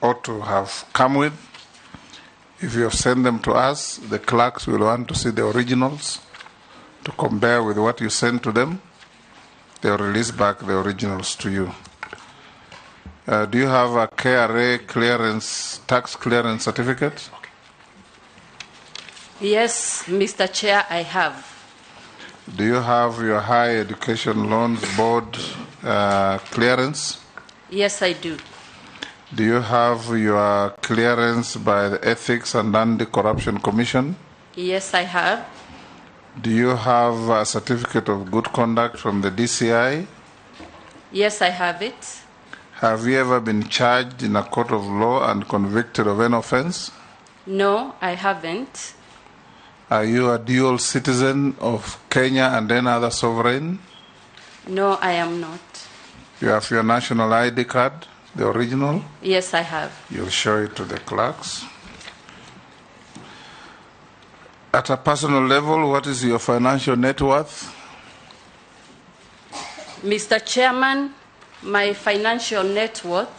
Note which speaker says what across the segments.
Speaker 1: ought to have come with. If you have sent them to us, the clerks will want to see the originals to compare with what you sent to them. They'll release back the originals to you. Do you have a KRA clearance, tax clearance certificate?
Speaker 2: Yes, Mr. Chair, I have.
Speaker 1: Do you have your Higher Education Loans Board clearance?
Speaker 2: Yes, I do.
Speaker 1: Do you have your clearance by the Ethics and Anti-Corruption Commission?
Speaker 2: Yes, I have.
Speaker 1: Do you have a certificate of good conduct from the DCI?
Speaker 2: Yes, I have it.
Speaker 1: Have you ever been charged in a court of law and convicted of an offense?
Speaker 2: No, I haven't.
Speaker 1: Are you a dual citizen of Kenya and any other sovereign?
Speaker 2: No, I am not.
Speaker 1: You have your national ID card, the original?
Speaker 2: Yes, I have.
Speaker 1: You'll show it to the clerks. At a personal level, what is your financial net worth?
Speaker 2: Mr. Chairman, my financial net worth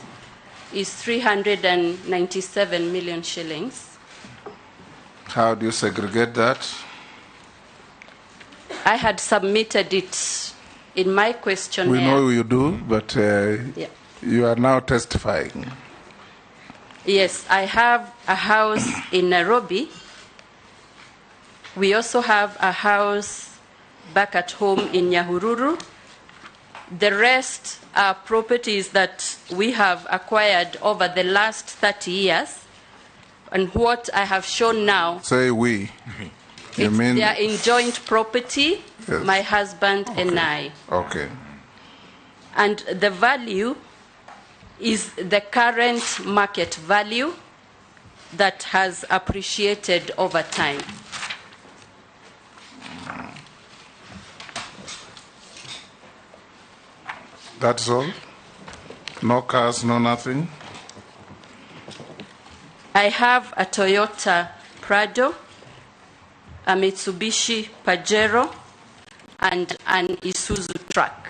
Speaker 2: is 397 million shillings.
Speaker 1: How do you segregate that?
Speaker 2: I had submitted it in my questionnaire.
Speaker 1: We know you do, but
Speaker 2: yeah.
Speaker 1: You are now testifying.
Speaker 2: Yes, I have a house in Nairobi. We also have a house back at home in Nyahururu. The rest are properties that we have acquired over the last 30 years. And what I have shown now...
Speaker 1: Say we. You mean...
Speaker 2: They are in joint property,
Speaker 1: yes.
Speaker 2: My husband
Speaker 1: okay.
Speaker 2: and I.
Speaker 1: Okay.
Speaker 2: And the value is the current market value that has appreciated over time.
Speaker 1: That's all? No cars, no nothing?
Speaker 2: I have a Toyota Prado, a Mitsubishi Pajero, and an Isuzu truck.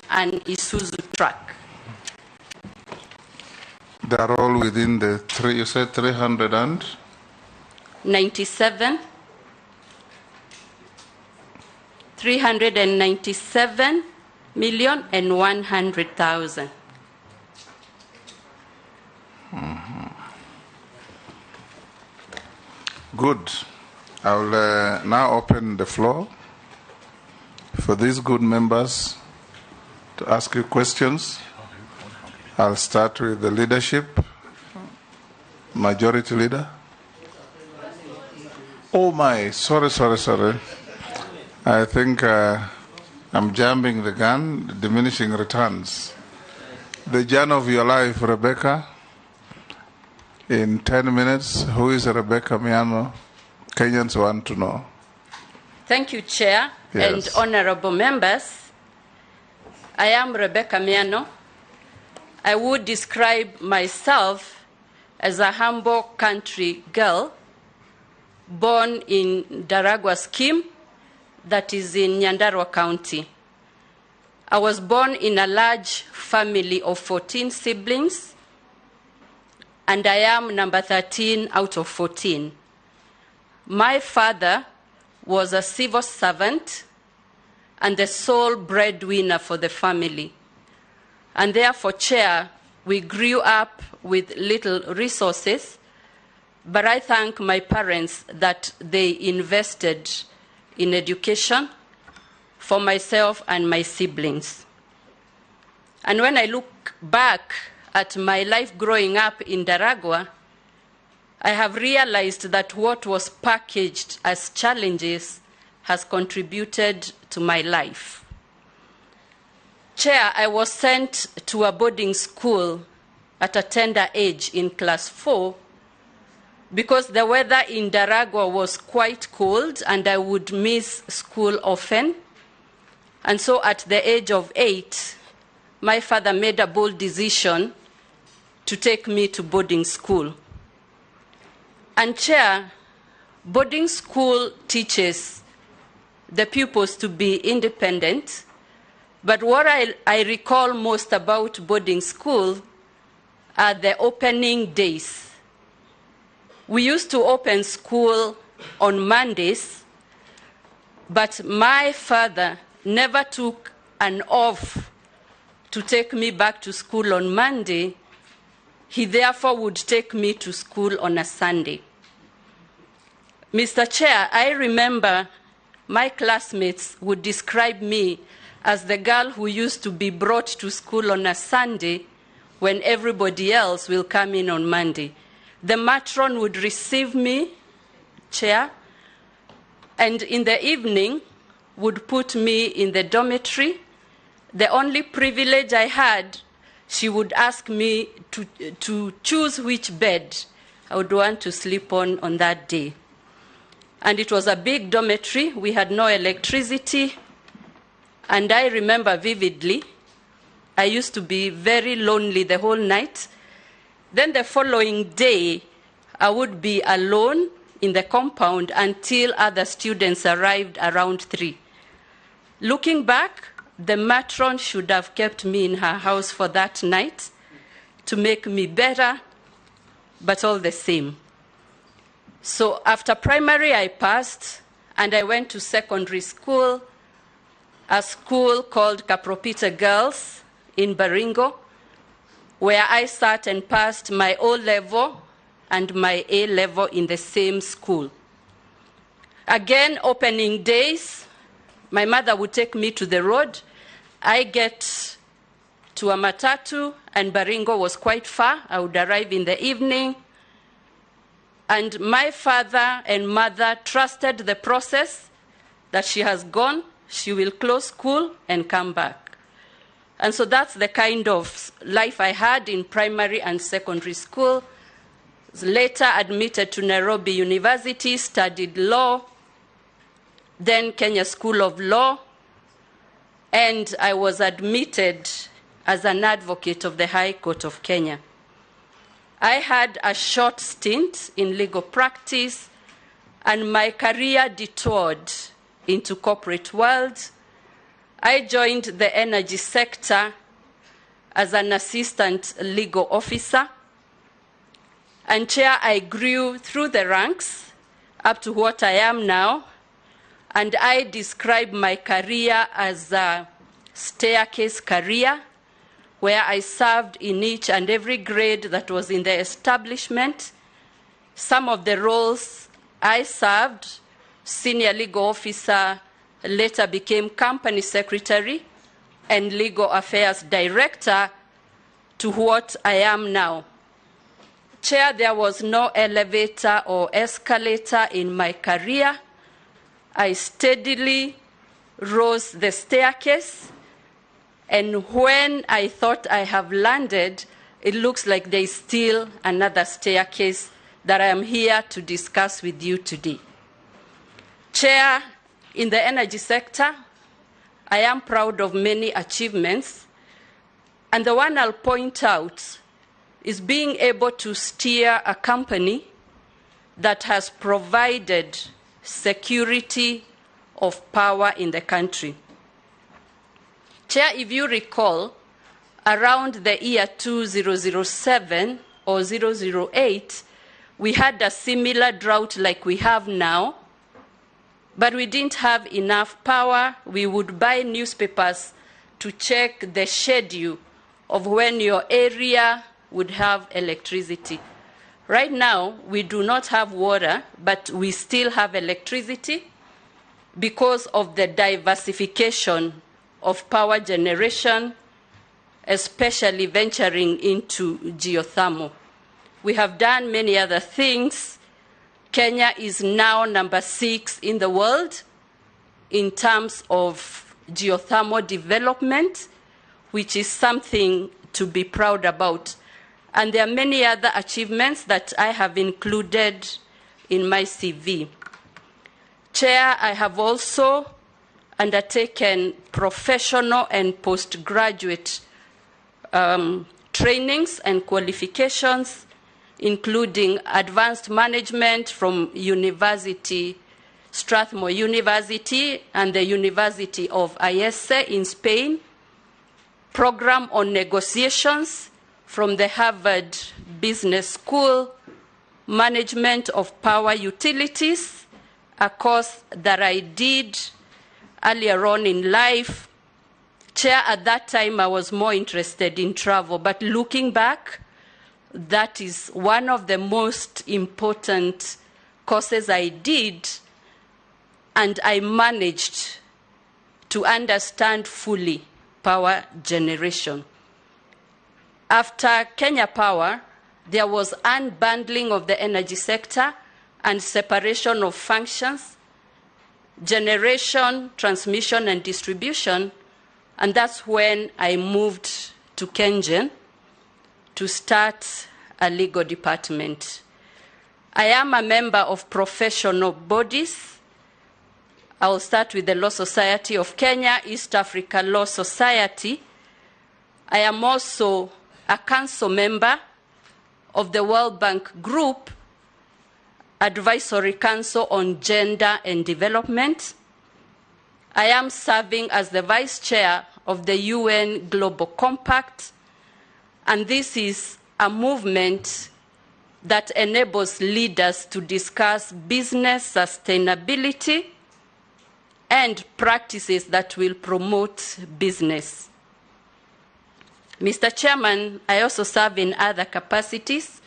Speaker 2: An Isuzu truck.
Speaker 1: They are all within the three, you said 300 and?
Speaker 2: 97. 397,100,000.
Speaker 1: Mm-hmm. Good. I will now open the floor for these good members to ask you questions. I'll start with the leadership. Majority leader. Oh my, sorry. I think I'm jumping the gun, diminishing returns. The journey of your life, Rebecca. In 10 minutes, who is Rebecca Miano? Kenyans want to know.
Speaker 2: Thank you, Chair,
Speaker 1: yes.
Speaker 2: And honorable members. I am Rebecca Miano. I would describe myself as a humble country girl born in Ndaragwa scheme, that is in Nyandarua County. I was born in a large family of 14 siblings, and I am number 13 out of 14. My father was a civil servant and the sole breadwinner for the family. And therefore, Chair, we grew up with little resources, but I thank my parents that they invested in education for myself and my siblings. And when I look back at my life growing up in Ndaragwa, I have realized that what was packaged as challenges has contributed to my life. Chair, I was sent to a boarding school at a tender age in class 4 because the weather in Ndaragwa was quite cold and I would miss school often. And so at the age of 8, my father made a bold decision to take me to boarding school. And Chair, boarding school teaches the pupils to be independent. But what I recall most about boarding school are the opening days. We used to open school on Mondays, but my father never took an off to take me back to school on Monday. He therefore would take me to school on a Sunday. Mr. Chair, I remember my classmates would describe me as the girl who used to be brought to school on a Sunday when everybody else will come in on Monday. The matron would receive me, Chair, and in the evening would put me in the dormitory. The only privilege I had, she would ask me to choose which bed I would want to sleep on that day. And it was a big dormitory. We had no electricity. And I remember vividly, I used to be very lonely the whole night. Then the following day, I would be alone in the compound until other students arrived around 3. Looking back, the matron should have kept me in her house for that night to make me better, but all the same. So after primary, I passed, and I went to secondary school, a school called Kapropita Girls in Baringo, where I sat and passed my O level and my A level in the same school. Again, opening days, my mother would take me to the road. I get to a matatu, and Baringo was quite far. I would arrive in the evening. And my father and mother trusted the process that she has gone, she will close school and come back. And so that's the kind of life I had in primary and secondary school. Later admitted to Nairobi University, studied law, then Kenya School of Law, and I was admitted as an advocate of the High Court of Kenya. I had a short stint in legal practice, and my career detoured into corporate world. I joined the energy sector as an assistant legal officer. And Chair, I grew through the ranks up to what I am now. And I describe my career as a staircase career, where I served in each and every grade that was in the establishment. Some of the roles I served, senior legal officer, later became company secretary and legal affairs director, to what I am now. Chair, there was no elevator or escalator in my career. I steadily rose the staircase, and when I thought I have landed, it looks like there is still another staircase that I am here to discuss with you today. Chair, in the energy sector, I am proud of many achievements, and the one I'll point out is being able to steer a company that has provided security of power in the country. Chair, if you recall, around the year 2007 or 008, we had a similar drought like we have now, but we didn't have enough power. We would buy newspapers to check the schedule of when your area would have electricity. Right now, we do not have water, but we still have electricity because of the diversification of power generation, especially venturing into geothermal. We have done many other things. Kenya is now number 6 in the world in terms of geothermal development, which is something to be proud about. And there are many other achievements that I have included in my CV. Chair, I have also undertaken professional and postgraduate trainings and qualifications, including advanced management from University, Strathmore University and the University of IESE in Spain, program on negotiations from the Harvard Business School, Management of Power Utilities, a course that I did earlier on in life. Chair, at that time I was more interested in travel, but looking back, that is one of the most important courses I did, and I managed to understand fully power generation. After Kenya Power, there was unbundling of the energy sector and separation of functions, generation, transmission, and distribution. And that's when I moved to KenGen to start a legal department. I am a member of professional bodies. I will start with the Law Society of Kenya, East Africa Law Society. I am also a council member of the World Bank Group Advisory Council on Gender and Development. I am serving as the vice chair of the UN Global Compact, and this is a movement that enables leaders to discuss business sustainability and practices that will promote business. Mr. Chairman, I also serve in other capacities,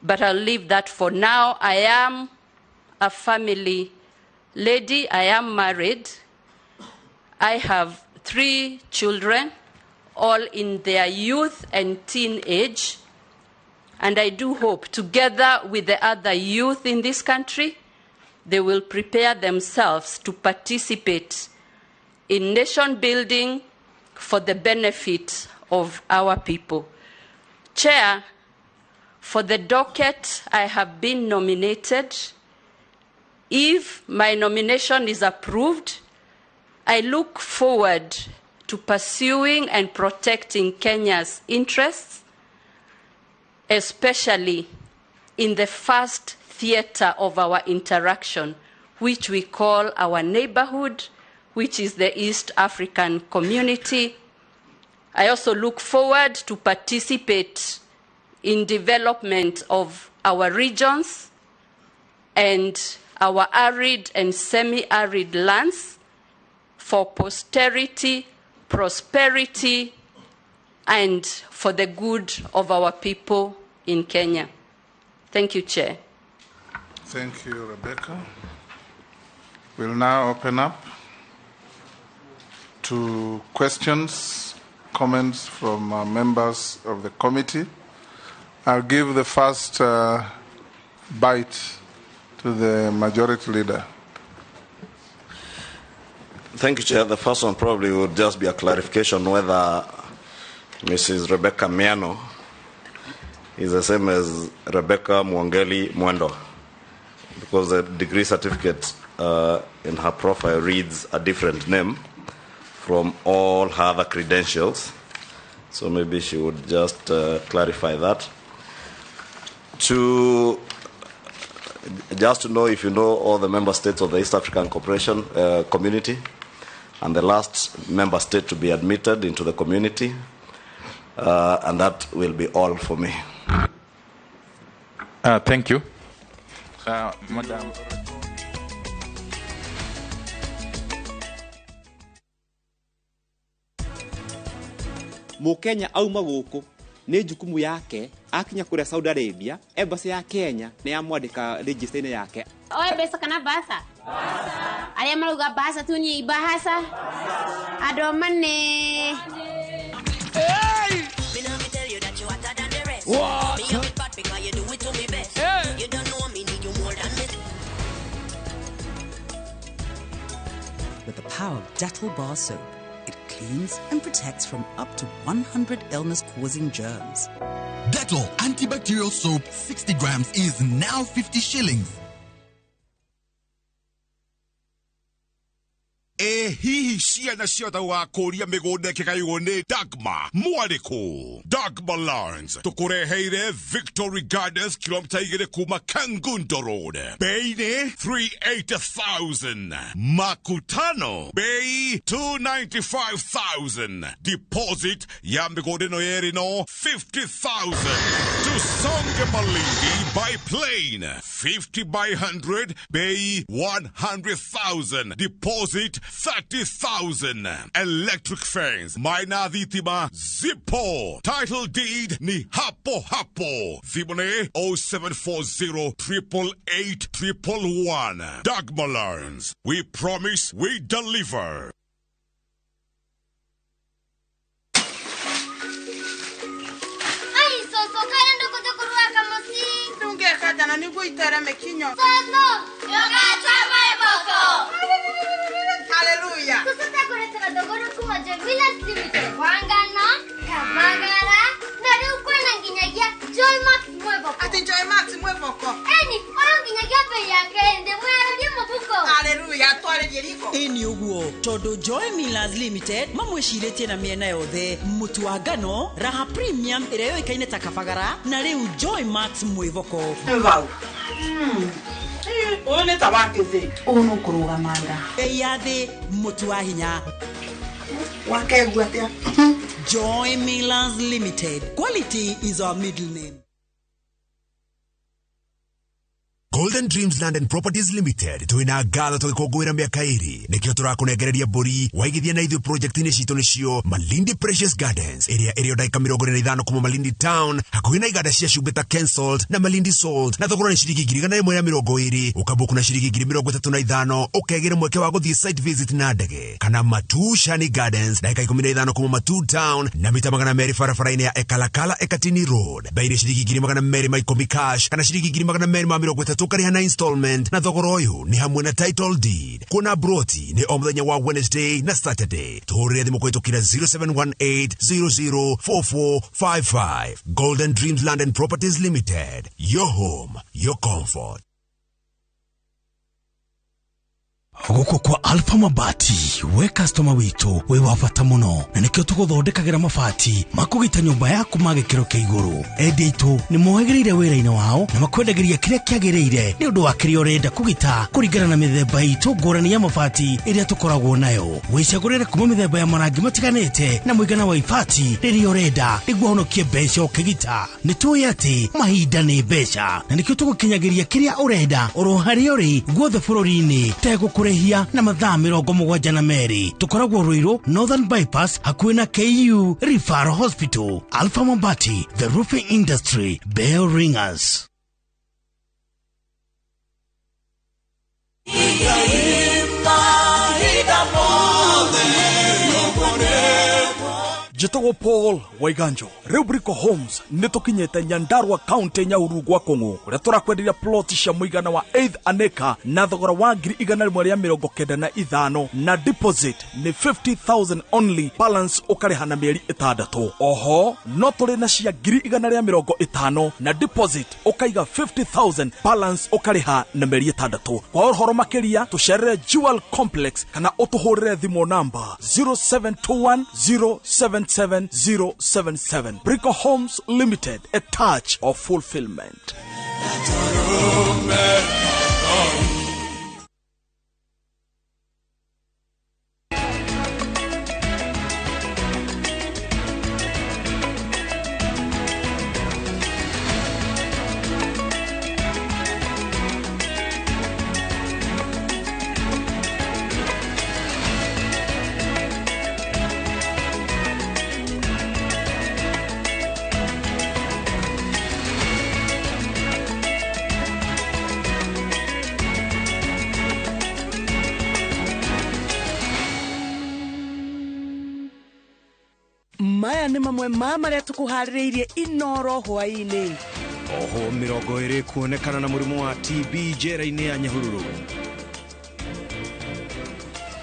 Speaker 2: but I'll leave that for now. I am a family lady. I am married. I have 3 children, all in their youth and teen age. And I do hope, together with the other youth in this country, they will prepare themselves to participate in nation building for the benefit of our people. Chair, for the docket, I have been nominated. If my nomination is approved, I look forward to pursuing and protecting Kenya's interests, especially in the first theater of our interaction, which we call our neighborhood, which is the East African community. I also look forward to participate in development of our regions and our arid and semi-arid lands for posterity, prosperity, and for the good of our people in Kenya. Thank you, Chair.
Speaker 1: Thank you, Rebecca. We'll now open up to questions, comments from members of the committee. I'll give the first bite to the majority leader.
Speaker 3: Thank you, Chair. The first one probably would just be a clarification whether Mrs. Rebecca Miano is the same as Rebecca Mwongeli Mwendwa, because the degree certificate in her profile reads a different name from all her other credentials. So maybe she would just clarify that. Just to know if you know all the member states of the East African Cooperation Community, and the last member state to be admitted into the community, and that will be all for me.
Speaker 4: Thank you. Madam.
Speaker 5: Mukenya auma guku ni jukumu yake akinya kuria Saudi Arabia, embassy ya Kenya ni yamwandika register-inĩ yake.
Speaker 6: Oe mbeca kana basa? Basa. Aria marauga basa tu ni ibahasa. Andũ mane.
Speaker 7: Hey! Me know me tell you that you hotter than the rest. What? Me have it bad because you do it to me best. Hey. You don't know me need you more than me.
Speaker 8: With the power of Dettol bar soap, it cleans and protects from up to 100 illness-causing germs.
Speaker 9: Dettol antibacterial soap, 60 grams, is now 50 shillings.
Speaker 10: Ĩ hihi Ciana ciothe ũgakũria mĩgũnda ĩkĩgaywo nĩ Dagma mwarĩkũ. Dagma Lands tũkũreheire Victory Gardens, kilomita 2 kuma Kangundo Road. Bei nĩ 380,000. Makutano bei 295,000. Deposit ya mĩgũnda ĩno yerĩ no 50,000. Tusonge Malindi by plane, 50 by 100, bei 100,000. Deposit 30,000. Electric fence, maina thitima zipo. Title deed ni hapo hapo. Thimũ nĩ 0740 888 111. Dagma Lands. We promise, we deliver.
Speaker 11: Ai, soso kaya ndũkũtũkũrũa kamusi.
Speaker 12: Ndũngĩka na nĩguo itere mĩkinyo.
Speaker 11: Soso, ndũgatwa mwĩboko.
Speaker 12: Hallelujah.
Speaker 11: Soso takũretera thogora kuma Joy Millers Limited. Wangano, Kabagara, na rĩu kwĩna nginyagia Joy Max mwĩboko.
Speaker 12: Atĩ Joy Max mwĩboko.
Speaker 11: Eni, ũyũ nginyagia bei yake ndĩ mwararie mũbuko.
Speaker 12: Hallelujah, twarĩrie riko.
Speaker 13: Ĩni ũguo tondũ Joy Millers Limited mamwĩcirĩtie na mĩena yothe, mũtu wa ngano Raha Premium ĩrĩa yũĩkaine ta Kabagara, na rĩu Joy Max mwĩboko.
Speaker 12: Vau. Ũyũ nĩ ta wa kĩthĩi.
Speaker 8: Ũyũ nũkũrũgama nda.
Speaker 13: Bei ya thĩ, mũtu wa hinya.
Speaker 12: Wakegua atĩa?
Speaker 13: Joy Millers Limited. Quality is our middle name.
Speaker 14: Golden Dreams Land and Properties Limited twina ngatho tũgĩkũngũĩra mĩaka 2 nĩkĩo tũrakũnengereria mbũri waigithia na ithuĩ project-inĩ citũ nĩcio Malindi Precious Gardens ĩrĩa ĩrĩ o ndagĩka 45 kuma Malindi Town, hakuhĩ na iganda cia cumbĩ ta Kensalt na Malindi Salt, na thogora nĩ ciringi 120,000, ũkabuku na ciringi 35,000, ũkegĩra mweke wa gũthiĩ site visit na ndege. Kana Matu Shani Gardens, ndagĩka 15 kuma Matu Town na mita 200 barabara-inĩ ya Ekalakala Ekatini Road, bei nĩ ciringi 210,000 cash kana ciringi 230,000 ũkarĩha na installment, na thogora ũyũ nĩ hamwe na title deed. Kuona broti nĩ o mũthenya wa Wednesday na Saturday. Tũhũrĩre thimũ kũhĩtũkĩra 0718 004455. Golden Dreams Land and Properties Limited, your home, your comfort.
Speaker 15: Gũkũ kwa Alpha Mabati, we customer witũ wĩ wa bata mũno, na nĩkĩo tũgũthondekagĩra mabati makũgita nyũmba yaku ma gĩkĩro kĩa igũrũ. Endia aitũ nĩ mohĩgĩrĩire wĩra-inĩ wao na makwendagĩria kĩrĩa kĩagĩrĩire nĩ ũndũ wa kĩrĩa ũrenda kũgita kũringana na mĩthemba itũ ngũrani ya mabati ĩrĩa tũkoragwo nayo. Wĩcagũrĩre kuma mĩthemba ya marangi matiganĩte na mũigana wa ibati rĩrĩa ũrenda nĩguo ũhonokie mbeca ũkĩgita. Nĩ tũĩ atĩ mahinda nĩ mbeca, na nĩkĩo tũgũkinyagĩria kĩrĩa ũrenda oro harĩa ũrĩ guothe bũrũri-inĩ tegũkũrĩhia na mathaa 72. Tũkoragwo Ruiru Northern Bypass hakuhĩ na KU Referral Hospital. Alpha Mabati, the roofing industry bell ringers.
Speaker 16: Njĩtagwo Paul Waiganjo. Rĩu Brico Homes nĩ tũkinyĩte Nyandarua County, Nyahururu gwa Kũng'ũ, kũrĩa tũrakwenderia plot cia mũigana wa 8 an acre na thogora wa 195,000, na deposit nĩ 50,000 only, balance ũkarĩha na mĩeri 6. Oho no tũrĩ na cia 150,000 na deposit ũkaiga 50,000, balance ũkarĩha na mĩeri 6. Kwa ũhoro makĩria tũcerere Jewel Complex kana ũtũhũrĩre thimũ namba 0721 077 077. Brico Homes Limited, a touch of fulfillment.
Speaker 17: Maya nĩ mamwe ma marĩa tũkũharĩrĩirie Inoro hwaĩ-inĩ.
Speaker 18: Oho 20 kuonekana na mũrimũ wa TB njera-inĩ ya Nyahururu.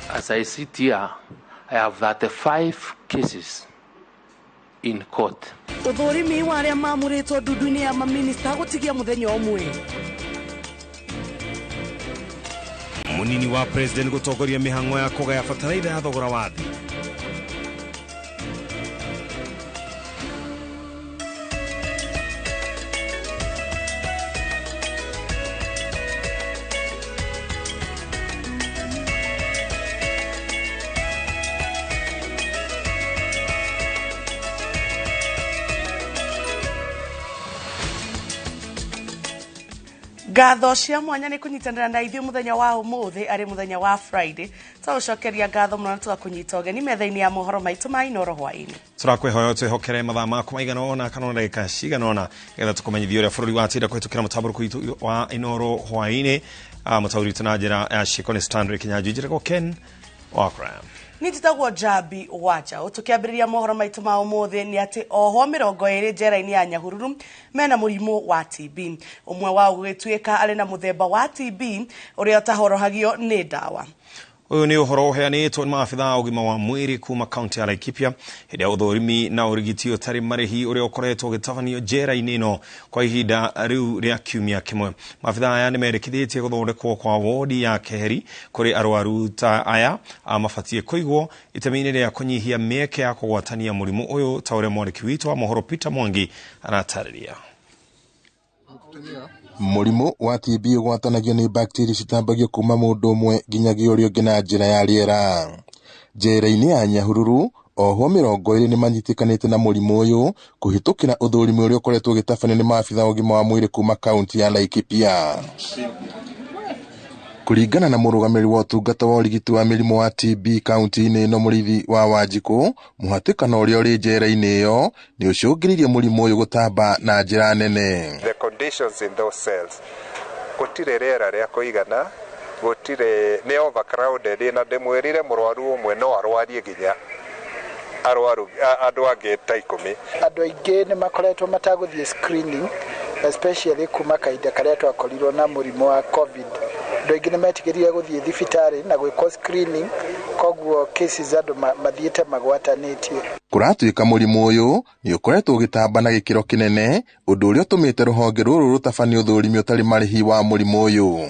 Speaker 19: As I sit here, I have 35 cases in court.
Speaker 17: Ũthũrimi wa arĩa mamũrĩtwo ndundu-inĩ ya maminista gũtigia mũthenya ũmwe.
Speaker 18: Munini wa president gutongoria mihango ya kugaya bataraitha ya thogora wa thi.
Speaker 17: Ngatho cia mwanya nĩ kũnyitanĩra na ithuĩ mũthenya wa ũmũthĩ arĩ mũthenya wa Friday. Tũgũcokeria ngatho mũno na tũgakũnyita ũgeni metha-inĩ ya mohoro maitũ ma Inooro hwaĩ-inĩ.
Speaker 18: Tũrakwihoya twĩhokere mathaa maku maigana ũna kana ndagĩka cigana ũna getha tũkũmenyithia ũrĩa bũrũri watinda kũhĩtũkĩra mũtambũrũko witũ wa Inooro hwaĩ-inĩ. Mũtaũri witũ na njĩra ya ciĩko nĩ Stanley Kinyanjui, njĩtagwo Ken Wakra.
Speaker 17: Ni njĩtagwo Njambi Wanjaũ. Tũkĩambĩrĩria mohoro maitũ ma ũmũthĩ nĩ atĩ ohwo 20 njera-inĩ ya Nyahururu mena mũrimũ wa TB. Ũmwe wao gũgĩtuĩka arĩ na mũthemba wa TB ũrĩa ũtahorohagio nĩ ndawa.
Speaker 18: Ũyũ nĩ ũhoro ũheanĩtwo nĩ maabitha a ũgima wa mwĩrĩ kuma kaunti ya Laikipia hĩndĩ ya ũthũrimi na ũrigiti ũtarĩ marĩhi ũrĩa ũkoretwo ũgĩtabanio njera-inĩ ĩno kwa ihinda rĩu rĩa kiumia kĩmwe. Maabitha aya nĩ merĩkithĩtie gũthondekwo kwa wodi ya keheri kũrĩ arwaru ta aya mabatiĩ kũigwo itemi-inĩ rĩa kũnyihia mĩeke ya kũgwatania mũrimũ ũyũ ta ũrĩa mwandĩki witũ wa mohoro Peter Mwangi aratarĩria.
Speaker 20: Mũrimũ wa TB ũgwatanagio nĩ bacteria citambagio kuma mũndũ ũmwe nginyagia ũrĩa ũngĩ na njĩra ya rĩera. Njera-inĩ ya Nyahururu ohwo 20 nĩ manyitĩkanĩte na mũrimũ ũyũ kũhĩtũkĩra ũthũrimi ũrĩa ũkoretwo ũgĩtabanio nĩ maabitha a ũgima wa mwĩrĩ kuma kaunti ya Laikipia. Kũringana na mũrũgamĩrĩri wa ũtungata wa ũrigiti wa mĩrimũ wa TB kaunti-inĩ ĩno Mũrĩithi wa Wanjikũ, mũhatĩkano ũrĩa ũrĩ njera-inĩ ĩyo nĩ ũcũngĩrĩirie mũrimũ ũyũ gũtamba na njĩra nene.
Speaker 21: The conditions in those cells, gũtirĩ rĩera rĩa kũigana, gũtirĩ, nĩ overcrowded, na ndĩmwĩrire mũrwaru ũmwe no arwarie nginya arwaru andũ angĩ ta 10.
Speaker 22: Andũ aingĩ nĩ makoretwo matagũthiĩ screening, especially kuma kahinda karĩa twakorirwo na mũrimũ wa COVID. Andũ aingĩ nĩ metigĩrire gũthiĩ thibitarĩ na gwĩkwo screening, koguo cases andũ mathiĩte magwatanĩtie.
Speaker 20: Kũratuĩka mũrimũ ũyũ nĩ ũkoretwo ũgĩtamba na gĩkĩro kĩnene, ũndũ ũrĩa ũtũmĩte rũhonge rũrũ rũtabanie ũthũrimi ũtarĩ marĩhi wa mũrimũ ũyũ.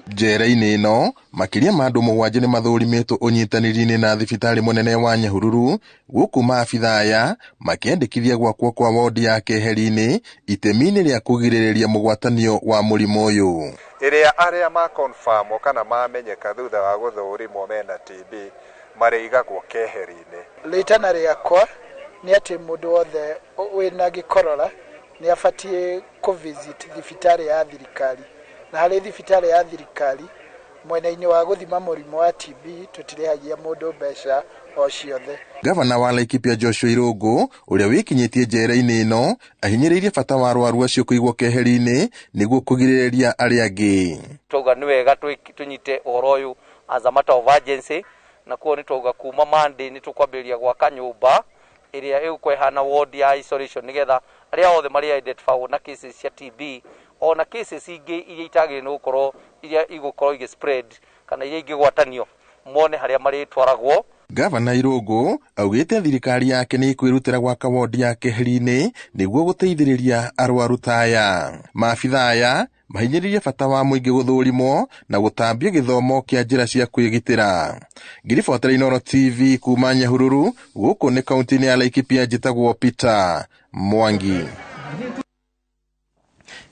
Speaker 20: Njera-inĩ ĩno makĩria ma andũ 7 nĩ mathũrimĩtwo ũnyitanĩri-inĩ na thibitarĩ mũnene wa Nyahururu, gũkũ maabitha aya makĩandĩkithia gwakwo kwa wodi ya keheri-inĩ itemi-inĩ rĩa kũgirĩrĩria mũgwatanio wa mũrimũ ũyũ.
Speaker 21: Ĩrĩa arĩa ma confirm kana mamenyeka thutha wa gũthũrimwo mena TB marĩigagwo keheri-inĩ.
Speaker 22: Rĩtana rĩakwa nĩ atĩ mũndũ wothe wĩna gĩkorora nĩ abatiĩ kũ-visit thibitarĩ ya thirikari. Na harĩ thibitarĩ ya thirikari mwena-inĩ wa gũthima mũrimũ wa TB tũtirĩhagia mũndũ mbeca o ciothe.
Speaker 20: Gavana wa Laikipia Joshua Irũngũ ũrĩa wĩkinyĩtie njera-inĩ ĩno ahinyĩrĩirie bata wa arwaru acio kũigwo keheri-inĩ nĩguo kũgirĩrĩria arĩa angĩ.
Speaker 23: Twauga nĩ wega tũnyite ũhoro ũyũ as a matter of urgency, na kuo nĩ twauga kuma Monday nĩ tũkwambĩrĩria gwaka nyũmba ĩrĩa ĩgũkorwo ĩhana ward ya isolation nĩgetha arĩa othe marĩa identified na cases cia TB ona cases ingĩ iria itagĩrĩire nĩ gũkorwo iria igũkorwo igĩ spread kana iria ingĩgwatanio mone harĩa marĩtwaragwo.
Speaker 20: Gavana Irũngũ augĩte thirikari yake nĩ ĩkwĩrutĩra gwaka wodi ya keheri-inĩ nĩguo gũteithĩrĩria arwaru ta aya. Maabitha aya mahinyĩrĩirie bata wa mũingĩ gũthũrimwo na gũtambia gĩthomo kĩa njĩra cia kwĩgitĩra. Ngĩribotera Inooro TV kuma Nyahururu, gũkũ nĩ kaunti-inĩ ya Laikipia, njĩtagwo Peter Mwangi.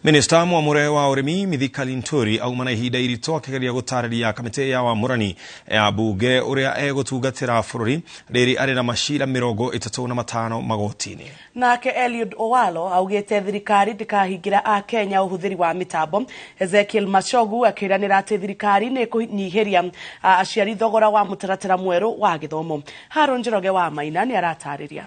Speaker 18: Minista mwamure wa ũrĩmi Mithika Linturi auma na ihinda iritũ akĩgeria gũtarĩria kamĩtĩ ya wamũrani ya bunge ũrĩa egũtungatĩra bũrũri rĩrĩ arĩ na macira 35 magoti-inĩ.
Speaker 17: Nake Eliud Owalo augĩte thirikari ndĩkahingĩra Akenya ũhũthĩri wa mĩtambo. Ezekiel Machogu akĩranĩra atĩ thirikari nĩ ĩkũnyihĩria aciari thogora wa mũtaratara mwerũ wa gĩthomo. Haron Njoroge wa Maina nĩ aratarĩria.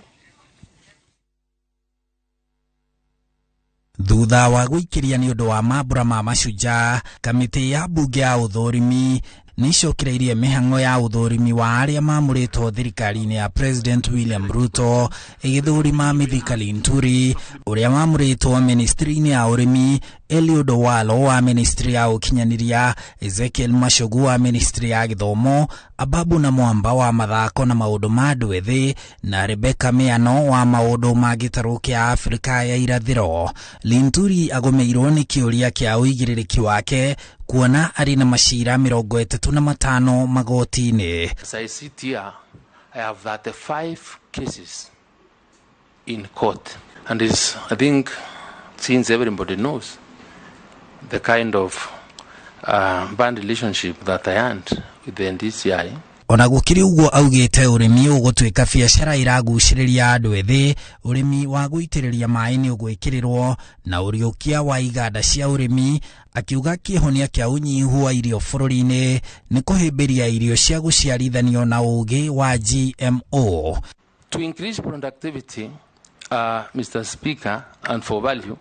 Speaker 24: Thutha wa gwĩkĩria nĩ ũndũ wa mambura ma mashujaa, kamĩtĩ ya bunge ya ũthũrimi nĩ icokereirie mĩhang'o ya ũthũrimi wa arĩa mamũrĩtwo thirikari-inĩ ya President William Ruto ĩgĩthũrima Mithika Linturi ũrĩa mamũrĩtwo ministry-inĩ ya ũrĩmi, Eliud Owalo wa ministry ya ũkinyanĩria, Ezekiel Machogu wa ministry ya gĩthomo, Ababu na Mwamba wa mathako na maũndũ ma andũ ethĩ, na Rebecca Miano wa maũndũ ma gĩtarũ kĩa Afrika ya irathĩro. Linturi agũmĩirwo nĩ kĩũria kĩa ũigĩrĩrĩki wake Kuona arĩ na macira 35 magoti-inĩ.
Speaker 19: As I sit here, I have 35 cases in court. And it's, I think, since everybody knows the kind of bad relationship that I had with the NDCI.
Speaker 24: Ona gũkĩrĩ ũguo augĩte ũrĩmi ũgũtuĩka biacara ĩragucĩrĩria andũ ethĩ, ũrĩmi wa gũitĩrĩria maĩ nĩ ũgwĩkĩrĩrwo na ũriũkia wa iganda cia ũrĩmi, akiuga kĩhonia kĩa ũnyihu wa irio bũrũri-inĩ nĩ kũhĩmbĩria irio cia gũciarithanio na ũgĩ wa GMO.
Speaker 19: To increase productivity, Mr. Speaker, and for value,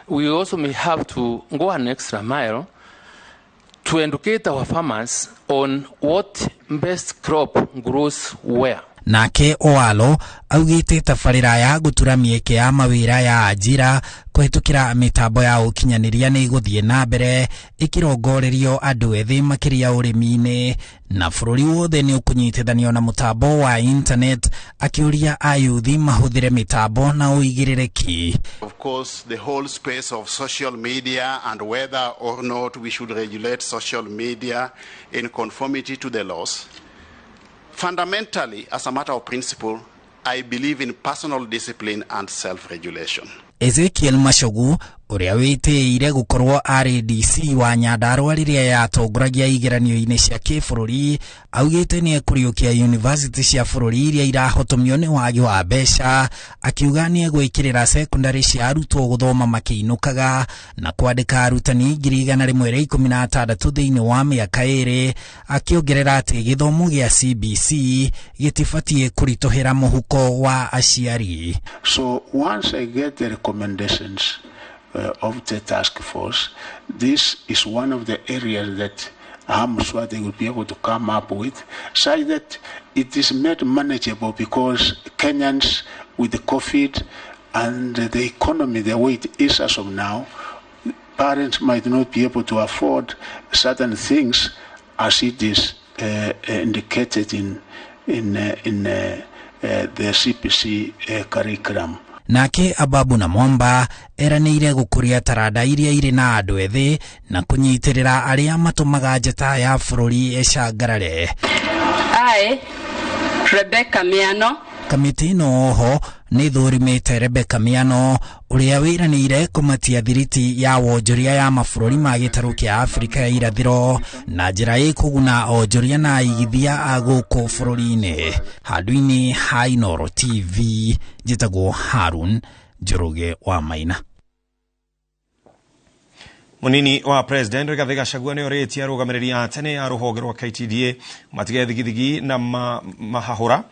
Speaker 19: we also may have to go an extra mile to educate our farmers on what best crop grows where.
Speaker 24: Nake Owalo augĩte tabarĩra ya gũtura mĩeke ya mawĩra ya ajira kũhĩtũkĩra mĩtambo ya ũkinyanĩria nĩ ĩgũthiĩ na mbere ĩkĩrongorerio andũ ethĩ makĩria ũrĩmi-inĩ na bũrũri wothe nĩ ũkũnyitithanio na mũtambo wa internet, akĩũria ayuthi mahũthĩre mĩtambo na ũigĩrĩrĩki.
Speaker 1: Of course, the whole space of social media and whether or not we should regulate social media in conformity to the laws. Fundamentally, as a matter of principle, I believe in personal discipline and self-regulation.
Speaker 24: Ezekiel Machogu ũrĩa wĩtĩĩire gũkorwo arĩ DC wa Nyandarua rĩrĩa yatongoragia igeranio-inĩ cia kĩbũrũri augĩte nĩ ekũriũkia university cia bũrũri iria irahotomio nĩ wagi wa mbeca, akiuga nĩ egwĩkĩrĩra secondary cia arutwo gũthoma makĩinũkaga na kwandĩka arutani 116 thĩinĩ wa mĩaka 2, akĩongerera atĩ gĩthomo gĩa CBC gĩtibatiĩ kũritũhĩra mũhuko wa aciari.
Speaker 2: So once I get the recommendations of the task force, this is one of the areas that I'm sure they will be able to come up with, such that it is made manageable, because Kenyans with the COVID and the economy the way it is as of now, parents might not be able to afford certain things as it is indicated in the CPC curriculum.
Speaker 24: Nake Ababu na Mwamba eranĩire gũkũria taranda iria irĩ na andũ ethĩ na kũnyitĩrĩra arĩa matũmaga njata ya bũrũri ĩcangarare.
Speaker 3: I, Rebecca Miano.
Speaker 24: Kamĩtĩ ĩno oho nĩ thũrimĩte Rebecca Miano ũrĩa wĩranĩire kũmatia thiriti ya wonjoria ya mabũrũri ma gĩtarũ kĩa Afrika ya irathĩro na njĩra ĩkũguna onjoria na aigithia a gũkũ bũrũri-inĩ. Handũ-inĩ ha Inooro TV njĩtagwo Harun Njoroge wa Maina.
Speaker 18: Munini wa President Rigathi Gachagua nĩ orĩtie arũgamĩrĩri a tene a rũhonge rwa KTDA matige thigithigi na mahahũra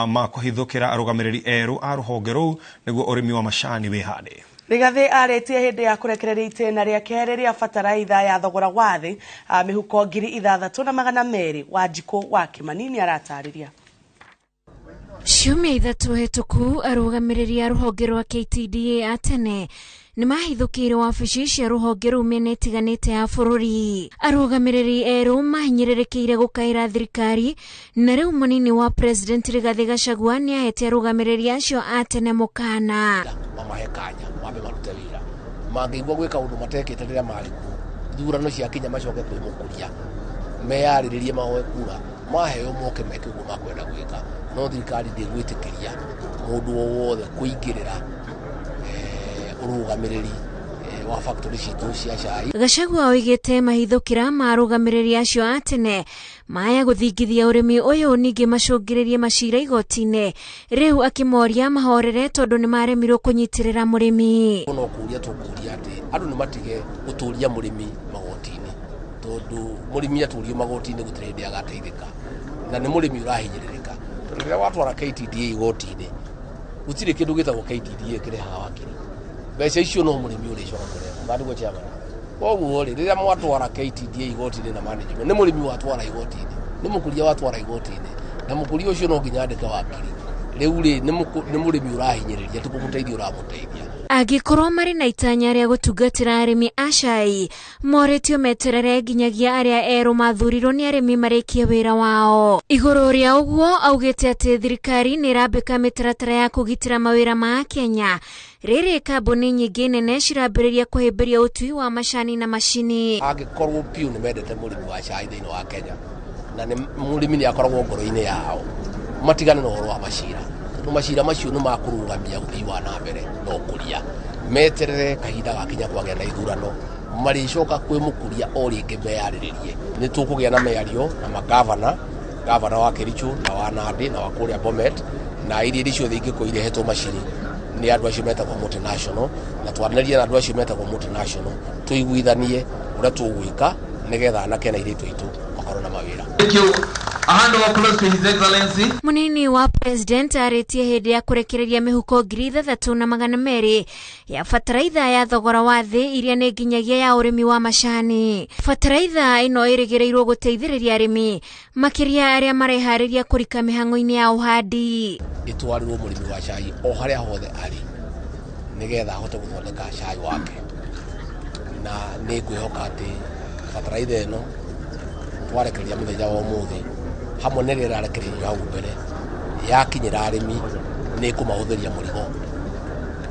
Speaker 18: ma kũhithũkĩra arũgamĩrĩri erũ a rũhonge rũu nĩguo ũrĩmi wa macani wĩhande.
Speaker 17: Rigathi arĩtie hĩndĩ ya kũrekereria itĩna rĩa kerĩ rĩa bataraitha ya thogora wa thĩ mĩhuko 6,200 wa Njikũ wa Kĩmani nĩ aratarĩria.
Speaker 4: Ciumia 3 hĩtũku arũgamĩrĩri a rũhonge rwa KTDA a tene nĩ mahithũkĩire wabici cia rũhonge rũu mĩena ĩtiganĩte ya bũrũri. Arũgamĩrĩri erũ mahinyĩrĩrĩkĩire gũkaĩra thirikari na rĩu mũnini wa President Rigathi Gachagua nĩ ahete arũgamĩrĩri acio a tene mũkana.
Speaker 25: Mamahe kanya mambe marute wĩra, mangĩigua gwĩka ũndũ matekĩte rĩrĩa marĩ kuo, ithurano ciakinya macoke kwĩ mũkũria meyarĩrĩrie mahoe kura, maheo moke meke ũguo makwenda gwĩka, no thirikari ndĩgwĩtĩkĩria mũndũ o wothe kũingĩrĩra ũrũgamĩrĩri wa factory citũ cia cai.
Speaker 4: Gachagua oigĩte mahithũkĩra ma arũgamĩrĩri acio a tene maya gũthingithia ũrĩmi ũyũ ningĩ macũngĩrĩrie macira igoti-inĩ, rĩu akĩmoria mahorere tondũ nĩ maremirwo kũnyitĩrĩra mũrĩmi.
Speaker 25: No kũria tũkũria atĩ andũ nĩ matige gũtũria mũrĩmi magoti-inĩ, tondũ mũrĩmi atũrio magoti-inĩ gũtirĩ hĩndĩ agateithĩka, na nĩ mũrĩmi ũrahinyĩrĩrĩka, tondũ rĩrĩa watwara KTDA igoti-inĩ gũtirĩ kĩndũ gĩtagwo KTDA kĩrehaga wakiri, mbeca icio no mũrĩmi ũrĩcoka kũreha na nĩguo chairman. Koguo rĩ, rĩrĩa mwatwara KTDA igoti-inĩ na management, nĩ mũrĩmi watwara igoti-inĩ, nĩ mũkũria watwara igoti-inĩ, na mũkũria ũcio no nginya andĩke wakiri. Rĩu rĩ, nĩ mũrĩmi ũrahinyĩrĩria, ti kũmũteithia ũramũteithia.
Speaker 4: Angĩkorwo marĩ na itanya rĩa gũtungatĩra arĩmi a cai, morĩtio meterere nginyagia arĩa erũ mathurirwo nĩ arĩmi marĩkie wĩra wao. Igũrũ rĩa ũguo, augĩte atĩ thirikari nĩ ĩrambĩka mĩtaratara ya kũgitĩra mawĩra ma Kenya rĩrĩ kambuni nyingĩ nene cirambĩrĩria kũhĩmbĩria ũtui wa macani na macini.
Speaker 25: Angĩkorwo piũ nĩ mendete mũrĩmi wa cai thĩinĩ wa Kenya na nĩ mũrĩmi nĩ akoragwo ngoro-inĩ yao, matigane na ũhoro wa macira, tondũ macira macio nĩ makũrũgamia ũthii wa na mbere na ũkũria. Meterere kahinda gakinya kwagĩa na ithurano, marĩcoka kwĩ mũkũria o rĩngĩ meyarĩrĩrie. Nĩ tũkũgĩa na mĩario na magavana, gavana wa Kericho na wa Nandi na wa kũrĩa Bomet na iria iria ciothe ingĩkorwo irehetwo macini nĩ andũ acio metagwo multinational, na twaranĩrie na andũ acio metagwo multinational tũiguithanie ũrĩa tũgwĩka nĩgetha anake na airĩtu aitũ makorwo na mawĩra.
Speaker 5: Thank you. A hand of applause to His Excellency.
Speaker 4: Munini wa President arĩtie hĩndĩ ya kũrekereria mĩhuko 3200 ya bataraitha ya thogora wa thĩ iria nĩ nginyagia ya ũrĩmi wa macani. Bataraitha ĩno ĩrĩgĩrĩirwo gũteithĩrĩria arĩmi makĩria arĩa mareharĩria kũrika mĩhang'o-inĩ ya ũhandi.
Speaker 25: Ĩtwarĩrwo mũrĩmi wa cai o harĩa hothe arĩ nĩgetha ahote gũthondeka cai wake, na nĩ ngwĩhoka atĩ bataraitha ĩno twarekereria mũthenya wa ũmũthĩ hamwe na ĩrĩa ĩrarekereirio hau mbere yakinyĩra arĩmi nĩ ĩkũmahũthĩria mũrigo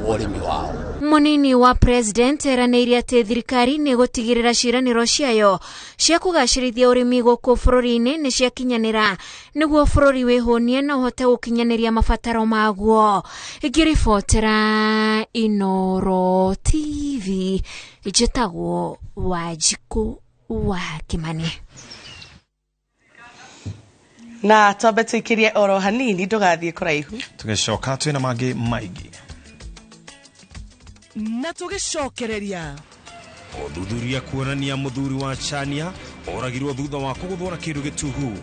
Speaker 25: wa ũrĩmi wao.
Speaker 4: Munini wa President eranĩire atĩ thirikari nĩ ĩgũtigĩrĩra ciĩranĩro ciayo cia kũgacĩrithia ũrĩmi gũkũ bũrũri-inĩ nĩ ciakinyanĩra nĩguo bũrũri wĩhũnie na ũhote gũkinyanĩria mabataro maguo. Ngĩribotera Inoro TV, njĩtagwo Wanjikũ wa Kimani.
Speaker 17: Na twambe tũikĩrie oro hanini ndũgathiĩ kũraihu,
Speaker 18: tũgĩcoka twĩna mangĩ maingĩ
Speaker 13: na tũgĩcokereria.
Speaker 18: Ũthuthuria kuonania mũthuri wa Chania oragirwo thutha wa kũgũthwo na kĩndũ gĩtuhu.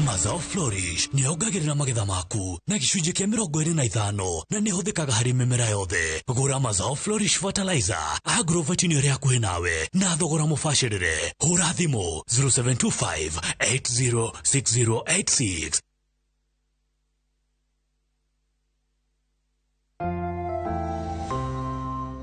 Speaker 15: Mazao Flourish nĩ yongagĩrĩra magetha maku na gĩcunjĩ kĩa 25 na nĩ ĩhũthĩkaga harĩ mĩmera yothe. Gũra Mazao Flourish Fertilizer agrovet-inĩ ĩrĩa hakuhĩ nawe na thogora mũbacĩrĩre. Hũra thimũ 0725 806086.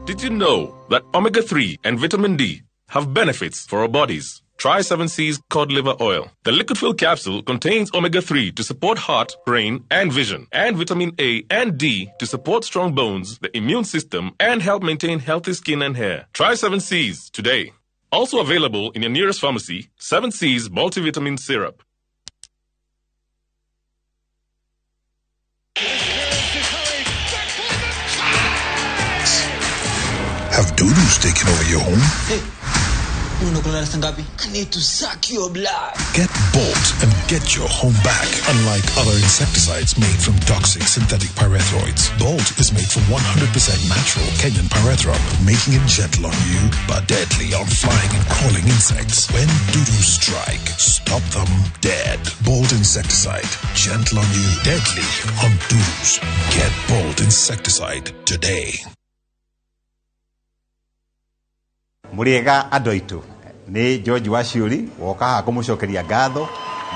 Speaker 6: Did you know that omega-3 and vitamin D have benefits for our bodies? Try 7C's cod liver oil. The liquid fill capsule contains omega-3 to support heart, brain, and vision, and vitamin A and D to support strong bones, the immune system, and help maintain healthy skin and hair. Try 7C's today. Also available in your nearest pharmacy, 7C's multivitamin syrup.
Speaker 7: Have dudus taken over your home?
Speaker 9: Hey. I need to suck your blood.
Speaker 7: Get Bolt and get your home back. Unlike other insecticides made from toxic synthetic pyrethroids, Bolt is made from 100% natural Kenyan pyrethrum, making it gentle on you but deadly on flying and crawling insects. When dudus strike, stop them dead. Bolt insecticide, gentle on you, deadly on dudus. Get Bolt insecticide today.
Speaker 10: Muriega andũ aitũ nĩ George Waciũri woka haha kũmũcokeria ngatho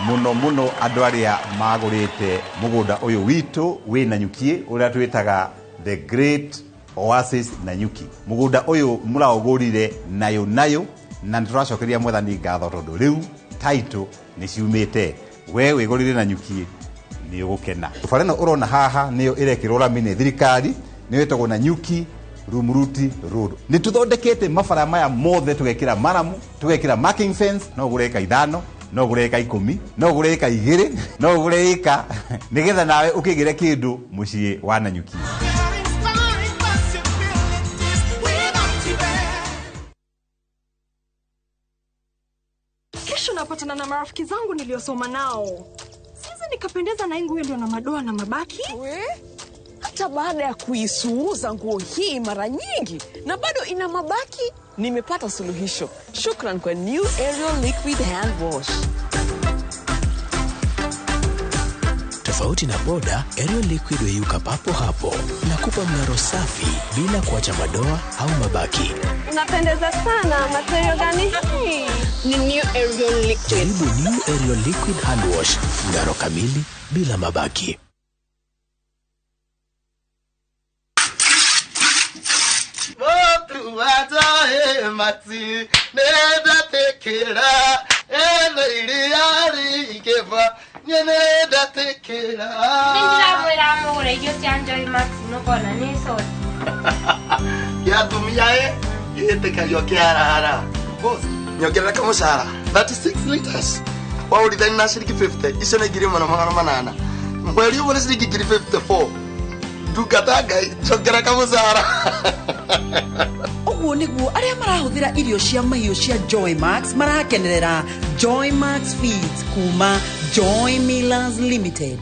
Speaker 10: mũno mũno andũ arĩa magũrĩte mũgũnda ũyũ witũ wĩ Nanyuki ũrĩa twĩtaga The Great Oasis Nanyuki. Mũgũnda ũyũ mũraũgũrire nayo nayo na nĩtũracokeria Mwathani ngatho tondũ rĩu title nĩ ciumĩte. We wĩgũrĩre Nanyuki nĩ ũgũkena. Bara ĩno ũrona haha nĩyo ĩrekĩrwo rami nĩ thirikari, nĩyo ĩtagwo Nanyuki Rumuruti Road. Nĩ tũthondekete mabara maya mothe, tũgekĩra maramu, tũgekĩra marking fence, no ũgũre ĩka 5, no ũgũre ĩka 10, no ũgũre ĩka 2, no ũgũre ĩka nĩgetha nawe ũkĩgĩre kĩndũ mũciĩ wa Nanyuki.
Speaker 26: Kesho napatana na marafiki zangu niliosoma nao. Siwezi nikapendeza na nguo ndio na madoa na mabaki.
Speaker 27: We? Hata baada ya kuisuuza nguo hii mara nyingi na bado ina mabaki, nimepata suluhisho. Shukran kwa New Ariel Liquid Hand Wash.
Speaker 15: Tofauti na boda, Ariel Liquid huyuka papo hapo na kupa mng'aro safi bila kuacha madoa au mabaki.
Speaker 26: Unapendeza sana, material gani hii? Ni New Ariel Liquid.
Speaker 15: Jaribu New Ariel Liquid Hand Wash, mng'aro kamili bila mabaki.
Speaker 8: wa Joy Max nĩndatĩkĩra ĩno iria rĩingĩva niĩ nĩndatĩkĩra.
Speaker 11: Nĩndĩramwĩra mũgũre irio cia Joy Max nũkona nĩ soti.
Speaker 8: Kĩa atumia ĩ gĩtĩkagio kĩarahara. Boss, nyongerera kamũcara 36 liters waũrithani na ciringi 50 icio nĩ 1800 mweri ũmwe nĩ ciringi 54. Ndungata Ngai, njongerera kamũcara.
Speaker 13: Ũguo nĩguo arĩa marahũthĩra irio cia mahiũ cia Joy Max marakenerera Joy Max Feeds kuma Joy Millers Limited.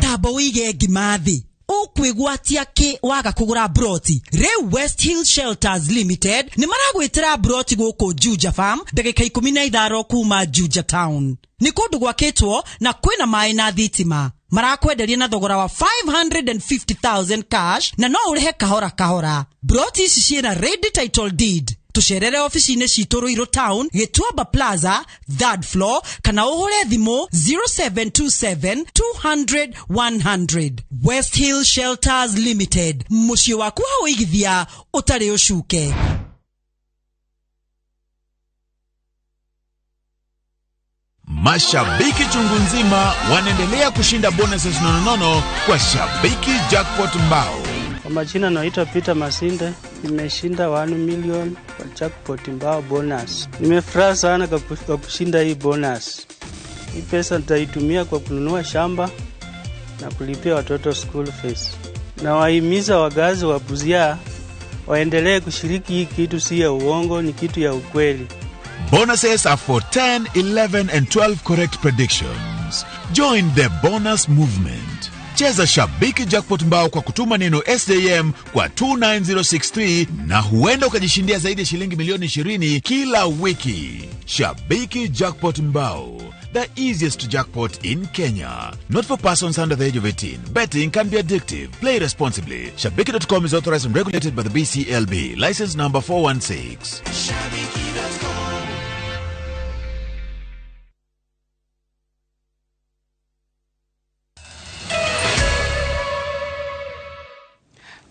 Speaker 13: Tamba wĩige ngima thĩ ũkwĩgwatia kĩ waga kũgũra broti. Rĩu West Hill Shelters Limited nĩ maragwĩtĩra broti gũkũ Juja Farm, ndagĩka 15 kuma Juja Town. Nĩ kũndũ gwakĩtwo na kwĩna maĩ na thitima. Marakwenderia na thogora wa 550,000 cash na no ũrĩhe kahora kahora. Broti ici ciĩna ready title deed. Tucerere ofici-inĩ citũ Ruiru Town, Gĩtuamba Plaza, third floor, kana ũhũre thimũ 0727 200 100. West Hill Shelters Limited, mũciĩ waku wa ũigithia ũtarĩ ũcuke.
Speaker 12: Mashabiki chungu nzima wanaendelea kushinda bonuses nononono kwa Shabiki Jackpot Mbao.
Speaker 14: Kwa majina naitwa Peter Masinde, nimeshinda 1 million kwa Jackpot Mbao bonus. Nimefurahi sana kwa kushinda hii bonus. Hii pesa nitaitumia kwa kununua shamba na kulipia watoto school fees. Na wahimiza wakazi wa Busia waendelee kushiriki hii kitu, si ya uongo, ni kitu ya ukweli.
Speaker 12: Bonuses are for 10, 11 and 12 correct predictions. Join the bonus movement. Cheza Shabiki Jackpot Mbao kwa kutuma neno SJM kwa 29063 na huenda ukajishindia zaidi ya shilingi milioni 20 kila wiki. Shabiki Jackpot Mbao, the easiest jackpot in Kenya. Not for persons under the age of 18. Betting can be addictive. Play responsibly. Shabiki.com is authorized and regulated by the BCLB. License number 416.
Speaker 8: Shabiki.com.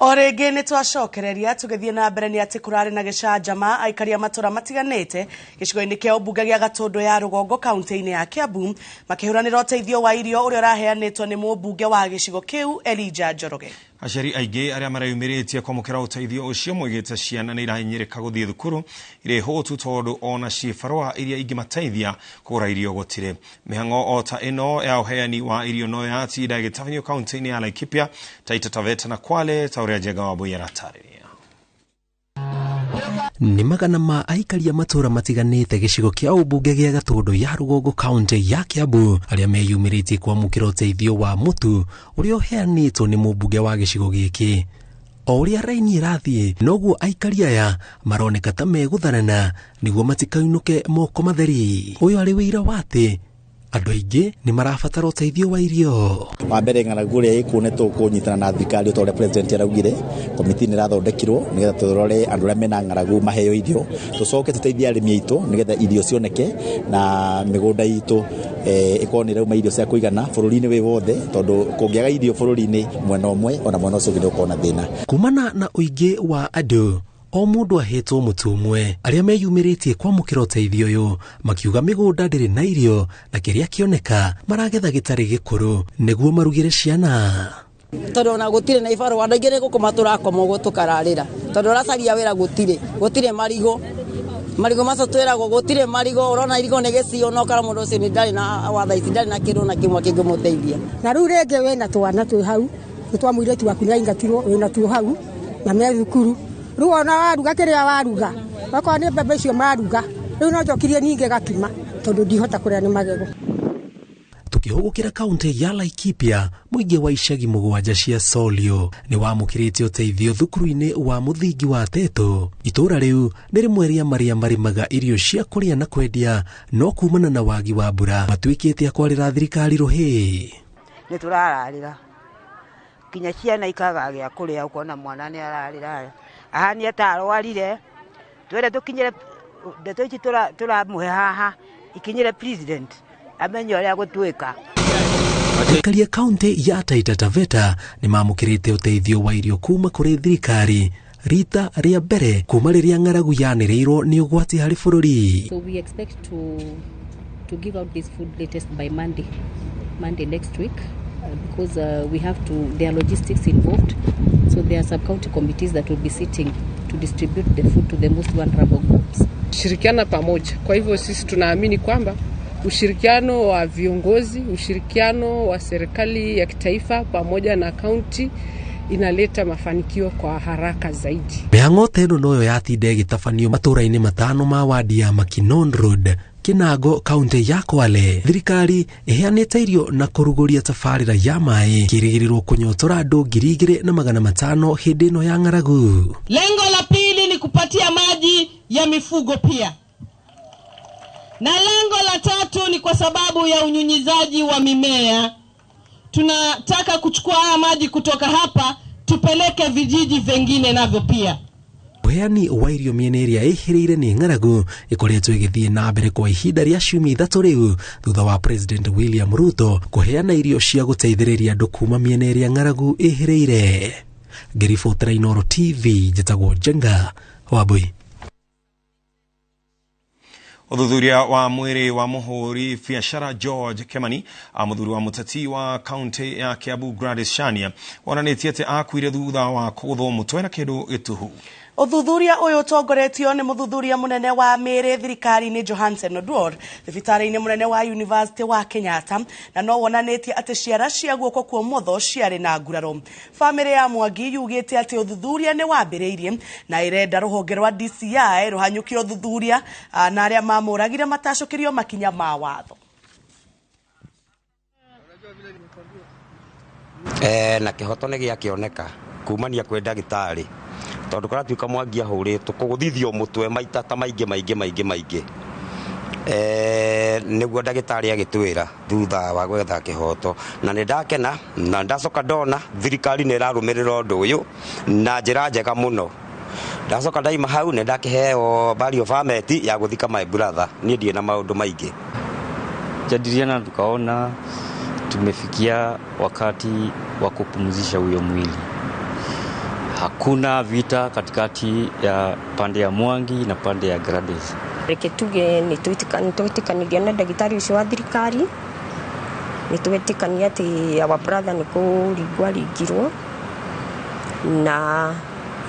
Speaker 17: O rĩngĩ nĩ twacokereria tũgĩthiĩ na mbere nĩ atĩ kũrarĩ na gĩcanjama aikari a matũra matiganĩte gĩcigo-inĩ kĩa ũmbunge gĩa Gatũndũ ya Rũgongo kaunti-inĩ ya Kiambu makĩhũranĩra ũteithio wa irio ũrĩa ũraheanĩtwo nĩ mũmbunge wa gĩcigo kĩu Elijah Njoroge.
Speaker 18: Aciari aingĩ arĩa mareyumĩrĩtie kwamũkĩra ũteithio ũcio moigĩte ciana nĩ irahinyĩrĩka gũthiĩ thukuru irĩ hũtu tondũ ona cibarũa iria ingĩmateithia kũgũra irio gũtirĩ. Mĩhang'o o ta ĩno ya ũheani wa irio no yatinda ĩgĩtabanio kaunti-inĩ ya Laikipia, Taita Taveta na Kwale ta ũrĩa Njenga wa Mbui aratarĩria.
Speaker 16: Nĩ magana ma aikari a matũra matiganĩte gĩcigo kĩa ũmbunge gĩa Gatũndũ ya Rũgongo kaunti ya Kiambu arĩa meyumĩrĩtie kwamũkĩra ũteithio wa mũtu ũrĩa ũheanĩtwo nĩ mũmbunge wa gĩcigo gĩkĩ. O ũrĩa raini ĩrathiĩ noguo aikari aya maroneka ta megũtharana nĩguo matikainũke moko matheri. Ũyũ arĩ wĩira wa atĩ andũ aingĩ nĩ marabatara ũteithio wa irio.
Speaker 21: Wa mbere ng'aragu ĩrĩa ĩkuo nĩ tũkũnyitana na thirikari ta ũrĩa president araugire, komiti nĩ ĩrathondekirwo nĩgetha tũrore andũ arĩa mena ng'aragu maheo irio, tũcoke tũteithie arĩmi aitũ nĩgetha irio cioneke na mĩgũnda itũ ĩkorwo nĩ ĩrauma irio cia kũigana bũrũri-inĩ wĩ wothe, tondũ kũngĩaga irio bũrũri-inĩ mwena ũmwe ona mwena ũcio ũngĩ nĩ ũkorwo na thĩna.
Speaker 16: Kumana na ũingĩ wa andũ o mũndũ ahetwo mũtu ũmwe, arĩa meyumĩrĩtie kwamũkĩra ũteithio ũyũ makiuga mĩgũnda ndĩrĩ na irio na kĩrĩa kĩoneka maragetha gĩtarĩ gĩkũrũ nĩguo marugĩre ciana.
Speaker 22: Tondũ ona gũtirĩ na ibarũa, andũ aingĩ nĩ gũkoma tũrakoma ũguo tũkararĩra, tondũ ũracaria wĩra gũtirĩ, gũtirĩ marigũ, marigũ macio twĩragwo gũtirĩ marigũ, ũrona irigũ nĩ gĩcio no kara mũndũ ũcio nĩ ndarĩ na watha ici ndarĩ na kĩndũ na kĩmwe kĩngĩmũteithia.
Speaker 28: Na rĩu rĩngĩ wĩna twana twĩ hau, nĩ twa mũirĩtu waku nĩaingatirwo, wĩna tuo hau na me thukuru. Rĩu ona waruga kĩrĩa waruga, okorwo nĩ mbembe icio maruga, rĩu no njokirie ningĩ gakima tondũ ndihota kũrĩa nĩ magego.
Speaker 16: Tukĩhũgũkĩra kaunti ya Laikipia, mũingĩ wa icagi 7 cia Solio nĩ wamũkĩrĩte ũteithio thukuru-inĩ wa mũthingi wa Teto. Itũũra rĩu nĩ rĩmwe rĩa marĩa marĩmaga irio cia kũrĩa na kwendia, no kumana na wagi wa mbura matuĩkĩte a kwarĩra thirikari rũhĩ.
Speaker 29: Nĩ tũrararĩra kinya ciana ikaga gĩa kũrĩa, ũkona mwana nĩ ararĩra ahania ta arwarire, twende tũkinyĩre ndeto ici tũramũhe haha ikinyĩre president amenye ũrĩa gũtuĩka.
Speaker 16: Aikari a kaunti ya Taita Taveta nĩ mamũkĩrĩte ũteithio wa irio kuma kũrĩ thirikari rita rĩa mbere kuma rĩrĩa ng'aragu yanĩrĩirwo nĩ ũgwati harĩ bũrũri.
Speaker 1: So we expect to give out this food latest by Monday next week, because we have to, there are logistics involved, so there are sub-county committees that will be sitting to distribute the food to the most vulnerable groups.
Speaker 2: Shirikiana pamoja. Kwa hivyo sisi tunaamini kwamba ushirikiano wa viongozi, ushirikiano wa serikali ya kitaifa pamoja na county inaleta mafanikio kwa haraka zaidi.
Speaker 16: Mĩhang'o ta ĩno noyo yatinda ĩgĩtabanio matũũra-inĩ matano ma wadi ya Makinon Road, Kinago, kaunti ya Kwale. Thirikari ĩheanĩte irio na kũrugũria tabarĩra ya maĩ kĩrĩgĩrĩrwo kũnyotora andũ 2,500 hĩndĩ ĩno ya ng'aragu.
Speaker 3: Lengo la pili ni kupatia maji ya mifugo pia, na lengo la tatu ni kwa sababu ya unyunyizaji wa mimea. Tunataka kuchukua haya maji kutoka hapa tupeleke vijiji vingine navyo pia.
Speaker 16: Ũheani wa irio mĩena ĩrĩa ĩhĩrĩire nĩ ng'aragu ĩkoretwo ĩgĩthiĩ na mbere kwa ihinda rĩa ciumia 3 rĩu thutha wa President William Ruto kũheana irio cia gũteithĩrĩria andũ kuma mĩena ĩrĩa ng'aragu ĩhĩrĩire. Ngĩribotera Inooro TV, njĩtagwo Njenga Wambui.
Speaker 18: Ũthuthuria wa mwĩrĩ wa mũhũri biacara George Kemani, mũthuri wa mũteti wa kaunti ya Kiambu Gladys Shania, wonanĩtie atĩ akuire thutha wa kũgũthwo mũtwe na kĩndũ gĩtuhu.
Speaker 17: Ũthuthuria ũyũ ũtongoretio nĩ mũthuthuria mũnene wa mĩĩrĩ thirikari-inĩ Johansen Oduor thibitarĩ-inĩ mũnene wa University wa Kenyatta, na no wonanĩtie atĩ ciara cia guoko kwa ũmotho ciarĩ na nguraro. Bamĩrĩ ya Mwangi yugĩte atĩ ũthuthuria nĩ wambĩrĩirie na ĩrenda rũhonge rwa DCI rũhanyũkie ũthuthuria na arĩa mamũragire matacũkĩrio makinya ma watho.
Speaker 5: Na kĩhoto nĩ gĩakĩoneka kumania kwĩ ndagĩtarĩ tondu karatuika Mwangi ahũrĩtwo kũgũthithio mũtwe maita ta maingĩ maingĩ maingĩ maingĩ, nĩguo ndagĩtarĩ agĩtwĩra thutha wa gwetha kĩhoto, na nĩ ndakena na ndacoka ndona thirikari nĩ ĩrarũmĩrĩra ũndũ ũyũ na njĩra njega mũno. Ndacoka ndaima hau nĩ ndakĩheo value of ya gũthika my brother. Niĩ ndirĩ na maũndũ maingĩ.
Speaker 19: Jadiliana tukaona tumefikia wakati wa kupumzisha huyo mwili. Hakuna vita katikati ya pande ya Mwangi na pande ya Gladys.
Speaker 11: Reke tuge nĩ twĩtĩkanirie na ndagĩtarĩ ũcio wa thirikari, nĩ twetĩkania atĩ our brother nĩ kũringwo aringirwo, na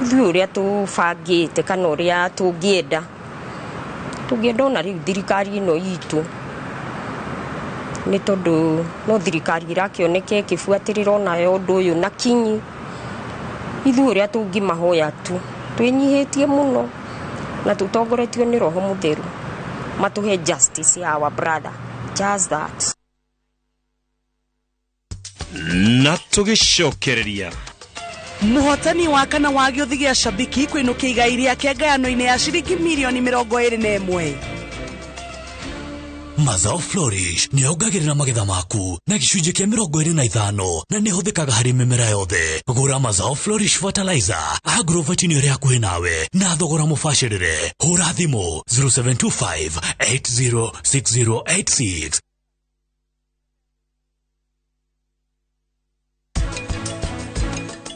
Speaker 11: ithuĩ ũrĩa tũbangĩte kana ũrĩa tũngĩenda ona rĩu thirikari ĩno itũ, nĩ tondũ no thirikari ĩrakĩoneka ĩkĩbuatĩrĩra onayo ũndũ ũyũ na kinyi. Ithuĩ ũrĩa tũngĩmahoya tu twĩnyihĩtie mũno na tũtongoretio nĩ Roho Mũtheru matũhe justice ya our brother, just that.
Speaker 18: Na tũgĩcokereria
Speaker 17: Mũhotani wa kana wa gĩũthi gĩa Shabiki kwĩnũkia igai rĩake ngayano-inĩ ya ciringi mirioni 21.
Speaker 15: Mazao Flourish nĩ yongagĩrĩra magetha maku na gĩcunjĩ kĩa 25 na nĩ ĩhũthĩkaga harĩ mĩmera yothe. Gũra Mazao Flourish Fertilizer agrovet-inĩ ĩrĩa hakuhĩ nawe na thogora mũbacĩrĩre. Hũra thimũ 0725 806086.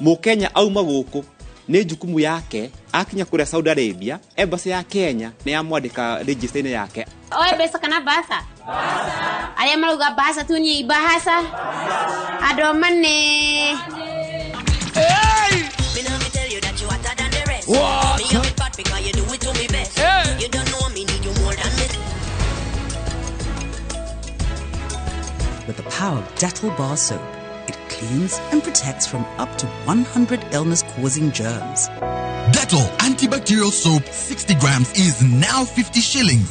Speaker 20: Mũkenya auma gũkũ nĩ jukumu yake akinya kũrĩa Saudi Arabia, embassy ya Kenya nĩ yamwandĩka register-inĩ yake.
Speaker 23: Oe mbeca kana basa? Basa. Arĩa marauga basa tu ni bahasa. Andũ mane.
Speaker 9: Hey! Me not tell you that you hotter than the rest. What? Me have it bad because you do it to me best. Hey. You don't know me need you more than me.
Speaker 24: With the power of Dettol bar soap, it cleans and protects from up to 100 illness-causing germs.
Speaker 12: Dettol antibacterial soap 60 grams is now 50 shillings.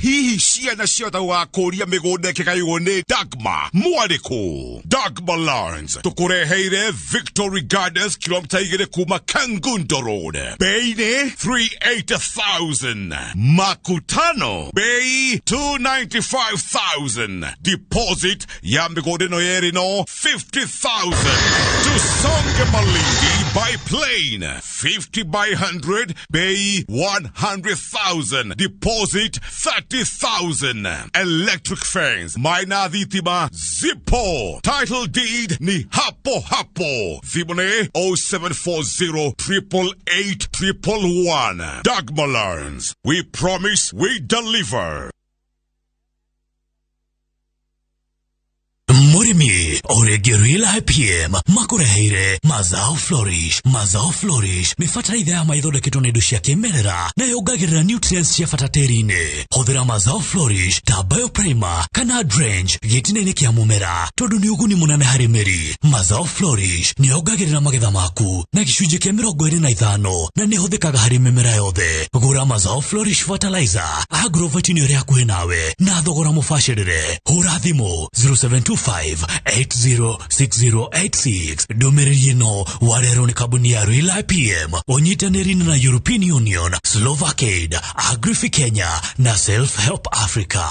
Speaker 25: Hihi ciana ciothe wakũria mĩgũnda ĩkĩgaywo nĩ Dagma mwarĩkũ. Dagma Lands tũkũreheire Victory Gardens kilomita 2 kuma Kangundo Road, bei nĩ 380,000, makutano bei 295,000, deposit ya mĩgũnda ĩno yerĩ no 50,000. Tusonge Malindi by plane. 50 by 100, bei 100,000. Deposit 30,000. Electric fence, maina thitima zipo. Title deed ni hapo hapo. Thimone 0740 888 111. Dagmar Lands. We promise, we deliver.
Speaker 15: Murimi orege Real IPM makureheire Mazao Flourish. Mazao Flourish nĩ bataraitha ya maithondeketwo na indo cia kĩmerera na yongagĩrĩra nutrients cia bata tĩri-inĩ. Hũthĩra Mazao Flourish ta bioprimer kana drench gĩtina-inĩ kĩa mũmera tondũ nĩ ũguni mũnene harĩ mĩri. Mazao Flourish nĩ yongagĩrĩra magetha maku na gĩcunjĩ kĩa 25 na nĩ ĩhũthĩkaga harĩ mĩmera yothe. Gũra Mazao Flourish fertilizer agrovet-inĩ ĩrĩa hakuhĩ nawe na thogora mũbacĩrĩre. Hũra thimũ 0725 806086. Ndũmĩrĩri ĩno warerwo nĩ kambuni ya Real IPM ũnyitanĩri na European Union, Slovakaid, Agrifi Kenya na Self Help Africa.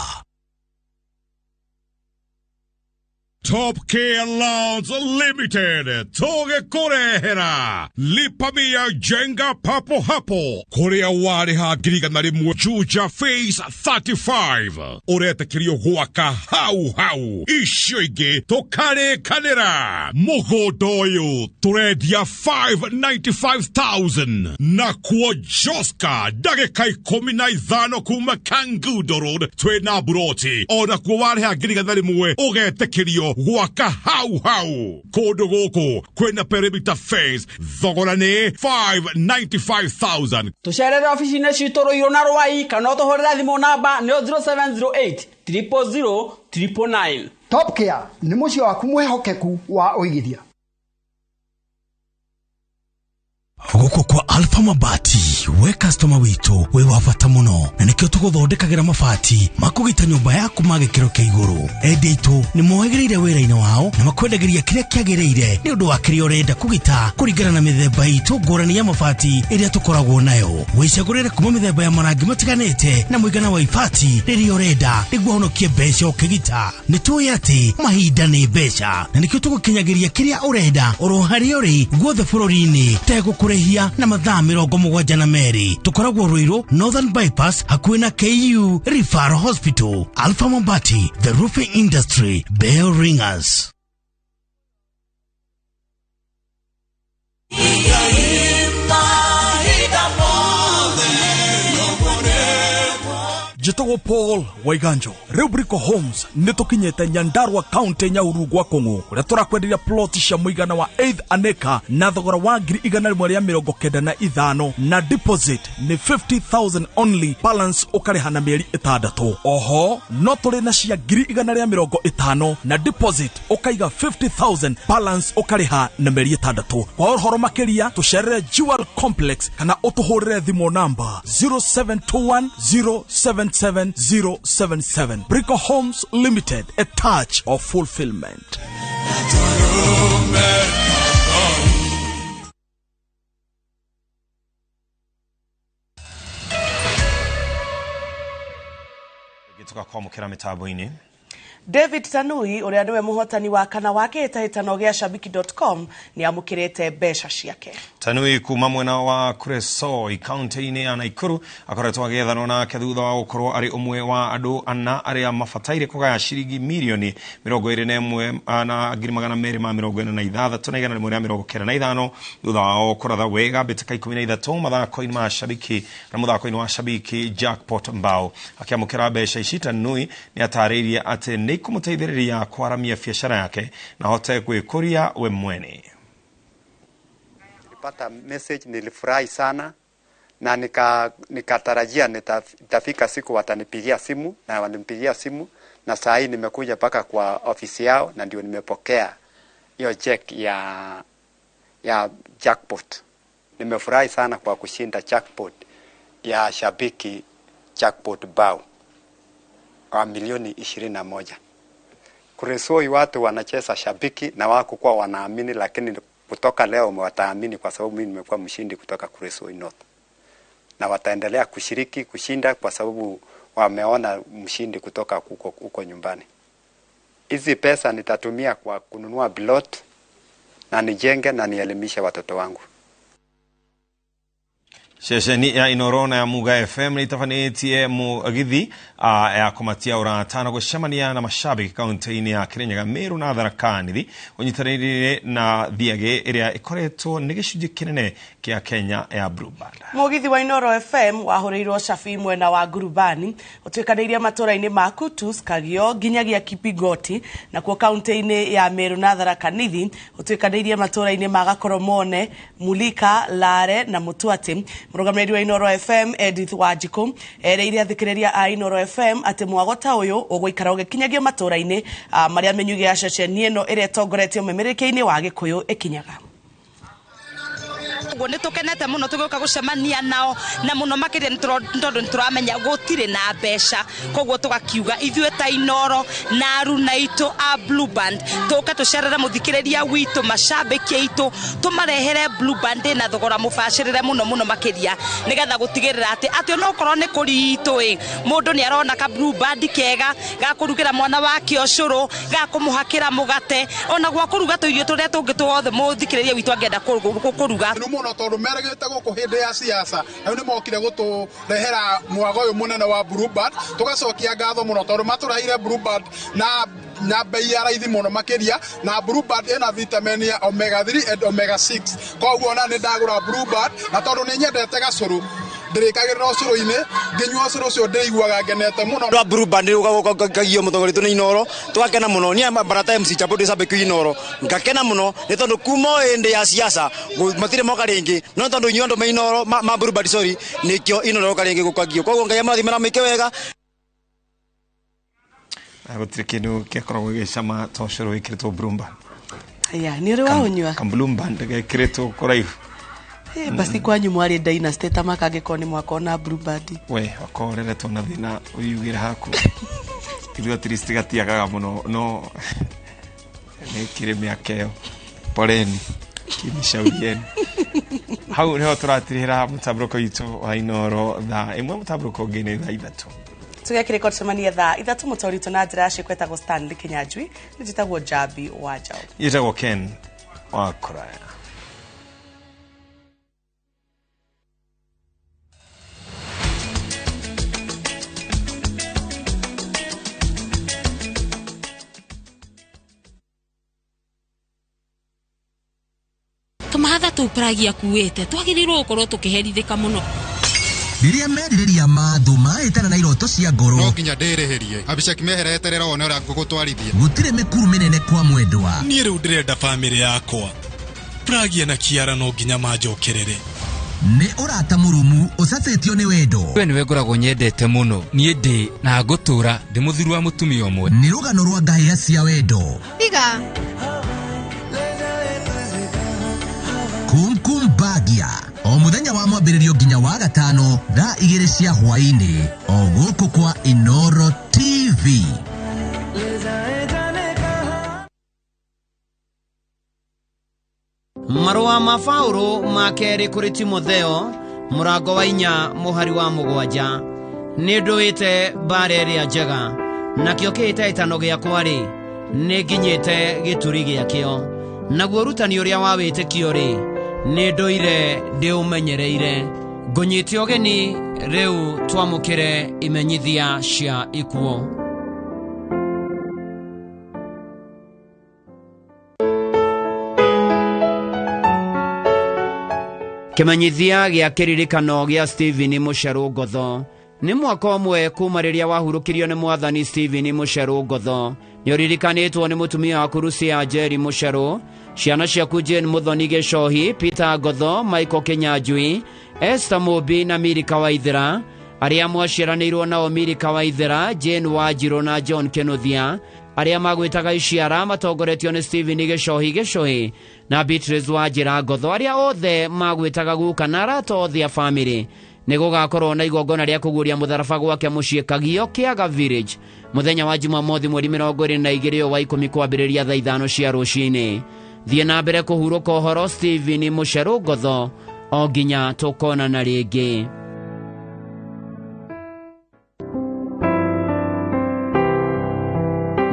Speaker 25: Top Care Loans Limited toge kurehera lipa mia jenga papo hapo kuria wariha 100,000 Juja Phase 35 uretekirio gwaka hau hau icio ingi tukarikanira mugunda uyu turendia 595,000 na kuo Joska ndagika 15 kuma Kangundo Road twina buroti ona kuo wariha 100,000 ugetekirio gwaka hau hau kundu guku kwina perimeter fence thogora ni 595,000.
Speaker 4: Tucerere ofici-inĩ citũ Ruiru na Ruai kana ũtũhũrĩre thimũ namba nĩyo 0708 000 999.
Speaker 6: Top Care nĩ mũciĩ waku mwĩhokeku wa ũigithia.
Speaker 15: Gũkũ kwa Alpha Mabati we customer witũ wĩ wa bata mũno na nĩkĩo tũgũthondekagĩra mabati makũgita nyũmba yaku ma gĩkĩro kĩa igũrũ. Endia aitũ nĩ moĩgĩrĩire wĩra-inĩ wao na makwendagĩria kĩrĩa kĩagĩrĩire nĩ ũndũ wa kĩrĩa ũrenda kũgita kũringana na mĩthemba itũ ngũrani ya mabati ĩrĩa tũkoragwo nayo. Wĩcagũrĩre kuma mĩthemba ya marangi matiganĩte na mũigana wa ibati rĩrĩa ũrenda nĩguo ũhonokie mbeca ũkĩgita. Nĩ tũĩ atĩ mahinda nĩ mbeca na nĩkĩo tũgũkinyagĩria kĩrĩa ũrenda oro harĩa ũrĩ guothe bũrũri-inĩ tegũkũrĩhia na mathaa 72. Tũkoragwo Ruiru Northern Bypass hakuhĩ na KU Referral Hospital. Alpha Mabati, the roofing industry bell ringers.
Speaker 7: Njĩtagwo Paul Waiganjo. Rĩu Brico Homes nĩ tũkinyĩte Nyandarua County Nyahururu gwa Kũng'ũ kũrĩa tũrakwenderia plot cia mũigana wa 8 an acre na thogora wa 195,000 na deposit nĩ 50,000 only, balance ũkarĩha na mĩeri 6. Oho no tũrĩ na cia 150,000 na deposit ũkaiga 50,000, balance ũkarĩha na mĩeri 6. Kwa ũhoro makĩria tũcerere Jewel Complex kana ũtũhũrĩre thimũ namba 0721 077 077. Brico Homes Limited, a touch of fulfillment.
Speaker 18: Tukakwamũkĩra mĩtambo-inĩ.
Speaker 17: David Tanui ũrĩa nĩwe mũhotani wa kana wa kĩhĩtahĩtano gĩa shabiki.com nĩ amũkĩrĩte mbeca ciake.
Speaker 18: Tanui kuma mwena wa Kuresoi kaunti-inĩ ya Naikuru akoretwo agĩethanwo nake thutha wa gũkorwo arĩ ũmwe wa andũ ana arĩa mabataire kũgaya ciringi mirioni 21 na 246 na 195 thutha wao kũratha wega mbĩtĩka 13 mathako-inĩ ma Shabiki na mũthako-inĩ wa Shabiki Jackpot Mbao. Akĩamũkĩra mbeca ici Tanui nĩ atarĩirie atĩ nĩ ikũmũteithĩrĩria kwaramia biacara yake na ahote gwĩkũria we mwene.
Speaker 8: Nilipata message, nilifurahi sana na nikatarajia nitafika siku watanipigia simu, na walinipigia simu na saa hii nimekuja mpaka kwa ofisi yao na ndio nimepokea hiyo check ya jackpot. Nimefurahi sana kwa kushinda jackpot ya Shabiki Jackpot Bao wa milioni 21. Kuresoi watu wanacheza Shabiki na wako kwa wanaamini, lakini kutoka leo wataamini kwa sababu mimi nimekuwa mshindi kutoka Kuresoi North. Na wataendelea kushiriki kushinda kwa sababu wameona mshindi kutoka huko nyumbani. Hizi pesa nitatumia kwa kununua plot na nijenge na nielimishe watoto wangu.
Speaker 18: Ceceni ya Inoro na ya Muga FM nĩ itabanĩtie mũgithi ya kũmatia ũrata na gũcemania na mashabiki kaunti-inĩ ya Kirinyaga, Meru na Tharaka Nithi ũnyitanĩire na Thiagĩ ĩrĩa ĩkoretwo nĩ gĩcunjĩ kĩnene kĩa Kenya ya Blue Band.
Speaker 17: Mũgithi wa Inoro FM wahũrĩirwo cabi mwena wa Ngurubani ũtuĩkanĩirie matũũra-inĩ ma Kutus, Kagio nginyagia Kipigoti, nakuo kaunti-inĩ ya Meru na Tharaka Nithi ũtuĩkanĩirie matũũra-inĩ ma Gakoromone, Mulika, Lare na Mũtwatĩ. Mũrũgamĩrĩri wa Inoro FM Edith Wanjikũ erĩire athikĩrĩria a Inoro FM atĩ mwago ta ũyũ ũgũikara ũgĩkinyagio matũũra-inĩ marĩa mĩnyugĩ ya ceceni ĩno ĩrĩa ĩtongoretio mũmemerekia-inĩ wa Gĩkũyũ ĩkinyaga.
Speaker 10: Ũguo nĩ tũkenete mũno tũgĩũka gũcemania nao na mũno makĩria nĩ tondũ nĩ tũramenya gũtirĩ na mbeca, koguo tũgakiuga ithuĩ ta Inoro na aruna aitũ a Blue Band tũke tũcerere mũthikĩrĩria witũ, macambĩki aitũ, tũmarehere Blue Band ĩna thogora mũbacĩrĩre mũno mũno makĩria nĩgetha gũtigĩrĩra atĩ onokorwo nĩ kũritũ ĩ mũndũ nĩ arona ka Blue Band kega ga kũrugĩra mwana wake ũcũrũ, ga kũmũhakĩra mũgate, ona gwa kũruga tũirio tũrĩa tũngĩ tuothe mũthikĩrĩria witũ angĩenda kũruga.
Speaker 13: Mũno tondũ meregete gũkũ hĩndĩ ya siasa na rĩu nĩmokire gũtũrehera mwago ũyũ mũnene wa Blue Band. Tũgacokia ngatho mũno tondũ matũreheire Blue Band na bei ya raithi mũno makĩria, na Blue Band ĩna vitamin ya omega 3 and omega 6. Koguo ona nĩ ndagũra Blue Band na tondũ nĩ nyendete gacũrũ ndĩrĩkagĩrĩra ũcũrũ-inĩ, ngĩnyua ũcũrũ ũcio ndĩiguaga ngenete mũno.
Speaker 14: Andũ a Blue Band gũkagio mũtongoria nĩ Inoro tũgakena mũno. Niĩ barata MC Chapo ndĩ cambĩki Inoro ngakena mũno nĩ tondũ kuma o hĩndĩ ya siasa matirĩ moka rĩngĩ, no tondũ inyuĩ andũ me Inoro ma Blue Band sorry nĩkĩo Inoro yoka rĩngĩ gũkagio. Koguo Ngai amũrathime na mwĩke wega.
Speaker 18: Gũtirĩ kĩndũ gĩakoragwo gĩgĩcama ta ũcũrũ wĩkĩrĩtwo Blue Band.
Speaker 17: Aya, nĩ ũrĩ waũnyua?
Speaker 18: Ka Blue Band gekĩrĩtwo kũraihu.
Speaker 17: Basi kwanyu mwarĩ dynasty ta makangĩkorwo nĩ mwakona Blue Band.
Speaker 18: We wakorwo ũreretwo na thĩna ũyugĩre haku. Ithuĩ at least gatiagaga mũno no nĩ kĩrĩ mĩaka ĩyo. Poleni kimishauri yenu. Hau nĩho tũratirĩra mũtambũrũko witũ wa Inoro thaa 1, mũtambũrũko ũngĩ nĩ thaa 3.
Speaker 17: Tũgekĩrĩko tũcemanie thaa 3 mũtaũri witũ na njĩra ya ciĩko etagwo Stanley Kinyanjui, nĩ njĩtagwo Njambi wa Njaũ.
Speaker 18: Njĩtagwo Ken wa Kũraya.
Speaker 21: Tũmahatha tũu Pragi akuĩte twagĩrĩirwo gũkorwo tũkĩherithĩka mũno.
Speaker 22: Rĩrĩa merirĩria ma thũ mahĩtana na iroto cia ngoro,
Speaker 13: no nginya ndĩrĩhĩrie. Abishek mehereterera wone ũrĩa ngũgũtwarithia.
Speaker 22: Gũtirĩ mĩkuru mĩnene kwa mwendwa.
Speaker 26: Niĩ rĩu ndĩrenda bamĩrĩ yakwa. Pragia na Kiara no nginya manjokerere.
Speaker 22: Nĩ ũrata mũrũmu ũcacĩtio nĩ wendo.
Speaker 27: We nĩwe ngoragwo nyendete mũno. Niĩ ndĩ na ngũtũra ndĩ mũthuri wa mũtumia ũmwe.
Speaker 22: Nĩ rũgano rwa ngahĩha cia wendo.
Speaker 23: Tiga.
Speaker 22: Kumkum Bagia o mũthenya wa mwambĩrĩrio nginya wa gatano thaa 2 cia hwaĩ-inĩ o gũkũ kwa Inoro TV.
Speaker 28: Marũa ma Paũlũ ma kerĩ kũrĩ Timotheo mũrango wa 4 mũhari wa 7. Nĩ ndũĩte mbara ĩrĩa njega, nakĩo kĩhĩtahĩtano gĩakwa-rĩ nĩ nginyĩte gĩturi gĩakĩo, naguo ũrutani ũrĩa wa wĩtĩkio-rĩ nĩ ndũire ndĩũmenyereire. Ngũnyite ũgeni rĩu twamũkĩre imenyithia cia ikuũ. Kĩmenyithia gĩa kĩririkano gĩa Stephen Mũcerũ Ngotho. Nĩ mwaka ũmwe kuma rĩrĩa wahurũkirio nĩ mwathani Stephen Mũcerũ Ngotho. Nĩ ũririkanĩtwo nĩ mũtumia waku Lucia Njeri Mũcerũ, ciana ciaku Jane Muthoni Gĩcohi, Peter Ngotho, Michael Kinyanjui, Esther Mũmbi na Milika Waithera, arĩa mwaciaranĩirwo nao Milika Waithera, Jane Wanjirũ na John Kĩnuthia, arĩa magwĩtaga Iciara matongoretio nĩ Stephen Gĩcohi Gĩcohi na Beatrice Wanjĩra Ngotho, arĩa othe magwĩtaga guka na arata othe a bamĩrĩ. Nĩ gũgakorwo na igongona rĩa kũguũria mũtharaba gwake mũciĩ Kagio Kĩaga Village mũthenya wa Jumamothi mweri 22 wa 10 kwambĩrĩria thaa 5 cia rũcinĩ. Thiĩ na mbere kũhurũka ũhoro Stephen Mũcerũ Ngotho o nginya tũkonana rĩngĩ.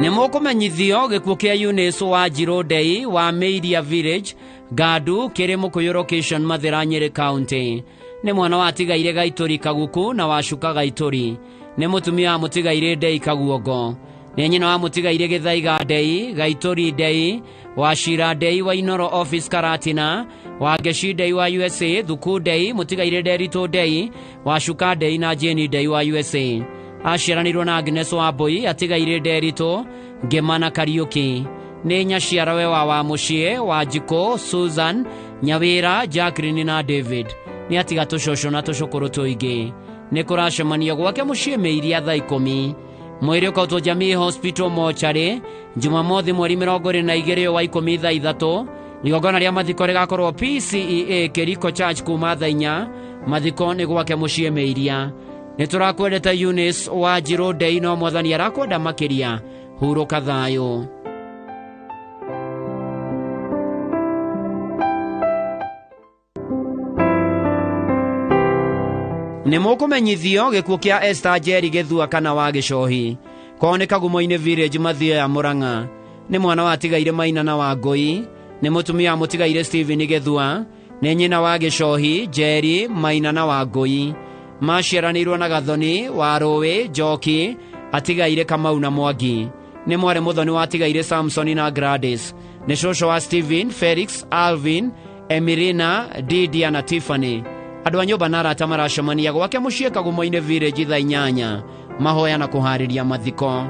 Speaker 28: Nĩ mũkũmenyithio gĩkuũ kĩa Eunice wa Njirũ wa Meiria Village, Gandu, kĩrĩ Mũkũyũ location, Mathĩra, Nyĩrĩ County. Nĩ mwana wa tigaire Gaitũri Kaguku na Wacuka Gaitũri. Nĩ mũtumia wa mũtigaire Ndei Kaguongo. Nĩ nyina wa mũtigaire Gĩthaiga Ndei, Gaitũri Ndei, Wacira Ndei wa Inoro Office Karatina, Wangeci Ndei wa USA, Thuku Ndei, mũtigaire Nderitũ Ndei, Wacuka Ndei na Jane Ndei wa USA. Aciaranĩirwo na Agnes Wambui, atigaire Nderitũ, Ngĩma na Kariũki. Nĩ nyaciarawe wa Wamũciĩ, Wanjikũ, Susan, Nyawĩra, Jacqueline na David. Nĩ atiga tũcũcũ na tũcũkũrũ tũingĩ. Nĩ kũracemanio gwake mũciĩ Mĩiria thaa 10. Mwĩrĩ ũkautwo Jamii Hospital mochari Jumamothi mweri 22 wa 10 thaa 3. Igongona rĩa mathiko rĩgakorwo PCEA Kĩriko Church kuma thaa 4. Mathiko nĩ gwake mũciĩ Mĩiria. Nĩ tũrakwendete Eunice wa Njirũ Ndei, no Mwathani arakwenda makĩria. Hurũka thayũ. Nĩ mũkũmenyithio gĩkuũ kĩa Esther Njeri Gĩthua kana wa Gĩcohi. Kwao nĩ Kagumo-inĩ Village, Mathioya ya Mũrang'a. Nĩ mwana wa tigaire Maina na Wangũi. Nĩ mũtumia wa mũtigaire Stephen Gĩthua. Nĩ nyina wa Gĩcohi, Njeri, Maina na Wangũi. Maciaranĩirwo na Gathoni, wa Rũĩ, Njoki, atigaire Kamau na Mwangi. Nĩ mwarĩ mũthoni wa tigaire Samson na Gladys. Nĩ cũcũ wa Stephen, Felix, Alvin, Emirina, Didia na Tiffany. Andũ a nyũmba na arata maracemania gwake mũciĩ Kagumo-inĩ Village thaa 8. Mahoya na kũharĩria mathiko.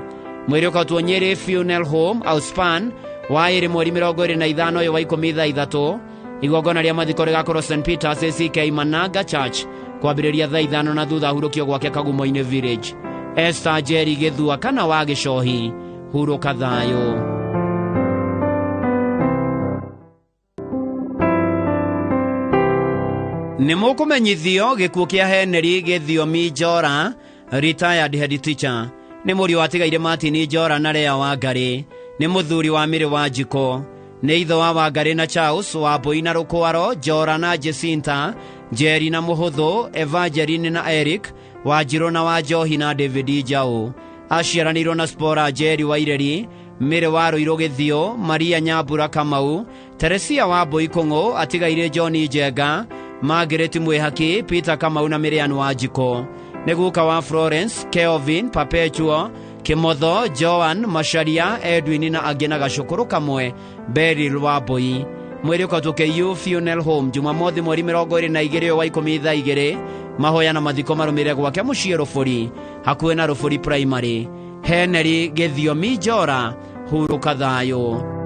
Speaker 28: Mwĩrĩ ũkautwo Nyĩrĩ Funeral Home Outspan wa ĩrĩ mweri 25 ũyũ wa 10 thaa 3. Igongona rĩa mathiko rĩgakorwo St Peters ACK Mananga Church kwambĩrĩria thaa 5 na thutha hurũkio gwake Kagumo-inĩ Village. Esther Njeri Gĩthua kana wa Gĩcohi, hurũka thayũ. Nĩ mũkũmenyithio gĩkuũ kĩa Henry Gĩthiomi Njora, retired head teacher. Nĩ mũriũ wa tigaire Martin Njora na Lea Wangarĩ. Nĩ mũthuri wa Mĩrĩ wa Njiko. Nĩ ithe wa Wangarĩ na Charles, Wambui na Rũkwaro, Njora na Jacinta, Njeri na Mũhũthũ, Evangeline na Eric, Wanjirũ na Wanjohi na David Njaũ. Aciaranĩirwo na Spora Njeri wa Ireri, Mĩrĩ wa Rũirũ Gĩthio, Maria Nyambura Kamau, Teresia Wambui Kũng'ũ, atigaire John Njenga, Margaret Mwĩhaki, Peter Kamau na Miriam Wanjikũ. Nĩ guka wa Florence, Kelvin, Perpetuo, Kĩmotho, Joan, Macharia, Edwin na angĩ na gacũkũrũ kamwe, Beryl Wambui. Mwĩrĩ ũkautwo KU Funeral Home Jumamothi mweri 22 wa 10 thaa 2. Mahoya na mathiko marũmĩrĩre gwake mũciĩ Rũbũri, hakuhĩ na Rũbũri Primary. Henry Gĩthiomi Njora, hurũka thayũ.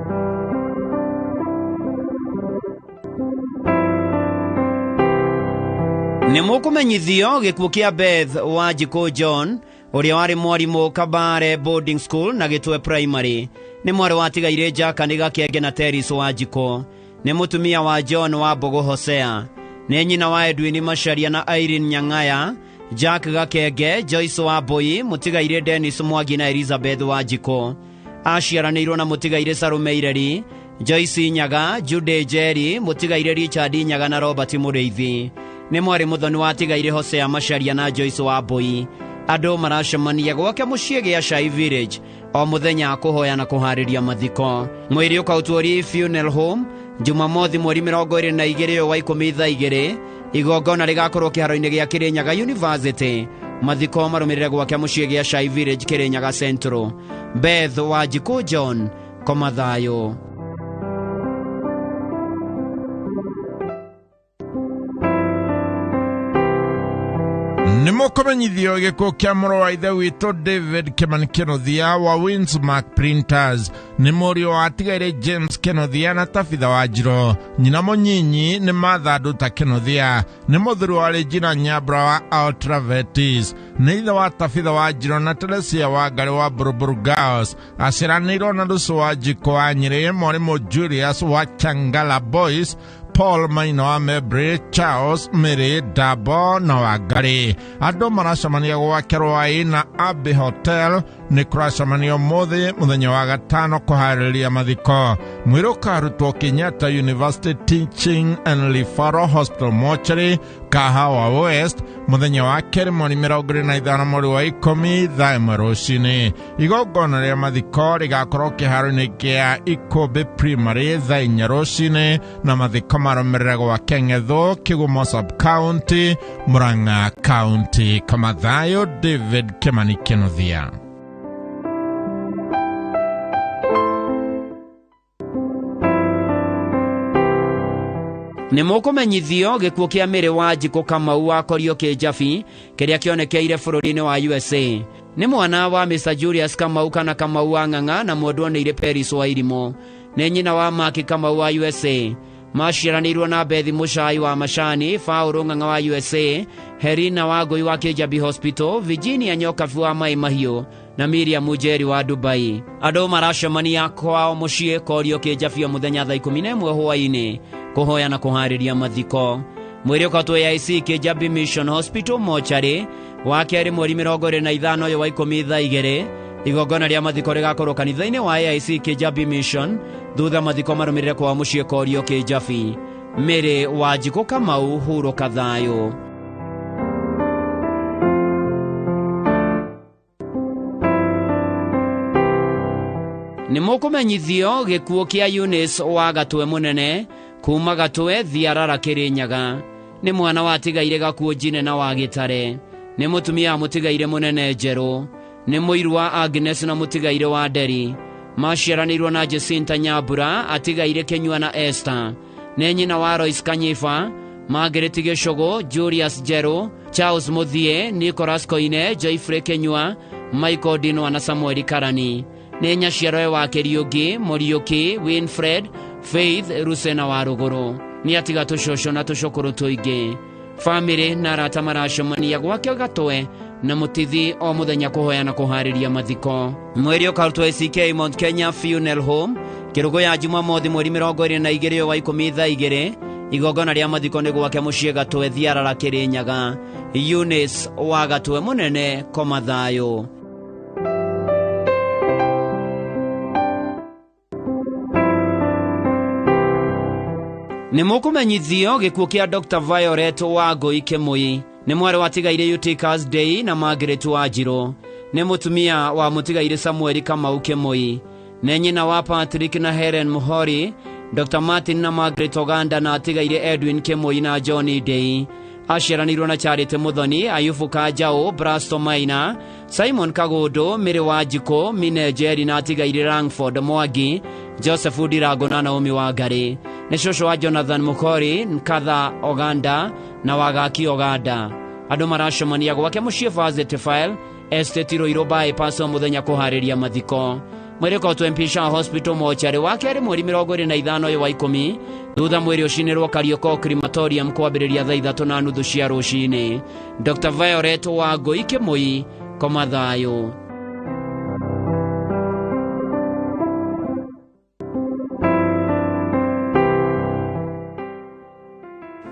Speaker 28: Nĩ mũkũmenyithio gĩkuũ kĩa Beth Wanjikũ John, ũrĩa warĩ mwarimũ Kabare Boarding School na Gĩtwe Primary. Nĩ mwarĩ wa tigaire Jakani Gakenge na Teris Wanjikũ. Nĩ mũtumia wa John wa Mbogo Hosea. Nĩ nyina wa Edwin Macharia na Irene Nyang'aya, Jack Gakenge, Joyce Wambui, mũtigaire Dennis Mwangi na Elizabeth Wanjikũ. Aciaranĩirwo na mũtigaire Salome Ireri, Joyce Nyaga, Jude Njeri, mũtigaire Richard Nyaga na Robert Mũrĩithi. Nĩ mwarĩ mũthoni wa tigaire Hosea Macharia na Joyce Wambui. Andũ maracemania gwake mũciĩ gĩa Shai Village o mũthenya kũhoya na kũharĩria mathiko. Mwĩrĩ ũkautwo Lee Funeral Home Jumamothi mweri 22 wa 10 thaa 2. Igongona rĩgakorwo kĩharo-inĩ gĩa Kĩrĩnyaga University. Mathiko marũmĩrĩre gwake mũciĩ gĩa Shai Village, Kĩrĩnyaga Central. Beth Wanjikũ John, koma thayũ.
Speaker 1: Nĩ mũkũmenyithio gĩkuũ kĩa mũrũ wa ithe witũ David Kĩmani Kĩnuthia wa Winsmark Printers. Nĩ mũriũ wa atigaire James Kĩnuthia na Tabitha Wanjirũ. Nyina mũnyinyi nĩ Martha Nduta Kĩnuthia. Nĩ mũthuri wa Regina Nyambura wa Ultravetis. Nĩ ithe wa Tabitha Wanjirũ na Teresia Wangarĩ wa Buruburu Girls. Aciaranĩirwo na Lucy Wanjikũ wa Nyĩrĩ, mwarimũ Julius wa Changala Boys, Paul Maina wa Mebri, Charles Mary Dabo na Wangari. Andũ maracemania gwake Rwai na Abbey Hotel. Nĩ kũracemanio ũmũthĩ mũthenya wa gatano kũharĩrĩria mathiko. Mwĩrĩ ũkarutwo Kenyatta University Teaching and Referral Hospital Mortuary, Kahawa West, Mũthenya wa kerĩ mweri 25 mweri wa 10 thaa 1 rũcinĩ. Igongona rĩa mathiko rĩgakorwo kĩharo-inĩ kĩa Ikũmbĩ Primary thaa 4 rũcinĩ, na mathiko marũmĩrĩre gwa Keng'etho, Kĩgumo Sub-County, Murang'a County. Kamathayo David Kimani Kinuthia.
Speaker 28: Nĩ mũkũmenyithio gĩkuũ kĩa Mary Wanjikũ Kamau wa Korio Kĩnjabi kĩrĩa kĩonekeire bũrũri-inĩ wa USA. Nĩ mwana wa Mr Julius Kamau kana Kamau wa Ng'ang'a na mwendwa nĩ Peris wa Irimũ. Nĩ nyina wa Maki Kamau wa USA. Maciaranĩirwo na Bethi Mũcai wa Macani, Paũlũ Ng'ang'a wa USA, Herina wa Ngũi wa Kĩnjabi Hospital, Virginia Nyokabi wa Mai Mahiũ na Miriam Njeri wa Dubai. Andũ maracemania kwao mũciĩ Korio Kĩnjabi o mũthenya thaa 11 hwaĩ-inĩ kũhoya na kũharĩria mathiko. Mwĩrĩ ũkatwo AIC Kĩnjabi Mission Hospital mochari wa kerĩ mweri 25 ũyũ wa 10 thaa 2. Igongona rĩa mathiko rĩgakorwo kanitha-inĩ wa AIC Kĩnjabi Mission, thutha mathiko marũmĩrĩre kwao mũciĩ Korio Kĩnjabi. Mary Wanjikũ Kamau, hurũka thayũ. Nĩ mũkũmenyithio gĩkuũ kĩa Eunice wa Gatwe Mũnene kuma Gatwe Thiarara Kĩrĩnyaga. Nĩ mwana wa tigaire Gakuũ Njine na wa Gĩtare. Nĩ mũtumia wa mũtigaire Mũnene Njerũ. Nĩ mũiru wa Agnes na mũtigaire wa Nderi. Maciaranĩirwo na Jacinta Nyambura, atigaire Kĩnyua na Esther. Nĩ nyina wa Royce Kanyiba, Margaret Gĩcũgũ, Julius Njerũ, Charles Mũthiĩ, Nicholas Koine, Joyfrey Kĩnyua, Michael Ndinwa na Samuel Karani. Nĩ nyaciaroe wa Kĩriũngĩ, Mũriũki, Winfred, Faith, Rusena wa Rũgũrũ. Nĩ atiga tũcũcũ na tũcũkũrũ tũingĩ. Famĩlĩ na arata maracemania gwake Gatwe na mũtithi o mũthenya kũhoya na kũharĩria mathiko. Mwĩrĩ ũkarutwo ACK Mount Kenya Funeral Home Kĩrũgũ ya Jumamothi mweri 22 wa 10 thaa 2. Igongona rĩa mathiko nĩ gwake mũciĩ Gatwe Thiarara Kĩrĩnyaga. Eunice wa Gatwe Mũnene, koma thayũ. Nĩ mũkũmenyithio gĩkuũ kĩa Dr Violet Wangũi Kĩmũi. Nĩ mwarĩ wa tigaire Eutychus Day na Margaret Wanjirũ. Nĩ mũtumia wa mũtigaire Samuel Kamau Kĩmũi. Nĩ nyina wa Patrick na Helen Muhori, Dr Martin na Margaret Oganda na atigaire Edwin Kĩmũi na John Day. Aciaranĩirwo na Charity Muthoni, Ayubu Kanjaũ, Brasto Maina, Simon Kagũndũ, Mary Wanjikũ, Mine Njeri na atigaire Langford Mwangi, Joseph Ndirango na Naomi Wangari. Nĩ cũcũ wa Jonathan Mukori, Nkatha Oganda na Wagaki Oganda. Andũ maracemania gwake mũciĩ Varsity File, Estate Ruiru Bypass o mũthenya kũharĩria mathiko. Mwĩrĩ ũkotwo Mpisha Hospital mochari wa kerĩ mweri 25 ũyũ wa 10, thutha mwĩrĩ ũcinĩrwo Karioko Crematorium kwambĩrĩria thaa 3:30 cia rũcinĩ. Dr Violet Wangũi Kĩmũi, koma thayũ.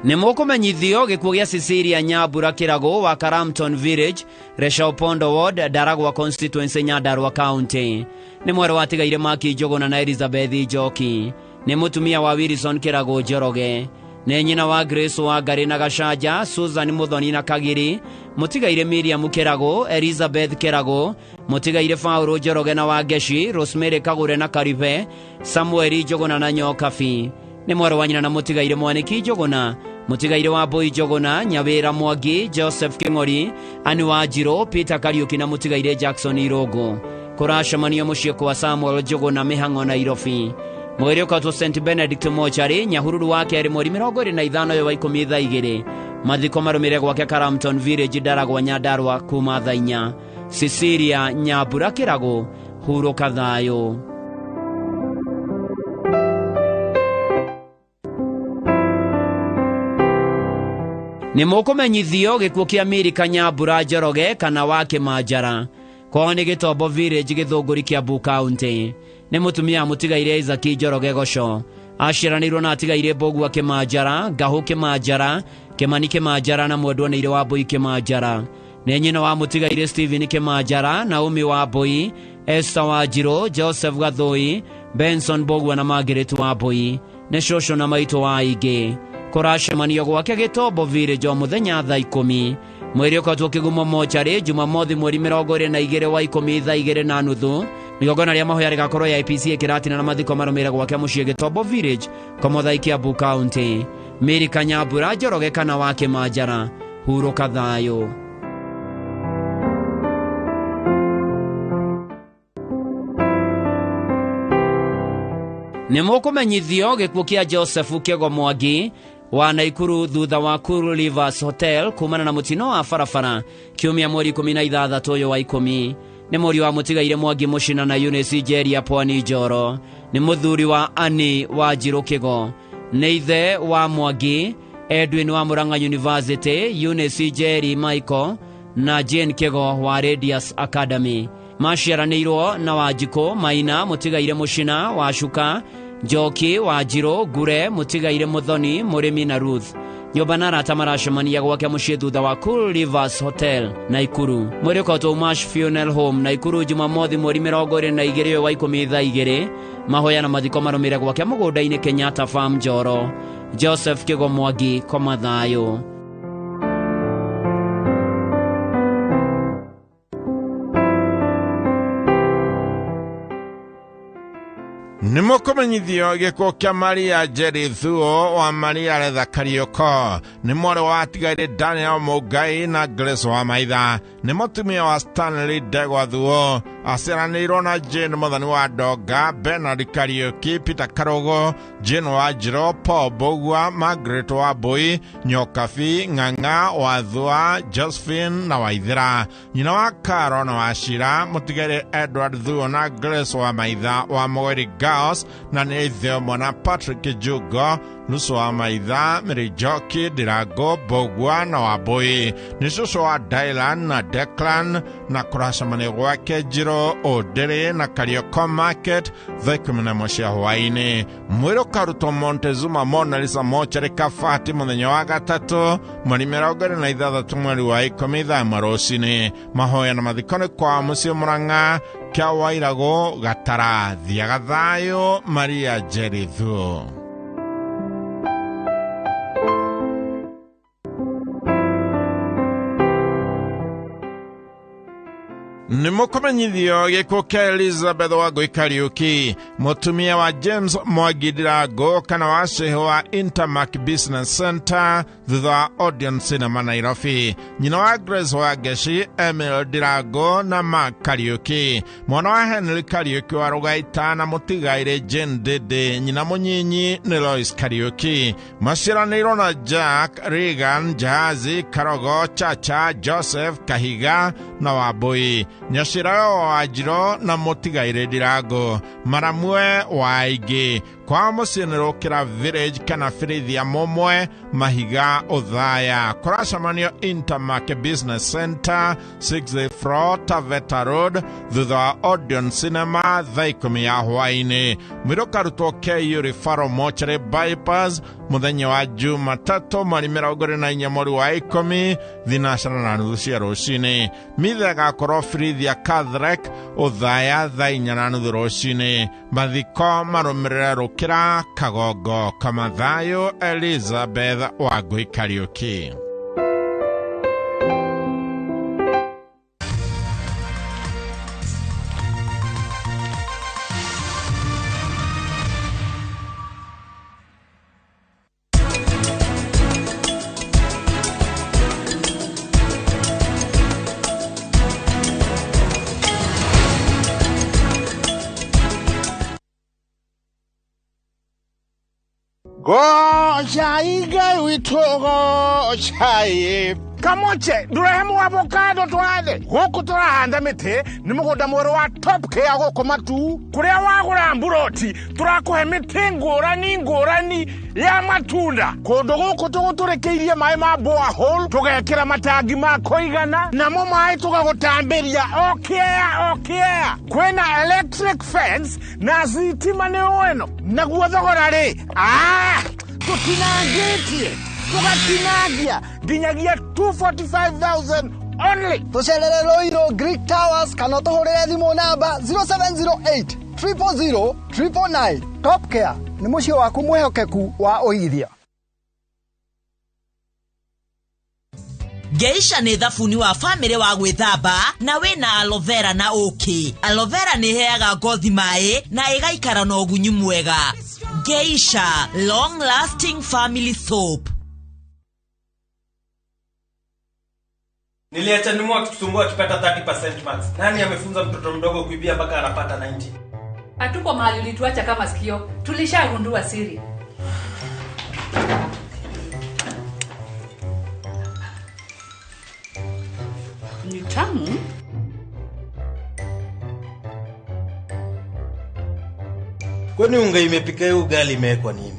Speaker 28: Nĩ mũkũmenyithio gĩkuũ gĩa Cecilia Nyambura Kĩragũ wa Karamton Village, Resha Opondo Ward, Ndaragwa Constituency, Nyandarua County. Nĩ mwarĩ wa tigaire Maki Njũgũna na Elizabeth Njoki. Nĩ mũtumia wa Wilson Kĩragũ Njoroge. Nĩ nyina wa Grace Wangari na Gacanja, Susan Muthoni na Kagiri, mũtigaire Miriam Kĩragũ, Elizabeth Kĩragũ, mũtigaire Paũlũ Njoroge na Wangeci, Rosemary Kagũre na Karibe, Samuel Njũgũna na Nyokabi. Nĩ mwarĩ wa nyina na mũtigaire Mwaniki Njũgũna, mũtigaire wa Mbui Njũgũna, Nyawĩra Mwangi, Joseph Kĩng'ori, Anne Wanjirũ, Peter Kariũki na mũtigaire Jackson Irũngũ. Kũracemanio mũciĩ kwa Samuel Njũgũna Mĩhang'o Nairobi. Mwĩrĩ ũkatwo St Benedict Mochari, Nyahururu wa kerĩ mweri 25 ũyũ wa 10 thaa 2. Mathiko marũmĩrĩre gwake Karamton Village, Ndaragwa, Nyandarua kuma thaa 4. Cecilia Nyambura Kĩragũ, hurũka thayũ. Nĩ mũkũmenyithio gĩkuũ kĩa Miri Kanyambura Njoroge kana wa Kĩmanjara. Kwao nĩ Gĩtombo Village, Gĩthũngũri, Kiambu County. Nĩ mũtumia mũtigaire Isaac Njoroge Goco. Aciaranĩirwo na atigaire Mbũgua Kĩmanjara, Ngahũ Kĩmanjara, Kĩmani Kĩmanjara na mwendwa nĩ wa Mbui Kĩmanjara. Nĩ nyina wa mũtigaire Stephen Kĩmanjara, Naomi wa Mbui, Esther Wanjirũ, Joseph Gathũi, Benson Mbũgua na Margaret wa Mbui. Nĩ cũcũ na maitũ wa aingĩ. Kũracemanio gwake Gĩtombo Village o mũthenya thaa 10. Mwĩrĩ ũkoretwo ũkĩgumwo mocarĩ Jumamothi mweri 22 wa 10 thaa 2:30. Igongona rĩa mahoya rĩgakorwo ya IPC Kĩratina na mathiko marũmĩrĩre gwake mũciĩ Gĩtombo Village, Komothai, Kiambu County. Mary Kanyambura Njoroge kana wa Kĩmanjara, hurũka thayũ. Nĩ mũkũmenyithio gĩkuũ kĩa Joseph Kĩgo Mwangi wa Naikuru thutha wa Cool Rivers Hotel kumana na mũtino wa barabara kiumia mweri 16 ũyũ wa 10. Nĩ mũriũ wa mũtigaire Mwangi Mũcina na Eunice Njeria Pwani Njoro. Nĩ mũthuri wa Annie wa Njirũ Kĩgo. Nĩ ithe wa Mwangi Edwin wa Murang'a University, Eunice Njeri Michael na Jane Kĩgo wa Radius Academy. Maciaranĩirwo na Wanjikũ Maina mũtigaire Mũcina wa Cuka, Njoki wa Njirũ, Ngure mũtigaire Mũthoni, Mũrĩmi na Ruth. Nyũmba na arata maracemania gwake mũciĩ thutha wa Cool Rivers Hotel Naikuru. Mwĩrĩ ũkoretwo Umash Funeral Home Naikuru Jumamothi mweri 22 wa 10 thaa 2. Mahoya na mathiko marũmĩrĩre gwake mũgũnda-inĩ Kenyatta Farm Njoro. Joseph Kĩgo Mwangi, koma thayũ.
Speaker 1: Nĩ mũkũmenyithio gĩkuũ kĩa Maria Njeri Thuo wa Maria Retha Kariũko. Nĩ mwarĩ wa atigaire Daniel Mũngai na Grace wa Maitha. Nĩ mũtumia wa Stanley Ndegwa Thuo. Aciaranĩirwo na Jane Mũthoni wa Ndonga, Bernard Kariũki, Peter Karũgũ, Jane wa Njirũ, Paul Mbũgua, Margaret wa Mbũi, Nyokabi, Ng'ang'a wa Thua, Josephine na Waithera. Nyina wa Caro na wa Shira, mũtigaire Edward Thuo na Grace wa Maitha wa Mũgweri Girls, na nĩ ithe ũmwe na Patrick Jugo, Nusu wa Maitha, Mary Njoki, Ndirango, Mbũgua na Wambũi. Nĩ cũcũ wa Dylan na Declan na kũracemania gwake Njirũ Ũndĩrĩ na Karioko Market thaa 11 cia hwaĩ-inĩ. Mwĩrĩ ũkarutwo Montezuma Mona Lisa mocarĩ Kabati mũthenya wa gatatũ mweri 26 mweri wa 10 thaa 1 rũcinĩ. Mahoya na mathiko nĩ kwa mũciĩ Mũrang'a kĩa Wairagũ Gatara. Thiaga thayũ Maria Njeri Thuo. Nĩ mũkũmenyithio gĩkuũ kĩa Elizabeth Wangũi Kariũki, mũtumia wa James Mwangi Ndirango kana wa Shehe wa Intermark Business Center thutha wa Odeon Cinema Nairobi. Nyina wa Grace Wangeci, Emil Ndirango na Mark Kariũki. Mwana wa Henry Kariũki wa Rũgaita na mũtigaire Jane Ndĩndĩ. Nyina mũnyinyi nĩ Lois Kariũki. Maciaranĩirwo na Jack, Regan, Jahazi, Karogo, Chacha, Joseph, Kahiga na Wambũi. Nyacirayo wa Njirũ na mũtigaire Ndirango. Maramwe wa aingĩ. Kwa mũciĩ nĩ Rũkĩra Village kana Birithia Mũmwe, Mahiga, Othaya. Kũracemanio Intermark Business Center, 6th floor, Taveta Road, thutha wa Odeon Cinema thaa 10 ya hwaĩ-inĩ. Mwĩrĩ ũkarutwo KU Referral Mortuary Bypass mũthenya wa Jumatatũ mweri 24 mweri wa 10 thinacana na nuthu cia rũcinĩ. Mitha ĩgakorwo Birithia Catholic Othaya thaa 4:30 rũcinĩ. Mathiko marũmĩrĩre Rũkĩra Kagongo. Kamathayo Elizabeth Wangũi Kariũki.
Speaker 2: Gochai Ngai witũ gochai kamoche ndurehe avocado twathe gũkũ tũrahanda mĩtĩ nĩ mũgũnda mwerũ wa Top Care gũkũ Matu kũrĩa wagũra mburoti tũrakũhe mĩtĩ ngũrani ngũrani ya matunda kũndũ gũkũ tũgũtũrĩkĩirie maĩ ma borehole tũgekĩra matangi ma kũigana namo maĩ tũgagũtambĩria o kĩea o kĩea kwĩna electric fence na thitima nĩ ũeno naguo thogora rĩ tũtinangĩtie tũgatinangia nginyagia 245,000 only.
Speaker 6: Tũcerere Ruiru Greek Towers kana ũtũhũrĩre thimũ namba 0708 000 999. Top Care nĩ mũciĩ waku mwĩhokeku wa ũigithia.
Speaker 3: Geisha nĩ thabuni wa famĩlĩ wa gwĩthamba na wĩna aloe vera na ũkĩ. Aloe vera nĩ ĩheaga ngothi maĩ na ĩgaikara na ũgunyu mwega. Geisha long lasting family soap.
Speaker 5: Niliacha nimu akitusumbua akipata 30% marks. Nani amefunza mtoto mdogo kuibia mpaka anapata 90?
Speaker 9: Hatuko mahali ulituacha kama sikio. Tulishagundua siri.
Speaker 10: Ni tamu.
Speaker 5: Kwani unga imepika hiyo ugali imewekwa nini?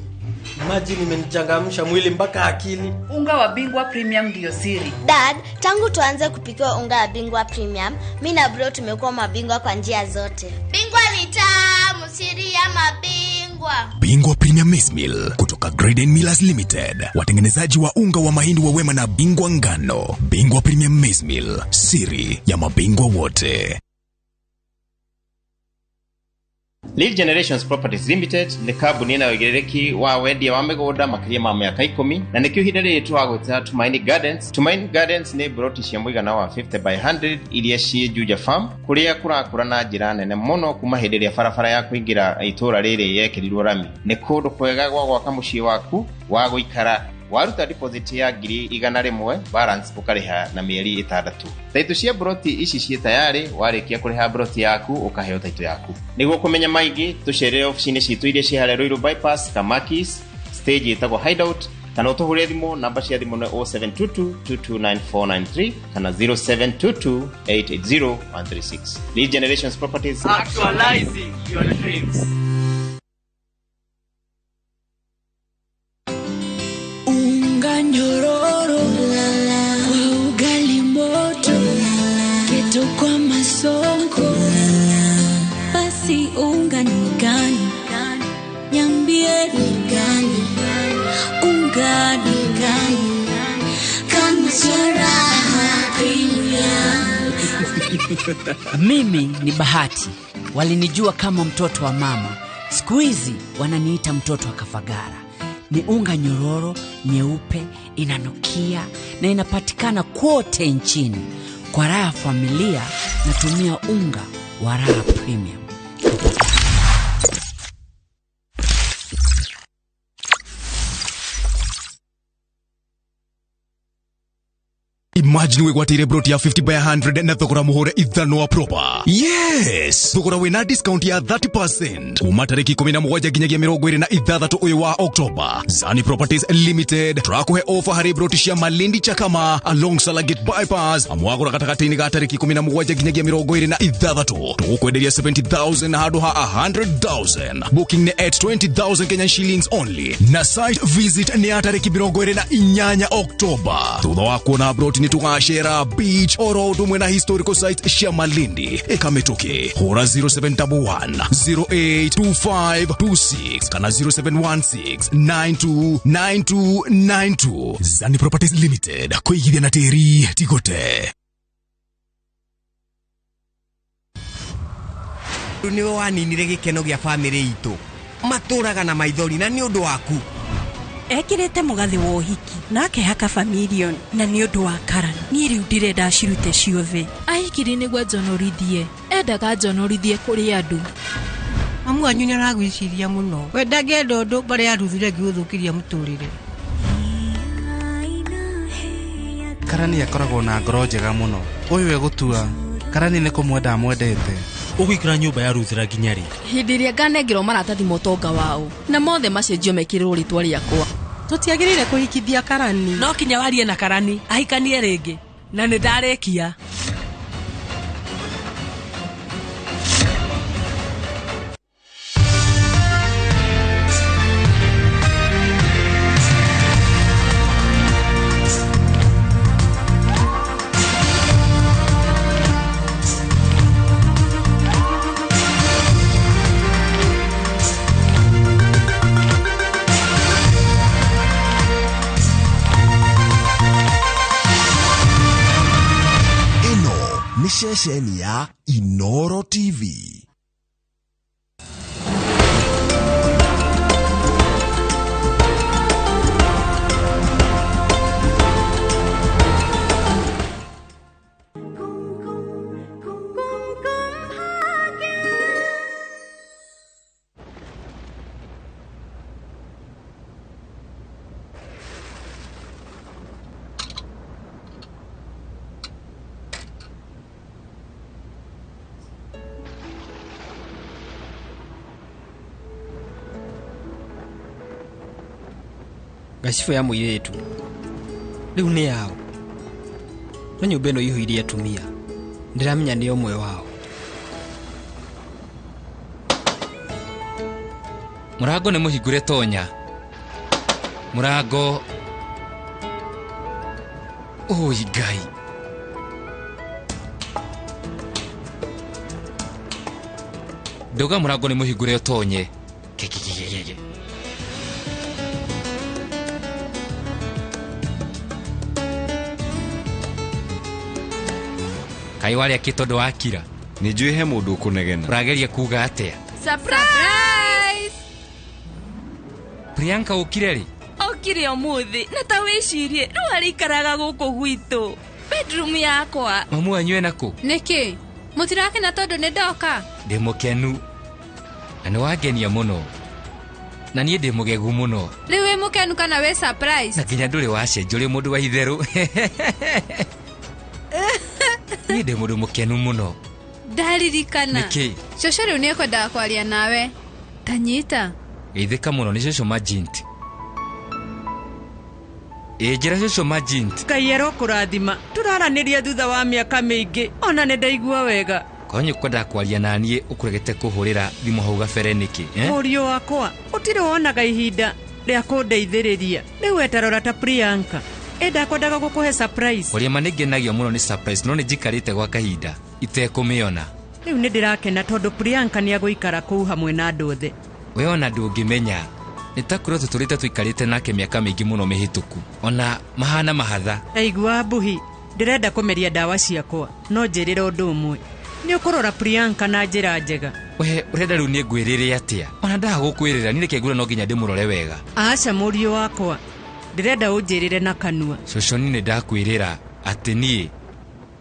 Speaker 5: Imagine imenichangamsha mwili mpaka akili.
Speaker 9: Unga wa Bingwa Premium ndio siri.
Speaker 11: Dad, tangu tuanze kupikiwa unga wa Bingwa Premium, mi na bro tumekuwa mabingwa kwa njia zote. Bingwa ni tamu, siri ya mabingwa.
Speaker 16: Bingwa Premium Maize Meal kutoka Graden Millers Limited, watengenezaji wa unga wa mahindi wa Wema na Bingwa Ngano. Bingwa Premium Maize Meal, siri ya mabingwa wote.
Speaker 19: Lead Generations Properties Limited nĩ kambuni ĩna ũigĩrĩrĩki wa wendia wa mĩgũnda makĩria ma mĩaka 10 na nĩkĩo ihinda rĩrĩ tũragwĩta Tumaini Gardens. Tumaini Gardens nĩ mburoti cia mũigana wa 50 by 100 iria ciĩ Juja Farm kũrĩa kũrakũra na njĩra nene mũno kuma hĩndĩ ĩrĩa barabara ya kũingĩra itũũra rĩrĩ yekĩrirwo rami. Nĩ kũndũ kwega gwa gwaka mũciĩ waku wa gũikara. Waruta deposit ya 100,000 balance ũkarĩha na mĩeri 6. Taitũ cia broti ici ciĩ tayarĩ, warĩkia kũrĩha broti yaku ũkaheo taitũ yaku. Nĩguo kũmenya maingĩ tũcerere ofici-inĩ citũ iria ciĩ harĩa Ruiru Bypass, Kamakis, stage ĩtagwo Hideout, kana ũtũhũrĩre thimũ namba cia thimũ nĩ 0722 229493 kana 0722 880 136. Lead Generations Properties,
Speaker 20: actualizing your dreams.
Speaker 24: Unga nyororo kwa ugali moto, keto kwa masonko, basi unga ni gani? Niambie ni gani? Unga ni gani? Kama Raha Premium.
Speaker 29: Mimi ni Bahati. Walinijua kama mtoto wa mama. Siku hizi wananiita mtoto wa Kafagara. Ni unga nyororo, nyeupe, inanukia na inapatikana kote nchini. Kwa raha familia natumia unga wa Raha Premium.
Speaker 16: Imagine wigwatire broti ya 50 by 100 na thogora muhure ithano wa proper. Yes, thogora wina discount ya 30% kuma tariki 17 nginyagia 26 uyu wa October. Zani Properties Limited turakuhe offer hari broti cia Malindi Chakama along Salagate Bypass amwagura gatagati-inĩ ga tariki 17 nginyagia 26 tugukwenderia 70,000 handu ha 100,000. Booking ni at 20,000 Kenyan shillings only na site visit ni ya tariki 28 October. Thutha wa kuona broti ni tugacera beach oro undu umwe na historical site cia Malindi ikamituki. Hura 0711 082526 kana 0716 929292. Zani Properties Limited, kwigithia na tiri tigote.
Speaker 30: Niwe waninire gikeno gia family itu maturaga na maithori na ni undu waku.
Speaker 31: Ekirite mugathi wa uhiki na akehaka familion na ni undu wa Karan. Ni riu ndirenda acirute ciothe.
Speaker 21: Ahikiri niguo njonorithie, endaga njonorithie kuri andu.
Speaker 32: Mamu wanyu ni aragwiciria muno. We ndangĩenda ũndũ mbarĩ ya Ruth ũrĩa ĩngĩgũthũkĩria mũtũrĩre.
Speaker 33: Karani akoragwo na ngoro njega mũno. Ũyũ egũtua Karani nĩ kũmwenda amwendete.
Speaker 26: Ũgũikara nyũmba ya Ruth nginya rĩ?
Speaker 21: Hĩndĩ ĩrĩa nganengerwo maratathi ma ũtonga wao na mothe macenjio mekĩrĩrwo rĩtwa rĩakwa.
Speaker 32: Tũtiagĩrĩire kũhikithia Karani.
Speaker 17: No kinya warie na Karani ahikanie rĩngĩ na nĩ ndarĩkia.
Speaker 34: Ceceni ya Inoro TV.
Speaker 1: Ngacibũ ya mũirĩtu. Rĩu nĩ yao. No nyũmba ĩno ĩihũire atumia. Ndĩramenya nĩ ũmwe wao.
Speaker 4: Mũrango nĩ mũhingũre tonya. Mũrango. Oi Ngai. Ndauga mũrango nĩ mũhingũre ũtonye. Kekekekeke. Kaĩ warĩa kĩ tondũ wakira?
Speaker 7: Nĩ njũĩ he mũndũ ũkũnegena.
Speaker 4: Ũrageria kuga atĩa?
Speaker 8: Surprise!
Speaker 4: Priyanka ũkire rĩ?
Speaker 8: Okire ũmũthĩ na ta wĩcirie rĩu arĩikaraga gũkũ gwitũ bedroom yakwa.
Speaker 4: Mamu wanyu ena kũ?
Speaker 8: Nĩkĩ? Mũtirakena tondũ nĩ ndoka?
Speaker 4: Ndĩ mũkenu na nĩ wangenia mũno na niĩ ndĩ mũgegu mũno.
Speaker 8: Rĩu wĩ mũkenu kana wĩ surprise?
Speaker 4: Na nginya ndũrĩ wacenjia ũrĩ mũndũ wa itherũ. Niĩ ndĩ mũndũ mũkenu mũno.
Speaker 8: Ndaririkana.
Speaker 4: Nĩkĩ?
Speaker 8: Cũcũ rĩu nĩekwendaga kwaria nawe. Ta nyita.
Speaker 4: Geithĩka mũno nĩ cũcũ Majint. Ĩ njĩra cũcũ Majint.
Speaker 12: Ngai arokũrathima tũraranĩria thutha wa mĩaka mĩingĩ ona nĩ ndaigua wega.
Speaker 4: Korwo nĩ ũkwendaga kwaria na niĩ ũkũregete kũhũrĩra thimũ hau gabere nĩkĩ?
Speaker 12: Mũriũ wakwa ũtirĩ wonaga ihinda rĩa kũndeithĩrĩria rĩu wetarora ta Priyanka ĩndakwendaga gũkũhe surprise.
Speaker 4: Kwaria ma nĩ ngenagio mũno nĩ surprise no nĩ njikarĩte gwa kahinda itekũmĩona.
Speaker 12: Rĩu nĩ ndĩrakena tondũ Priyanka nĩ agũikara kũu hamwe na andũ othe.
Speaker 4: We ona ndũngĩmenya nĩ ta kũrĩa tũtũrĩte tũikarĩte nake mĩaka mĩingĩ mũno mĩhĩtũku ona mahana mahatha.
Speaker 12: Ndaigua mbuhi ndĩrenda kũmeria ndawa ciakwa no njĩrĩre ũndũ ũmwe nĩ ũkũrora Priyanka na njĩra njega.
Speaker 4: We ũrenda rĩu niĩ ngwĩrĩre atĩa? Ona ndaga gũkwĩrĩra niĩ nĩkĩ ngwĩra no nginya ndĩmũrore wega.
Speaker 12: Aca mũriũ wakwa ndĩrenda ũnjĩrĩre na kanua.
Speaker 4: Cũcũ niĩ nĩ ndakwĩrĩra atĩ niĩ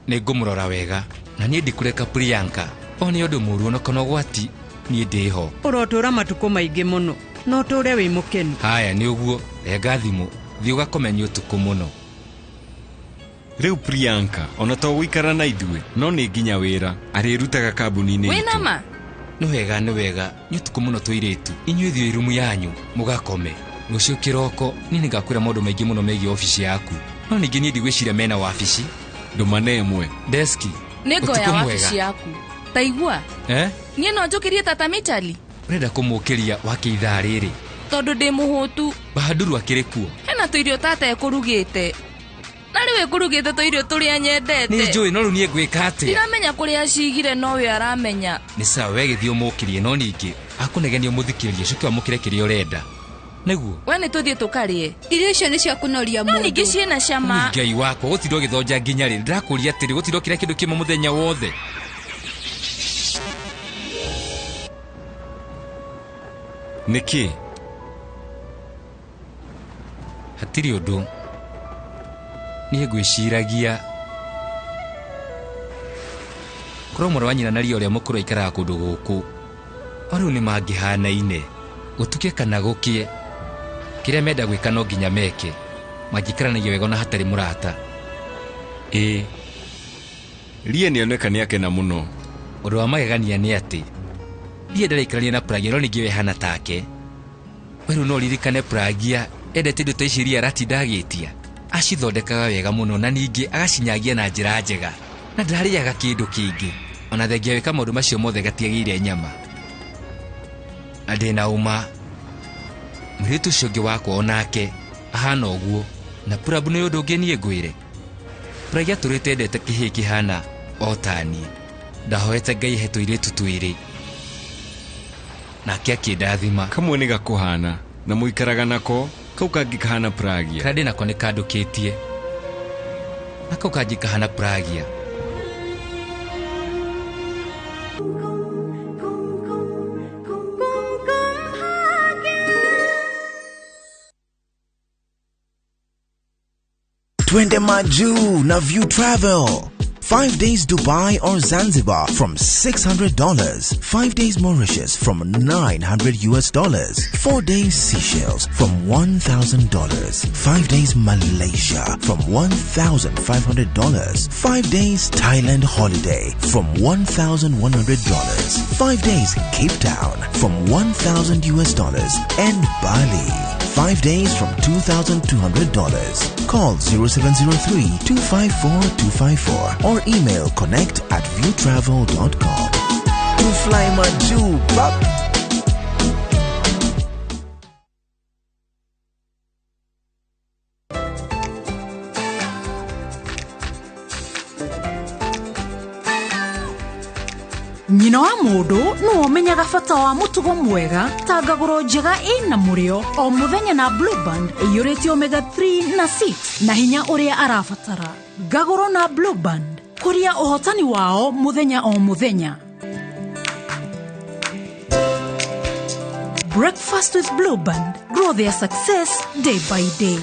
Speaker 4: nĩ ngũmũrora wega na niĩ ndikũreka Priyanka one ũndũ mũũru ona kana ũgwati niĩ ndĩho.
Speaker 12: Ũrotũra matukũ maingĩ mũno no ũtũre wĩ mũkenu.
Speaker 4: Haya nĩ ũguo renga thimũ thiĩ ũgakome nĩ ũtukũ mũno.
Speaker 7: Rĩu Priyanka ona to gũikara na ithuĩ no nĩ nginya wĩra arĩrutaga kambuni-inĩ
Speaker 8: Wĩ na ma?
Speaker 4: Nĩ wega nĩ wega nĩ ũtukũ mũno tũirĩtu inyuĩ thiĩ rumu yanyu mũgakome. Rũciũ kĩroko niĩ nĩngakwĩra maũndũ maingĩ mũno megiĩ obici yaku no ningĩ niĩ ndigwĩciria mena wabici.
Speaker 7: Ndũmane ĩmwe.
Speaker 4: Deski.
Speaker 8: Nĩngoya wabici yaku. Ta igua. Niĩ no njũkĩrie tata Mitali.
Speaker 4: Ũrenda kũmũkĩria wake ithaa rĩrĩ?
Speaker 8: Tondũ ndĩ mũhũtu.
Speaker 4: Bahaduru akĩrĩ kuo?
Speaker 8: Hena tũirio tata ekũrugĩte. Na rĩu ĩkũrugĩte tũirio tũrĩa nyendete.
Speaker 4: Nĩ njũĩ no rĩu niĩ ngwĩka atĩa?
Speaker 8: Ndiramenya kũrĩa acigire no we aramenya.
Speaker 4: Nĩ sawa we gĩthiĩ ũmũkĩrie no ningĩ akũnegenia ũmũthikĩrĩrie coke wamũkĩre kĩrĩa ũrenda. Nĩguo.
Speaker 8: We nĩ tũthiĩ tũkarĩe.
Speaker 13: Irio icio nĩ cia kũnoria mũndũ.
Speaker 8: No ningĩ ciĩna cama.
Speaker 4: Ngai wakwa gũtinda ũgĩthonja nginya rĩ? Ndĩrakũria atĩrĩ gũtinda ũkĩrĩa kĩndũ kĩmwe mũthenya wothe.
Speaker 7: Nĩkĩ?
Speaker 4: Hatirĩ ũndũ. Niĩ ngwĩciragia korwo mwarĩ wa nyina na ria ũrĩa mũkũrũ aikaraga kũndũ gũkũ o rĩu nĩ mangĩhanaine gũtuke kana gũkĩe kĩrĩa menda gwĩka no nginya meke mangĩikaranagia wega ona hatarĩ mũrata.
Speaker 7: Ĩĩ Rie nĩoneka nĩakena mũno.
Speaker 4: Ũndũ wa magegania nĩ atĩ Rie ndaraikarania na Pragya no ningĩ we hana take. We rĩu no ũririkane Pragya endete indo ta ici Rie aratinda agĩtia. Acithondekaga wega mũno na ningĩ agacinyagia na njĩra njega na ndarĩaga kĩndũ kĩngĩ ona thengia gwĩka maũndũ macio mothe gatiagĩire nyama. Na ndĩna ũma mũirĩtu ũcio ũngĩ wakwa onake ahana ũguo na Prabhu nĩ ũndũ ũngĩ niĩ ngwĩre. Pragya atũrĩte endete kĩhĩĩ kĩhana o ta niĩ. Ndahoete Ngai he tũirĩtu twĩrĩ nake akĩndathima.
Speaker 7: Kamwe nĩ gakũhana na mũikaraga nako kau kangĩ kahana Pragya.
Speaker 4: Karĩa ndĩ nako nĩ kandũkĩtie na kau kangĩ kahana Pragya.
Speaker 34: Twende Majuu na View Travel. 5 days Dubai or Zanzibar from $600. 5 days Mauritius from $900. 4 days Seychelles from $1,000. 5 days Malaysia from $1,500. 5 days Thailand holiday from $1,100. 5 days Cape Town from $1,000 and Bali 5 days from $2,200. Call 0703 254 254 or email connect at viewtravel.com. To fly majuu, pap.
Speaker 2: Nyina wa mũndũ nĩwe ũmenyaga bata wa mũtugo mwega ta ngagũro njega ĩna mũrĩo o mũthenya na Blue Band ĩiyũrĩte omega 3 na 6 na hinya ũrĩa arabatara. Ngagũro na Blue Band kũria ũhotani wao mũthenya o mũthenya. Breakfast with Blue Band. Grow their success day by day.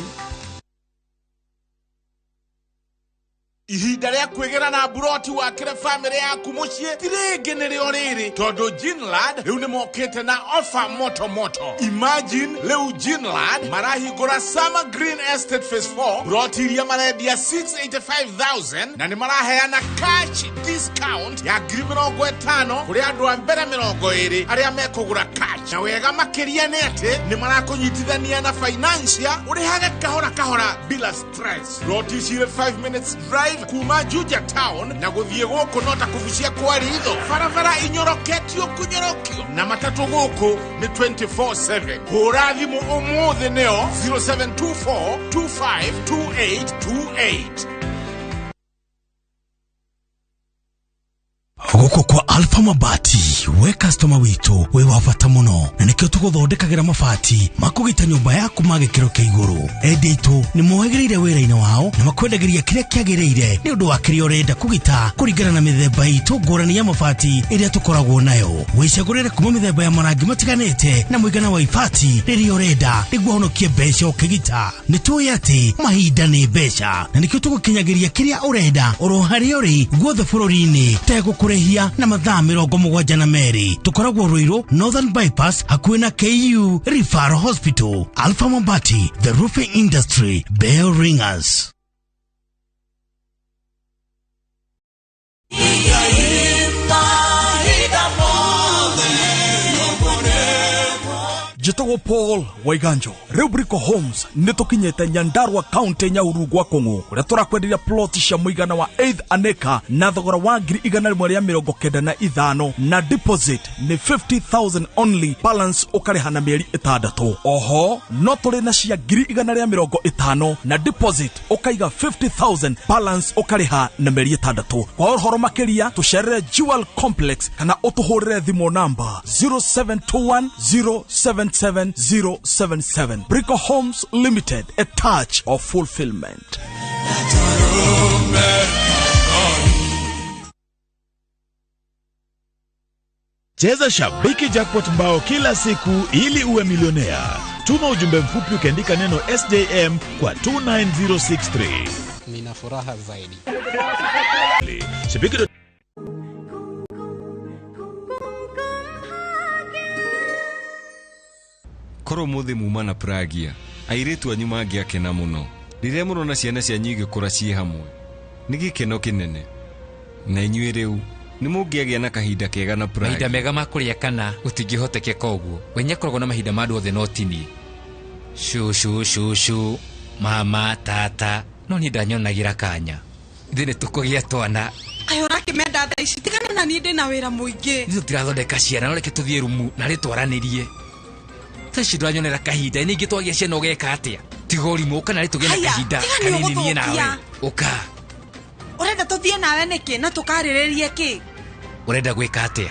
Speaker 3: Ihinda rĩa kwĩgĩra na mburoti wakĩre bamĩrĩ yaku mũciĩ ti rĩngĩ nĩrĩo rĩrĩ tondũ Ginland rĩu nĩmokĩte na ofa moto moto. Imagine rĩu Ginland marahingũra Summer Green Estate Phase 4 mburoti iria marendia 685,000 na nĩmaraheana cash discount ya 50,000 kũrĩ andũ a mbere 20 arĩa mekũgũra cash. Na wega makĩria nĩ atĩ nĩmarakũnyitithania na financial ũrĩhage kahora kahora bila stress. Mburoti cirĩ 5 minutes drive kuma Juja town na gũthiĩ gũkũ no ta kũbucia kwa ritho barabara inyoroketio kũnyorokio na matatũ gũkũ nĩ 24/7. Hũra thimũ ũmũthĩ nĩo 0724 252828.
Speaker 5: Gũkũ kwa Alpha Mabati we customer witũ wĩ wa bata mũno na nĩkĩo tũgũthondekagĩra mabati makũgita nyũmba yaku ma gĩkĩro kĩa igũrũ. Endia aitũ nĩ mohĩgĩrĩire wĩra-inĩ wao na makwendagĩria kĩrĩa kĩagĩrĩire nĩ ũndũ wa kĩrĩa ũrenda kũgita kũringana na mĩthemba itũ ngũrani ya mabati ĩrĩa tũkoragwo nayo. Wĩcagũrĩre kuma mĩthemba ya marangi matiganĩte na mũigana wa ibati rĩrĩa ũrenda nĩguo ũhonokie mbeca ũkĩgita. Nĩ tũĩ atĩ mahinda nĩ mbeca na nĩkĩo tũgũkinyagĩria kĩrĩa ũrenda oro harĩa ũrĩ guothe bũrũri-inĩ tegũkũrĩhia na mathaa 72. Tũkoragwo Ruiru Northern Bypass hakuhĩ na KU Referral Hospital. Alpha Mabati, the roofing industry bell ringers.
Speaker 6: Njĩtagwo Paul Waiganjo. Rĩu Brico Homes nĩ tũkinyĩte Nyandarua County Nyahururu gwa Kũng'ũ kũrĩa tũrakwenderia plot cia mũigana wa 8 an acre na thogora wa 195,000 na deposit nĩ 50,000 only, balance ũkarĩha na mĩeri 6. Oho no tũrĩ na cia 150,000 na deposit ũkaiga 50,000, balance ũkarĩha na mĩeri 6. Kwa ũhoro makĩria tũcerere Jewel Complex kana ũtũhũrĩre thimũ namba 0721 077 077. Brico Homes Limited, a touch of fulfillment.
Speaker 10: Cheza Shabiki Jackpot mbao kila siku ili uwe milionea. Tuma ujumbe mfupi ukiandika neno SJM kwa 29063.
Speaker 13: Nina furaha zaidi.
Speaker 10: Shabiki
Speaker 7: Korwo mũthĩ muma na Pragia airĩtu anyu mangĩakena mũno rĩrĩa mũrona ciana cianyu igĩkũra ciĩ hamwe nĩ gĩkeno kĩnene na inyuĩ rĩu nĩ mũngĩagĩa na kahinda kega na Pragia.
Speaker 4: Mahinda mega ma kũrĩa kana gũtingĩhotekeka ũguo we nĩakoragwo na mahinda ma andũ othe no ti niĩ. Cũcũ cũcũ mama tata no niĩ ndanyonagĩra kanya. Ithuĩ nĩ tũkũgĩa twana.
Speaker 14: Kaĩ ũrakĩmenda thaa ici tigana na niĩ ndĩna wĩra mũingĩ.
Speaker 4: Ithuĩ tũtirathondeka ciana no reke tũthiĩ rumu na rĩ twaranĩrie. Thaa ndwanyonera kahinda ningĩ twagia ciana ũgeka atĩa tiga ũrimũ ũka narĩ tũgĩe na kahinda kanini niĩ nawe ũka.
Speaker 14: Ũrenda tũthiĩ nawe nĩkĩ na tũkarĩrĩrie kĩ?
Speaker 4: Ũrenda gwĩka atĩa?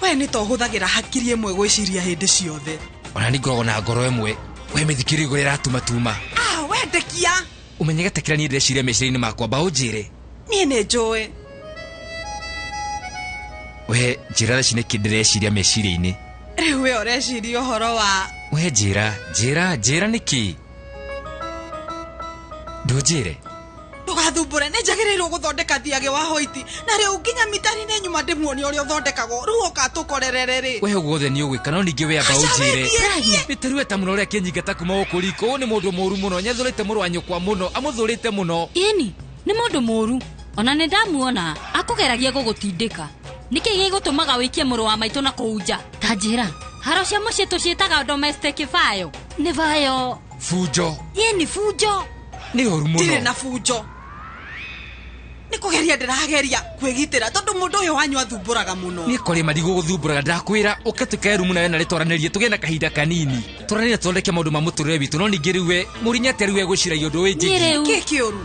Speaker 14: We nĩ ta ũhũthagĩra hakiri ĩmwe gwĩciria hĩndĩ ciothe.
Speaker 4: Ona nĩ ngoragwo na ngoro ĩmwe we mĩthikĩrĩrio igũrũ ĩratumatuma.
Speaker 14: Ah, wendekia
Speaker 4: ũmenyegete kĩrĩa niĩ ndĩreciria meciria-inĩ makwa mba ũnjĩre.
Speaker 14: Niĩ nĩ njũĩ.
Speaker 4: We njĩra thaa ici nĩkĩ ndĩreciria meciria-inĩ.
Speaker 14: Rĩu we ũreciria ũhoro wa
Speaker 4: we njĩra njĩra njĩra nĩkĩ ndũnjĩre.
Speaker 14: Ndũgathumbũre nĩ njagĩrĩirwo gũthondeka thiagĩ wa hoiti na rĩu nginya mitari-inĩ nyuma ndĩmuonie ũrĩa ũthondekagwo rĩu ũka tũkorerere rĩ.
Speaker 4: We ũguo wothe nĩ ũgwĩka no ningĩ we amba ũnjĩre. Nĩ ta mũno ũrĩa akĩnyingata kuma gũkũ riko. Ũyũ nĩ mũndũ mũũru mũno nĩathũrĩte mũrũ wa nyũkwa mũno amũthũrĩte mũno.
Speaker 21: Ĩni nĩ mũndũ mũũru ona nĩ ndamuona akũgeragia gũgũtindĩka. Nĩkĩ gĩgũtũmaga wĩkie mũrũ wa maitũ na kũu nja? Ta njĩra Haro cia mũciĩ tũciĩtaga domestic vayo. Nĩ vayo.
Speaker 4: Fujo.
Speaker 21: Ye ni fujo.
Speaker 4: Nĩ ũru mũno.
Speaker 14: Ndirĩ na fujo. Nĩ kũgeria ndĩrageria kwĩgitĩra tondũ mũndũ ũyũ wanyu athumbũraga mũno.
Speaker 4: Niĩ kwarĩ marigũ gũthumbũraga ndakwĩra ũke tũikae rumu nawe na rĩtwaranĩrie tũgĩe na kahinda kanini. Twaranĩrie tũthondeke maũndũ ma mũtũrĩre witũ no ningĩ rĩu we mũrinya atĩa rĩu we gwĩciragia ũndũ wĩnjĩgie.
Speaker 14: Kĩ kĩũru?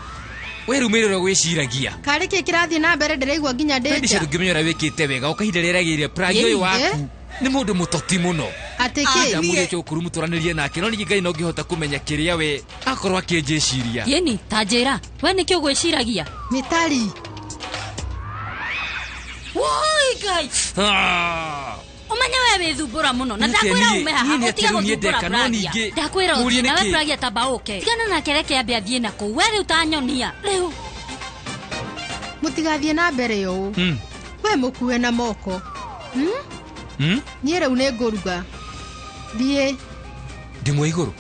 Speaker 4: We rĩu mĩrĩ ũrĩa gwĩciragia.
Speaker 9: Karĩ kĩ kĩrathiĩ na mbere ndĩraigua nginya ndĩ
Speaker 4: nja. Ndũngĩmenya ũrĩa wĩkĩte wega o kahinda rĩrĩa rĩagĩrĩire Pragi ũyũ waku. Nĩ mũndũ mũtoti mũno.
Speaker 9: Atĩ kĩ?
Speaker 4: Ndamũria ũke gũkũ rumu twaranĩrie nake no ningĩ Ngai no ngĩhota kũmenya kĩrĩa we akorwo akĩnjĩciria.
Speaker 21: Yeni ta njĩra we nĩkĩ ũgwĩciragia?
Speaker 9: Mĩtari.
Speaker 21: Woi Ngai. Ũmenye we wĩthumbũra mũno na ndakwĩra ume haha ũtige gũthumbũra Pragia. Ndakwĩra ũthiĩ nawe Pragia tamba ũke. Tigana nake reke ambe athiĩ na kũu. We rĩu ta nyonia. Rĩu.
Speaker 9: Mũtigathiĩ na mbere ũũ. We mũkue na moko. Niĩ rĩu nĩ ngũruga. Thiĩ.
Speaker 4: Ndĩmwe igũrũ?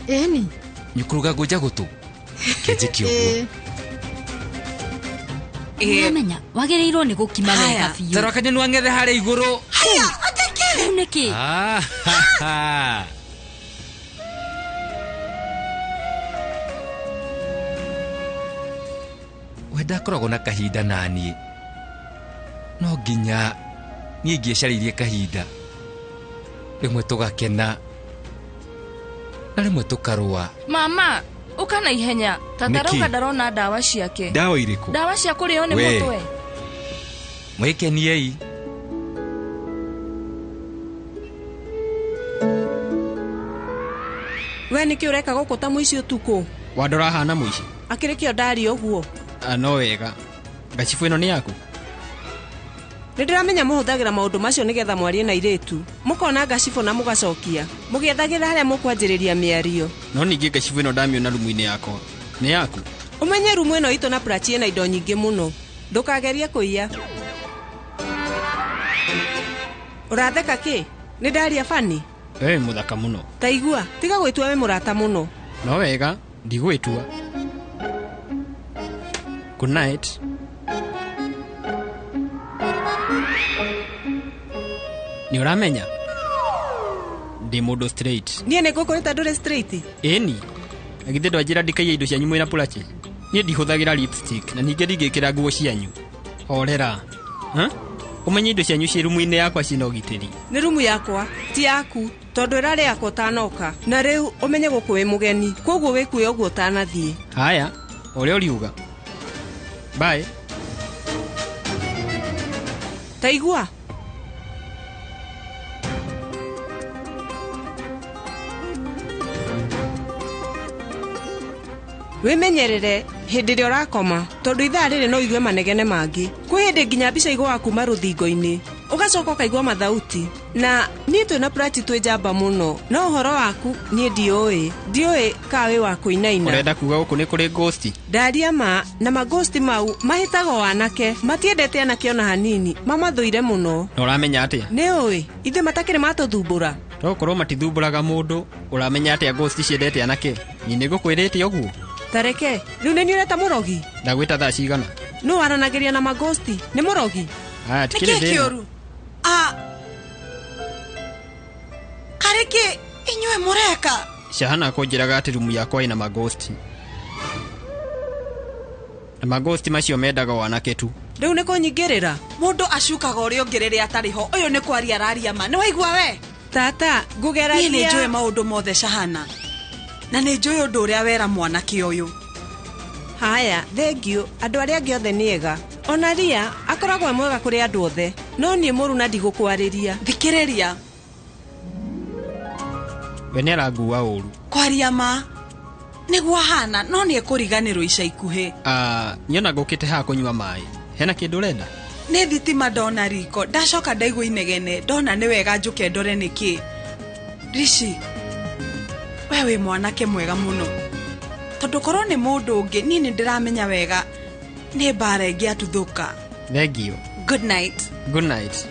Speaker 9: Ĩni.
Speaker 4: Nyũkũruga ngũnja gũtũ? Kĩnjĩke ũguo.
Speaker 21: Ũramenya wagĩrĩirwo nĩ gũkima wega biũ.
Speaker 4: Tarora kanyoni wang'ethe harĩa igũrũ.
Speaker 14: Haya, atĩkĩ?
Speaker 21: Rĩu nĩkĩ?
Speaker 4: We ndakoragwo na kahinda naniĩ. No nginya niĩ ngĩcarĩirie kahinda. Rĩmwe tũgakena na rĩmwe tũkarũa.
Speaker 8: Mama, ũka na ihenya. Tata arauga ndarona ndawa ciake.
Speaker 7: Ndawa irĩkũ?
Speaker 8: Ndawa cia kũrĩo nĩ mũtwe.
Speaker 4: Mwĩkeniei.
Speaker 11: We nĩkĩ ũreka gũkũ ta mũici ũtukũ?
Speaker 1: Wandora hana mũici?
Speaker 11: Akĩrĩ kĩo ndaria ũguo.
Speaker 1: No wega. Ngacibũ ĩno nĩ yaku?
Speaker 11: Nĩ ndĩramenya mũhũthagĩra maũndũ macio nĩgetha mwarie na airĩtu. Mũkona ngacibũ na mũgacokia. Mũgĩethagĩra harĩa mũkwanjĩrĩria mĩario.
Speaker 1: No ningĩ ngacibũ ĩno ndamĩona rumu-inĩ yakwa. Nĩ yaku?
Speaker 11: Ũmenye rumu ĩno itũ na Prachi ĩna indo nyingĩ mũno. Ndũkagerie kũiya. Ũratheka kĩ? Nĩ ndaria bani?
Speaker 1: We wĩ mũthaka mũno.
Speaker 11: Ta igua, tiga gwĩtua wĩ mũrata mũno.
Speaker 1: No wega, ndigwĩtua. Good night. Nĩ ũramenya? Ndĩ mũndũ straight.
Speaker 11: Niĩ nĩ ngũkũrĩta ndũrĩ straight?
Speaker 1: Ĩni. Na githĩ ndwanjĩra ndikaiye indo cianyu mwĩna Pulachi? Niĩ ndihũthagĩra lipstick na ningĩ ndingĩkĩra nguo cianyu. Horera. Ũmenye indo cianyu ciĩ rumu-inĩ yakwa ciĩna ũgitĩri.
Speaker 11: Nĩ rumu yakwa, ti yaku. Tondũ ĩrarĩ yakwa ũtanoka. Na rĩu ũmenye gũkũ wĩ mũgeni. Koguo wĩkue ũguo ũtanathiĩ.
Speaker 1: Haya, ũrĩa ũriuga. Bye.
Speaker 11: Ta igua. Wĩmenyerere hĩndĩ ĩrĩa ũrakoma tondũ ithaa rĩrĩ no ũigue manegene mangĩ. Kwĩ hĩndĩ nginya mbica igũaga kuma rũthingo-inĩ ũgacoka ũkaigua mathauti. Na niĩ twĩna Prachi twĩ njamba mũno no ũhoro waku niĩ ndiũĩ. Ndiũĩ ka wĩ wa kũinaina.
Speaker 1: Ũrenda kuga gũkũ nĩ kũrĩ ghost?
Speaker 11: Ndaria ma na maghosti mau mahĩtaga o anake. Matiendete anake ona hanini, mamathũire mũno.
Speaker 1: Na ũramenya atĩa?
Speaker 11: Nĩ ũĩ ithuĩ matakĩrĩ matũthumbũra.
Speaker 1: Tokorwo matithumbũraga mũndũ, ũramenya atĩa ghost ciendete anake? Niĩ nĩngũkwĩrĩte ũguo.
Speaker 11: Tareke, rĩu nĩ niĩ ũreta mũrogi?
Speaker 1: Ndagwĩta thaa cigana?
Speaker 11: Nũ waranagĩria na magosti? Nĩ mũrogi?
Speaker 1: Aya, tikĩrĩ
Speaker 14: Nĩkĩ
Speaker 1: thĩna.
Speaker 14: kĩũru? Karĩ kĩ inyuĩ mũreka?
Speaker 1: Shahana akũnjĩraga atĩ rumu yakwa ĩna magosti. Na magosti macio mendaga o anake tu.
Speaker 11: Rĩu nĩ kũnyingĩrĩra?
Speaker 14: Mũndũ acukaga ũrĩa ũngĩ rĩrĩa atarĩ ho. Ũyũ nĩ kwaria araria ma. Nĩ waigua we?
Speaker 11: Tata, ngũgeragia.
Speaker 14: Niĩ nĩ njũĩ maũndũ mothe Shahana. Na nĩ njũĩ ũndũ ũrĩa wera mwanake ũyũ.
Speaker 11: Haya, thengiũ, andũ arĩa angĩ othe nĩ ega. Ona Ria akoragwo e mwega kũrĩ andũ othe. No niĩ mũru na ndigũkwarĩria.
Speaker 14: Thikĩrĩria.
Speaker 1: We nĩ arangua ũru.
Speaker 14: Kwaria ma nĩguo ahana no nĩ ekũriganĩrwo ica ikuhĩ.
Speaker 1: Niĩ ngũkĩte haha kũnyua maĩ. Hena kĩndũ ũrenda?
Speaker 14: Nĩ thitima ndona riko, ndacoka ndaigua inegene, ndona nĩ wega njũke ndore nĩkĩ. Rishi, we wĩ mwanake mwega mũno. Tondũ korwo nĩ mũndũ ũngĩ, niĩ nĩ ndĩramenya wega nĩ mbara ĩngĩ atuthũka.
Speaker 1: Thengiũ.
Speaker 14: Good night.
Speaker 1: Good night.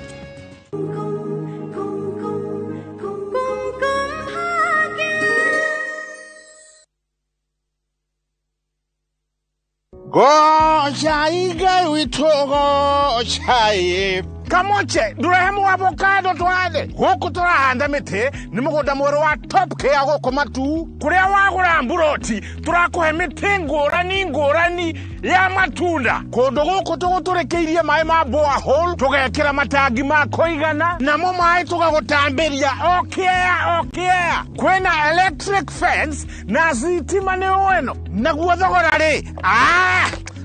Speaker 3: Goca Ngai witũ gocai. Kamoche ndurehe muavocado twathe guku turahanda miti ni mugunda mweru wa Top Care guku Matu kuria wagura mburoti turakuhe miti ngurani ngurani ya matunda kundu guku tuguturikiirie mai ma borehole tugekira matangi ma kuigana namo mai tugagutambiria okea okea kwina electric fence na thitima ni weno naguo thogora ri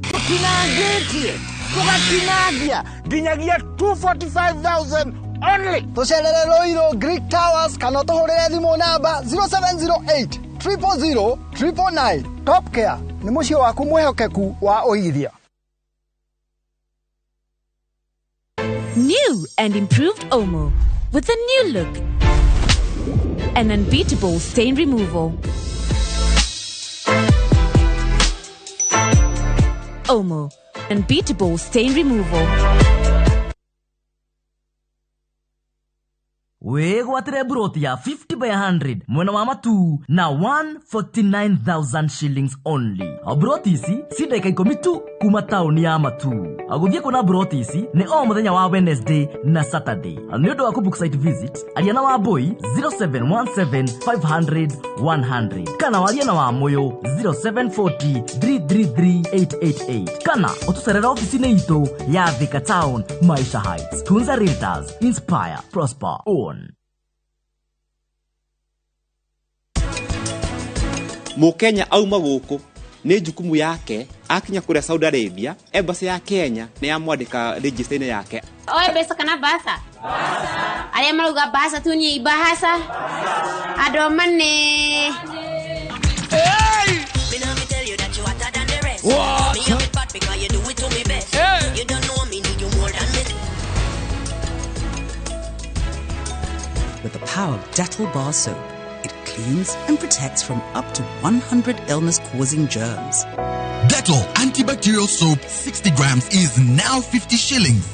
Speaker 3: tutinangitie tugatinangia nginyagia 245,000 only.
Speaker 15: Tucerere Ruiru Greek Towers kana ũtũhũrĩre thimũ namba 0708 000 999. Top Care nĩ mũciĩ waku mwĩhokeku wa ũigithia.
Speaker 8: New and improved Omo with a new look and unbeatable stain removal. Omo, unbeatable stain removal.
Speaker 16: Wĩgwatĩre buroti ya 50 by 100 mwena wa Matu na 149,000 shillings only. Buroti ici ci ndagĩka 10 tu kuma taũni ya Matu. Gũthiĩ kuona buroti ici nĩ o mũthenya wa Wednesday na Saturday. Nĩ ũndũ wa kũbook site visit, aria na Wambui 0717 500 100 kana warie na Wamũyũ 0740 333 888 kana ũtũcerere ofici-inĩ itũ ya Thika Town, Maisha Heights. Tunza Realtors, inspire, prosper, own.
Speaker 18: Mukenya auma guku ni jukumu yake akinya kuria Saudi Arabia embassy ya Kenya ni yamwandika register-inĩ yake.
Speaker 19: Oe mbeca kana basa? Basa. Aria marauga basa tu ni ibahasa. Andũ mane.
Speaker 20: Hey!
Speaker 22: What?
Speaker 20: Hey!
Speaker 22: You don't know me, need you more than me.
Speaker 23: With the power of Dettol Bar Soap, it cleans and protects from up to 100 illness-causing germs.
Speaker 24: Dettol Antibacterial Soap 60 grams is now 50 shillings.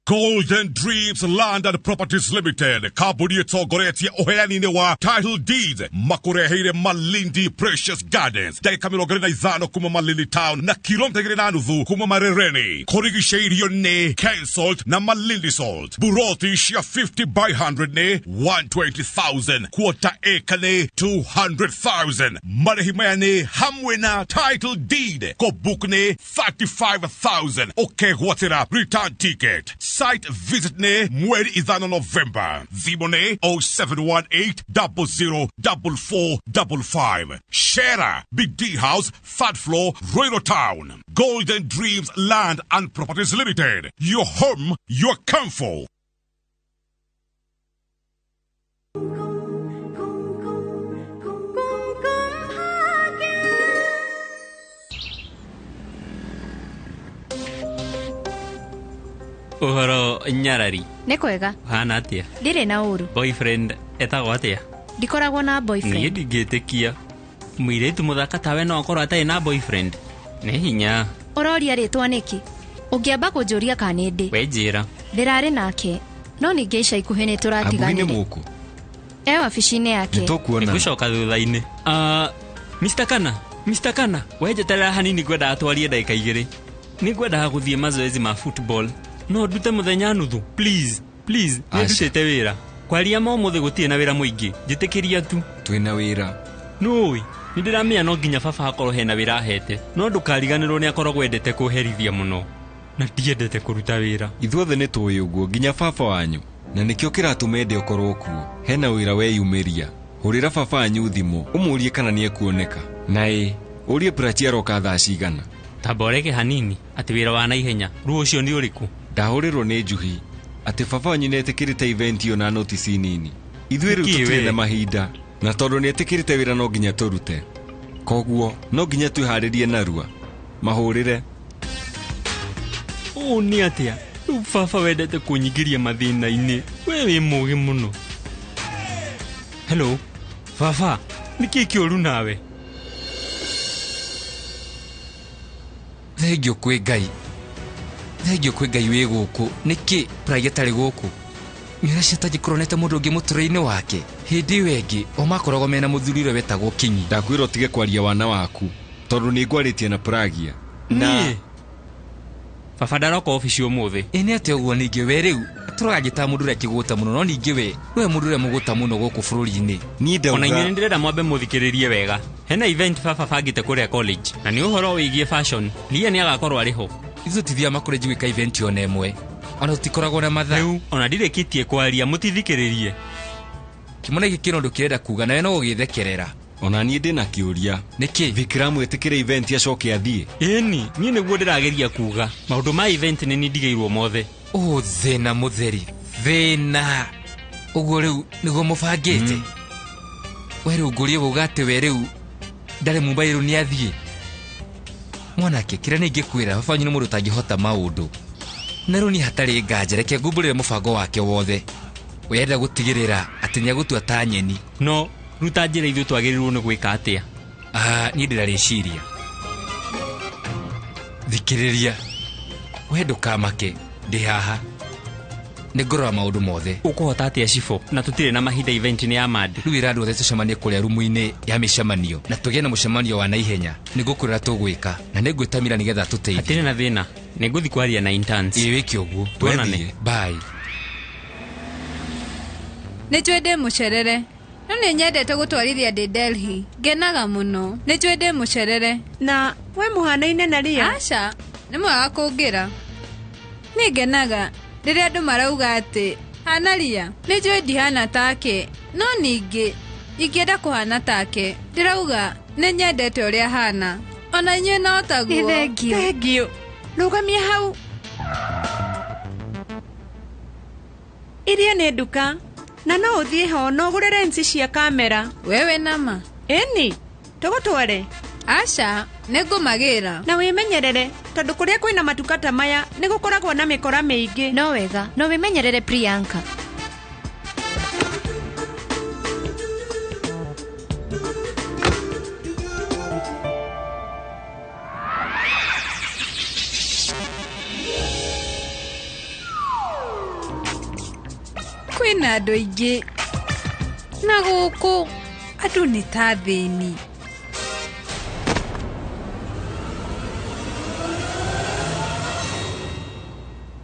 Speaker 25: Golden Dreams Land and Properties Limited kambuni ĩtongoretie ũheani-inĩ wa title deeds makũreheire Malindi Precious Gardens ndagĩka 25 kuma Malindi Town na kilomita 2.5 kuma Marereni kũrigicĩirio nĩ Ken Salt na Malindi Salt. Buroti cia 50 by 100 nĩ 120,000, quarter acre nĩ 200,000. Marĩhi maya nĩ hamwe na title deed kũbook nĩ 35,000 ũkegwatĩra return ticket. Site visit ne mweri 5 November. Thimũ nĩ 0718 00 4455. Shera Big D House, 3rd floor, Ruiru Town. Golden Dreams Land and Properties Limited. Your home, your comfort.
Speaker 1: Ũhoro nyarari.
Speaker 9: Nĩ kwega.
Speaker 1: Hana atia?
Speaker 9: Ndirĩ na ũru.
Speaker 1: Boyfriend etagwo atia?
Speaker 9: Ndikoragwo na boyfriend.
Speaker 1: Niĩ ndingĩtĩkia. Mũirĩtu mũthaka tawe no akorwo atarĩ na boyfriend. Nĩ hinya.
Speaker 9: Ũroria rĩtwa nĩkĩ? Ũngĩamba kũnjũria kana nĩ ndĩ.
Speaker 1: We njĩra.
Speaker 9: Ndĩrarĩ nake. No ningĩ ica ikuhĩ nĩ tũratiganire.
Speaker 7: Ambugi nĩ mũkũ?
Speaker 9: E wabici-inĩ yake.
Speaker 7: Nĩtũkuona.
Speaker 1: Nĩngũcoka thutha-inĩ. Mr. Kana, Mr. Kana, we njeterera hanini ngwendaga twarie ndagĩka 2. Nĩngwendaga gũthiĩ mazoezi ma football. No ndute mũthenya nuthu, please, please. Nĩ ndutĩte wĩra. Kwaria ma ũmũthĩ gũtirĩ na wĩra mũingĩ. Njĩtĩkĩria tu.
Speaker 7: Twĩna wĩra.
Speaker 1: Nũĩ, nĩ ndĩramenya no nginya baba akorwo hena wĩra ahete. No ndũkariganĩrwo nĩ akoragwo endete kũherithia mũno. Na ndiendete kũruta wĩra.
Speaker 7: Ithuothe nĩ tũĩ ũguo nginya baba wanyu. Na nĩkĩo kĩratũma ende ũkorwo kuo. Hena wĩra weyumĩria. Hũrĩra baba wanyu thimũ, ũmũrie kana nĩekuoneka. Na ĩ, ũrie Prachi aroka thaa cigana.
Speaker 1: Tamba ũreke hanini, atĩ wĩra wa naihenya. Rĩu ũcio nĩ ũrĩkũ?
Speaker 7: Ndahũrĩrwo nĩ Njuhi atĩ baba wanyu nĩetĩkĩrĩte event ĩyo na notice nini. Ithuĩ rĩu tũtirĩ na mahinda na tondũ nĩetĩkĩrĩte wĩra no nginya tũrute. Koguo no nginya twĩharĩrie narua. Mahũrĩre.
Speaker 1: Ũũ nĩ atĩa? Rĩu baba wendete kũnyingĩria mathĩna-inĩ. We wĩ mũũgĩ mũno. Hello, baba, nĩkĩĩ kĩũru nawe?
Speaker 4: Thengio kwĩ Ngai. Thengio kwĩ Ngai wĩ gũkũ. Nĩkĩ Pragi atarĩ gũkũ? Nĩũracia atangĩkorwo mũndũ ũngĩ mũtũrĩre-inĩ wake. Hĩndĩ ĩyo ĩngĩ o makoragwo mena mũthuri ũrĩa wetagwo Kinyi.
Speaker 7: Ndakwĩra ũtige kwaria wana waku tondũ nĩ ngwarĩtie na Pragia. Na
Speaker 1: Baba ndaroka obici ũmũthĩ.
Speaker 4: Ĩ nĩ atĩa ũguo ningĩ we rĩu tũragagĩta mũndũ ũrĩa kĩgũta mũno no ningĩ we nĩwe mũndũ ũrĩa mũgũta mũno gũkũ bũrũri-inĩ.
Speaker 7: Niĩ ndauga
Speaker 1: Ona inyuĩ nĩ ndĩrenda mwambe mũthikĩrĩrie wega. Hena event baba bangĩte kũrĩa college na nĩ ũhoro wĩgiĩ fashion. Lia nĩ agakorwo arĩ ho.
Speaker 4: Ithuĩ tũtithiaga makolenji gwĩka event ona ĩmwe. Ona tũtikoragwo na mathaa.
Speaker 1: Rĩu ona ndirĩkĩtie kwaria mũtithikĩrĩrie.
Speaker 4: Kĩmwana gĩkĩ kĩna ũndũ kĩrenda kuga nawe no gũgĩthekerera.
Speaker 7: Ona niĩ ndĩna kĩũria.
Speaker 4: Nĩkĩ?
Speaker 7: Vikram ĩtĩkĩre event acoke athiĩ.
Speaker 1: Ĩni, niĩ nĩguo ndĩrageria kuga. Maũndũ ma event nĩ niĩ ndigĩirwo mothe.
Speaker 4: Ũ thĩna mũtheri. Thĩna. Ũguo rĩu nĩguo mũbangĩte. We rĩu ngũrie wauga atĩ we rĩu ndarĩ Mumbai rĩu nĩ athiĩ. Mwanake kĩrĩa nĩ ingĩkwĩra baba wanyu nĩ mũndũ ũtangĩhota maũndũ. Na rĩu niĩ hatarĩ nganja reke ngumbũrĩre mũbango wake wothe. Wenda gũtigĩrĩra atĩ nĩegũtua ta nyeni.
Speaker 1: No ruta njĩra ithuĩ twagĩrĩirwo nĩ gwĩka atĩa?
Speaker 4: Niĩ ndĩrarĩciria. Thikĩrĩria. We ndũkamake, ndĩ haha. Nĩngũrora maũndũ mothe.
Speaker 1: Ũkũhota atĩa Cibũ na tũtirĩ na mahinda event nĩ ya Monday?
Speaker 4: Rĩu ĩra andũ othe tũcemanie kũrĩa rumu-inĩ ya mĩcemanio na tũgĩe na mũcemanio wa naihenya. Nĩngũkwĩra tũgwĩka na nĩngwĩta Mira nĩgetha tũteithie.
Speaker 1: Hatirĩ na thĩna. Nĩngũthiĩ kwaria na interns.
Speaker 4: Ĩĩ wĩke ũguo.
Speaker 1: Tuonane.
Speaker 4: Bye.
Speaker 2: Nĩ njũĩ ndĩ mũcerere. No nĩ nyendete gũtwarithia ndĩ Delhi. Ngenaga mũno. Nĩ njũĩ ndĩ mũcerere.
Speaker 11: Na we mũhanaine na Ria?
Speaker 2: Aca, nĩ mwega kũngĩra. Nĩ ngenaga rĩrĩa andũ marauga atĩ hana Ria. Nĩ njũĩ ndihana take, no ningĩ ingĩenda kũhana take. Ndĩrauga nĩ nyendete ũrĩa hana. Ona inyuĩ no taguo.
Speaker 11: Nĩ thengiũ. Thengiũ. Rũgamia hau. Iria nĩ nduka. Na no ũthiĩ ho no ũgũre lensi cia kamera.
Speaker 2: Wewe nama?
Speaker 11: Ĩni, tũgũtware?
Speaker 2: Aca, nĩngũmagĩra.
Speaker 11: Na wĩmenyerere, tondũ kũrĩa kwĩna matuka ta maya nĩ gũkoragwo na mĩkora mĩingĩ.
Speaker 8: No wega, no wĩmenyerere Priyanka.
Speaker 2: Kwĩna andũ aingĩ na gũkũ andũ nĩ ta thĩni.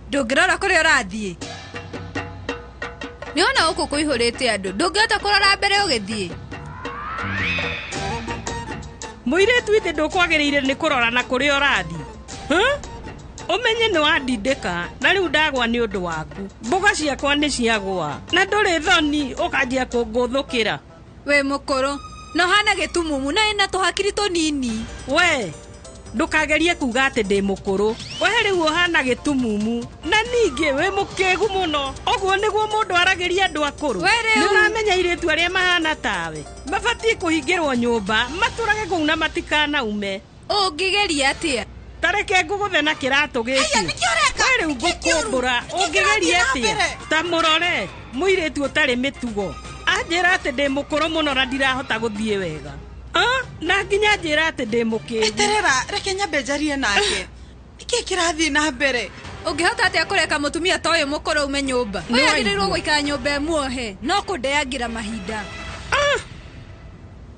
Speaker 2: Ndũngĩrora kũrĩa ũrathiĩ. Nĩwona gũkũ kũihũrĩte andũ, ndũngĩhota kũrora mbere ũgĩthiĩ.
Speaker 5: Mũirĩtu ithe ndũkwagĩrĩire nĩ kũrora na kũrĩa ũrathiĩ. Ũmenye nĩ wandindĩka na rĩu ndagwa nĩ ũndũ waku. Mboga ciakwa nĩ ciagwa na ndũrĩ thoni ũkanjia kũngũthũkĩra.
Speaker 2: We mũkũrũ, no hana gĩtumumu na ĩna tũhakiri tũnini.
Speaker 5: We ndũkagerie kuga atĩ ndĩ mũkũrũ. We rĩu ũhana gĩtumumu na ningĩ wĩ mũkĩgu mũno. Ũguo nĩguo mũndũ aragĩria andũ akũrũ. Nĩ ũramenya airĩtu arĩa mahana tawe mabatiĩ kũhingĩrwo nyũmba matũrage kũu na matikanaume.
Speaker 2: Ũngĩgeria atĩa?
Speaker 5: Tareke ngũgũthe na kĩratũ gĩkĩ. We rĩu ngũkũmbũra ũngĩgeria atĩa? Ta mũrore mũirĩtu ũtarĩ mĩtugo. Anjĩra atĩ ndĩ mũkũrũ mũno na ndirahota gũthiĩ wega. Na nginya njĩra atĩ ndĩ mũkĩgu.
Speaker 14: Eterera, reke nyambe njarie nake. Nĩkĩ kĩrathiĩ na mbere?
Speaker 2: Ũngĩhota atĩa kũreka mũtumia ta ũyũ mũkũrũ aume nyũmba? Ũyũ agĩrĩirwo gũikara nyũmba ĩmuohe, no kũndeangĩra mahinda.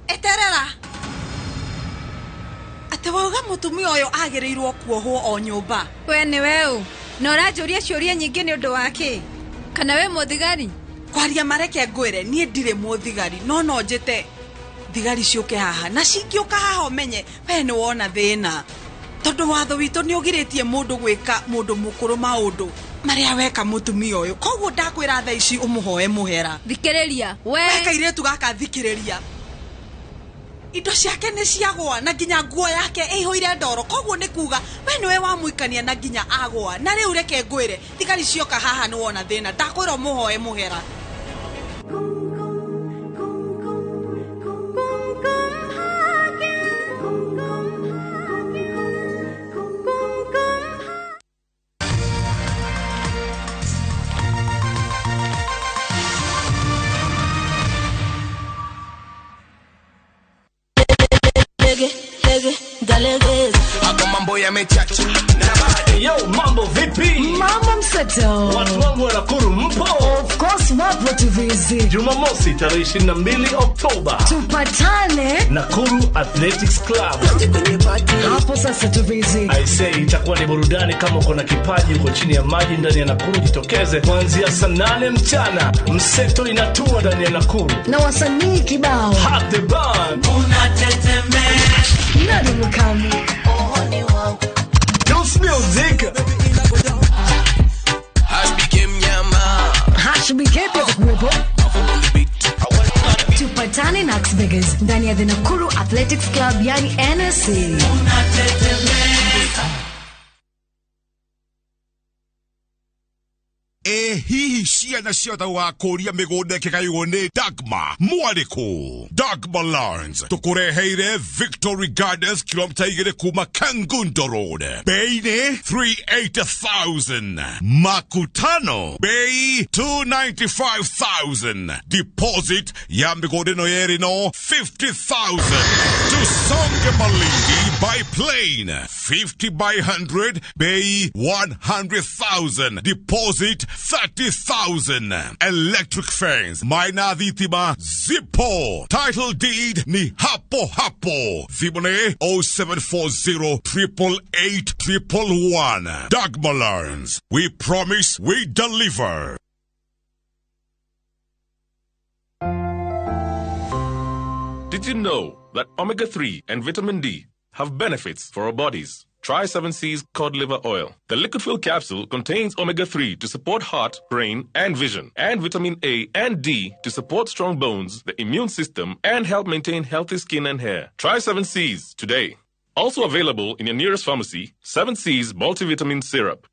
Speaker 14: Eterera. Atĩ wauga mũtumia ũyũ agĩrĩirwo kuohwo o nyũmba.
Speaker 2: We nĩ we ũ? Na ũranjũria ciũria nyingĩ nĩ ũndũ wa kĩ? Kana wĩ mũthigari?
Speaker 14: Kwaria mareke ngwĩre, niĩ ndirĩ mũthigari, no no njĩte thigari ciũke haha na cingĩũka haha ũmenye we nĩ wona thĩna. Tondũ watho witũ nĩ ũgirĩtie mũndũ gwĩka mũndũ mũkũrũ maũndũ marĩa weka mũtumia ũyũ. Koguo ndakwĩra thaa ici ũmũhoe mũhera.
Speaker 2: Thikĩrĩria, we.
Speaker 14: We kairĩtu gaka thikĩrĩria. Indo ciake nĩ ciagwa na nginya nguo yake ĩihũire ndoro. Koguo nĩ kuga we nĩwe wamũikania na nginya agwa. Na rĩu reke ngwĩre thigari cioka haha nĩ wona thĩna. Ndakwĩra ũmũhoe mũhera.
Speaker 12: Mambo yamechacha.
Speaker 17: Yo, mambo vipi?
Speaker 22: Mambo mseto.
Speaker 17: Watu wangu wa Nakuru mpo?
Speaker 22: Of course wapo.
Speaker 6: Hapo tuvizi.
Speaker 10: Jumamosi tarehe 22 Oktoba.
Speaker 6: Tupatane
Speaker 10: Nakuru Athletics Club.
Speaker 6: Hapo sasa tuvizi.
Speaker 10: I say itakuwa ni burudani. Kama uko na kipaji, uko chini ya maji ndani ya Nakuru, jitokeze kuanzia saa 8 mchana. Mseto inatua ndani ya Nakuru
Speaker 6: na wasanii kibao.
Speaker 10: Hot the band.
Speaker 6: Unatetemeka. Nani mkami?
Speaker 10: Dance music.
Speaker 6: HBK pia kuwepo. Tupatane na Beggars ndani ya the Nakuru Athletics Club, yani NSC.
Speaker 25: Hihi ciana ciothe wakũria mĩgũnda ĩkĩgaywo nĩ Dagma mwarĩkũ. Dagma Lands tũkũreheire Victory Gardens kilomita 2 kuma Kangundo Road. Bei nĩ 380,000. Makutano bei 295,000. Deposit ya mĩgũnda ĩno yerĩ no 50,000. Tusonge Malindi by plane 50 by 100 bei 100,000. Deposit 30,000. Electric fence maina thitima zipo. Title deed ni hapo hapo. Thimone 0740 888 111. Dagma Lands. We promise, we deliver.
Speaker 13: Did you know that omega-3 and vitamin D have benefits for our bodies? Try 7C's cod liver oil. The liquid fill capsule contains omega-3 to support heart, brain, and vision, and vitamin A and D to support strong bones, the immune system, and help maintain healthy skin and hair. Try 7C's today. Also available in your nearest pharmacy, 7C's multivitamin syrup.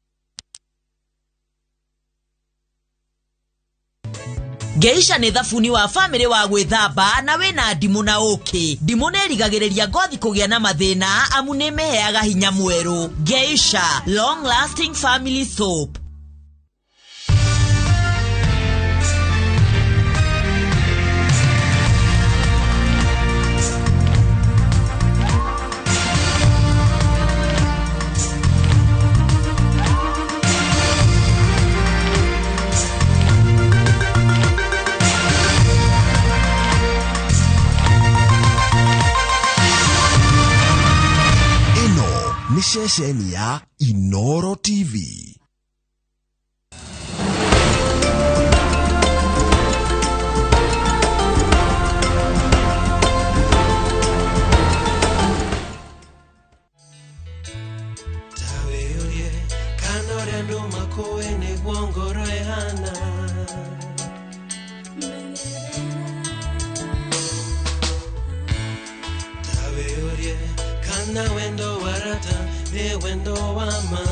Speaker 17: Geisha nĩ thabuni wa family wa gwĩthamba na wĩna ndimũ na ũkĩ. Ndimũ nĩ ĩrigagĩrĩria ngothi kũgĩa na mathĩna amu nĩ ĩmĩheaga hinya mwerũ. Geisha long lasting family soap.
Speaker 22: Ceceni ya Inoro TV.
Speaker 26: Taweorie kanore andu makoe niguo ngoro ihana. Taweorie kana wendo warata ni wendo wa ma.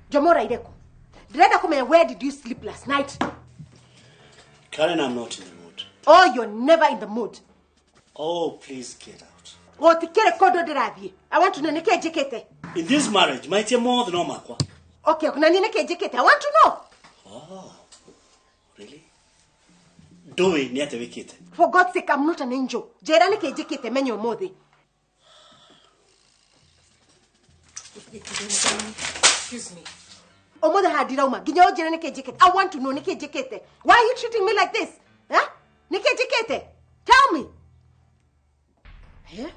Speaker 27: Jomora Ireko. Ndĩrenda kũmenya, where did you sleep last night?
Speaker 28: Karen, I'm not in the mood.
Speaker 3: Oh, you're never in the mood.
Speaker 10: Oh, please get out.
Speaker 3: Gũtikĩrĩ kũndũ ndĩrathiĩ. I want to know nĩkĩ njĩkĩte.
Speaker 10: In this marriage, maitie mothe no makwa.
Speaker 3: Okay, na niĩ nĩkĩ njĩkĩte? I want to know.
Speaker 10: Oh, really? Ndũĩ nĩ atĩa wĩkĩte?
Speaker 3: For God's sake, I'm not an angel. Njĩra nĩkĩ njĩkĩte menye ũmũthĩ. Excuse me. Ũmũthĩ haha ndirauma nginya ũnjĩre nĩkĩ njĩkĩte. I want to know nĩkĩ njĩkĩte. Why are you treating me like this? Huh? Nĩkĩ njĩkĩte? Tell me. Eh?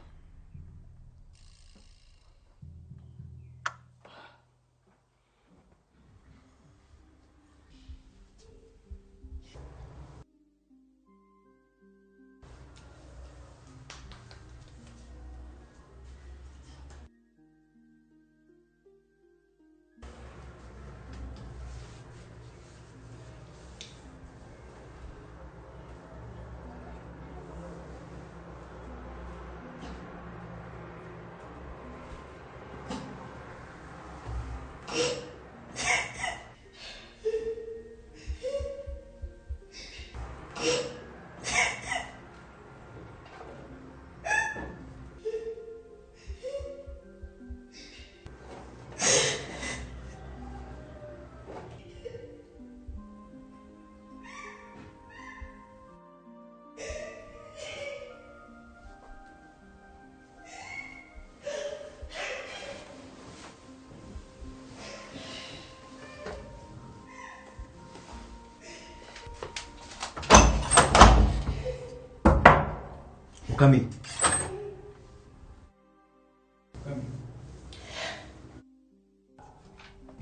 Speaker 15: Mukami.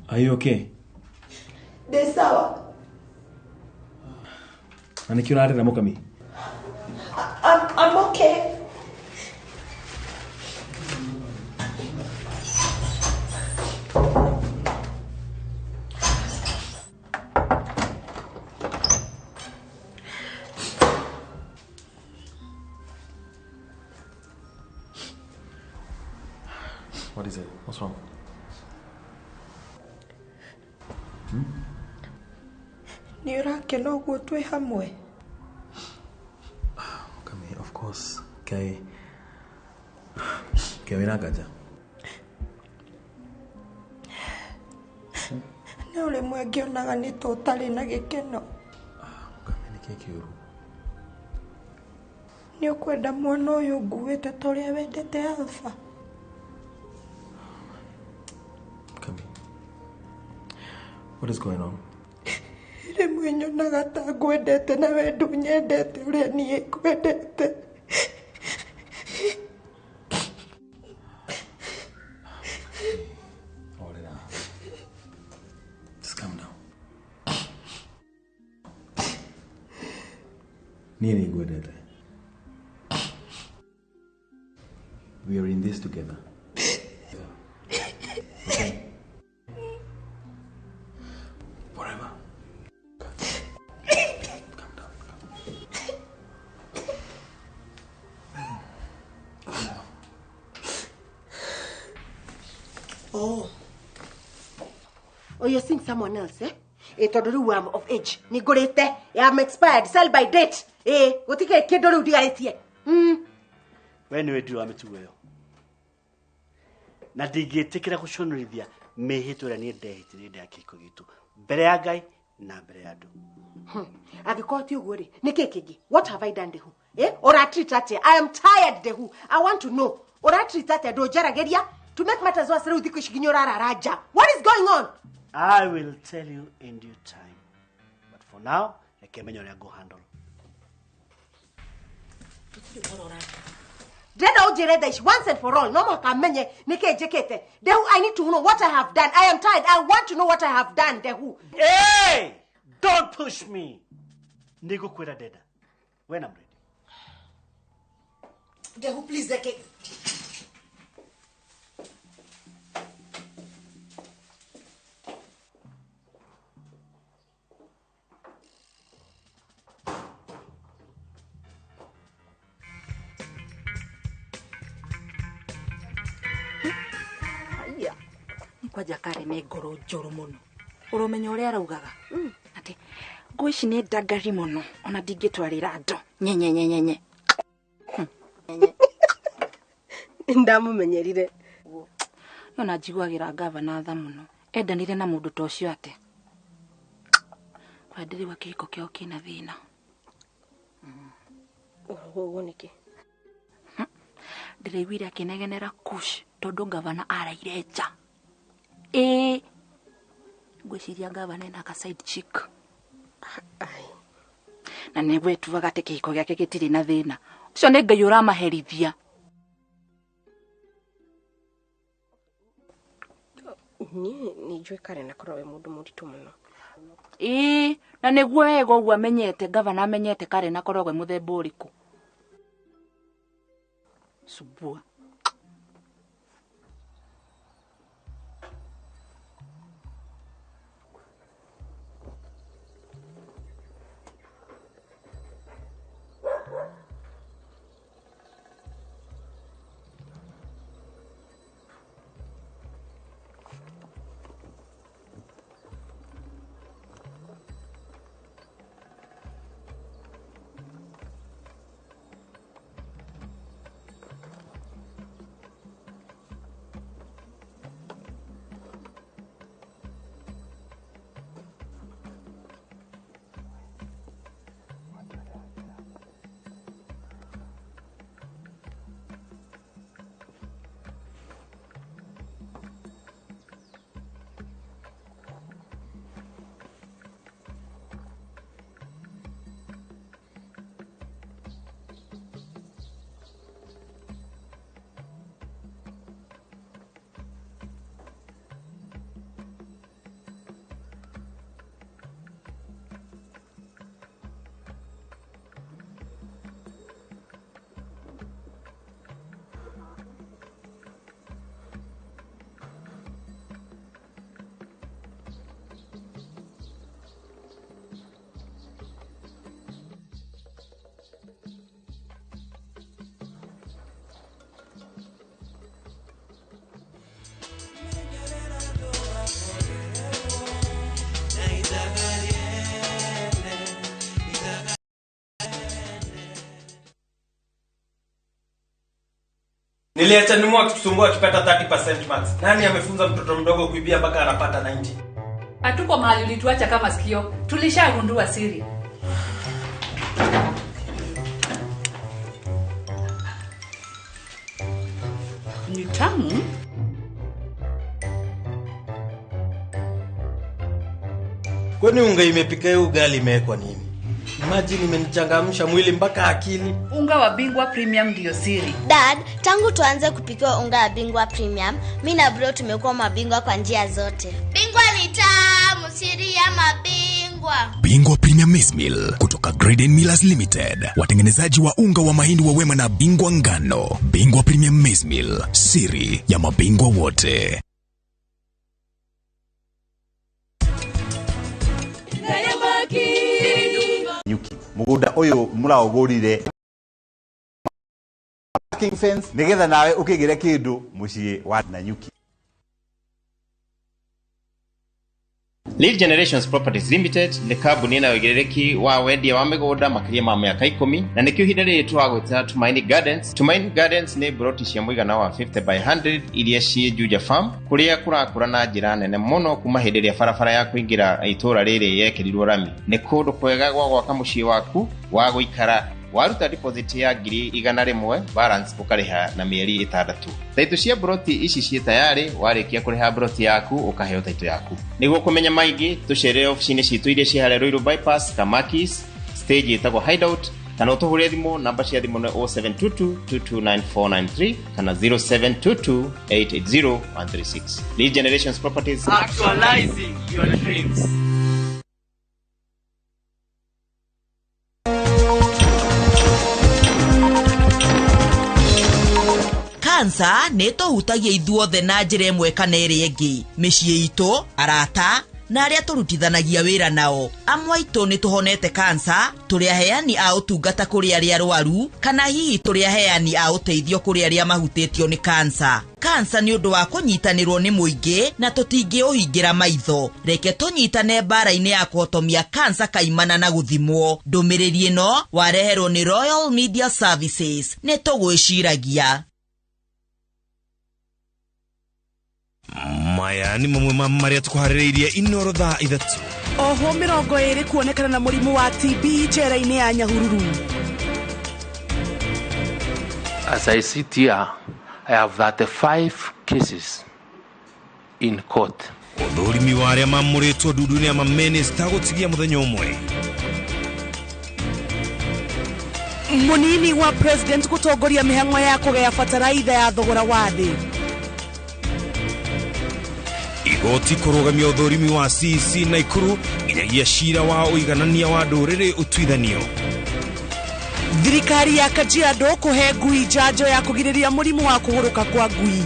Speaker 15: Are you okay?
Speaker 14: Ndĩ sawa.
Speaker 15: Na nĩkĩ ũrarĩra Mukami?
Speaker 14: I'm okay.
Speaker 15: What is it? What's wrong?
Speaker 14: Nĩ ũrakena ũguo twĩ hamwe?
Speaker 15: Mukami, of course. Kai wĩna nganja?
Speaker 14: No rĩmwe ngĩonaga nĩ ta ũtarĩ na gĩkeno.
Speaker 15: Mukami, nĩkĩ kĩũru?
Speaker 14: Nĩ ũkwenda mwana ũyũ nguĩte ta ũrĩa wendete Alpha?
Speaker 15: Mukami, what is going on?
Speaker 14: Rĩmwe nyonaga ta ngwendete na we ndũnyendete ũrĩa niĩ ngwendete.
Speaker 15: Orera. Just calm down. Niĩ nĩ ngwendete. We are in this together. Okay? Forever. Calm down.
Speaker 3: Oh. Oh, you're seeing someone else, eh? Eh, tondũ rĩu I'm of age. Nĩ ngũrĩte. I'm expired. Sell by date. Eh, gũtikĩrĩ kĩndũ rĩu ndigarĩtie.
Speaker 10: We nĩwe ndirĩ wa mĩtugo ĩyo. Na ndingĩtĩkĩra gũconorithia mĩhĩtwa ĩrĩa niĩ ndehĩtire hĩndĩ ya kĩhiko gitũ mbere ya Ngai na mbere ya andũ.
Speaker 3: Angĩkorwo ti ũguo rĩ, nĩkĩ kĩngĩ? What have I done, Dehu? Eh? Ũratreat atĩa? I am tired, Dehu. I want to know. Ũratreat atĩa? Ndũnjaragĩria? To make matters worse, rĩu thikũ ici nginya ũrarara nja. What is going on?
Speaker 10: I will tell you in due time. But for now, reke menye ũrĩa ngũhandle.
Speaker 3: Ndĩrenda ũnjĩre thaa ici once and for all. No mũhaka menye nĩkĩ njĩkĩte. Dehu, I need to know what I have done. I am tired. I want to know what I have done, Dehu.
Speaker 10: Hey! Don't push me! Nĩngũkwĩra Deda. When I'm ready.
Speaker 3: Dehu, please, reke.
Speaker 16: Kwanja kare nĩ ngoro njũru mũno. Ũromenya ũrĩa araugaga? Atĩ nguo ici nĩ ndangari mũno ona ndingĩtwarĩra andũ. Nyenyenyenyenye.
Speaker 3: Nĩ ndamũmenyerire.
Speaker 16: No na njiguagĩra ngavana tha mũno. Endanire na mũndũ ta ũcio atĩa? Kwa ndĩrĩgua kĩhiko kĩao kĩna thĩna.
Speaker 3: Ũguo nĩkĩ?
Speaker 16: Ndĩraiguire akĩnegenera Kush tondũ ngavana araire nja. Ĩĩ. Ngwĩciria ngavana ena ka side chick. Na nĩguo etuaga atĩ kĩhiko gĩake gĩtirĩ na thĩna. Ũcio nĩ Ngai ũramaherithia.
Speaker 3: Niĩ nĩ njũĩ Karen akoragwo e mũndũ mũritũ mũno.
Speaker 16: Ĩĩ, na nĩguo wega ũguo amenyete ngavana amenyete Karen akoragwo e mũthemba ũrĩkũ. Subua.
Speaker 18: Niliacha Numu akitusumbua akipata 30% marks. Nani amefunza mtoto mdogo kuibia mpaka anapata 90?
Speaker 19: Hatuko mahali ulituacha kama sikio, tulishagundua siri.
Speaker 16: Ni tamu.
Speaker 18: Kwani unga imepika hiyo ugali imewekwa nini? Imagine imenichangamsha mwili mpaka akili.
Speaker 19: Unga wa Bingwa Premium ndiyo siri.
Speaker 20: Dad, tangu tuanze kupikiwa unga wa Bingwa Premium, mi na bro tumekuwa mabingwa kwa njia zote. Bingwa ni tamu, siri ya mabingwa.
Speaker 22: Bingwa Premium Maize Meal kutoka Graden Millers Limited, watengenezaji wa unga wa mahindi wa Wema na Bingwa Ngano. Bingwa Premium Maize Meal, siri ya mabingwa wote.
Speaker 21: Nyuki mugunda uyu muraugurire parking fence nigetha nawe ukigire kindu mucii wa Nanyuki.
Speaker 22: Lead Generations Properties Limited nĩ kambuni ĩna ũigĩrĩrĩki wa wendia wa mĩgũnda makĩria ma mĩaka 10 na nĩkĩo ihinda rĩrĩ tũragwĩta Tumaini Gardens. Tumaini Gardens nĩ mburoti cia mũigana wa 50 by 100 iria ciĩ Juja Farm kũrĩa kũrakũra na njĩra nene mũno kuma hĩndĩ ĩrĩa barabara ya kũingĩra itũũra rĩrĩ yekĩrirwo rami. Nĩ kũndũ kwega gwa gwaka mũciĩ waku wa gũikara. Waruta deposit ya 100,000, balance ũkarĩha na mĩeri 6. Taitũ cia mburoti ici ciĩ tayarĩ, warĩkia kũrĩha mburoti yaku ũkaheo taitũ yaku. Nĩguo kũmenya maingĩ tũcerere obici-inĩ citũ iria ciĩ harĩa Ruiru Bypass, Kamakis, stage ĩtagwo Hideout, kana ũtũhũrĩre thimũ. Namba cia thimũ nĩ 0722 229493 kana 0722 880 136. Lead Generations Properties,
Speaker 1: actualizing your dreams.
Speaker 17: Kansa nĩ ĩtũhutagia ithuothe na njĩra ĩmwe kana ĩrĩa ĩngĩ, mĩciĩ itũ, arata Na arĩa tũrutithanagia wĩra nao. Amwe aitũ nĩ tũhonete kansa, tũrĩ aheani a ũtungata kũrĩ arĩa arwaru, kana hihi tũrĩ aheani a ũteithio kũrĩ arĩa mahutĩtio nĩ kansa. Kansa nĩ ũndũ wa kũnyitanĩrwo nĩ mũingĩ na tũtingĩũhingĩra maitho. Reke tũnyitane mbara-inĩ ya kũhotomia kansa kaimana na gũthimwo. Ndũmĩrĩri ĩno wareherwo nĩ Royal Media Services. Nĩ tũgwĩciragia.
Speaker 4: Maya nĩ mamwe ma marĩa tũkũharĩrĩirie Inoro thaa 3.
Speaker 14: Oho 20 kuonekana na mũrimũ wa TB njera-inĩ ya Nyahururu.
Speaker 7: As I sit here, I have 35 cases in court.
Speaker 4: Ũthũrimi wa arĩa mamũrĩtwo ndundu-inĩ ya mamĩnĩsta gũtigia mũthenya ũmwe.
Speaker 14: Mũnini wa president gũtongoria mĩhang'o ya kũgaya bataraitha ya thogora wa thĩ.
Speaker 4: Igoti kũrũgamia ũthũrimi wa CEC Naikuru nginyagia cira wa ũiganania wa ndũrĩrĩ ũtuithanio.
Speaker 14: Thirikari ya Kajiado kũhe ngui njanjo ya kũgirĩrĩria mũrimũ wa kũgũrũka kwa ngui.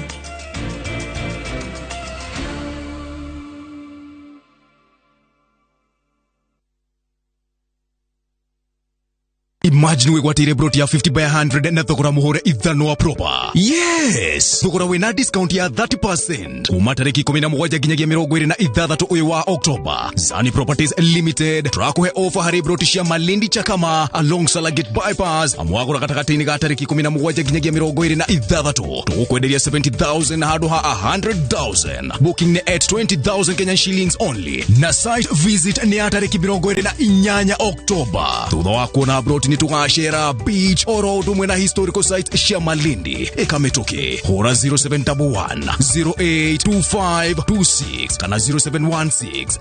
Speaker 25: Imagine wigwatire broti ya 50 by 100 na thogora muhure ithano wa proper. Yes, thogora wina discount ya 30% kuma tariki 17 nginyagia 26 uyu wa October. Zani Properties Limited turakuhe offer hari broti cia Malindi Chakama along Salagate bypass amwagura gatagati-inĩ ga tariki 17 nginyagia 26 tugukwenderia 70,000 handu ha 100,000. Booking ni at 20,000 Kenyan shillings only na site visit ni ya tariki 28 October. Thutha wa kuona broti ni tugacera beach oro ũndũ ũmwe na historical site cia Malindi. Ĩkamĩtũkĩ hũra 0711 082526 kana 0716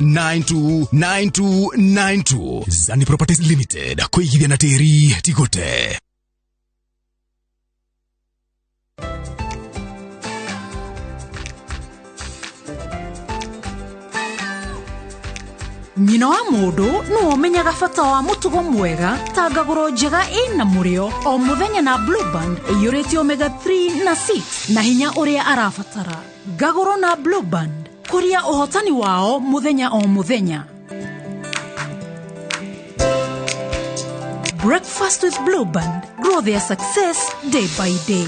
Speaker 25: 929292. Zani Properties Limited, kwĩigithia na tĩri tigote.
Speaker 9: Nyina wa mũndũ nĩwe ũmenyaga bata wa mũtugo mwega ta ngagũro njega ĩna mũrĩo o mũthenya na Blue Band ĩiyũrĩte omega 3 na 6 na hinya ũrĩa arabatara. Ngagũro na Blue Band kũria ũhotani wao mũthenya o mũthenya. Breakfast with Blue Band. Grow their success day by day.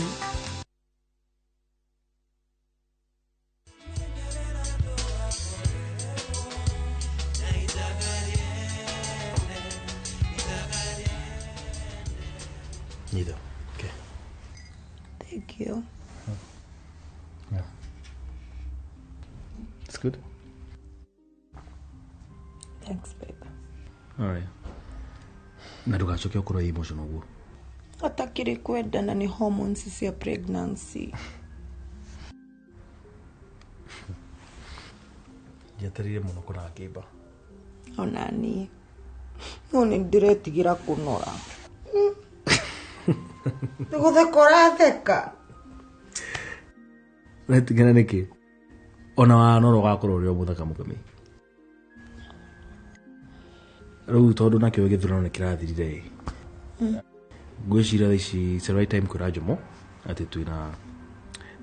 Speaker 15: Neither. Okay.
Speaker 14: Thank you.
Speaker 15: Yeah. It's good.
Speaker 14: Thanks, babe.
Speaker 15: All right. Na ndugacoke ũkorwo emotional ũguo.
Speaker 14: Atakĩrĩ kwendana nĩ hormones cia pregnancy.
Speaker 15: Njetereire mũno kũraga kĩmba.
Speaker 14: Ona niĩ. No nĩ ndĩretigĩra kũnora. Nĩ gũtheka ũratheka.
Speaker 15: Ũretigĩra nĩkĩ? Ona wanora ũgakorwo ũrĩ o mũthaka mũkami. Rĩu tondũ nakĩo gĩthurano nĩ kĩrathirire ĩ, ngwĩciria thaa ici it's the right time kwĩra Jomo atĩ twĩna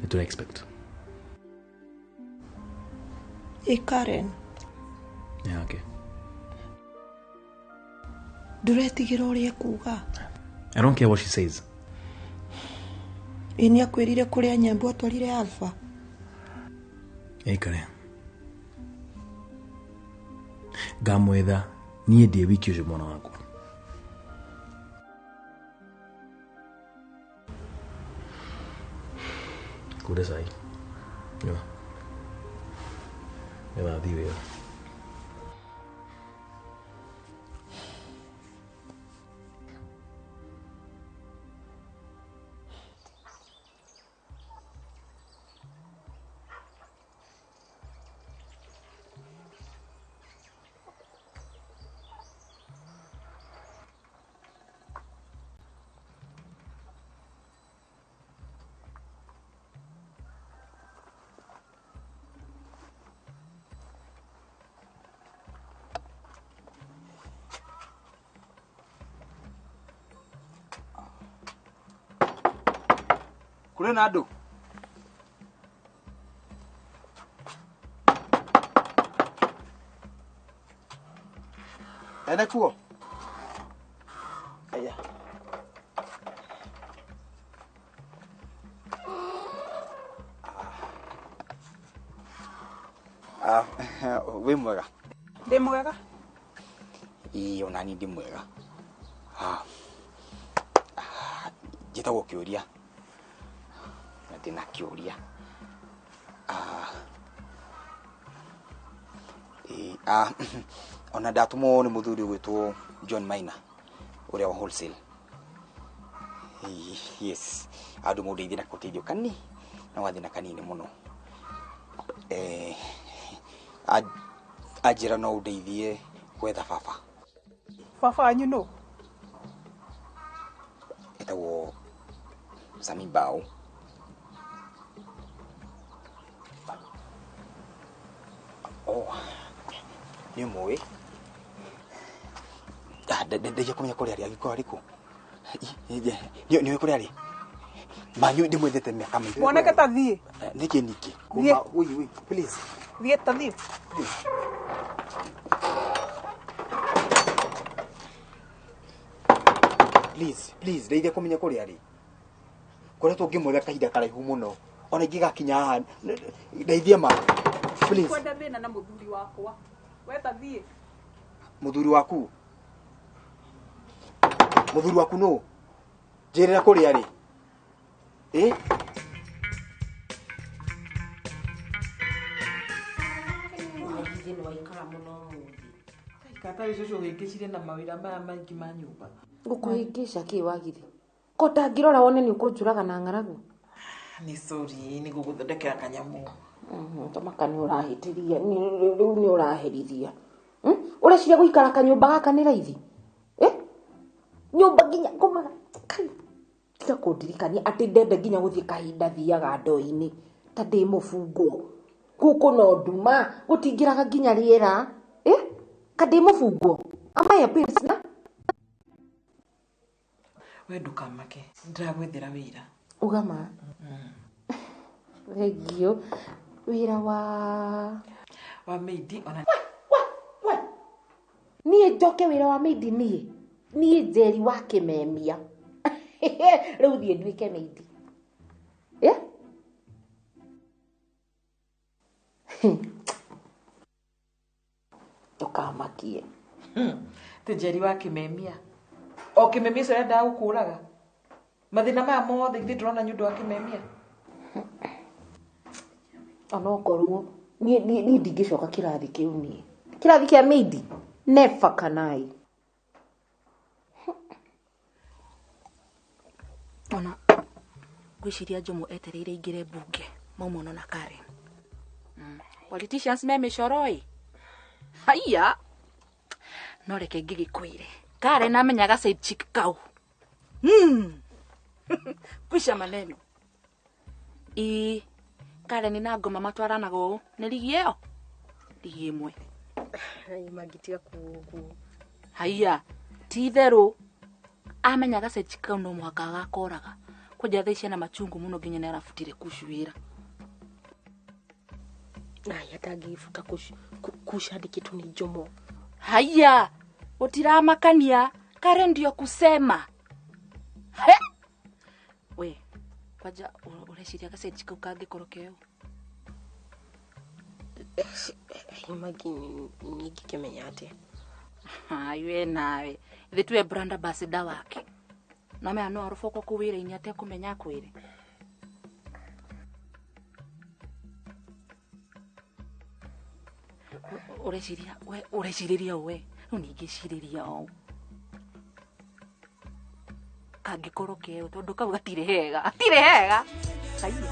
Speaker 15: nĩ tũra expect.
Speaker 14: Ĩ Karen.
Speaker 15: Nĩ yake.
Speaker 14: Ndũretigĩra ũrĩa ekuga?
Speaker 15: I don't care what she says.
Speaker 14: Ĩ nĩ akwĩrire kũrĩa Nyambu atwarire Alpha?
Speaker 15: Ĩkare. Ngamwetha niĩ ndĩ wiki ũcio mwana wakwa. Kure cai. Nyua. Nĩgetha thiĩ wĩra.
Speaker 11: Kũrĩ na andũ? Ene kuo? Aya. Ah, wĩ mwega?
Speaker 14: Ndĩ mwega.
Speaker 11: Ĩĩ ona niĩ ndĩ mwega. Ah, njĩtagwo Kĩũria. Na ndĩna kĩũria. Ah, ĩĩ, ah, ona ndatũmwo nĩ mũthuri ũgwĩtwo John Maina ũrĩa wa wholesale. Yes, andũ mũndeithie na gũteithio kani na gathĩna kanini mũno. Anjĩra no ũndeithie gwetha baba.
Speaker 14: Baba wanyu nũ?
Speaker 11: Etagwo Sami Bao. Oh, nĩ ũmũĩ? Ndeithia kũmenya kũrĩa arĩ, angĩkorwo arĩ kũ. Nĩ ũĩ kũrĩa arĩ? Manyu ndĩmwethete mĩaka mĩingĩ.
Speaker 14: Mwanake ta thiĩ.
Speaker 11: Nĩkĩ ningĩ?
Speaker 14: Thiĩ.
Speaker 11: Ui, ui, please.
Speaker 14: Thiĩ ta thiĩ.
Speaker 11: Please, please, ndeithia kũmenya kũrĩa arĩ. Ngoretwo ngĩmwetha kahinda karaihu mũno. Ona ingĩgakinya haha, ndeithia ma. Please.
Speaker 14: Kwenda thĩna na mũthuri wakwa. We ta thiĩ.
Speaker 11: Mũthuri waku? Mũthuri waku nũ? Njĩrĩra kũrĩa arĩ. Eh?
Speaker 3: Wagithĩ nĩ waikara mũno ũmũthĩ.
Speaker 2: Kata cũcũ ũhĩngĩcire na mawĩra maya maingĩ ma nyũmba.
Speaker 3: Ngũkũhĩngĩca kĩ wagithĩ? Ko ũtangĩrora wone nĩ ũkũnjũraga na ng'aragu.
Speaker 2: Nĩ sorry, nĩ gũgũthondekera kanyamũ.
Speaker 3: Tamaka nĩ ũrahĩtĩria, rĩu nĩ ũraherithia. Ũreciria gũikara kanyũmba gaka nĩ raithi? Nyũmba nginya ngomaga. Kai, tiga kũndirikania atĩ ndende nginya gũthiĩ kahinda thiaga ndoo-inĩ ta ndĩ mũbungwo. Gũkũ no nduma, gũtingĩraga nginya rĩera. Ka ndĩ mũbungwo? Am I a prisoner?
Speaker 2: We ndũkamake, ndĩragwethera wĩra.
Speaker 3: Uga ma? Thengiũ. Wĩra wa
Speaker 2: maid ona.
Speaker 3: We. Niĩ njoke wĩra wa maid niĩ? Niĩ Njeri wa kĩmemia. Rĩu thiĩ nduĩke maid. Ndũkamakie.
Speaker 2: Ti Njeri wa kĩmemia. O kĩmemia ũcio ũrendaga gũkũraga. Mathĩna maya mothe ithuĩ tũrona nĩ ũndũ wa kĩmemia.
Speaker 3: Onokorwo niĩ ndingĩcoka kĩrathi kĩu niĩ. Kĩrathi kĩa maid? Never can I.
Speaker 16: Ona ngwĩciria Jomo etereire ingĩre mbunge mauma na Karen. Politicians me mĩcoro ĩ. Haiya. No reke ngĩgĩkwĩre. Karen amenyaga side chick kau. Kwisha maneno. Ĩ Karen na ngoma matwaranaga ũũ nĩ rigi ĩyo? Rigi ĩmwe.
Speaker 3: Mangĩtiga ku
Speaker 16: Haiya, ti itherũ. Amenyaga side chick kau no mũhaka agakoraga. Kwanja thaa ici ena machungu mũno nginya nĩ arabutire Kush wĩra.
Speaker 3: Aya atangĩbuta Kush andĩkĩtwo nĩ Jomo.
Speaker 16: Haiya, gũtiramakania. Karen ndio kusema. He! We, kwanja ũreciria gacenji kau kangĩkorwo keo?
Speaker 3: Magi ningĩkĩmenya atĩa?
Speaker 16: Iwe nawe. Ithe tuwe brand ambassador wake. Na mea no arũboko kũ wĩra-inĩ atekũmenya akwĩre. Ũreciria, we ũrecirĩria ũ we? Rĩu ningĩcirĩria ũũ. Kangĩkorwo keo tondũ kau gatirĩ hega. Gatirĩ hega. Haiya.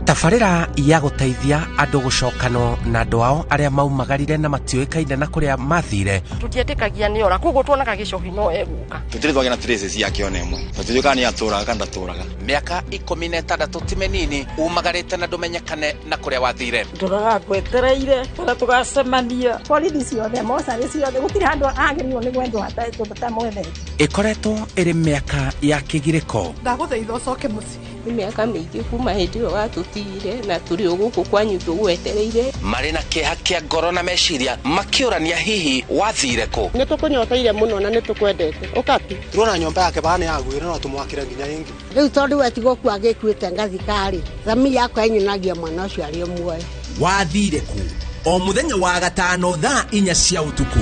Speaker 5: Tabarĩra ya gũteithia andũ gũcokanwo na andũ ao arĩa maumagarire na matiũĩkaine na kũrĩa mathire.
Speaker 6: Tũtietĩkagia nĩ ora, koguo tuonaga gĩcohi no egũka.
Speaker 8: Tũtirĩ twagĩa na traces yake ona ĩmwe, tũtiũĩ kana nĩ atũraga kana ndatũraga.
Speaker 5: Mĩaka 16 ti mĩnini umagarĩte na ndũmenyekane na kũrĩa wathire.
Speaker 6: Ndũraga ngwetereire kana tũgacemania.
Speaker 12: Borithi ciothe, mocarĩ ciothe, gũtirĩ handũ agĩrĩirwo nĩ gwendwo atamwendete.
Speaker 5: Ĩkoretwo ĩrĩ mĩaka ya kĩgirĩko.
Speaker 14: Ndagũthaitha ũcoke mũciĩ.
Speaker 23: Nĩ mĩaka mĩingĩ kuma hĩndĩ ĩyo watũtigire na tũrĩ o gũkũ kwanyu tũgwetereire.
Speaker 5: Marĩ na kĩeha kĩa ngoro na meciria makĩũrania hihi wathire kũ.
Speaker 12: Nĩ tũkũnyoteire mũno na nĩ tũkwendete. Ũka tu.
Speaker 24: Turona nyũmba yake bana yagwire no tũmwakĩre nginya ĩngĩ.
Speaker 12: Rĩu tondũ we tigũkua agĩkuĩte ngathika-rĩ, thamiri yakwa ĩnyonagia mwana ũcio arĩ o muoyo.
Speaker 27: Wathire kũ? O mũthenya wa gatano thaa 4 cia ũtukũ.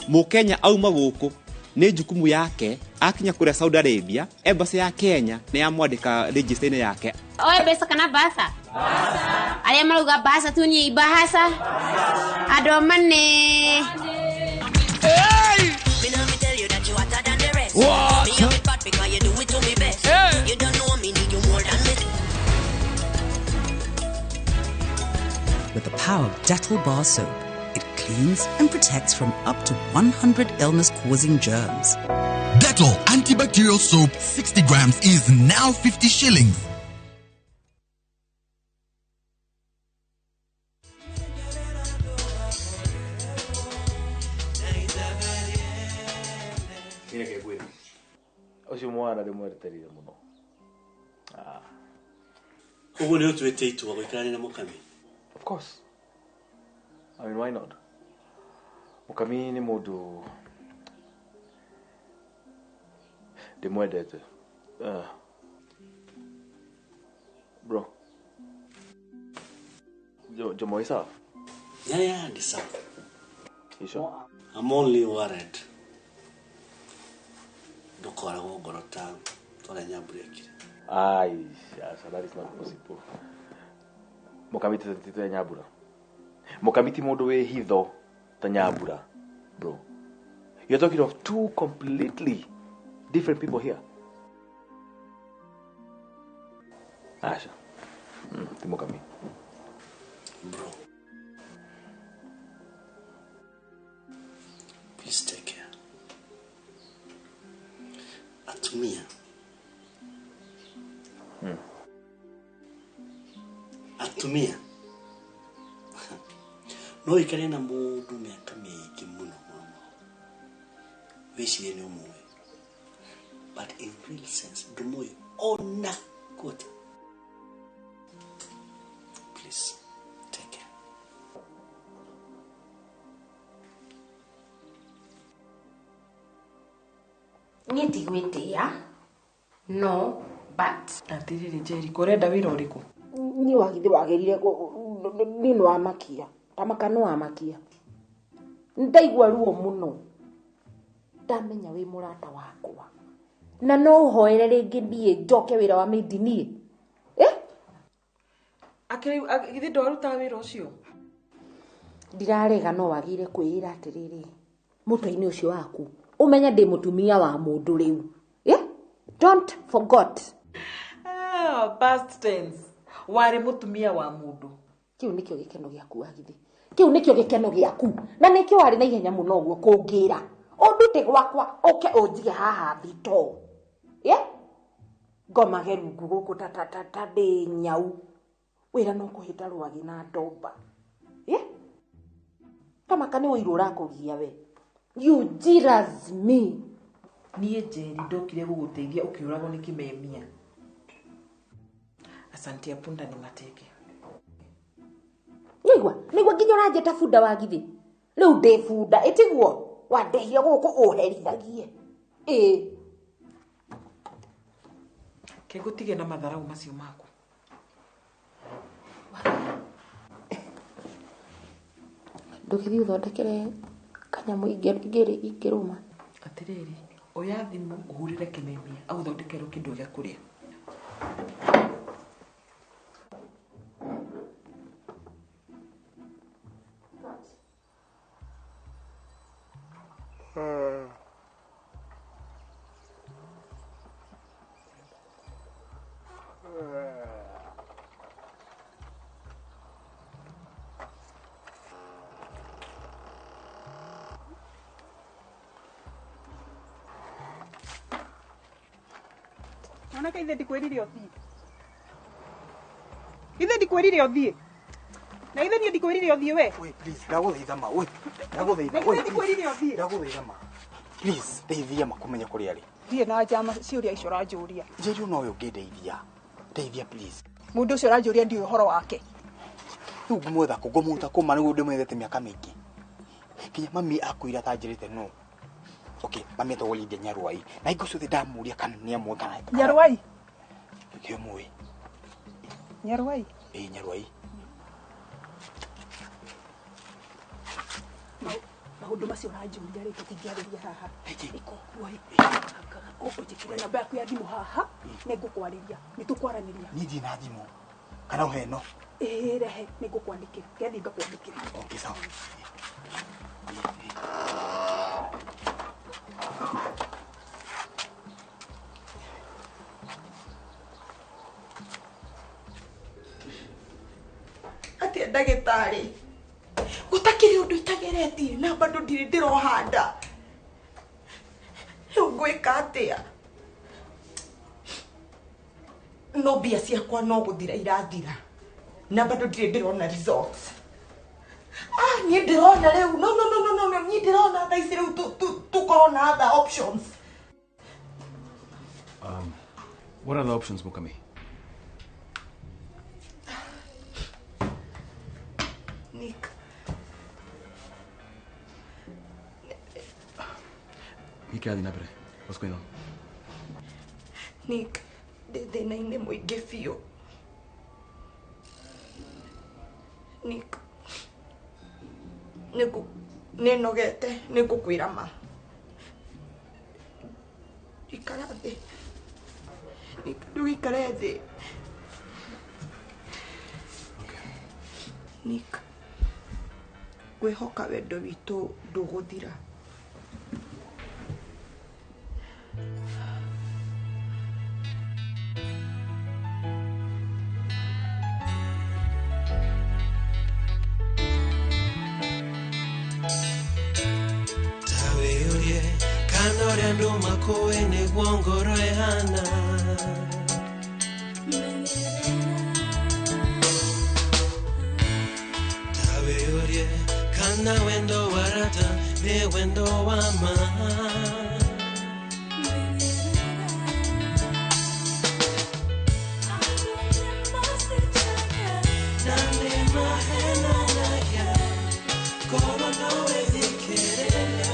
Speaker 28: Mũkenya auma gũkũ nĩ jukumu yake akinya kũrĩa Saudi Arabia, embassy ya Kenya nĩ yamwandĩka register-inĩ yake.
Speaker 29: Oe mbeca kana basa? Arĩa marauga basa tu ni bahasa. Andũ amane.
Speaker 30: With the power of Dettol bar soap, it cleans and protects from up to 100 illness-causing germs.
Speaker 31: Dettol antibacterial soap 60 grams is now 50 shillings.
Speaker 15: Ũcio mwana ndĩmweretereire mũno.
Speaker 18: Ũguo nĩ ũtuĩte itua gũikarania na Mũkami?
Speaker 15: Of course. I mean, why not? Mũkami nĩ mũndũ ndĩmwendete. Bro. Jomo, is sawa?
Speaker 18: Yeah, ndi sawa.
Speaker 15: You sure?
Speaker 18: I'm only worried. Ndũkoragwo ngoro ta ũrĩa Nyambura ekire.
Speaker 15: Ai, aca, that is not possible. Mũkami ti ta Nyambura. Mũkami ti mũndũ wĩ hitho ta Nyambura, bro. You're talking of two completely different people here. Aca. Ti Mũkami.
Speaker 18: Bro. Please take care. Atumia. Atumia. No ikare na mũndũ mĩaka mĩingĩ mũno mũno mũno. Wĩcirie nĩ ũmũĩ. But in real sense, ndũmũĩ ona quarter. Please, take care.
Speaker 3: Niĩ ndigwĩtĩa, no, but.
Speaker 2: Atĩrĩrĩ Njeri, ũrenda wĩra ũrĩkũ?
Speaker 3: Niĩ wagithĩ wagĩrire niĩ nĩwamakia. Tamaka nĩwamakia. Ndaigua ruo mũno. Ndamenya wĩ mũrata wakwa. Na no ũhoere rĩngĩ niĩ njoke wĩra wa maid niĩ.
Speaker 2: Akĩrĩ githĩ ndwarutaga wĩra ũcio?
Speaker 3: Ndirarega no wagĩrĩire kwĩĩra atĩrĩrĩ, mũtwe-inĩ ũcio waku ũmenye ndĩ mũtumia wa mũndũ rĩu. Don't forgot.
Speaker 2: Past tense. Warĩ mũtumia wa mũndũ.
Speaker 3: Kĩu nĩkĩo gĩkeno gĩaku wagithĩ. Kĩu nĩkĩo gĩkeno gĩaku. Na nĩkĩo warĩ na ihenya mũno ũguo kũngĩra. Ũndute gwakwa ũke ũnjige haha thitoo. Ngomage rungu gũkũ ta ndĩ nyau. Wĩra no kũhĩta rwagĩ na ndomba. Tamaka nĩ ũirũ ũrakũgia we. You jealous me.
Speaker 2: Niĩ Njeri ndokire gũgũteithia ũkĩũragwo nĩ kĩmemia. Asante ya punda ni mateke.
Speaker 3: Nĩigua, nĩigua nginya ũranjĩta bunda wagithĩ. Rĩu ndĩ bunda, ĩtiguo wandehire gũkũ ũherithagie. Ĩĩ.
Speaker 2: Kegũtige na matharau macio maku.
Speaker 3: Ndũgĩthiĩ ũthondekere kanyamũ ingĩrũma.
Speaker 2: Atĩrĩrĩ, oya thimũ ũhũrĩre kĩmemia agũthondekerwo kĩndũ gĩa kũrĩa.
Speaker 14: Mwanake ithe ndikwĩrire ũthiĩ. Ithe ndikwĩrire ũthiĩ. Na ithe niĩ ndikwĩrire ũthiĩ we.
Speaker 11: Wait, please, ndagũthaitha ma. Wait, ndagũthaitha.
Speaker 14: Na ithe ndikwĩrire ũthiĩ.
Speaker 11: Ndagũthaitha ma. Please, ndeithia ma kũmenya kũrĩa arĩ.
Speaker 14: Ndirĩ na njama ciũria icio ũranjũria.
Speaker 11: Njeri no we ũngĩndeithia. Ndeithia please.
Speaker 14: Mũndũ ũcio ũranjũria ndiũĩ ũhoro wake.
Speaker 11: Rĩu ngũmwetha kũ ngũmũruta kũ ma nĩguo ndĩmwethete mĩaka mĩingĩ. Nginya mami akwĩra atanjĩrĩte no. Okay, mami etagwo Lydia Nyarwai. Na hingo ciothe ndamũria kana nĩ amũĩ kana
Speaker 14: Nyarwai.
Speaker 11: Nĩkĩo mũĩ.
Speaker 14: Nyarwai.
Speaker 11: Ĩĩ Nyarwai.
Speaker 14: Maũndũ macio ũranjũria rĩ tũtingĩarĩria haha. Ĩka ũguo ĩ. Ũnjĩkĩre namba yaku ya thimũ haha nĩ ngũkwarĩria. Nĩ tũkwaranĩria.
Speaker 11: Niĩ ndirĩ na thimũ. Kana ũhe ĩno.
Speaker 14: Ĩĩ rehe nĩ ngũkwandĩkĩra. Ngethiĩ ngakwandĩkĩra.
Speaker 11: Okay, sawa.
Speaker 14: Atia ndagĩtarĩ gũtakĩrĩ ũndũ itageretie na bado ndirĩ ndĩrohanda rĩu ngwĩka atĩa no mbia ciakwa no gũthira irathira na bado ndirĩ ndĩrona results. Ah, niĩ ndĩrona rĩu no no no no no no niĩ ndĩrona thaa ici rĩu tũkorwo na other options.
Speaker 15: What are the options, Mukami?
Speaker 14: Nick.
Speaker 15: Nĩ what's going on?
Speaker 14: Nick, ndĩ thĩna-inĩ mũingĩ biũ. Nick, nĩnogete, nĩngũkwĩra ma. Ikara thĩ. Nick, ndũgĩikare thĩ. Nick, ngwĩhoka wendo witũ ndũgũthira.
Speaker 1: Tawĩũrie kana ũrĩa andũ makũĩ nĩguo ngoro ĩhana. Tawĩũrie kana wendo wa rata nĩ wendo wa ma. Na nĩ mahenanagia korwo no wĩthikĩrĩria.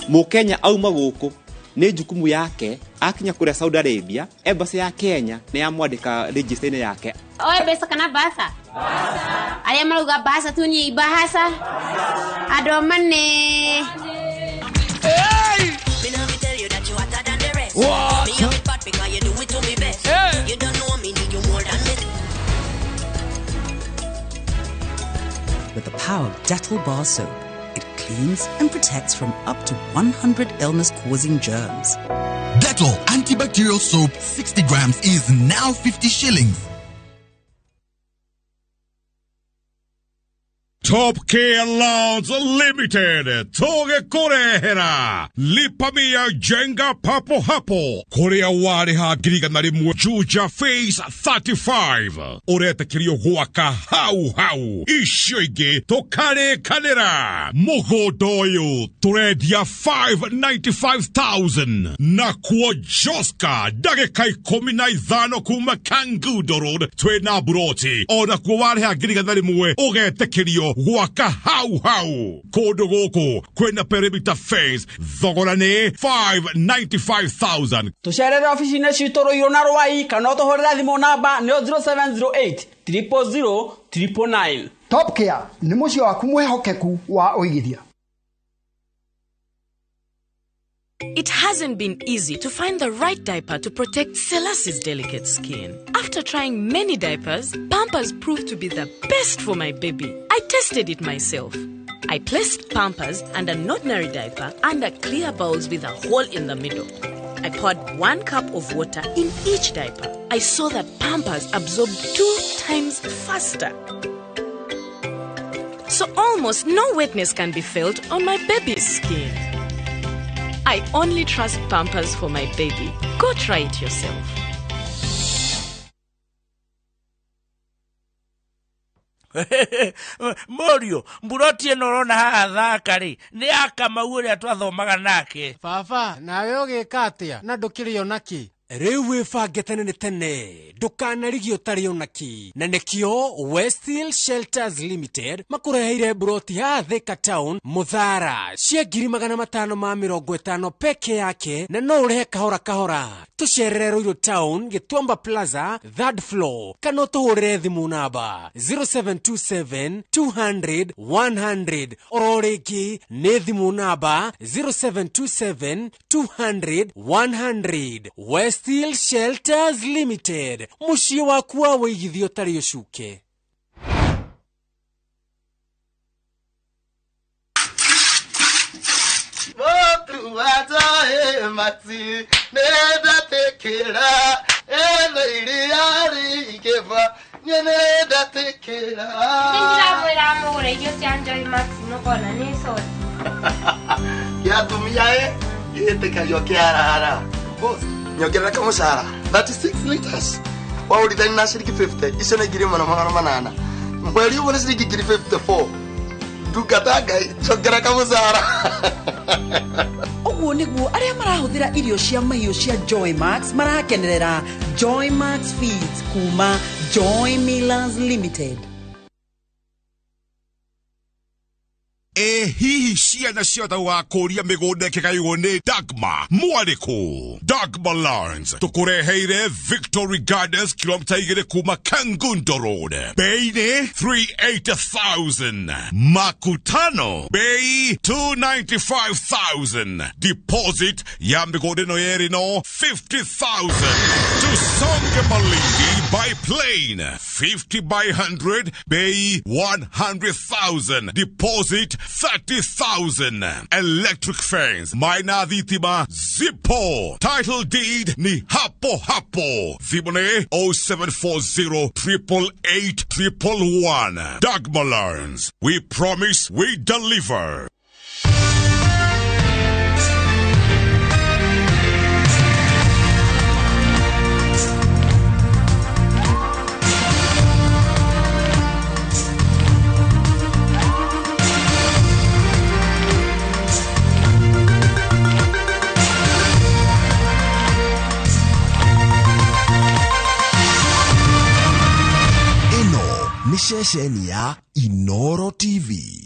Speaker 28: Mũkenya auma gũkũ nĩ jukumu yake akinya kũrĩa Saudi Arabia embassy ya Kenya nĩ yamwandĩka register-inĩ yake.
Speaker 29: Oe mbeca kana bahasa? Arĩa marauga bahasa tunie ibahasa. Andũ a mane.
Speaker 4: Me now me tell you that you hotter than the rest.
Speaker 7: What?
Speaker 4: Me have it bad because you do it to me best.
Speaker 7: Hey.
Speaker 4: You don't know me, need you more than me.
Speaker 30: With the power of Dettol Bar Soap, it cleans and protects from up to 100 illness-causing germs.
Speaker 31: Dettol antibacterial soap 60 grams is now 50 shillings.
Speaker 25: Top Care Loans Limited tũgĩkũrehera Lipa Mia Jenga papo hapo kũrĩa warĩha 100,000 Juja Phase 35 ũretĩkĩrio gwaka hau hau icio ingĩ tũkarĩkanĩra mũgũnda ũyũ tũrendia 595,000 nakuo Joska ndagĩka 15 kuma Kangundo Road twĩna buroti onakuo warĩha 100,000 ũgetĩkĩrio gwaka hau hau kũndũ gũkũ kwĩna perimeter fence thogora nĩ 595,000.
Speaker 10: Tũcerere ofici-inĩ citũ Rũirũ na Rwai kana ũtũhũrĩre thimũ namba nĩyo 0708 000 999.
Speaker 13: Top Care nĩ mũciĩ waku mwĩhokeku wa ũigithia.
Speaker 17: It hasn't been easy to find the right diaper to protect Selassie's delicate skin. After trying many diapers, Pampers proved to be the best for my baby. I tested it myself. I placed Pampers and an ordinary diaper under clear bowls with a hole in the middle. I poured 1 cup of water in each diaper. I saw that Pampers absorbed 2 times faster. So almost no wetness can be felt on my baby's skin. I only trust Pampers for my baby. Go try it yourself.
Speaker 6: Mũriũ mburoti ĩno ũrona haha thaka rĩ nĩ ya Kamau ũrĩa twathomaga nake.
Speaker 7: Baba nawe ũgĩka atĩa na ndũkĩrĩ ona kĩ?
Speaker 8: Rĩu wĩbange tene nĩ tene ndũkanarigio ũtarĩ ona kĩ, na nĩkĩo Westhill Shelters Limited makũreheire mburoti haha Thika Town Mũthara cia 550,000 peke yake, na no ũrĩhe kahora kahora. Tũcerere Ruiru Town Gĩtuamba Plaza 3rd floor, kana ũtũhũrĩre thimũ namba 0727 200 100. Oro rĩngĩ nĩ thimũ namba 0727 200 100. Westhill Shelters Limited, mũciĩ waku wa wĩigithio ũtarĩ ũcuke.
Speaker 29: Nĩndĩramwĩra mũgũre irio cia Joy Max mũkona nĩ soda.
Speaker 9: Kĩatumia ĩ gĩtĩkagio kĩarara. Boss, nyongerera kamũcara 36 liters. Waũrithani na ciringi 50, icio nĩ 1800. Mweri ũmwe nĩ ciringi 54. Ndungata Ngai, njongera kamũcara.
Speaker 16: Ũguo nĩguo arĩa marahũthĩra irio cia mahiũ cia Joy Max marakenerera Joy Max Feeds kuma Joy Millers Limited.
Speaker 25: Ĩ hihi ciana ciothe wakũria mĩgũnda ĩkĩgaywo nĩ Dagma mwarĩkũ? Dagma Lands tũkũreheire Victory Gardens kilomita 2 kuma Kangundo Road. Bei nĩ 380,000. Makutano bei 295,000. Deposit ya mĩgũnda ĩno yerĩ no 50,000. Tusonge Malindi by plane 50 by 100 bei 100,000. Deposit 30,000. Electric fence maina thitima zipo. Title deed ni hapo hapo. Thimũ nĩ 0740 888 111. Dagma Lands. We promise, we deliver.
Speaker 19: Nĩ ceceni ya Inoro TV.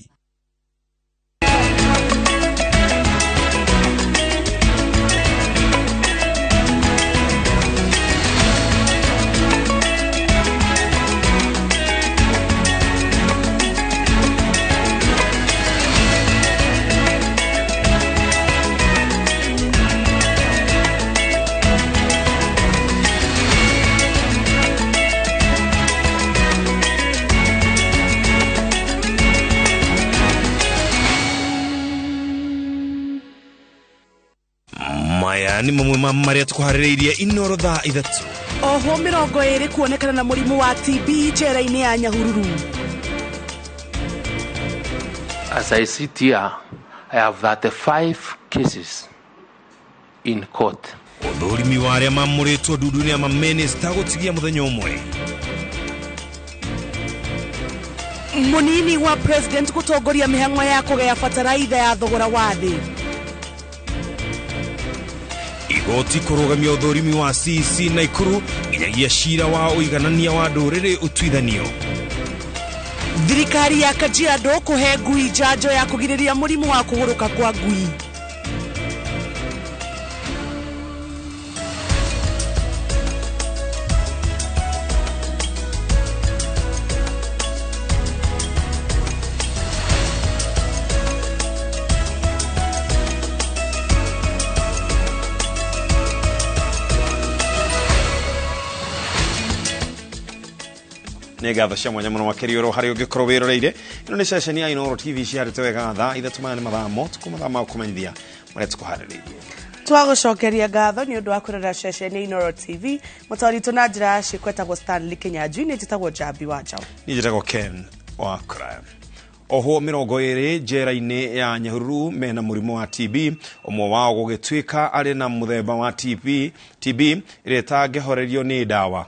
Speaker 20: Maya nĩ mamwe ma marĩa tũkũharĩrĩirie Inoro thaa 3.
Speaker 14: Ohwo 20 kuonekana na mũrimũ wa TB njera-inĩ ya Nyahururu.
Speaker 21: As I sit here, I have 35 cases in court.
Speaker 20: Ũthũrimi wa arĩa mamũrĩtwo ndundu-inĩ ya mamĩnĩsta gũtigia mũthenya ũmwe.
Speaker 14: Mũnini wa president gũtongoria mĩhang'o ya kũgaya bataraitha ya thogora wa thĩ.
Speaker 20: Igoti kũrũgamia ũthũrimi wa CEC Naikuru nginyagia cira wa ũiganania wa ndũrĩrĩ ũtuithanio.
Speaker 14: Thirikari ya Kajiado kũhe ngui njanjo ya kũgirĩrĩria mũrimũ wa kũgũrũka kwa ngui.
Speaker 20: Nĩ ngatho cia mwanya mũno makĩria oro harĩa ũngĩkorwo wĩroreire. Ĩno nĩ ceceni ya Inooro TV ciarĩte wega thaa 3 maya nĩ mathaa motukũ, mathaa ma gũkũmenyithia marĩa tũkũharĩrĩirie.
Speaker 2: Twagũcokeria ngatho nĩ ũndũ wa kũrora ceceni ya Inooro TV. Mũtwari witũ na njĩra ya ciĩko etagwo Stanley Kinyanjui, nĩ njĩtagwo Njambi wa Njaũ.
Speaker 20: Niĩ njĩtagwo Ken wa Kũraya. Ohwo 20 njera-inĩ ya Nyahururu mena mũrimũ wa TB, ũmwe wao gũgĩtuĩka arĩ na mũthemba wa TB ĩrĩa ĩtangĩhorerio nĩ ndawa.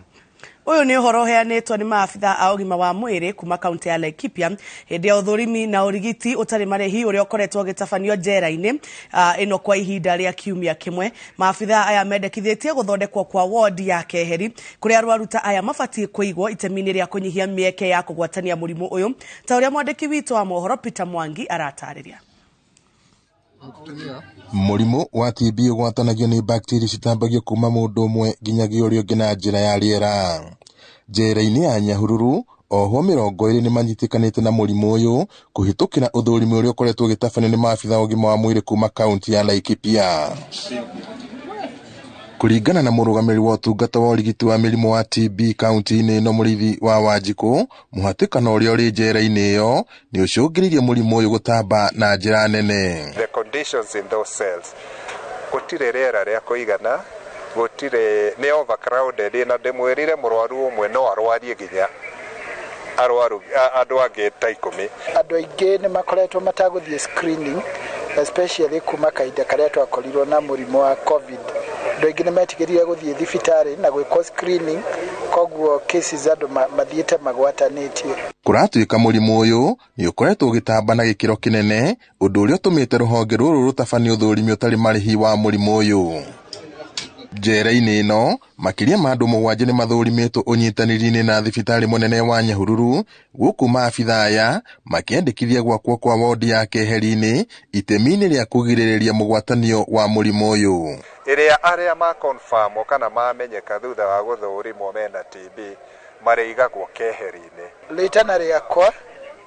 Speaker 2: Ũyũ nĩ ũhoro ũheanĩtwo nĩ maabitha a ũgima wa mwĩrĩ kuma kaunti ya Laikipia hĩndĩ ya ũthũrimi na ũrigiti ũtarĩ marĩhi ũrĩa ũkoretwo ũgĩtabanio njera-inĩ ĩno kwa ihinda rĩa kiumia kĩmwe. Maabitha aya mendekithĩtie gũthondekwo kwa wodi ya keheri kũrĩa arwaru ta aya mabatiĩ kũigwo itemi-inĩ rĩa kũnyihia mĩeke ya kũgwatania mũrimũ ũyũ, ta ũrĩa mwandĩki witũ wa mohoro Peter Mwangi aratarĩria.
Speaker 3: Mũrimũ wa TB ũgwatanagio nĩ bacteria citambagio kuma mũndũ ũmwe nginyagia ũrĩa ũngĩ na njĩra ya rĩera. Njera-inĩ ya Nyahururu ohwo 20 nĩ manyitĩkanĩte na mũrimũ ũyũ kũhĩtũkĩra ũthũrimi ũrĩa ũkoretwo ũgĩtabanio nĩ maabitha ũgima wa mwĩrĩ kuma kaunti ya Laikipia. Kũringana na mũrũgamĩrĩri wa ũtungata wa ũrigiti wa mĩrimũ wa TB kaunti-inĩ ĩno Mũrĩithi wa Wanjikũ, mũhatĩkano ũrĩa ũrĩ njera-inĩ ĩyo nĩ ũcũngĩrĩirie mũrimũ ũyũ gũtamba na njĩra nene.
Speaker 5: The conditions in those cells, gũtirĩ rĩera rĩa kũigana, gũtirĩ, nĩ overcrowded, na ndĩmwĩrire mũrwaru ũmwe no arwarie nginya arwaru andũ angĩ ta 10.
Speaker 11: Andũ aingĩ nĩ makoretwo matagũthiĩ screening, especially kuma kahinda karĩa twakorirwo na mũrimũ wa COVID. Andũ aingĩ nĩ metigĩrire gũthiĩ thibitarĩ na gwĩkwo screening, koguo cases andũ mathiĩte magwatanĩtie.
Speaker 3: Kũratuĩka mũrimũ ũyũ nĩ ũkoretwo ũgĩtamba na gĩkĩro kĩnene, ũndũ ũrĩa ũtũmĩte rũhonge rũrũ rũtabanie ũthũrimi ũtarĩ marĩhi wa mũrimũ ũyũ. Njera-inĩ ĩno makĩria ma andũ 7 nĩ mathũrimĩtwo ũnyitanĩri-inĩ na thibitarĩ mũnene wa Nyahururu, gũkũ maabitha aya makĩandĩkithia gwakwo kwa wodi ya keheri-inĩ itemi-inĩ rĩa kũgirĩrĩria mũgwatanio wa mũrimũ ũyũ.
Speaker 5: Ĩrĩa arĩa makonfamwo kana mamenyeka thutha wa gũthũrimwo mena TB marĩigagwo keheri-inĩ.
Speaker 11: Rĩtana rĩakwa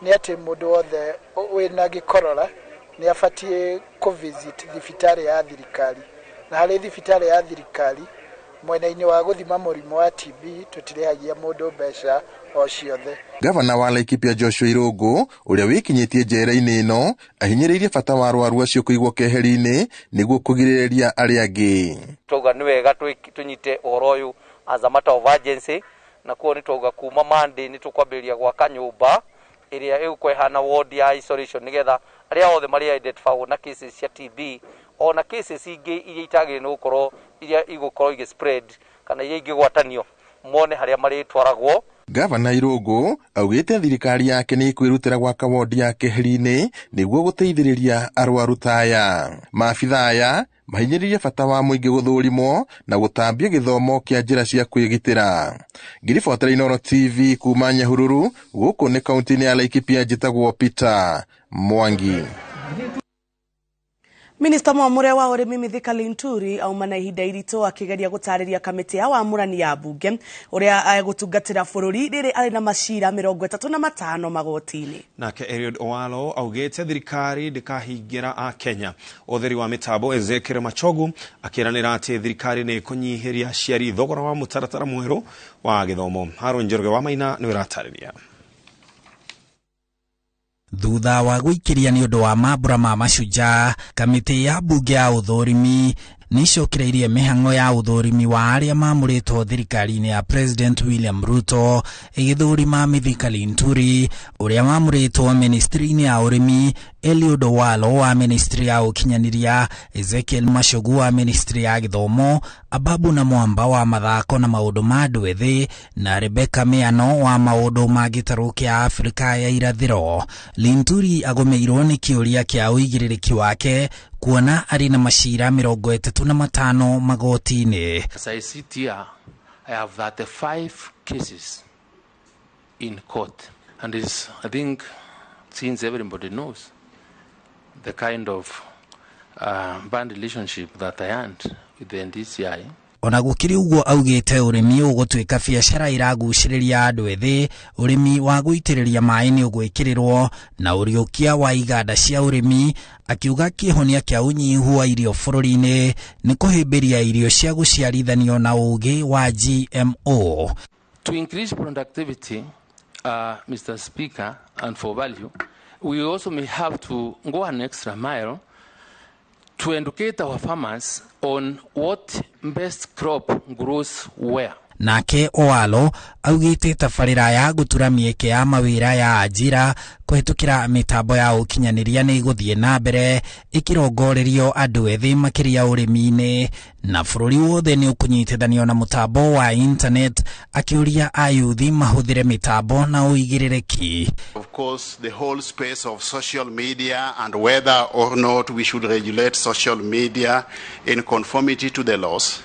Speaker 11: nĩ atĩ mũndũ wothe wĩna gĩkorora nĩ abatiĩ kũ-visit thibitarĩ ya thirikari. Na harĩ thibitarĩ ya thirikari mwena-inĩ wa gũthima mũrimũ wa TB tũtirĩhagia mũndũ mbeca o ciothe.
Speaker 3: Gavana wa Laikipia Joshua Irũngũ ũrĩa wĩkinyĩtie njera-inĩ ĩno ahinyĩrĩirie bata wa arwaru acio kũigwo keheri-inĩ nĩguo kũgirĩrĩria arĩa angĩ.
Speaker 12: Twauga nĩ wega tũnyite ũhoro ũyũ as a matter of urgency, na kuo nĩ twauga kuma Monday nĩ tũkwambĩrĩria gwaka nyũmba ĩrĩa ĩgũkorwo ĩhana ward ya isolation nĩgetha arĩa othe marĩa identified na cases cia TB ona cases ingĩ iria itagĩrĩire nĩ gũkorwo iria igũkorwo igĩ spread kana iria ingĩgwatanio mone harĩa marĩtwaragwo.
Speaker 3: Gavana Irũngũ augĩte thirikari yake nĩ ĩkwĩrutĩra gwaka wodi ya keheri-inĩ nĩguo gũteithĩrĩria arwaru ta aya. Maabitha aya mahinyĩrĩirie bata wa mũingĩ gũthũrimwo na gũtambia gĩthomo kĩa njĩra cia kwĩgitĩra. Ngiribotera Inooro TV kuma Nyahururu, gũkũ nĩ kaunti-inĩ ya Laikipia, njĩtagwo Peter Mwangi.
Speaker 2: Minista mwamũre wa ũrĩmi Mithika Linturi auma na ihinda iritũ akĩgeria gũtarĩria kamĩtĩ ya wamũrani ya mbunge ũrĩa egũtungatĩra bũrũri rĩrĩ arĩ na macira 35 magoti-inĩ.
Speaker 20: Nake Eliud Owalo augĩte thirikari ndĩkahingĩra a Kenya ũtheri wa mĩtambo. Ezekiel Machogu akĩranĩra atĩ thirikari nĩ ĩkũnyihĩria aciari thogora wa mũtaratara mwerũ wa gĩthomo. Haron Njoroge wa Maina nĩwe ũratarĩria.
Speaker 18: Thutha wa gwĩkĩria nĩ ũndũ wa mambura ma mashujaa, kamĩtĩ ya mbunge ya ũthũrimi nĩ icokereirie mĩhang'o ya ũthũrimi wa arĩa mamũrĩtwo thirikari-inĩ ya President William Ruto ĩgĩthũrima Mithika Linturi ũrĩa mamũrĩtwo ministry-inĩ ya ũrĩmi, Eliud Owalo wa ministry ya ũkinyanĩria, Ezekiel Machogu wa ministry ya gĩthomo, Ababu na Mwamba wa mathako na maũndũ ma andũ ethĩ, na Rebecca Miano wa maũndũ ma gĩtarũ kĩa Afrika ya irathĩro. Linturi agũmĩirwo nĩ kĩũria kĩa ũigĩrĩrĩki wake kuona arĩ na macira 35 magoti-inĩ.
Speaker 21: As I sit here, I have 35 cases in court, and it's, I think, since everybody knows the kind of bad relationship that I had with the NDCI.
Speaker 18: Ona gũkĩrĩ ũguo augĩte ũrĩmi ũgũtuĩka biacara ĩragucĩrĩria andũ ethĩ, ũrĩmi wa gũitĩrĩria maĩ nĩ ũgwĩkĩrĩrwo na ũriũkia wa iganda cia ũrĩmi, akiuga kĩhonia kĩa ũnyihu wa irio bũrũri-inĩ nĩ kũhĩmbĩria irio cia gũciarithanio na ũũgĩ wa GMO.
Speaker 21: To increase productivity, Mr. Speaker, and for value, we also may have to go an extra mile to educate our farmers on what best crop grows where.
Speaker 18: Nake Owalo augĩte tabarĩra ya gũtura mĩeke ya mawĩra ya ajira kũhetũkĩra mĩtambo ya ũkinyanĩria nĩ ĩgũthiĩ na mbere ĩkĩrongorerio andũ ethĩ makĩria ũrĩmi-inĩ na bũrũri wothe nĩ ũkũnyitithanio na mũtambo wa internet, akĩũria ayuthi mahũthĩre mĩtambo na ũigĩrĩrĩki.
Speaker 1: Of course, the whole space of social media and whether or not we should regulate social media in conformity to the laws.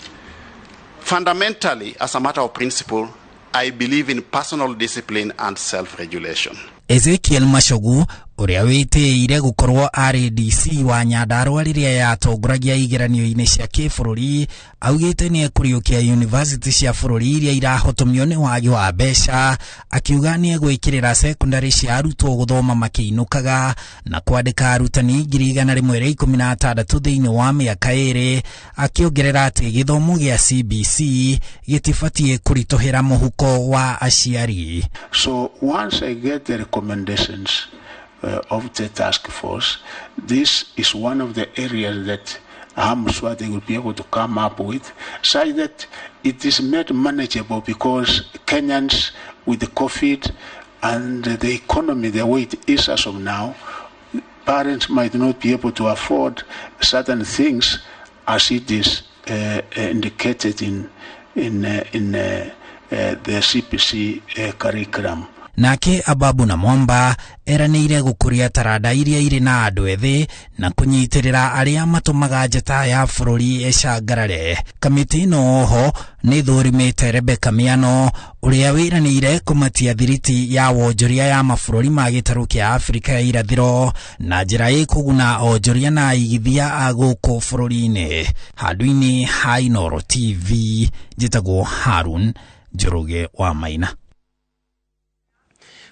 Speaker 1: Fundamentally, as a matter of principle, I believe in personal discipline and self-regulation.
Speaker 18: Ezekiel Machogu ũrĩa wĩtĩĩire gũkorwo arĩ DC wa Nyandarua rĩrĩa yatongoragia igeranio-inĩ cia kĩbũrũri augĩte nĩ ekũriũkia university cia bũrũri iria irahotomio nĩ wagi wa mbeca, akiuga nĩ egwĩkĩrĩra secondary cia arutwo gũthoma makĩinũkaga na kwandĩka arutani 116 thĩinĩ wa mĩaka 2, akĩongerera atĩ gĩthomo gĩa CBC gĩtibatiĩ kũritũhĩra mũhuko wa aciari.
Speaker 4: So once I get the recommendations of the task force, this is one of the areas that I'm sure they will be able to come up with, such that it is made manageable, because Kenyans with the COVID and the economy the way it is as of now, parents might not be able to afford certain things as it is indicated in the CPC curriculum.
Speaker 18: Nake Ababu na Mwamba eranĩire gũkũria taranda iria irĩ na andũ ethĩ na kũnyitĩrĩra arĩa matũmaga njata ya bũrũri ĩcangarare. Kamĩtĩ ĩno oho nĩ thũrimĩte Rebecca Miano ũrĩa wĩranĩire kũmatia thiriti ya wonjoria ya mabũrũri ma gĩtarũ kĩa Afrika ya irathĩro na njĩra ĩkũguna onjoria na aigithia a gũkũ bũrũri-inĩ. Handũ-inĩ ha Inooro TV, njĩtagwo Harun Njoroge wa Maina.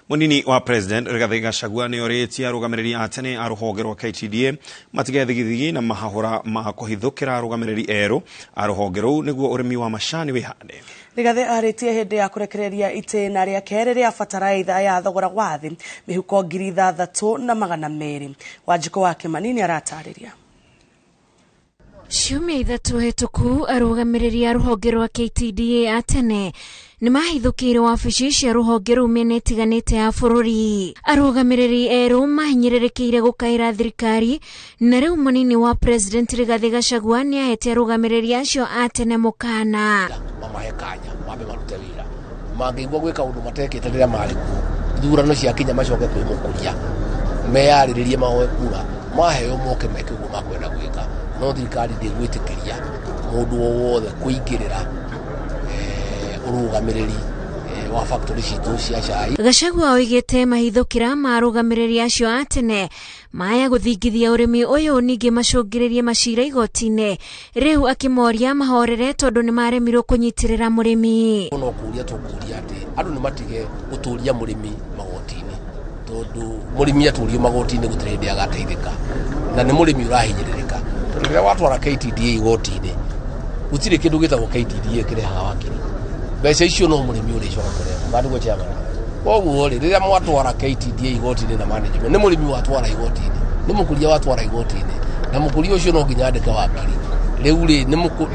Speaker 20: Munini wa President Rigathi Gachagua nĩ orĩtie arũgamĩrĩri a tene a rũhonge rwa KTDA matige thigithigi na mahahũra ma kũhithũkĩra arũgamĩrĩri erũ a rũhonge rũu nĩguo ũrĩmi wa macani wĩhande.
Speaker 2: Rigathi arĩtie hĩndĩ ya kũrekereria itĩna rĩa kerĩ rĩa bataraitha ya thogora wa thĩ mĩhuko 6,200. Wanjikũ wa Kĩmani nĩ aratarĩria.
Speaker 29: Ciumia 3 hĩtũku arũgamĩrĩri a rũhonge rwa KTDA a tene nĩ mahithũkĩire wabici cia rũhonge rũu mĩena ĩtiganĩte ya bũrũri. Arũgamĩrĩri erũ mahinyĩrĩrĩkĩire gũkaĩra thirikari na rĩu mũnini wa President Rigathi Gachagua nĩ ahete arũgamĩrĩri acio a tene mũkana.
Speaker 15: Mamahe kanya mambe marute wĩra, mangĩigua gwĩka ũndũ matekĩte rĩrĩa marĩ kuo, ithurano ciakinya macoke kwĩ mũkũria meyarĩrĩrie mahoe kura, maheo moke meke ũguo makwenda gwĩka. No thirikari ndĩgwĩtĩkĩria mũndũ o wothe kũingĩrĩra ũrũgamĩrĩri wa factory citũ cia cai.
Speaker 29: Gachagua oigĩte mahithũkĩra ma arũgamĩrĩri acio a tene maya gũthingithia ũrĩmi ũyũ ningĩ macũngĩrĩrie macira igoti-inĩ, rĩu akĩmoria mahorere tondũ nĩ maremirwo kũnyitĩrĩra mũrĩmi.
Speaker 15: No kũria tũkũria atĩ andũ nĩ matige gũtũria mũrĩmi magoti-inĩ, tondũ mũrĩmi atũrio magoti-inĩ gũtirĩ hĩndĩ agateithĩka, na nĩ mũrĩmi ũrahinyĩrĩrĩka. Tondũ rĩrĩa watwara KTDA igoti-inĩ gũtirĩ kĩndũ gĩtagwo KTDA kĩrehaga wakiri, mbeca icio no mũrĩmi ũrĩcoka kũreha bandũ chairman. Koguo rĩ, rĩrĩa mwatwara KTDA igoti-inĩ na management, nĩ mũrĩmi watwara igoti-inĩ, nĩ mũkũria watwara igoti-inĩ, na mũkũria ũcio no nginya andĩke wakiri. Rĩu rĩ,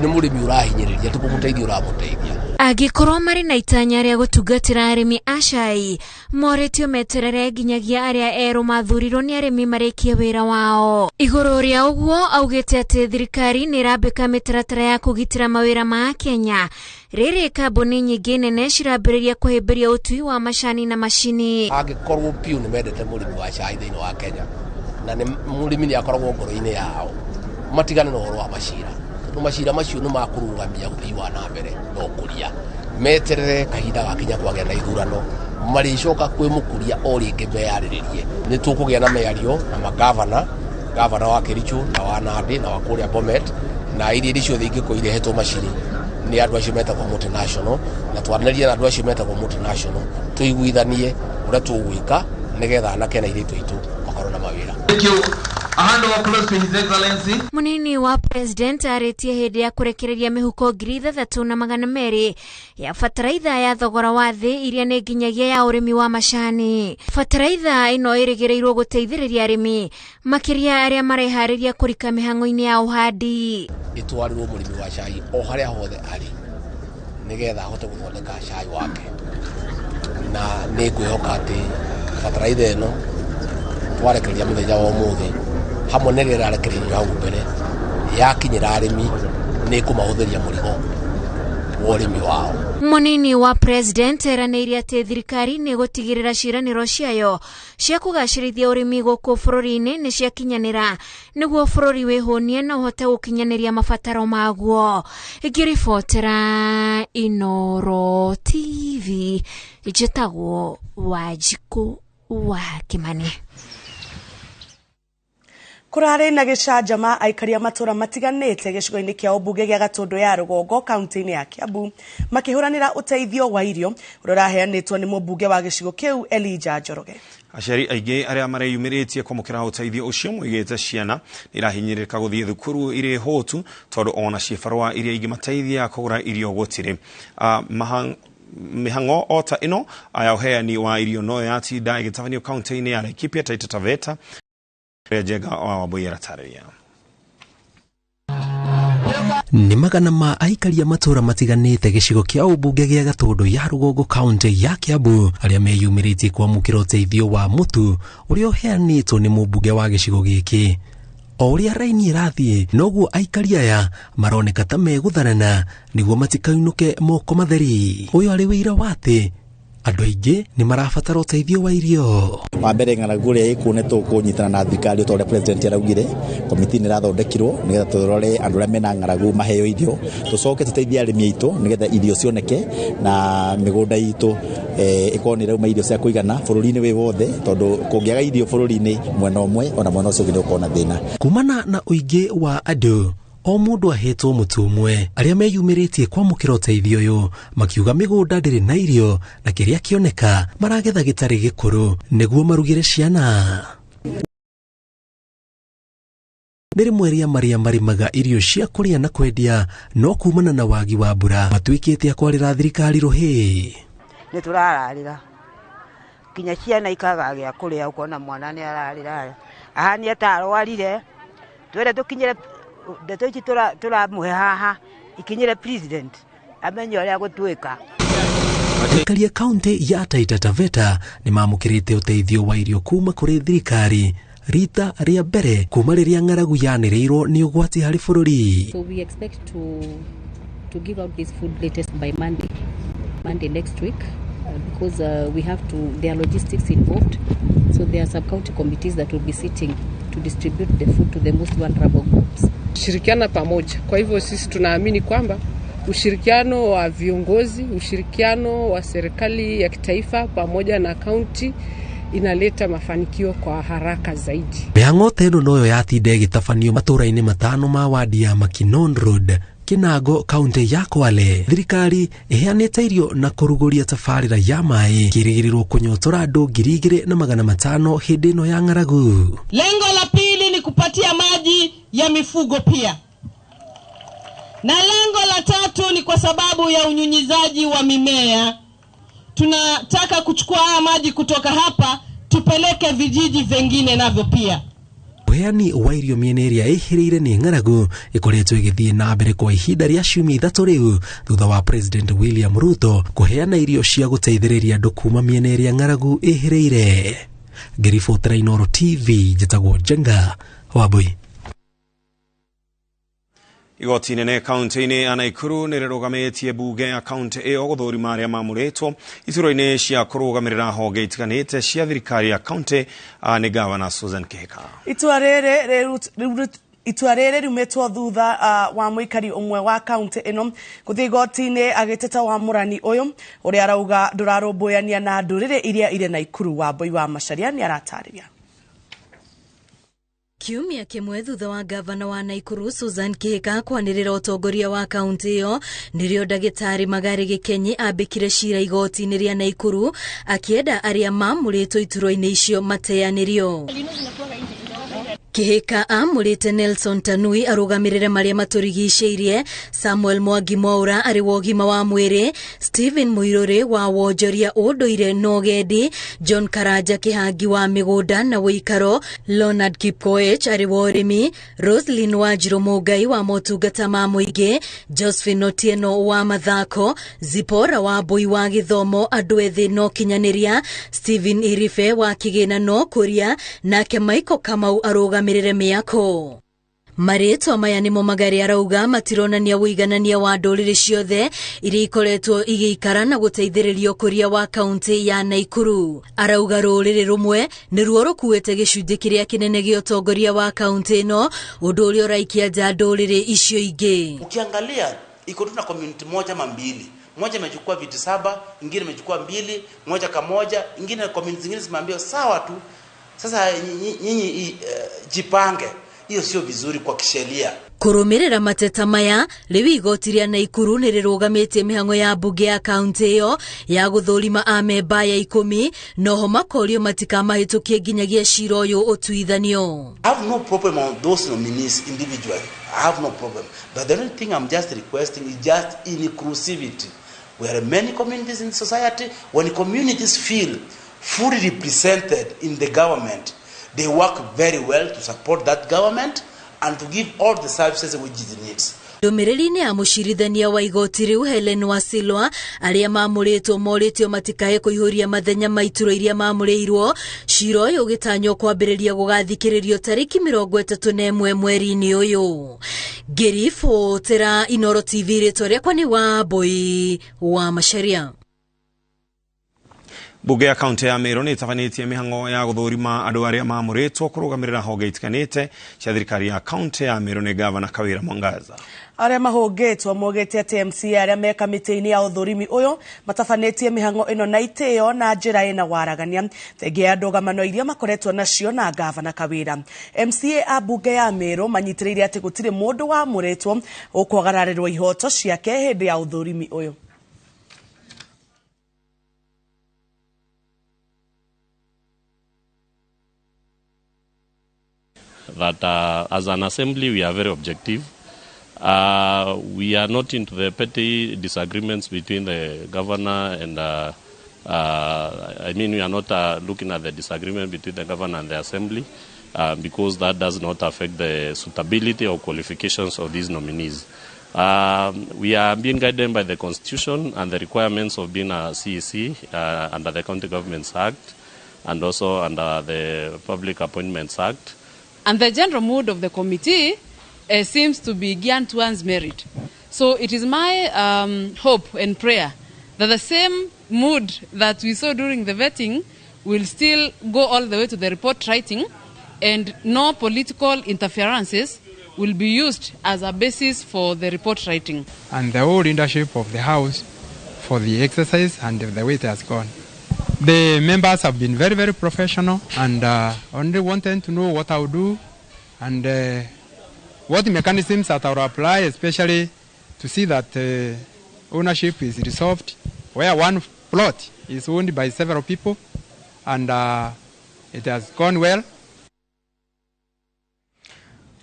Speaker 15: nĩ mũrĩmi ũrahinyĩrĩria, ti kũmũteithia ũramũteithia.
Speaker 29: Angĩkorwo marĩ na itanya rĩa gũtungatĩra arĩmi a cai, morĩtio meterere nginyagia arĩa erũ mathurirwo nĩ arĩmi marĩkie wĩra wao. Igũrũ rĩa ũguo augĩte atĩ thirikari nĩ ĩrambĩka mĩtaratara ya kũgitĩra mawĩra ma Kenya rĩrĩ kambuni nyingĩ nene cirambĩrĩria kũhĩmbĩria ũtui wa macani na macini.
Speaker 15: Angĩkorwo piũ nĩ mendete mũrĩmi wa cai thĩinĩ wa Kenya na nĩ mũrĩmi nĩ akoragwo ngoro-inĩ yao, matigane na ũhoro wa macira, tondũ macira macio nĩ makũrũgamia ũthii wa na mbere na ũkũria. Meterere kahinda gakinya kwagĩa na ithurano, marĩcoka kwĩ mũkũria o rĩngĩ meyarĩrĩrie. Nĩ tũkũgĩa na mĩario na magavana, gavana wa Kericho na wa Nandi na wa kũrĩa Bomet na iria iria ciothe ingĩkorwo irehetwo macini nĩ andũ acio metagwo multinational, na twaranĩrie na andũ acio metagwo multinational tũiguithanie ũrĩa tũgwĩka nĩgetha anake na airĩtu aitũ makorwo na mawĩra.
Speaker 22: Thank you.
Speaker 10: A hand of applause to His Excellency.
Speaker 29: Munini wa President arĩtie hĩndĩ ya kũrekereria mĩhuko 6,200 ya bataraitha ya thogora wa thĩ iria nĩ nginyagia ya ũrĩmi wa macani. Bataraitha ĩno ĩrĩgĩrĩirwo gũteithĩrĩria arĩmi makĩria arĩa mareharĩria kũrika mĩhang'o-inĩ ya ũhandi.
Speaker 15: Ĩtwarĩrwo mũrĩmi wa cai o harĩa hothe arĩ nĩgetha ahote gũthondeka cai wake, na nĩ ngwĩhoka atĩ bataraitha ĩno twarekereria mũthenya wa ũmũthĩ hamwe na ĩrĩa ĩrarekereirio hau mbere yakinyĩra arĩmi nĩ ĩkũmahũthĩria mũrigo wa ũrĩmi wao.
Speaker 29: Munini wa President eranĩire atĩ thirikari nĩ ĩgũtigĩrĩra ciĩranĩro ciayo cia kũgacĩrithia ũrĩmi gũkũ bũrũri-inĩ nĩ ciakinyanĩra nĩguo bũrũri wĩhũnie na ũhote gũkinyanĩria mabataro maguo. Ngĩribotera Inoro TV, njĩtagwo Wanjikũ wa Kimani.
Speaker 2: Kũrarĩ na gĩcanjama aikari a matũra matiganĩte gĩcigo-inĩ kĩa ũmbunge gĩa Gatũndũ ya Rũgongo kaunti-inĩ ya Kiambu makĩhũranĩra ũteithio wa irio ũrĩa ũraheanĩtwo nĩ mũmbunge wa gĩcigo kĩu Elijah Njoroge.
Speaker 20: Aciari aingĩ arĩa mareyumĩrĩtie kwamũkĩra ũteithio ũcio moigĩte ciana nĩ irahinyĩrĩrĩka gũthiĩ thukuru irĩ hũtu tondũ ona cibarũa iria ingĩmateithia kũgũra irio gũtirĩ. Mĩhang'o o ta ĩno ya ũheani wa irio no yatinda ĩgĩtabanio kaunti-inĩ ya Laikipia, Taita Taveta. Njenga wa Wambui aratarĩria.
Speaker 13: Nĩ magana ma aikari a matũra matiganĩte gĩcigo kĩa ũmbunge gĩa Gatũndũ ya Rũgongo kaunti ya Kiambu arĩa meyumĩrĩtie kwamũkĩra ũteithio wa mũtu ũrĩa ũheanĩtwo nĩ mũmbunge wa gĩcigo gĩkĩ. O ũrĩa raini ĩrathiĩ noguo aikari aya maroneka ta megũtharana nĩguo matikainũke moko matheri. Ũyũ arĩ wĩira wa atĩ andũ aingĩ nĩ marabatara ũteithio wa irio.
Speaker 17: Wa mbere ng'aragu ĩrĩa ĩkuo nĩ tũkũnyitana na thirikari ta ũrĩa president araugire, komiti nĩ ĩrathondekirwo nĩgetha tũrore andũ arĩa mena ng'aragu maheo irio, tũcoke tũteithie arĩmi aitũ nĩgetha irio cioneke na mĩgũnda itũ ĩkorwo nĩ ĩrauma irio cia kũigana bũrũri-inĩ wĩ wothe, tondũ kũngĩaga irio bũrũri-inĩ mwena ũmwe ona mwena ũcio ũngĩ nĩ ũkorwo na thĩna.
Speaker 13: Kumana na ũingĩ wa andũ o mũndũ ahetwo mũtu ũmwe, arĩa meyumĩrĩtie kwamũkĩra ũteithio ũyũ makiuga mĩgũnda ndĩrĩ na irio na kĩrĩa kĩoneka maragetha gĩtarĩ gĩkũrũ nĩguo marugĩre ciana. Nĩ rĩmwe rĩa marĩa marĩmaga irio cia kũrĩa na kwendia, no kumana na wagi wa mbura matuĩkĩte a kwarĩra thirikari rũhĩ.
Speaker 22: Nĩ tũrararĩra nginya ciana ikaga gĩa kũrĩa, ũkona mwana nĩ ararĩra ahania ta arwarire, twende tũkinyĩre ndeto ici tũramũhe haha ikinyĩre president amenye ũrĩa gũtuĩka.
Speaker 13: Aikari a kaunti ya Taita Taveta nĩ mamũkĩrĩte ũteithio wa irio kuma kũrĩ thirikari rita rĩa mbere kuma rĩrĩa ng'aragu yanĩrĩirwo nĩ ũgwati harĩ bũrũri.
Speaker 23: So we expect to give out this food latest by Monday next week, because we have to, there are logistics involved, so there are sub-county committees that will be sitting to distribute the food to the most vulnerable groups.
Speaker 24: Shirikiana pamoja. Kwa hivyo sisi tunaamini kwamba ushirikiano wa viongozi, ushirikiano wa serikali ya kitaifa pamoja na kaunti inaleta mafanikio kwa haraka zaidi.
Speaker 13: Mĩhang'o ta ĩno noyo yatinda ĩgĩtabanio matũra-inĩ matano ma wadi ya Makinon Road, Kinago, kaunti ya Kwale. Thirikari ĩheanĩte irio na kũrugũria tabarĩra ya maĩ kĩrĩgĩrĩrwo kũnyotora andũ 2,500 hĩndĩ ĩno ya ng'aragu.
Speaker 26: Lengo la pili ni kupatia maji ya mifugo pia, na lengo la tatu ni kwa sababu ya unyunyizaji wa mimea. Tunataka kuchukua haya maji kutoka hapa tupeleke vijiji vingine navyo pia.
Speaker 13: Ũheani wa irio mĩena ĩrĩa ĩhĩrĩire nĩ ng'aragu ĩkoretwo ĩgĩthiĩ na mbere kwa ihinda rĩa ciumia 3 rĩu thutha wa President William Ruto kũheana irio cia gũteithĩrĩria andũ kuma mĩena ĩrĩa ng'aragu ĩhĩrĩire. Ngĩribotera Inoro TV, njĩtagwo Njenga Wambui.
Speaker 20: Igoti inene kaunti-inĩ ya Naikuru nĩ rĩrũgamĩtie bunge ya kaunti ĩyo gũthũrima arĩa mamũrĩtwo iturwa-inĩ cia kũrũgamĩrĩra honge itiganĩte cia thirikari ya kaunti nĩ gavana Susan Kihika.
Speaker 2: Itua rĩrĩ riumĩtwo thutha wa mũikari ũmwe wa kaunti ĩno gũthiĩ igoti-inĩ agĩteta wamũrani ũyũ ũrĩa arauga ndũrarũmbũyania na ndũrĩrĩ iria irĩ Naikuru. Wambui wa Macharia nĩ aratarĩria.
Speaker 27: Kiumia kĩmwe thutha wa gavana wa Naikuru Susan Kihika kwanĩrĩra ũtongoria wa kaunti ĩyo, nĩrĩo ndagĩtarĩ Magari Gĩkenyi ambĩkire cira igoti-inĩ rĩa Naikuru akĩenda arĩa mamũrĩtwo iturwa-inĩ icio mateanĩrio. Kihika amũrĩte Nelson Tanui arũgamĩrĩre marĩa matũrigicĩirie, Samuel Mwangi Mwaura arĩ wa ũgima wa mwĩrĩ, Stephen Muiruri wa wonjoria ũndũire na ũgendi, John Karanja Kĩhangi wa mĩgũnda na ũikaro, Leonard Kipkoech arĩ wa ũrĩmi, Roslyn Wanjiru Mũngai wa motungata ma mũingĩ, Josephine Otieno wa mathako, Zipora wa Mbui wa gĩthomo andũ ethĩ na ũkinyanĩria, Stephen Iribe wa kĩgĩna na ũkũria, nake Michael Kamau arũgamĩrĩre mĩako. Marĩtwa maya nĩmo Magari arauga matironania ũiganania wa ndũrĩrĩ ciothe iria ikoretwo igĩikara na gũteithĩrĩria ũkũria wa kaunti ya Naikuru. Arauga rũrĩrĩ rũmwe nĩruo rũkuĩte gĩcunjĩ kĩrĩa kĩnene gĩa ũtongoria wa kaunti ĩno, ũndũ ũrĩa ũraikia nja ndũrĩrĩ icio ingĩ.
Speaker 6: Ukiangalia iko tu na community moja ama mbili, moja imechukua viti 7, ingine imechukua 2, moja kamoja, ingine community zingine zimeambiwa sawa tu, sasa nyinyi jipange. Hiyo sio vizuri kwa kisheria.
Speaker 27: Kũrũmĩrĩra mateta maya, rĩu igoti rĩa Naikuru nĩ rĩrũgamĩtie mĩhang'o ya mbunge ya kaunti ĩyo ya gũthũrima amemba ya 10, noho makorio matikamahĩtũkie nginyagia cira ũyũ ũtuithanio.
Speaker 6: I have no problem on those nominees individually. I have no problem. But the only thing I'm just requesting is just inclusivity. We are many communities in society. When communities feel fully represented in the government, they work very well to support that government and to give all the services which it needs.
Speaker 27: Ndũmĩrĩri-inĩ ya mũcirithania wa igoti rĩu Helen Wasilwa, arĩa mamũrĩtwo morĩtio matikae kũihũria mathenya ma ituro iria mamũrĩirwo, cira ũyũ ũgĩtanywo kwambĩrĩria gũgathikĩrĩrio tarĩki 31 mweri-inĩ ũyũ. Ngĩribotera Inoro TV, rĩtwa rĩakwa nĩ Wambui wa Macharia.
Speaker 20: Bunge ya kaunti ya Meru nĩ ĩtabanĩtie mĩhang'o ya gũthũrima andũ arĩa mamũrĩtwo kũrũgamĩrĩra honge itiganĩte cia thirikari ya kaunti ya Meru nĩ gavana Kawira Mwangaza.
Speaker 2: Arĩa mahũngĩtwo maugĩte atĩ MCA arĩa me kamĩtĩ-inĩ ya ũthũrimi ũyũ matabanĩtie mĩhang'o ĩno na itĩo na njĩra ĩna waragania thengia ya ndũgamano iria makoretwo nacio na gavana Kawira. MCA a bunge ya Meru manyitĩrĩire atĩ gũtirĩ mũndũ wamũrĩtwo ũkwagararĩrwo ihoto ciake hĩndĩ ya ũthũrimi ũyũ.
Speaker 29: That as an assembly we are very objective. We are not into the petty disagreements between the governor and we are not looking at the disagreement between the governor and the assembly because that does not affect the suitability or qualifications of these nominees. We are being guided by the Constitution and the requirements of being a CEC under the County Governments Act and also under the Public Appointments Act.
Speaker 7: And the general mood of the committee seems to be geared towards merit. So it is my hope and prayer that the same mood that we saw during the vetting will still go all the way to the report writing, and no political interferences will be used as a basis for the report writing.
Speaker 8: And the whole leadership of the House for the exercise and the way it has gone. The members have been very, very professional and only wanted to know what I would do and what mechanisms that I would apply, especially to see that ownership is resolved, where one plot is owned by several people, and it has gone well.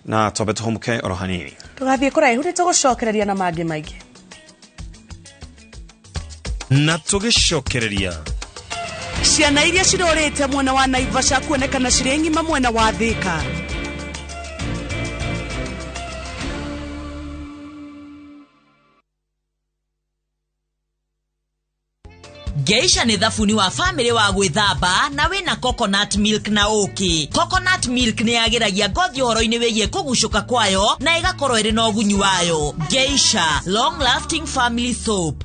Speaker 20: Na twambe tũhũmũke oro hanini.
Speaker 2: Tũgathiĩ kũraihu nĩtũgũcokereria na mangĩ maingĩ.
Speaker 20: Na tũgĩcokereria
Speaker 2: ciana iria cirorĩte mwena wa Naivasha kuonekana cirĩ ng'ima mwena wa Thika.
Speaker 9: Geisha nĩ thabuni wa family wa gwĩthamba na wĩna coconut milk na ũkĩ. Coconut milk nĩ yagĩragia ngothi ũhoro-inĩ wĩgiĩ kũgucũka kwayo na ĩgakorwo ĩrĩ na ũgunyu wayo. Geisha long lasting family soap.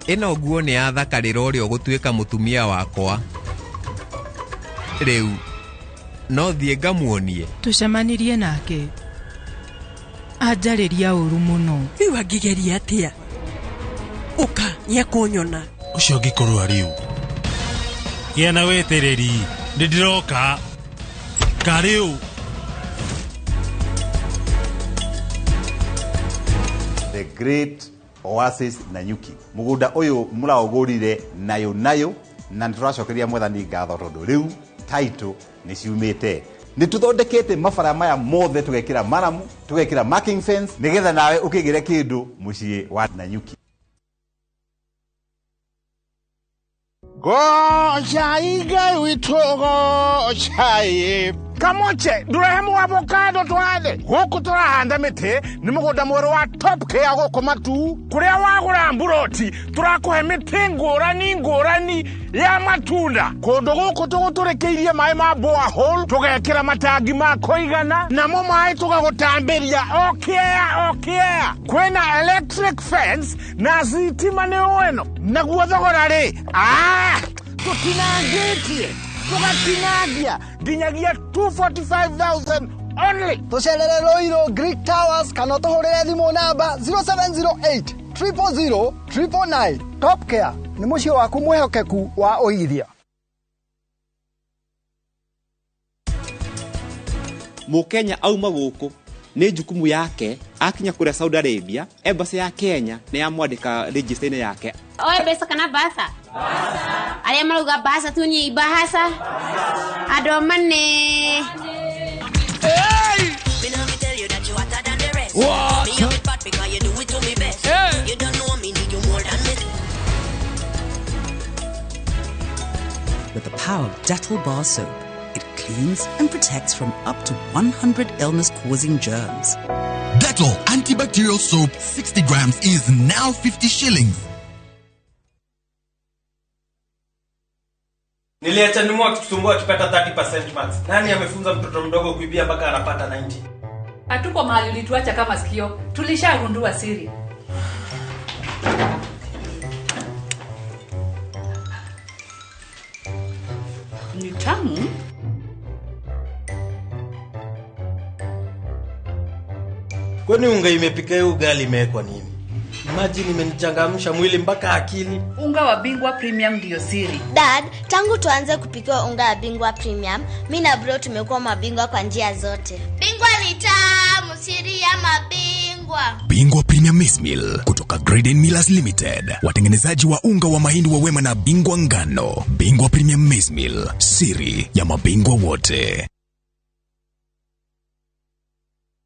Speaker 14: Ĩno nguo nĩ yathakarĩra ũrĩa ũgũtuĩka mũtumia wakwa. Rĩu no thiĩ ngamuonie.
Speaker 16: Tũcemanirie nake anjarĩria ũru mũno.
Speaker 19: Rĩu angĩgeria atĩa? Ũka nĩekũnyona.
Speaker 25: Ũcio ũngĩkorwo arĩ ũ? Gĩa na wetereri, nĩndĩroka. Karĩ ũ?
Speaker 28: The Great Oasis Nanyuki. Mugunda uyu muraugurire nayo nayo
Speaker 1: Na nĩ tũracokeria Mwathani ngatho tondũ rĩu title nĩ ciumĩte. Nĩ tũthondekete mabara maya mothe, tũgekĩra maramu, tũgekĩra marking fence, nĩgetha nawe ũkĩgĩre kĩndũ mũciĩ wa Nanyuki.
Speaker 3: Gocai Ngai witũ, gocai. Kamoche ndũrehe mũavocado twathe gũkũ. Tũrahanda mĩtĩ nĩ mũgũnda mwerũ wa Top Care gũkũ Matu, kũrĩa wagũra mburoti tũrakũhe mĩtĩ ngũrani ngũrani ya matunda. Kũndũ gũkũ tũgũtũrĩkĩirie maĩ ma borehole, tũgekĩra matangi ma kũigana, namo maĩ tũgagũtambĩria o kĩea o kĩea. Kwĩna electric fence na thitima nĩ ĩno. Naguo thogora rĩ, tũtinangĩtie, tũgatinangia nginyagia 245,000 only.
Speaker 4: Tũcerere Ruiru Greek Towers kana ũtũhũrĩre thimũ namba 0708 000 999. Top Care nĩ mũciĩ waku mwĩhokeku wa ũigithia.
Speaker 5: Mũkenya auma gũkũ nĩ jukumu yake akinya kũrĩa Saudi Arabia, embassy ya Kenya nĩ yamwandĩka register-inĩ yake.
Speaker 11: Oe mbeca kana baca? Arĩa marauga baca tunie ibahasa. Andũ amane.
Speaker 12: What?
Speaker 18: Hey.
Speaker 21: With the power of Dettol Bar Soap, it cleans and protects from up to 100 illness-causing germs.
Speaker 28: Dettol antibacterial soap 60 grams is now 50 shillings.
Speaker 30: Niliacha nimu akitusumbua akipata 30% marks. Nani amefunza mtoto mdogo kuibia mpaka anapata 90?
Speaker 31: Hatuko mahali ulituacha kama sikio. Tulishagundua siri.
Speaker 21: Ni tamu.
Speaker 30: Kwani unga imepika hiyo ugali imewekwa nini? Imagine imenichangamsha mwili mpaka akili.
Speaker 31: Unga wa Bingwa Premium ndio siri.
Speaker 32: Dad, tangu tuanze kupikiwa unga wa Bingwa Premium, mi na bro tumekuwa mabingwa kwa njia zote. Bingwa ni tamu, siri ya mabingwa.
Speaker 33: Bingwa Premium Maize Meal kutoka Graden Millers Limited, watengenezaji wa unga wa mahindi wa Wema na Bingwa Ngano. Bingwa Premium Maize Meal, siri ya mabingwa wote.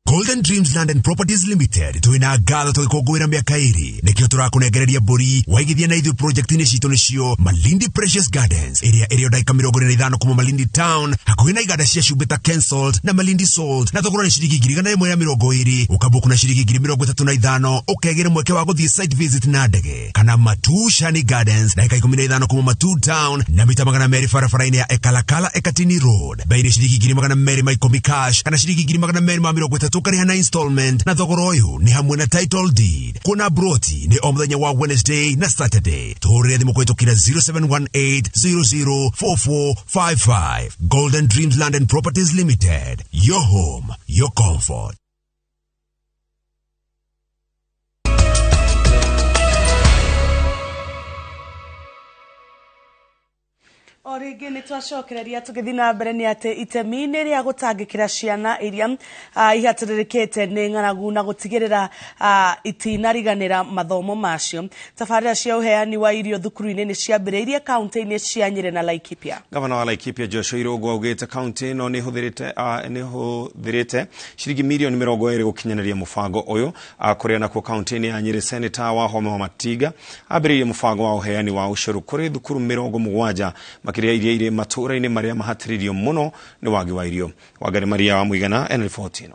Speaker 34: Golden Dreams Land and Properties Limited twina ngatho tũgĩkũngũĩra mĩaka ĩrĩ. Nĩkĩo tũrakũnengereria mbũri waigithia na ithuĩ project-inĩ citũ, nĩcio Malindi Precious Gardens, ĩrĩa ĩrĩ o ndagĩka 45 kuma Malindi Town, hakuhĩ na iganda cia cumbĩ ta Kensalt na Malindi Salt, na thogora nĩ ciringi 120,000. Ũkabook na ciringi 35,000 ũkegĩra mweke wa gũthiĩ site visit na ndege. Kana Matu Shani Gardens, ndagĩka 15 kuma Matu Town na mita 200 barabara-inĩ ya Ekalakala Ekatini Road. Bei nĩ ciringi 210,000 cash kana ciringi 230,000 ũkarĩha na installment, na thogora ũyũ nĩ hamwe na title deed. Kuona broti nĩ o mũthenya wa Wednesday na Saturday. Tũhũrĩre thimũ kũhĩtũkĩra 0718 004455. Golden Dreams Land and Properties Limited, your home, your comfort.
Speaker 2: O rĩngĩ nĩ twacokereria tũgĩthiĩ na mbere nĩ atĩ itemi-inĩ rĩa gũtangĩkĩra ciana iria ihatĩrĩrĩkĩte nĩ ng'aragu na gũtigĩrĩra itinariganĩra mathomo macio, tabarĩra cia ũheani wa irio thukuru-inĩ nĩ ciambĩrĩirie kaunti-inĩ cia Nyĩrĩ na Laikipia.
Speaker 20: Gavana wa Laikipia Joshua Irũngũ augĩte kaunti ĩno nĩ ĩhũthĩrĩte ciringi mirioni 20 gũkinyanĩria mũbango ũyũ. Kũrĩa nakuo kaunti-inĩ ya Nyĩrĩ, Seneta Wahome Wamatinga ambĩrĩirie mũbango wa ũheani wa ũcũrũ kũrĩ thukuru 70, makĩria iria irĩ matũũra-inĩ marĩa mahatĩrĩirio mũno nĩ wagi wa irio. Wangari Maria wa Mũigana ena riboti ĩno.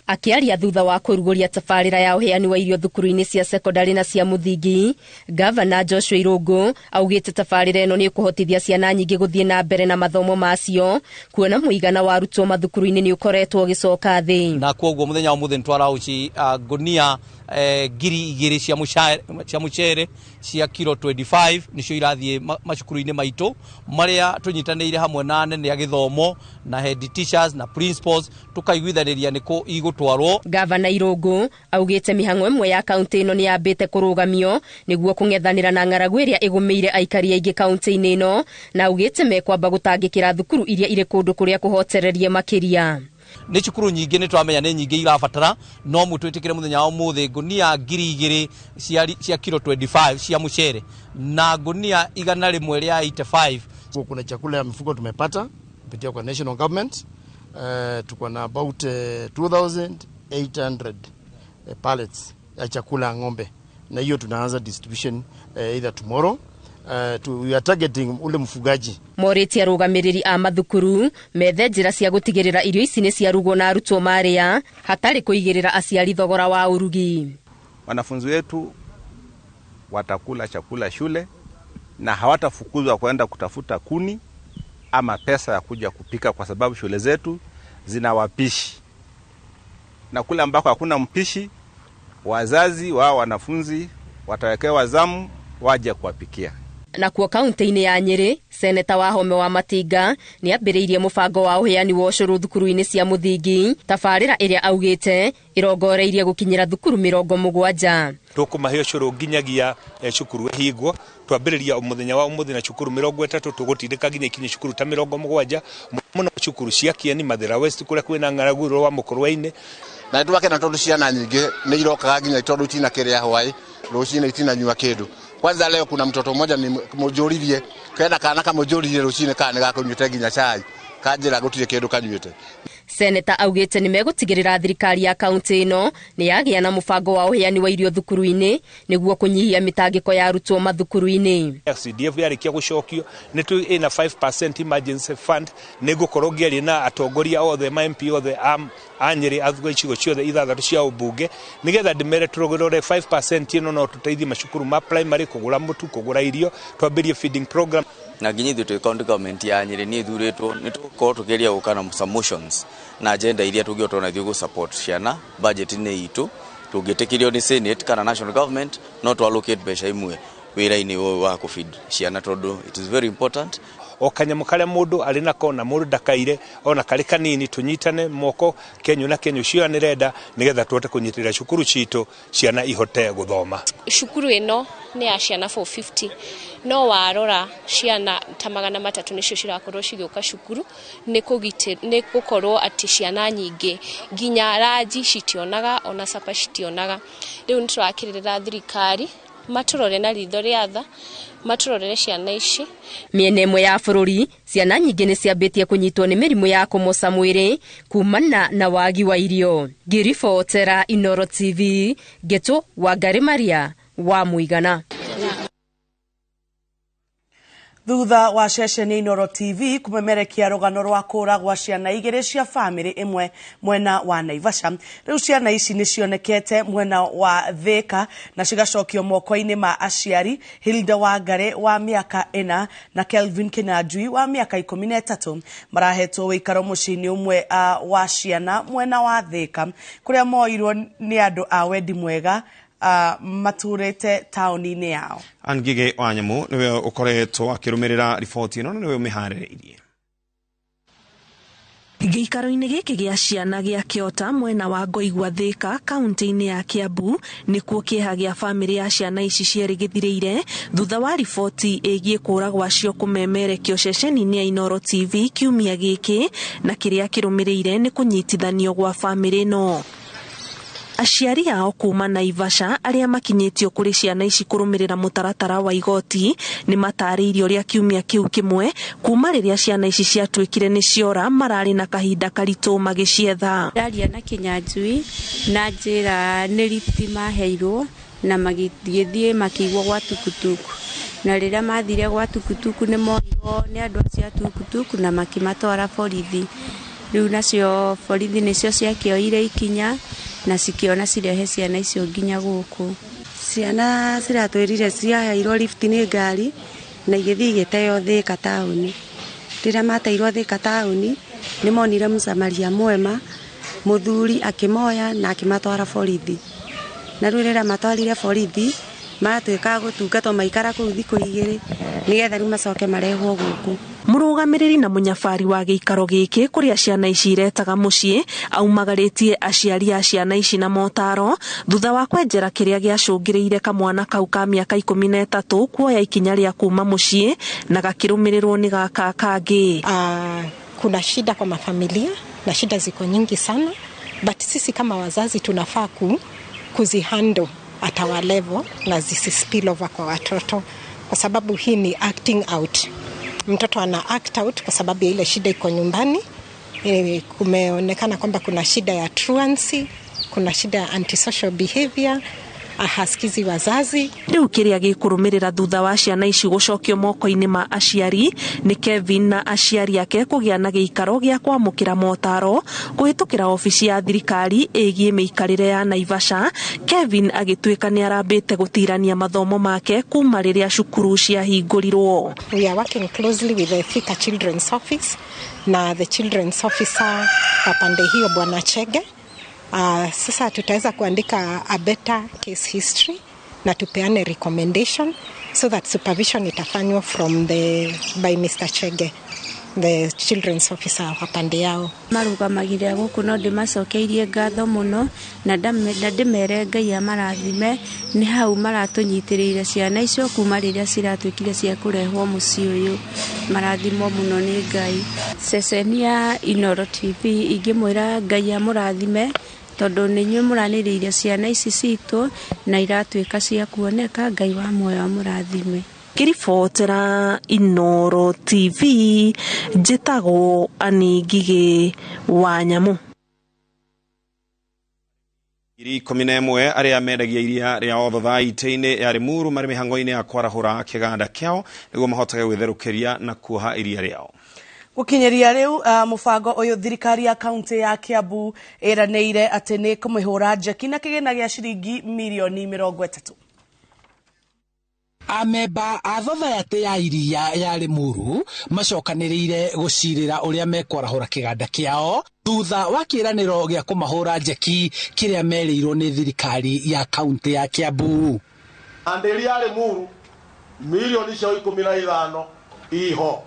Speaker 35: Akĩaria thutha wa kũrugũria tabarĩra ya ũheani wa irio thukuru-inĩ cia sekondarĩ na cia mũthingi, Gavana Joshua Irũngũ augĩte tabarĩra ĩno nĩ ĩkũhotithia ciana nyingĩ gũthiĩ na mbere na mathomo macio, kuona mũigana wa arutwo mathukuru-inĩ nĩ ũkoretwo ũgĩcoka thĩ.
Speaker 10: Na koguo mũthenya wa mũthĩ nĩtwarauci ngunia 2,000 cia mũcere cia kilo 25, nĩcio irathiĩ macukuru-inĩ maitũ marĩa tũnyitanĩire hamwe na anene a gĩthomo na head teachers na principals, tũkaiguithanĩria nĩkũ igũtwarwo.
Speaker 35: Gavana Irũngũ augĩte mĩhang'o ĩmwe ya kaunti ĩno nĩ yambĩte kũrũgamio nĩguo kũng'ethanĩra na ng'aragu ĩrĩa ĩgũmĩire aikari aingĩ kaunti-inĩ ĩno, na augĩte mekwamba gũtangĩkĩra thukuru iria irĩ kũndũ kũrĩa kũhotererie makĩria.
Speaker 10: Nĩ cukuru nyingĩ nĩ twamenya nĩ nyingĩ irabatara, no mũtwĩtĩkĩre mũthenya wa ũmũthĩ ngũnia 2000 cia kilo 25 cia mũcere na ngũnia 185.
Speaker 6: Kuna chakula ya mifugo tumepata kupitia kwa national government. Tuko na about 2800 pallets ya chakula ya ng'ombe, na hiyo tunaanza distribution either tomorrow. We are targeting ule mfugaji.
Speaker 35: Morĩtie arũgamĩrĩri a mathukuru methe njĩra cia gũtigĩrĩra irio ici nĩ ciarugwo na arutwo marĩa hatarĩ kũigĩrĩra aciari thogora wa ũrugi.
Speaker 1: Wanafunzi wetu watakula chakula shule na hawatafukuzwa kwenda kutafuta kuni ama pesa ya kuja kupika, kwa sababu shule zetu zina wapishi, na kule ambako hakuna mpishi, wazazi wa wanafunzi watawekewa zamu waje kuwapikia.
Speaker 35: Na kuo kaunti-inĩ ya Nyĩrĩ, seneta wa Home wa Matinga nĩ ambĩrĩirie mũbango wa ũheani wa ũcũrũ thukuru-inĩ cia mũthingi, tabarĩra ĩrĩa augĩte ĩrongoreirie gũkinyĩra thukuru 70.
Speaker 7: Tũkũmahe ũcũrũ nginyagia cukuru ĩhingwo, twambĩrĩria mũthenya wa ũmũthĩ na cukuru 30, tũgũtindĩka nginya ikinye cukuru ta 70, mũno cukuru cia Kieni, Mathira West kũrĩa kwĩna ng'aragu rwa Mũkũrwe-inĩ.
Speaker 8: Na nĩtwakena tondũ ciana nyingĩ nĩ irokaga nginya tondũ itinakĩrĩa hwaĩ, rũcinĩ itinanyua kĩndũ. Kwanza leo kuna mtoto mmoja ni mujuririe, kena kana kamujuririe rucine kana gakũnyuĩte nginya chai, kanjĩra gũtirĩ kĩndũ kanyuĩte.
Speaker 35: Seneta augĩte nĩ megũtigĩrĩra thirikari ya kaunti ĩno nĩ yagĩa na mũbango wa ũheani wa irio thukuru-inĩ nĩguo kũnyihia mĩtangĩko ya arutwo mathukuru-inĩ.
Speaker 7: CDF yarĩkia gũcokio nĩ tũ ĩna 5% emergency fund, nĩ ngũkorwo ngĩaria na atongoria othe ma MP othe a Nyĩrĩ a icigo ciothe 6 cia ũmbunge, nĩgetha ndĩmere tũrogorore 5% ĩno no tũteithie macukuru ma primary kũgũra mũtu, kũgũra irio, twambĩrie feeding program.
Speaker 9: Na nginya ithuĩ twĩ county government ya Nyĩrĩ nĩ ĩthurĩtwo nĩ tũgũkorwo tũkĩgeria gũka na some motions na agenda iria tũngĩhota ona ithuĩ gũ support ciana budget-inĩ itũ. Tũngĩtĩkĩrio nĩ Senate kana national government no tũ allocate mbeca imwe wĩra-inĩ ũyũ wa kũ feed ciana tondũ it is very important.
Speaker 7: O kanyamũ karĩa mũndũ arĩ nako na mũndũ ndakaire ona karĩ kanini, tũnyitane moko kenyu na kenyu cioyanĩre nda nĩgetha tũhote kũnyitĩrĩra cukuru citũ ciana ihote gũthoma.
Speaker 12: Cukuru ĩno nĩ ya ciana 450, no warora ciana ta 300 nĩcio cirakorwo cigĩũka cukuru, nĩ gũkorwo atĩ ciana nyingĩ nginya ranji citionaga ona capa citionaga. Rĩu nĩ tũrakĩrĩra thirikari matũrore na ritho rĩa tha, matũrorere ciana ici.
Speaker 35: Mĩena ĩmwe ya bũrũri ciana nyingĩ nĩ ciambĩtie kũnyitwo nĩ mĩrimũ ya kũmoca mwĩrĩ kumana na wagi wa irio. Ngĩribotera Inoro TV, Ngeto Wangari Maria wa Mũigana.
Speaker 2: Thutha wa ceceni Inoro TV kũmemerekia rũgano rwa kũra gwa ciana 2 cia bamĩrĩ ĩmwe mwena wa Naivasha, rĩu ciana ici nĩ cionekete mwena wa Thika na cigacokio moko-inĩ ma aciari Hilda Wangari wa mĩaka 4 na Kelvin Kinyanjui wa mĩaka 13 marahetwo wĩikaro mũciĩ-inĩ ũmwe wa ciana mwena wa Thika kũrĩa moirwo nĩ andũ a wendi mwega maturĩte taũni-inĩ yao.
Speaker 20: Ngige wa Nyamu nĩwe ũkoretwo akĩrũmĩrĩra riboti ĩno na nĩwe ũmĩharĩrĩirie.
Speaker 13: Gĩikaro-inĩ gĩkĩ gĩa ciana gĩa Kĩota mwena wa Ngoigua Thika kaunti-inĩ ya Kiambu nĩkuo kĩeha gĩa bamĩrĩ ya ciana ici cierĩ gĩthirĩire thutha wa riboti ĩgiĩ kũra gwacio kũmemerekio ceceni-inĩ ya Inoro TV kiumia gĩkĩ, na kĩrĩa kĩrũmĩrĩire nĩ kũnyitithanio gwa bamĩrĩ ĩno. Aciari ao kuma Naivasha arĩa makinyĩtio kũrĩ ciana ici kũrũmĩrĩra mũtaratara wa igoti nĩ matarĩirio ũrĩa kiumia kĩu kĩmwe kuma rĩrĩa ciana ici ciatuĩkire nĩ ciora mararĩ na kahinda karitũ magĩcietha.
Speaker 15: Ndaria na Kinyanjui na njĩra nĩ rifti maheirwo na magĩthiĩ makĩigwo gwa tukutuku, na rĩrĩa mathire gwa tukutuku nĩ moirwo nĩ andũ acio a tukutuku na makĩmatwara borithi. Rĩu nacio borithi nĩcio ciakĩoire ikinya na cikiona cirehe ciana icio nginya gũkũ.
Speaker 17: Ciana ciratwĩrire ciaheirwo lift nĩ ngari na igĩthiĩ igĩteo Thika taũni. Rĩrĩa mateirwo Thika taũni nĩ monire mũsamaria mwema, mũthuri akĩmoya na akĩmatwara borithi. Na rĩu rĩrĩa matwarire borithi maratuĩka gũtungatwo maikara kũu thikũ 2 nĩgetha rĩu macoke marehwo gũkũ.
Speaker 13: Mũrũgamĩrĩri na mũnyabari wa gĩikaro gĩkĩ kũrĩa ciana ici iretaga mũciĩ aumagarĩtie aciari a ciana ici na motaro thutha wa kwenjera kĩrĩa gĩacũngĩrĩire kamwana kau ka mĩaka 13 kuoya ikinya rĩa kuma mũciĩ na gakĩrũmĩrĩrwo nĩ gaka kangĩ.
Speaker 18: Kuna shida kwa mafamilia
Speaker 3: Na shida ziko nyingi sana, but sisi kama wazazi tunafaa kuzihandle at our level na zisi spill over kwa watoto, kwa sababu hii ni acting out. Mtoto ana act out kwa sababu ya ile shida iko nyumbani. Kumeonekana kwamba kuna shida ya truancy, kuna shida ya antisocial behavior, hasikizi wazazi.
Speaker 13: Rĩu kĩrĩa gĩkũrũmĩrĩra thutha wa ciana ici gũcokio moko-inĩ ma aciari nĩ Kevin na aciari ake kũgĩa na gĩikaro gĩa kwamũkĩra motaro kũhĩtũkĩra obici ya thirikari ĩgiĩ mĩikarĩre ya Naivasha. Kevin agĩtuĩka nĩ arambĩte gũtirania mathomo make kuma rĩrĩa cukuru ciahingũrirwo.
Speaker 3: We are working closely with the Thika Children's Office na the children's officer wa pande hiyo Bwana Chege. Sasa tutaweza kuandika a better case history na tupeane recommendation so that supervision itafanywa from the by Mr. Chege, the children's officer wa pande yao.
Speaker 15: Marugamagĩrĩra gũkũ no ndĩmacokeirie ngatho mũno na ndĩmere Ngai amarathime nĩ hau maratũnyitĩrĩire ciana icio kuma rĩrĩa ciratuĩkire cia kũrehwo mũciĩ ũyũ, marathimwo mũno nĩ Ngai. Ceceni ya Inooro TV ingĩmwĩra Ngai amũrathime tondũ nĩ inyuĩ mũranĩrĩire ciana ici citũ na iratuĩka cia kuoneka. Ngai wa muoyo amũrathime.
Speaker 13: Ngĩribotera Inooro TV njĩtagwo Annie Ngigĩ wa Nyamũ.
Speaker 20: 11,000 arĩa mendagia iria rĩa othathaitĩ-inĩ ya Limuru marĩ mĩhang'o-inĩ ya kwarahũra kĩganda kĩao nĩguo mahotage gwĩtherũkĩria na kuoha iria rĩao.
Speaker 2: Gũkinyĩria rĩu mũbango ũyũ thirikari ya kaunti ya Kiambu ĩranĩire atĩ nĩ kũmĩhũra njeki na kĩgĩna gĩa ciringi mirioni 30.
Speaker 4: Amemba a thothaitĩ ya iria ya Limuru macokanĩrĩire gũcirĩra ũrĩa mekwarahũra kĩganda kĩao thutha wa kĩĩranĩro gĩa kũmahũra njeki kĩrĩa merĩirwo nĩ thirikari ya kaunti ya Kiambu.
Speaker 5: Andĩri ya Limuru mirioni icio 15 iho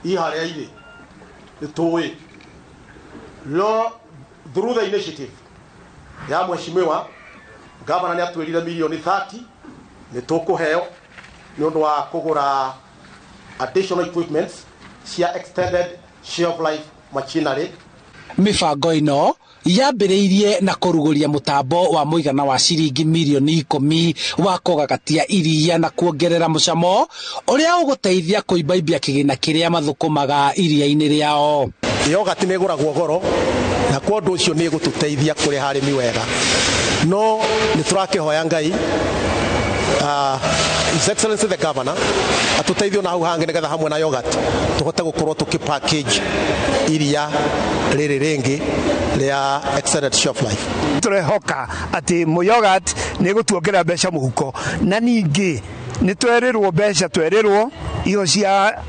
Speaker 5: iharĩa irĩ nĩtũĩ no through the initiative ya mheshimiwa gavana nĩ atwĩrire mirioni 30 nĩ tũkũheo nĩ ũndũ wa kũgũra additional equipments cia extended shelf life machinery.
Speaker 4: Mĩbango ĩno yambĩrĩirie na kũrugũria mũtambo wa mũigana wa ciringi mirioni 10 wa kũgagatia iria na kuongerera mũcamo ũrĩa ũgũteithia kũimbaimbia kĩgĩna kĩrĩa mathũkũmaga iria-inĩ rĩao.
Speaker 5: Yogurt nĩ ĩgũragwo goro na kwa ũndũ ũcio nĩ ĩgũtũteithia kũrĩha arĩmi wega, no nĩ tũrakĩhoya Ngai His Excellency the Governor atũteithie na hau hangĩ nĩgetha hamwe na yogurt tũhote gũkorwo tũkĩ package iria rĩrĩ rĩngĩ rĩa extended shelf life.
Speaker 11: Tũrehoka atĩ yogurt nĩ ĩgũtuongerera mbeca mũhuko, na ningĩ nĩ twerĩrwo mbeca twerĩrwo iho cia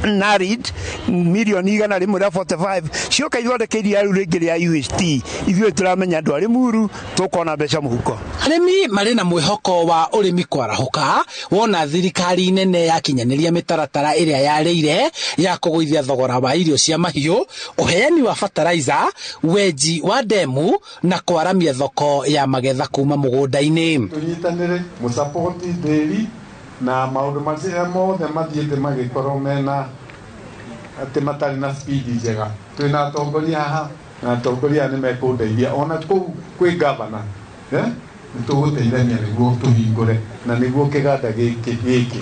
Speaker 11: NARID mirioni 145 cioka ithondeke iria rĩu rĩngĩ rĩa UHT. Ithuĩ tũramenya andũ a Limuru tũkona mbeca mũhuko.
Speaker 4: Arĩmi marĩ na mwĩhoko wa ũrĩmi kwarahũka wona thirikari nene yakinyanĩria mĩtaratara ĩrĩa yarĩire ya kũgũithia thogora wa irio cia mahiũ, ũheani wa fertilizer, wenji wa ndemu na kwaramia thoko ya magetha kuma mũgũnda-inĩ.
Speaker 14: Tũnyitanĩre mũsapoti ndĩri na maũndũ macio mothe mathiĩte magĩkorwo mena atĩ matarĩ na speed njega. Twĩna atongoria haha na atongoria aya nĩ mekũndeithia ona kũu kwĩ gavana nĩ tũgũteithania nĩguo tũhingũre na nĩguo kĩganda gĩkĩ.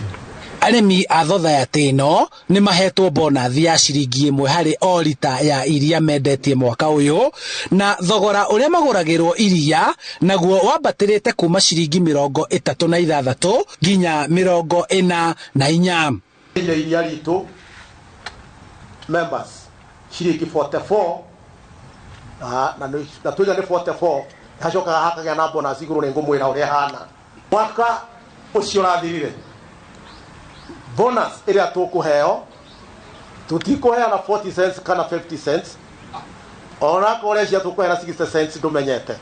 Speaker 4: Arĩmi a thothaitĩ ĩno nĩ mahetwo bonathi ya ciringi 1 harĩ o rita ya iria mendetie mwaka ũyũ, na thogora ũrĩa magũragĩrwo iria naguo wambatĩrĩte kuma ciringi 36 nginya 44.
Speaker 5: Iria ritũ members ciringi 44 na tuiga nĩ 44 hacokaga hakagĩa na bonus igũrũ nĩ ngũmwĩra ũrĩa hana. Mwaka ũcio ũrathirire bonus ĩrĩa tũkũheo tũtikũheana 40 cents kana 50 cents, ona korwo cia tũkũheana 60 cents ndũmenyete,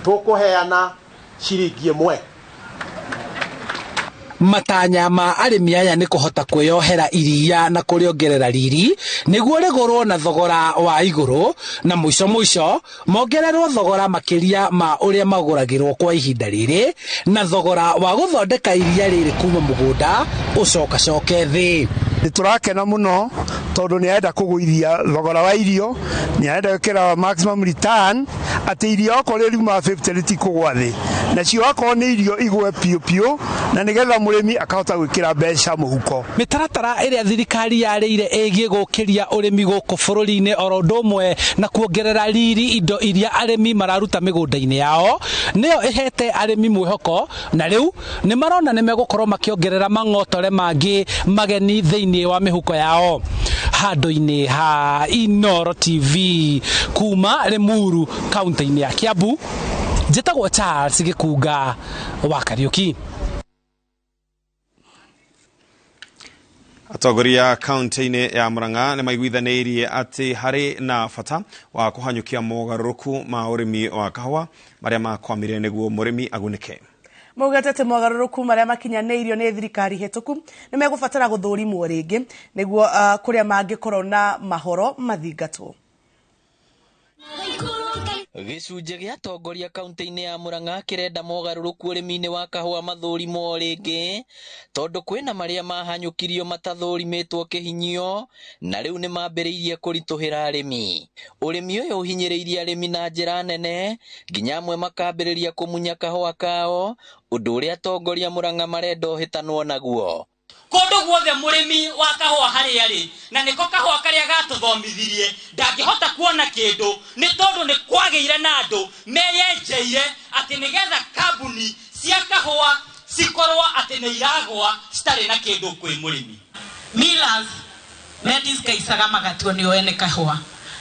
Speaker 5: tũkũheana ciringi 1.
Speaker 4: Matanya ma arĩmi aya nĩ kũhota kwĩyohera iria na kũrĩongerera riri nĩguo rĩgũrwo na thogora wa igũrũ na mũico mũico mongererwo thogora makĩria ma ũrĩa magũragĩrwo kwa ihinda rĩrĩ, na thogora wa gũthondeka iria rĩrĩ kuma mũgũnda ũcokacoke thĩ.
Speaker 11: Nĩ tũrakena mũno Tondũ nĩ arenda kũgũithia thogora wa irio, nĩ arenda gwĩkĩra maximum return atĩ irio okorwo riuma 50 rĩtikũgwa thĩ, nacio akorwo nĩ irio igwe piũ piũ, na nĩgetha mũrĩmi akahota gwĩkĩra mbeca mũhuko.
Speaker 4: Mĩtaratara ĩrĩa thirikari yarĩire ĩgiĩ gũkĩria ũrĩmi gũkũ bũrũri-inĩ oro ũndũ ũmwe na kuongerera riri indo iria arĩmi mararuta mĩgũnda-inĩ yao nĩyo ĩhete arĩmi mwĩhoko, na rĩu nĩ marona nĩ megũkorwo makĩongerera mang'otore mangĩ mageni thĩinĩ wa mĩhuko yao. Handũ-inĩ ha Inooro TV kuma Limuru kaunti-inĩ ya Kiambu, njĩtagwo Charles Gĩkunga wa Kariuki.
Speaker 20: Atongoria kaunti-inĩ ya Murang'a nĩ maiguithanĩirie atĩ harĩ na bata wa kũhanyũkia mogarũrũku ma ũrĩmi wa kahũa marĩa makwamire nĩguo mũrĩmi agunĩke.
Speaker 2: Maugĩte atĩ mogarũrũku marĩa makinyanĩirio nĩ thirikari hĩtũku nĩ megũbatara gũthũrimwo rĩngĩ nĩguo kũrĩa mangĩkorwo na mahoro mathingatwo.
Speaker 16: Gĩcunjĩ gĩa atongoria kaunti-inĩ ya Murang'a kĩrenda mogarũrũku ũrĩmi-inĩ wa kahũa mathũrimwo rĩngĩ tondũ kwĩna marĩa mahanyũkirio matathũrimĩtwo kĩhinyio na rĩu nĩ mambĩrĩirie kũritũhĩra arĩmi. Ũrĩmi ũyũ ũhinyĩrĩirie arĩmi na njĩra nene nginya amwe makambĩrĩria kũmunya kahũa kao, ũndũ ũrĩa atongoria Murang'a marenda ũhĩtanwo naguo.
Speaker 18: Kũndũ guothe mũrĩmi wa kahũa harĩa arĩ, na nĩko kahũa karĩa gatũthomithirie, ndangĩhota kuona kĩndũ nĩ tondũ nĩ kwagĩire na andũ meyenjeire atĩ nĩgetha kambuni cia kahũa cikorwo atĩ nĩ iragũa citarĩ na kĩndũ kwĩ mũrĩmi.
Speaker 19: Millers medisgaicaga magatuo nĩo ene kahũa,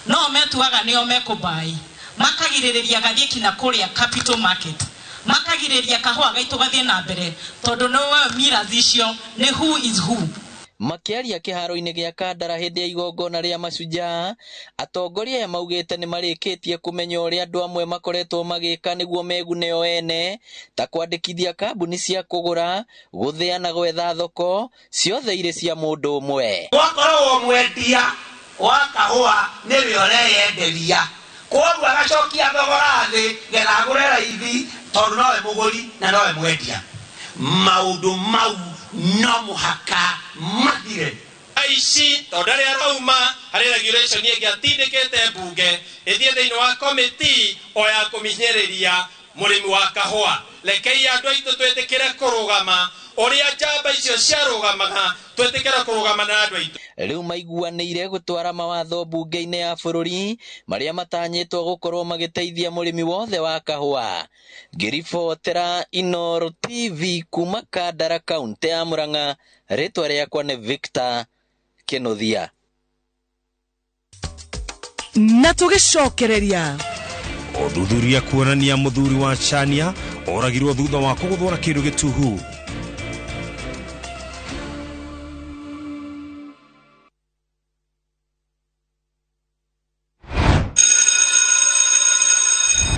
Speaker 19: no metuaga nĩo mekũmbai, makagirĩrĩria gathiĩ kinya kũrĩa capital market, makagirĩrĩria kahũa gaitũ gathiĩ na mbere tondũ nĩwe millers icio nĩ who is who.
Speaker 16: Makĩaria kĩharo-inĩ gĩa Kandara hĩndĩ ya igongona rĩa mashujaa, atongoria aya maugĩte nĩ marĩkĩtie kũmenya ũrĩa andũ amwe makoretwo magĩka nĩguo megune o ene, ta kwandĩkithia kambuni cia kũgũra, gũthĩa na gwetha thoko, ciothe irĩ cia mũndũ ũmwe.
Speaker 21: Gwakoragwo mwendia wa kahũa nĩwe ũreyenderia, koguo agacokia thogora thĩ getha agũre raithi tondũ nowe mũgũri na nowe mwendia. Maũndũ mau no mũhaka mathire.
Speaker 22: Aici tondũ arĩa arauma harĩ regulation ĩngĩ atindĩkĩte mbunge ĩthiĩ thĩinĩ wa committee o ya kũminyĩrĩria mũrĩmi wa kahũa. Rekei andũ aitũ twĩtĩkĩre kũrũgama ũrĩa njamba icio ciarũgamaga, twĩtĩkĩre kũrũgama na andũ aitũ.
Speaker 16: Rĩu maiguanĩire gũtwara mawatho mbunge-inĩ ya bũrũri marĩa matanyĩtwo gũkorwo magĩteithia mũrĩmi wothe wa kahũa. Ngĩribotera Inooro TV kuma Kandara kaunti ya Murang'a, rĩtwa rĩakwa nĩ Victor Kĩnuthia.
Speaker 2: Na tũgĩcokereria
Speaker 20: ũthuthuria kuonania mũthuri wa Chania oragirwo thutha wa kũgũthwo na kĩndũ gĩtuhu.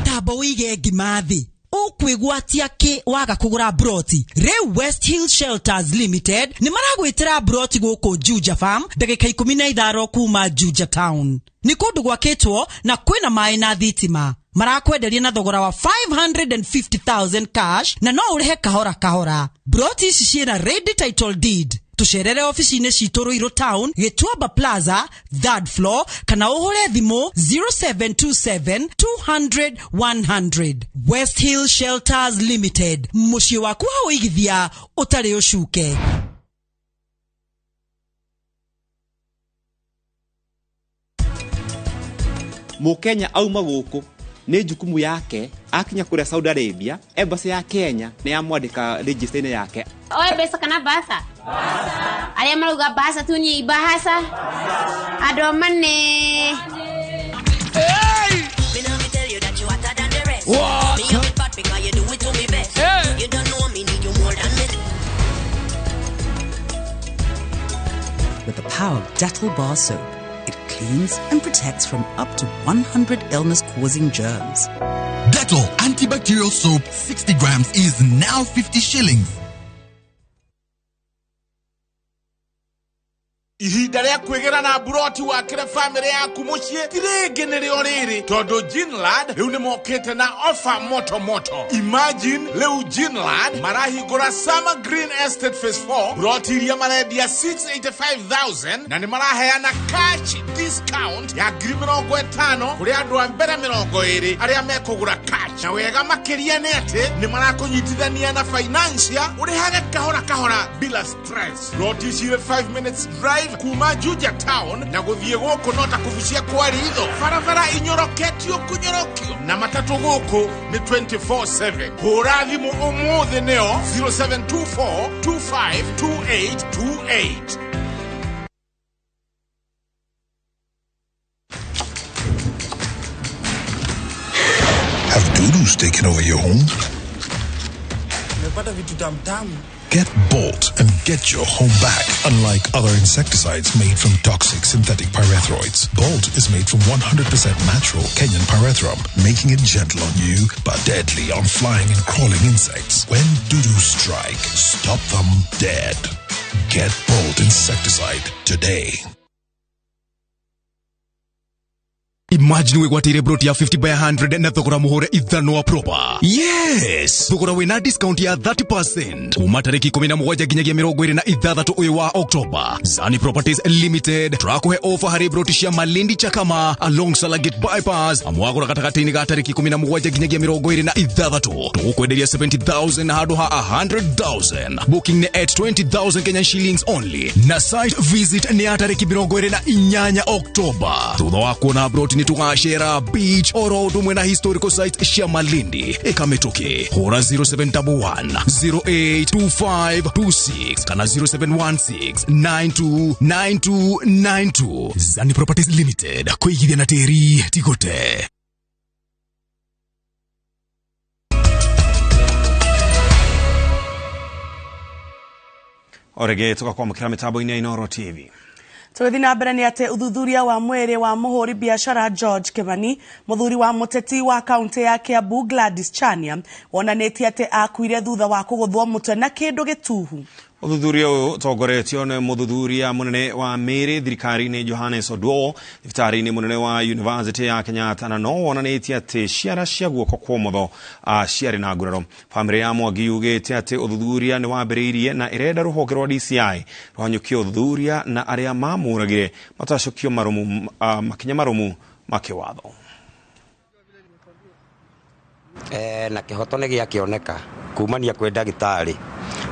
Speaker 23: Tambo wĩige ngima thĩ ũkwĩgwatia kĩ waga kũgũra broti. Rĩu West Hill Shelters Limited nĩ maragwĩtĩra broti gũkũ Juja Farm ndagĩka 15 kuma Juja Town. Nĩ kũndũ gwakĩtwo na kwĩna maĩ na thitima. Marakwenderia na thogora wa 550,000 cash na no ũrĩhe kahora kahora. Broti ici ciĩna ready title deed. Tucerere ofici-inĩ citũ Ruiru Town, Gĩtuamba Plaza, third floor, kana ũhũre thimũ 0727 200 100. West Hill Shelters Limited, mũciĩ waku wa ũigithia ũtarĩ ũcuke.
Speaker 24: Mũkenya auma gũkũ nĩ jukumu yake akinya kũrĩa Saudi Arabia, embassy ya Kenya nĩ yamwandĩka register-inĩ yake.
Speaker 25: Oe mbeca kana basa? Arĩa marauga basa tu ni bahasa. Andũ amane.
Speaker 26: With the power of Dettol bar soap, it cleans and protects from up to 100 illness-causing germs.
Speaker 33: Dettol antibacterial soap 60 grams is now 50 shillings.
Speaker 1: Ihinda rĩa kwĩgĩra na mburoti wakĩre bamĩrĩ yaku mũciĩ ti rĩngĩ nĩrĩo rĩrĩ, tondũ Ginland rĩu nĩ mokĩte na ofa moto moto. Imagine, rĩu Ginland marahingũra Summer Green Estate Phase 4, mburoti iria marendia 685,000, na nĩ maraheana cash discount ya 50,000 kũrĩ andũ a mbere 20 arĩa mekũgũra cash. Na wega makĩria nĩ atĩ nĩ marakũnyitithania na financier ũrĩhage kahora kahora bila stress. Mburoti cirĩ 5 minutes drive kuma Juja town, na gũthiĩ gũkũ no ta kũbucia kwa ritho, barabara inyoroketio kũnyorokio, na matatũ gũkũ nĩ 24/7. Hũra thimũ ũmũthĩ nĩo 0724 252828.
Speaker 6: Have dudus taken over your home?
Speaker 7: Nimepata vitu tamtamu.
Speaker 6: Get Bolt and get your home back. Unlike other insecticides made from toxic synthetic pyrethroids, Bolt is made from 100% natural Kenyan pyrethrum, making it gentle on you but deadly on flying and crawling insects. When dudus strike, stop them dead. Get Bolt insecticide today.
Speaker 33: Imagine wigwatire broti ya 50 by 100 na thogora muhure ithano wa proper. Yes, thogora wina discount ya 30% kuma tariki 17 nginyagia 26 uyu wa October. Zani Properties Limited turakuhe offer hari broti cia Malindi Chakama along Salagate Bypass, amwagura gatagati-ini ga tariki 17 nginyagia 26, tukwenderia 70,000 handu ha 100,000. Booking ni at 20,000 Kenyan shillings only, na site visit ni ya tariki 28 October. Thutha wa kuona broti ni tugacera beach oro undu umwe na historical site cia Malindi ikamituki. Hura 0711 082526 kana 0716 929292. Zani Properties Limited, kwigithia na tiri tigote.
Speaker 20: Orege tukakwamukira mitambo-inĩ ya Inooro TV.
Speaker 2: Tũgĩthiĩ na mbere nĩ atĩ ũthuthuria wa mwĩrĩ wa mũhũri biacara George Kimani, mũthuri wa mũteti wa kaunti ya Kiambu Gladys Chania, wonanĩtie atĩ akuire thutha wa kũgũthwo mũtwe na kĩndũ gĩtuhu.
Speaker 20: Ũthuthuria ũyũ ũtongoretio nĩ mũthuthuria mũnene wa mĩĩrĩ thirikari-inĩ Johannes Oduor, thibitarĩ-inĩ mũnene wa University ya Kenyatta, na no wonanĩtie atĩ ciara cia guoko kwa ũmotho ciarĩ na nguraro. Bamĩrĩ ya Mwangi yugĩte atĩ ũthuthuria nĩ wambĩrĩirie na ĩrenda rũhonge rwa DCI rũhanyũkie ũthuthuria na arĩa mamũragire matacũkio marũmu, makinya marũmu ma kĩwatho.
Speaker 8: Na kĩhoto nĩ gĩakĩoneka kumania kwĩ ndagĩtarĩ,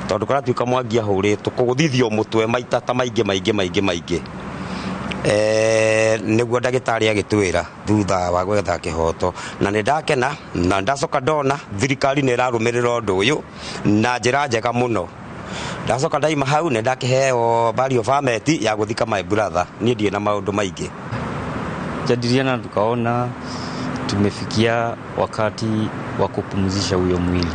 Speaker 8: tondũ karatuĩka Mwangi ahũrĩtwo kũgũthithio mũtwe maita ta maingĩ maingĩ maingĩ maingĩ, nĩguo ndagĩtarĩ agĩtwĩra thutha wa gwetha kĩhoto. Na nĩ ndakena na ndacoka ndona thirikari nĩ ĩrarũmĩrĩra ũndũ ũyũ na njĩra njega mũno. Ndacoka ndaima hau nĩ ndakĩheo value of permit ya gũthika my brother. Niĩ ndirĩ na maũndũ maingĩ.
Speaker 33: Jadiliana tukaona tumefikia wakati wa kupumzisha huyo mwili.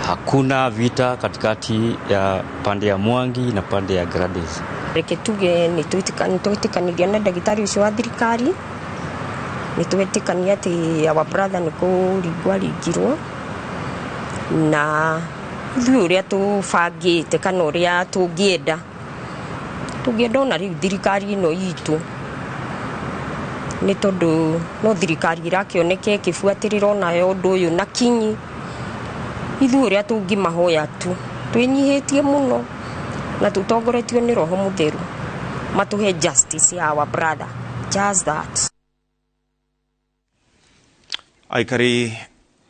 Speaker 33: Hakuna vita katikati ya pande ya Mwangi na pande ya Gladys.
Speaker 9: Reke tuge nĩ twĩtĩkanirie na ndagĩtarĩ ũcio wa thirikari, nĩ twetĩkania atĩ our brother nĩ kũringwo aringirwo, na ithuĩ ũrĩa tũbangĩte kana ũrĩa tũngĩenda ona rĩu thirikari ĩno itũ, nĩ tondũ no thirikari ĩrakĩoneka ĩkĩbuatĩrĩra onayo ũndũ ũyũ na kinyi. Ithuĩ ũrĩa tũngĩmahoya tu twĩnyihĩtie mũno na tũtongoretio nĩ Roho Mũtheru matũhe justice ya our brother, just that.
Speaker 20: Aikari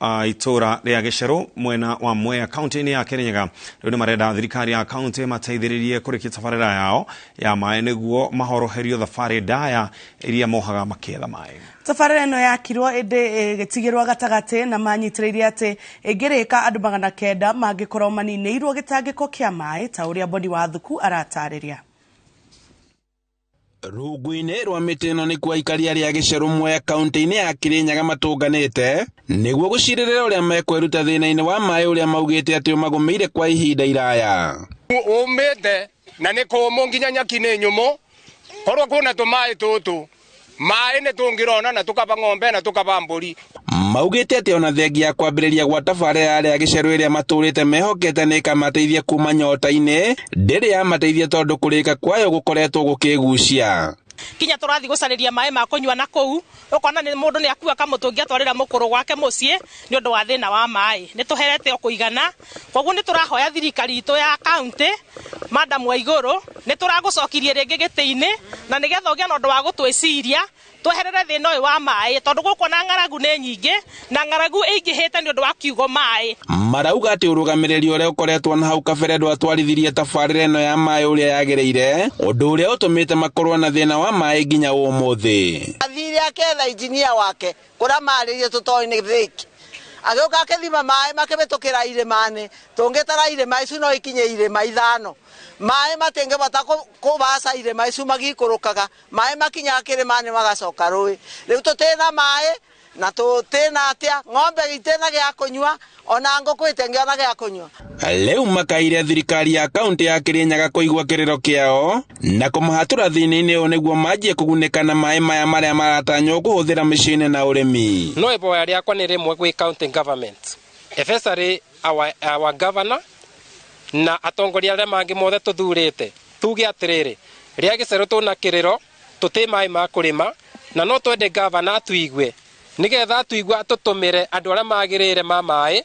Speaker 20: a itũra rĩa Gĩcerũ mwena wa Mwea kaunti-inĩ ya Kirinyaga rĩu nĩ marenda thirikari ya kaunti mateithĩrĩrie kũrĩkia tabarĩra yao ya maĩ nĩguo mahoroherio thabarĩ ndaya iria mohaga makĩetha maĩ.
Speaker 2: Tabarĩra ĩno yakirwo ĩndĩ ĩgĩtigĩrwo gatagatĩ na manyitĩrĩire atĩ ĩngĩrĩka andũ 900 mangĩkorwo maninĩirwo gĩtangĩko kĩa maĩ, ta ũrĩa Boni wa Thuku aratarĩria.
Speaker 10: Rungu-inĩ rwa mĩtĩ ĩno nĩkuo aikari arĩa Gĩcerũ Mwea kaunti-inĩ ya Kirinyaga matũnganĩte nĩguo gũcirĩrĩra ũrĩa mekweruta thĩna-inĩ wa maĩ ũrĩa maugĩte atĩ ũmagũmĩire kwa ihinda iraya.
Speaker 12: Ũmĩte na nĩ kũmũ nginya nyaki nĩ nyũmũ, korwo kwĩna tũmaĩ tũtũ
Speaker 3: Maĩ nĩ tũngĩrona na tũkaba ng'ombe na tũkaba mbũri.
Speaker 10: Maugĩte atĩ ona thengia ya kwambĩrĩria gwa tabarĩra ya rĩa gĩcerũ ĩrĩa matũrĩte mehokete nĩ ĩkamateithia kuma nyota-inĩ ndĩrĩ yamateithia tondũ kũrĩka kwayo gũkoretwo gũkĩgucia.
Speaker 19: Kinya tũrathiĩ gũcarĩria maĩ ma kũnyua na kũu ũkona nĩ mũndũ nĩ akua kamũtũngi atwarĩra mũkũrũ gwake mũciĩ nĩ ũndũ wa thĩna wa maĩ. Nĩ tũherete o kũigana, koguo nĩ tũrahoya thirikari itũ ya kaunti, Madam Waigũrũ, nĩ tũragũcokirie rĩngĩ gĩtĩ-inĩ na nĩgetha ũgĩe na ũndũ wa gũtwĩciria tweherere thĩna ũyũ wa maĩ tondũ gũkũ na ng'aragu nĩ nyingĩ na ng'aragu ĩingĩhĩte nĩ ũndũ wa kiugo maĩ.
Speaker 10: Marauga atĩ ũrũgamĩrĩri ũrĩa ũkoretwo na hau kabere ndwatwarithirie tabarĩra ĩno ya maĩ ũrĩa yagĩrĩire, ũndũ ũrĩa ũtũmĩte makorwo na thĩna wa maĩ nginya ũmũthĩ.
Speaker 7: Athire aketha injinia wake kũrĩa marĩrie tũtoĩ nĩ thĩki, agĩũka akĩthima maĩ makĩhĩtũkĩra irĩma-inĩ, tũngĩtara irĩma icu no ikinye irĩma 5. Maĩ matingĩbota kũbaca irĩma icu magĩikũrũkaga, maĩ makinyaga kĩrĩma-inĩ magacoka rũĩ. Rĩu tũtĩna maĩ na tũtĩna atĩa, ng'ombe itĩna gĩa kũnyua ona ngũkũ ĩtĩngĩona gĩa kũnyua.
Speaker 10: Rĩu makaire thirikari ya kaunti ya Kirinyaga kũigua kĩrĩro kĩao na kũmahatũra thĩna-inĩ ũyũ nĩguo manjie kũgunĩka na maĩ maya marĩa maratanywo kũhũthĩra mĩciĩ-inĩ na ũrĩmi.
Speaker 22: No iboya rĩakwa nĩ rĩmwe gwĩ county government, especially our governor na atongoria arĩa mangĩ mothe tũthurĩte, tuge atĩrĩrĩ, rĩa gĩcerũ tũna kĩrĩro, tũtĩ maĩ ma kũrĩma na no twende governor atuigue nĩgetha atuigue atũtũmĩre andũ arĩa magĩrĩire ma maĩ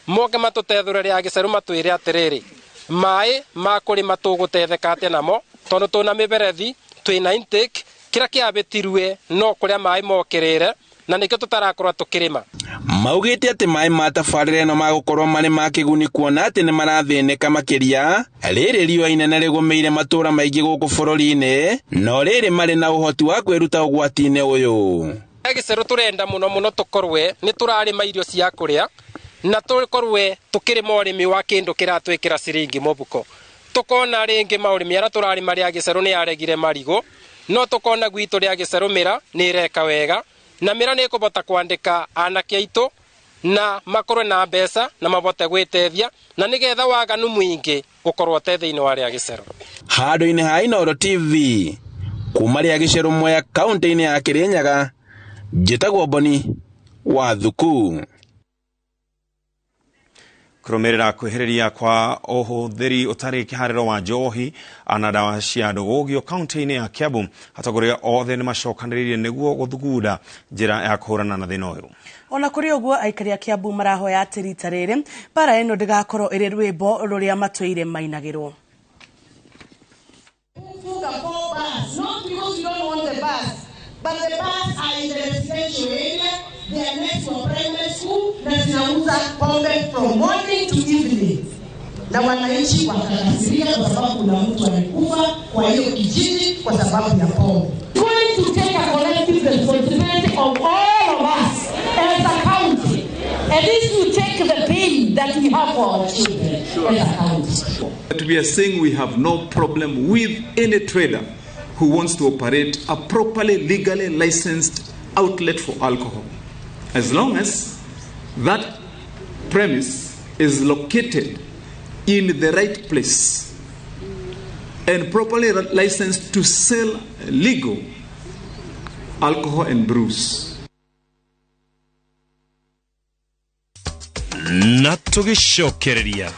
Speaker 22: moke matũtethũre rĩa gĩcerũ matwĩre atĩrĩrĩ, maĩ ma kũrĩma tũgũtetheka atĩa namo tondũ tũna mĩberethi, twĩna intake, kĩrĩa kĩabĩtirwe no kũrĩa maĩ mokĩrĩre na nĩkĩo tũtarakorwo tũkĩrĩma.
Speaker 10: Maugĩte atĩ maĩ ma tabarĩra ĩno magũkorwo marĩ ma kĩguni kuona atĩ nĩ marathĩnĩka makĩria rĩrĩ riũa inene rĩgũmĩire matũũra maingĩ gũkũ bũrũri-inĩ, no rĩrĩ marĩ na ũhoti wa kwĩruta ũgwati-inĩ ũyũ.
Speaker 22: Gĩcerũ tũrenda mũno mũno tũkorwe nĩ tũrarĩma irio cia kũrĩa na tũkorwe tũkĩrĩma ũrĩmi wa kĩndũ kĩratwĩkĩra ciringi mũbuko. Tũkona rĩngĩ maũrĩmi arĩa tũrarĩma rĩa gĩcerũ nĩ yaregire marigũ, no tũkona gwitũ rĩa gĩcerũ mĩra nĩ ĩreka wega na mĩra nĩ ĩkũbota kwandĩka anake aitũ na makorwe na mbeca na mabote gwĩtethia na nĩgetha waganu mũingĩ ũkorwo te thĩinĩ wa rĩa gĩcerũ.
Speaker 10: Handũ-inĩ ha Inooro TV kuma rĩa gĩcerũ Mwea kaunti-inĩ ya Kirinyaga, njĩtagwo Boni wa Thuku.
Speaker 20: Kũrũmĩrĩra kwĩhĩrĩria kwa ũhũthĩri ũtarĩ kĩharĩro wa njohi na ndawa cia ndũgũgio kaunti-inĩ ya Kiambu, atongoria othe nĩ macokanĩrĩirie nĩguo gũthugunda njĩra ya kũhũrana na thĩna ũyũ.
Speaker 2: Ona kũrĩ ũguo aikari a Kiambu marahoya atĩ rita rĩrĩ mbara ĩno ndĩgakorwo ĩrĩ rwĩmbo rũrĩa matũire mainagĩrwo.
Speaker 12: From morning to evening, na wananchi wakakasirika kwa sababu kuna mtu alikufa kwa hiyo kijiji kwa sababu ya pombe.
Speaker 13: Going to take a collective responsibility of all of us as a county, and this will take the pain that we have for our children as a county.
Speaker 14: But we are saying we have no problem with any trader who wants to operate a properly legally licensed outlet for alcohol, as long as that premise is located in the right place and properly licensed to sell legal alcohol and brews.
Speaker 15: Na tũgĩcokereria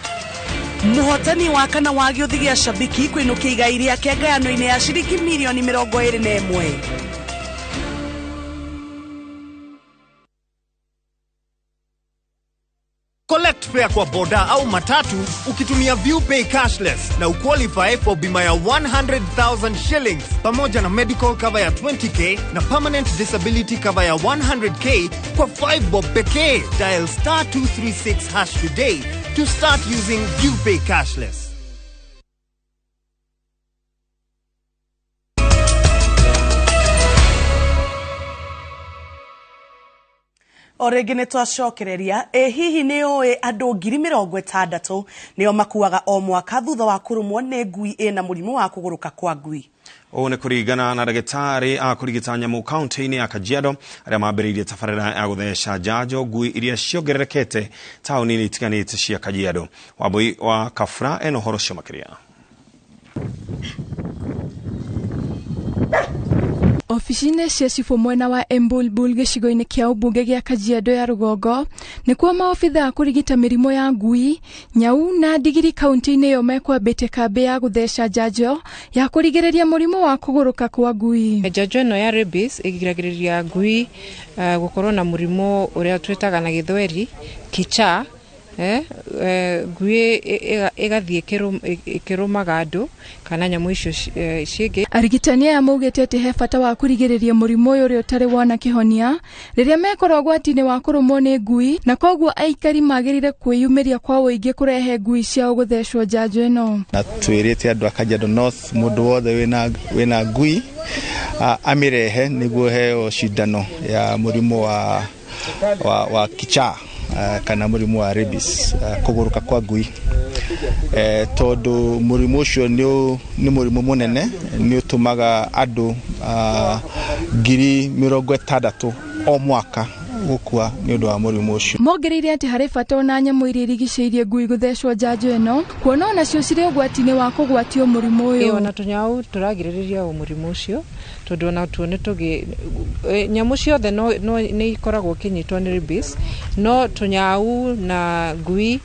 Speaker 2: Mũhotani wa kana wa gĩũthi gĩa Shabiki kwĩnũkia igai rĩake ngayano-inĩ ya ciringi mirioni 21.
Speaker 17: Collect fare kwa boda au matatu ukitumia ViewPay cashless na uqualify for bima ya 100,000 shillings pamoja na medical cover ya 20k na permanent disability cover ya 100k kwa 5 bob pekee. Dial star 236 hash today to start using ViewPay cashless.
Speaker 2: O rĩngĩ nĩ twacokereria ĩ hihi nĩ ũĩ andũ 60,000 nĩo makuaga o mwaka thutha wa kũrũmwo nĩ ngui ĩna mũrimũ wa kũgũrũka kwa ngui.
Speaker 20: Ũũ nĩ kũringana na ndagĩtarĩ a kũrigita nyamũ kaunti-inĩ ya Kajiado arĩa mambĩrĩirie tabarĩra ya gũtheca njanjo ngui iria ciongererekete taũni-inĩ itiganĩte cia Kajiado. Wambui wa Kabura ena ũhoro ũcio makĩria.
Speaker 4: Ofici-inĩ cia cibũ mwena wa Embulbul gĩcigo-inĩ kĩa ũmbunge gĩa Kajiado ya rũgongo nĩkuo maobitha a kũrigita mĩrimũ ya ngui, nyau na ndigiri kaunti-inĩ ĩyo mekwambĩte kambĩ ya gũtheca njanjo ya kũrigĩrĩria mũrimũ wa kũgũrũka kwa ngui.
Speaker 5: Njanjo ĩno ya rabies ĩgiragĩrĩria ngui gũkorwo na mũrimũ ũrĩa twĩtaga na gĩthweri kichaa. Ngui ĩgathiĩ ĩkĩrũmaga andũ kana nyamũ icio cingĩ.
Speaker 4: Arigitani aya maugĩte atĩ he bata wa kũrigĩrĩria mũrimũ ũyũ ũrĩa ũtarĩ wona kĩhonia rĩrĩa mekorwo ũgwati-inĩ wa kũrũmwo nĩ ngui, na koguo aikari magĩrĩire kwĩyumĩria kwa ũingĩ kũrehe ngui ciao gũthecwo njanjo ĩno.
Speaker 11: Na twĩrĩte andũ a Kajiado North mũndũ wothe wĩna ngui amĩrehe nĩguo heo cindano ya mũrimũ wa kichaa kana mũrimũ wa rabies, kũgũrũka kwa ngui, tondũ mũrimũ ũcio nĩ mũrimũ mũnene, nĩ ũtũmaga andũ 60,000 o mwaka gũkua nĩ ũndũ wa mũrimũ ũcio.
Speaker 4: Mongereire atĩ harĩ bata ona nyamũ iria irigicĩirie ngui gũthecwo njanjo ĩno, kuona onacio cirĩ ũgwati-inĩ wa kũgwatio mũrimũ ũyũ.
Speaker 5: Ona tũnyau tũragirĩrĩria o mũrimũ ũcio, tondũ ona tuo nĩ nyamũ ciothe no nĩ ikoragwo ikinyitwo nĩ rabies, no tũnyau na ngui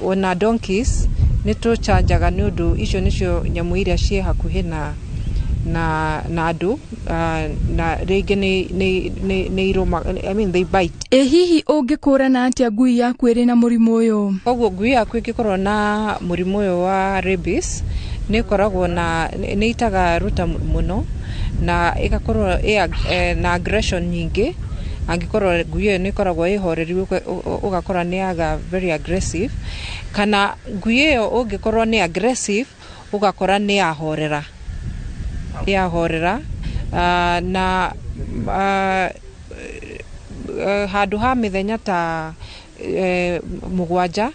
Speaker 5: ona donkeys nĩ tũcanjaga nĩ ũndũ icio nĩcio nyamũ iria ciĩ hakuhĩ na andũ, na rĩngĩ nĩ irũma, I mean they bite.
Speaker 4: Ĩ hihi ũngĩkũrana atĩa ngui yaku ĩrĩ na mũrimũ ũyũ?
Speaker 5: Koguo ngui yaku ĩngĩkorwo na mũrimũ ũyũ wa rabies nĩ ĩkoragwo na nĩ itaga ruta mũno na ĩgakorwo na aggression nyingĩ. Angĩkorwo ngui ĩyo nĩ ĩkoragwo ĩhoreru ũgakora nĩ yaga very aggressive, kana ngui ĩyo ũngĩkorwo nĩ aggressive ũgakora nĩ yahorera na handũ ha mĩthenya ta 7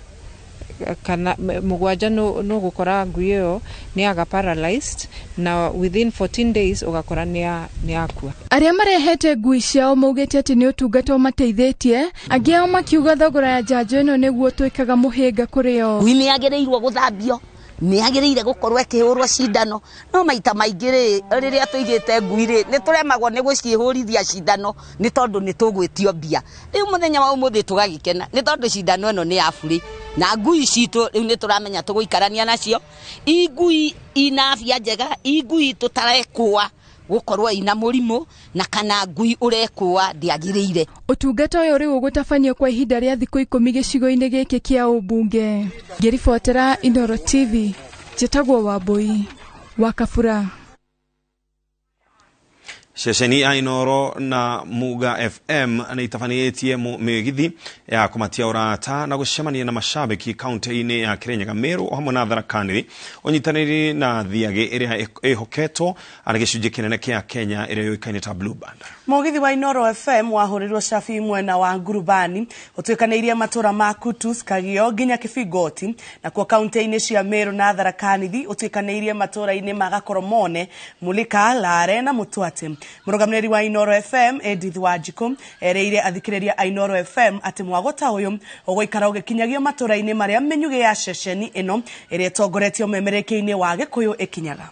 Speaker 5: kana 7 no gũkora ngui ĩyo nĩ yaga paralyzed, na within 14 days ũgakora nĩ yakua.
Speaker 4: Arĩa marehete ngui ciao maugĩte atĩ nĩ ũtungata ũmateithĩtie, angĩ ao makiuga thogora ya njanjo ĩno nĩguo ũtuĩkaga mũhĩnga kũrĩ o.
Speaker 16: Ngui nĩ yagĩrĩirwo gũthambio, nĩ yagĩrĩire gũkorwo ĩkĩhũrwo cindano, no maita maingĩ rĩ rĩrĩa tũigĩte ngui rĩ nĩ tũremagwo nĩ gũciĩhũrithia cindano nĩ tondũ nĩ tũgwĩtio mbia. Rĩu mũthenya wa ũmũthĩ tũgagĩkena nĩ tondũ cindano ĩno nĩ ya burĩ, na ngui citũ rĩu nĩ tũramenya tũgũikarania nacio. I ngui ina afya njega, i ngui tũtarekũa gũkorwo ina mũrimũ, na kana ngui ũrekũa ndĩagĩrĩire.
Speaker 4: Ũtungata ũyũ rĩu ũgũtabanio kwa ihinda rĩa thikũ 10 gĩcigo-inĩ gĩkĩ kĩa ũmbunge. Ngĩribotera Inooro TV, njĩtagwo Wambui wa Kabura.
Speaker 20: Ceceni ya Inooro na Muga FM nĩ itabanĩtie mĩgithi ya kũmatia ũrata na gũcemania na mashabiki kaunti-inĩ ya Kirinyaga, Meru o hamwe na Tharaka Nithi, ũnyitanĩri na Thiagĩ ĩrĩa ĩhoketwo arĩ gĩcunjĩ kĩnene kĩa Kenya ĩrĩa yũĩkaine ta Blue Band.
Speaker 2: Mũgithi wa Inooro FM wahũrĩrwo cabi mwena wa Ngurubani ũtuĩkanĩirie matũra ma Kutus, Kagio nginya Kibingoti, nakuo kaunti-inĩ cia Meru na Tharaka Nithi ũtuĩkanĩirie matũra-inĩ ma Gakoromone, Mulika, Lare na Mũtwate. Mũrũgamĩrĩri wa Inooro FM Edith Wanjikũ erĩire athikĩrĩria a Inooro FM atĩ mwago ta ũyũ ũgũikara ũgĩkinyagio matũra-inĩ marĩa mĩnyugĩ ya ceceni ĩno ĩrĩa ĩtongoretio memerekia-inĩ wa Gĩkũyũ ĩkinyaga.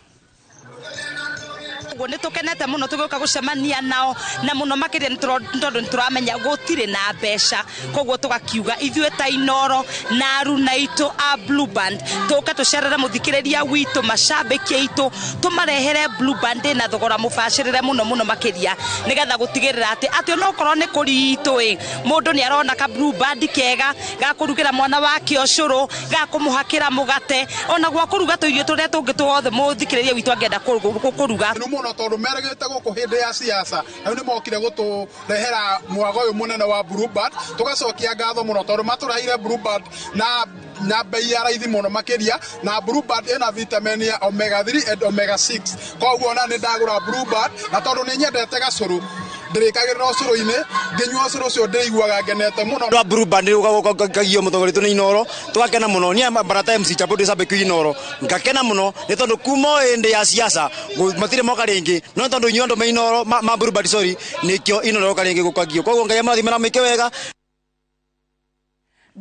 Speaker 19: Nĩ tũkenete mũno tũgĩũka gũcemania nao, na mũno makĩria nĩ tondũ nĩ tũramenya gũtirĩ na mbeca, koguo tũgakiuga ithuĩ ta Inooro na aruna aitũ a Blue Band tũke tũcerere mũthikĩrĩria witũ, macambĩki aitũ, tũmarehere Blue Band na thogora mũbacĩrĩre mũno mũno makĩria, nĩgetha gũtigĩrĩra atĩ onokorwo nĩ kũritũ ĩ mũndũ nĩ arona ka Blue Band kega ga kũrugĩra mwana wake ũcũrũ, ga kũmũhakĩra mũgate, ona gwa kũruga tũirio tũrĩa tũngĩ tuothe mũthikĩrĩria witũ angĩenda kũruga.
Speaker 18: Tondũ meregete gũkũ hĩndĩ ya siasa rĩu nĩ mokire gũtũrehera mwago ũyũ mũnene wa Blue Band. Tũgacokia ngatho mũno tondũ matũreheire Blue Band na bei ya raithi mũno makĩria, na Blue Band ĩna vitamin ya omega 3 and omega 6. Koguo ona nĩ ndagũra Blue Band, na tondũ nĩ nyendete gacũrũ ndĩrĩkagĩrĩra ũcũrũ-inĩ, ngĩnyua ũcũrũ ũcio ndĩiguaga ngenete mũno.
Speaker 21: Andũ a Blue Band ũgakagio mũtongoria nĩ Inooro, tũgakena mũno. Niĩ Barata MC Chapo ndĩ cambĩki Inooro, ngakena mũno nĩ tondũ kuma o hĩndĩ ya siasa matirĩ moka rĩngĩ, no nĩ tondũ inyuĩ andũ me Inooro ma Blue Band sorry, nĩkĩo Inooro yoka rĩngĩ gũkagio. Koguo Ngai amũrathime na mwĩke wega.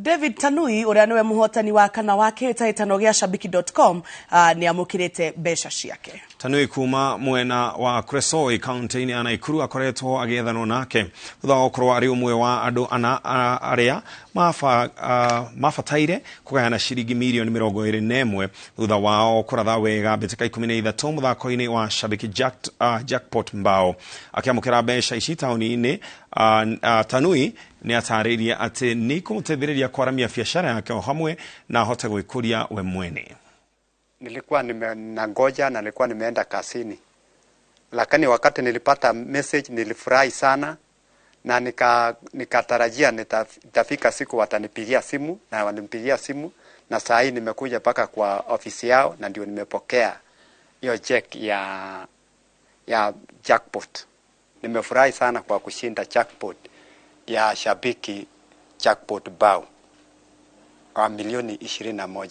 Speaker 2: David Tanui ũrĩa nĩwe mũhotani wa kana wa kĩhĩtahĩtano gĩa shabiki.com nĩ amũkĩrĩte mbeca ciake.
Speaker 20: Tanui kuma mwena wa Kuresoi kaunti-inĩ ya Naikuru akoretwo agĩethanwo nake thutha wa gũkorwo arĩ ũmwe wa andũ ana arĩa mabataire kũgayana ciringi mirioni 21 thutha wao kũratha wega mbĩtĩka 13 mũthako-inĩ wa Shabiki Jackpot Mbao. Akĩamũkĩra mbeca ici taũni-inĩ, Tanui nĩ atarĩirie atĩ nĩ ikũmũteithĩrĩria kwaramia biacara yake o hamwe na ahote gwĩkũria we mwene.
Speaker 1: Nilikuwa nangoja na nilikuwa nimeenda kazini, lakini wakati nilipata message nilifurahi sana na nikatarajia nitafika siku watanipigia simu, na walinipigia simu, na saa hii nimekuja mpaka kwa ofisi yao na ndio nimepokea hiyo check ya jackpot. Nimefurahi sana kwa kushinda jackpot ya Shabiki Jackpot Bao kwa milioni 21.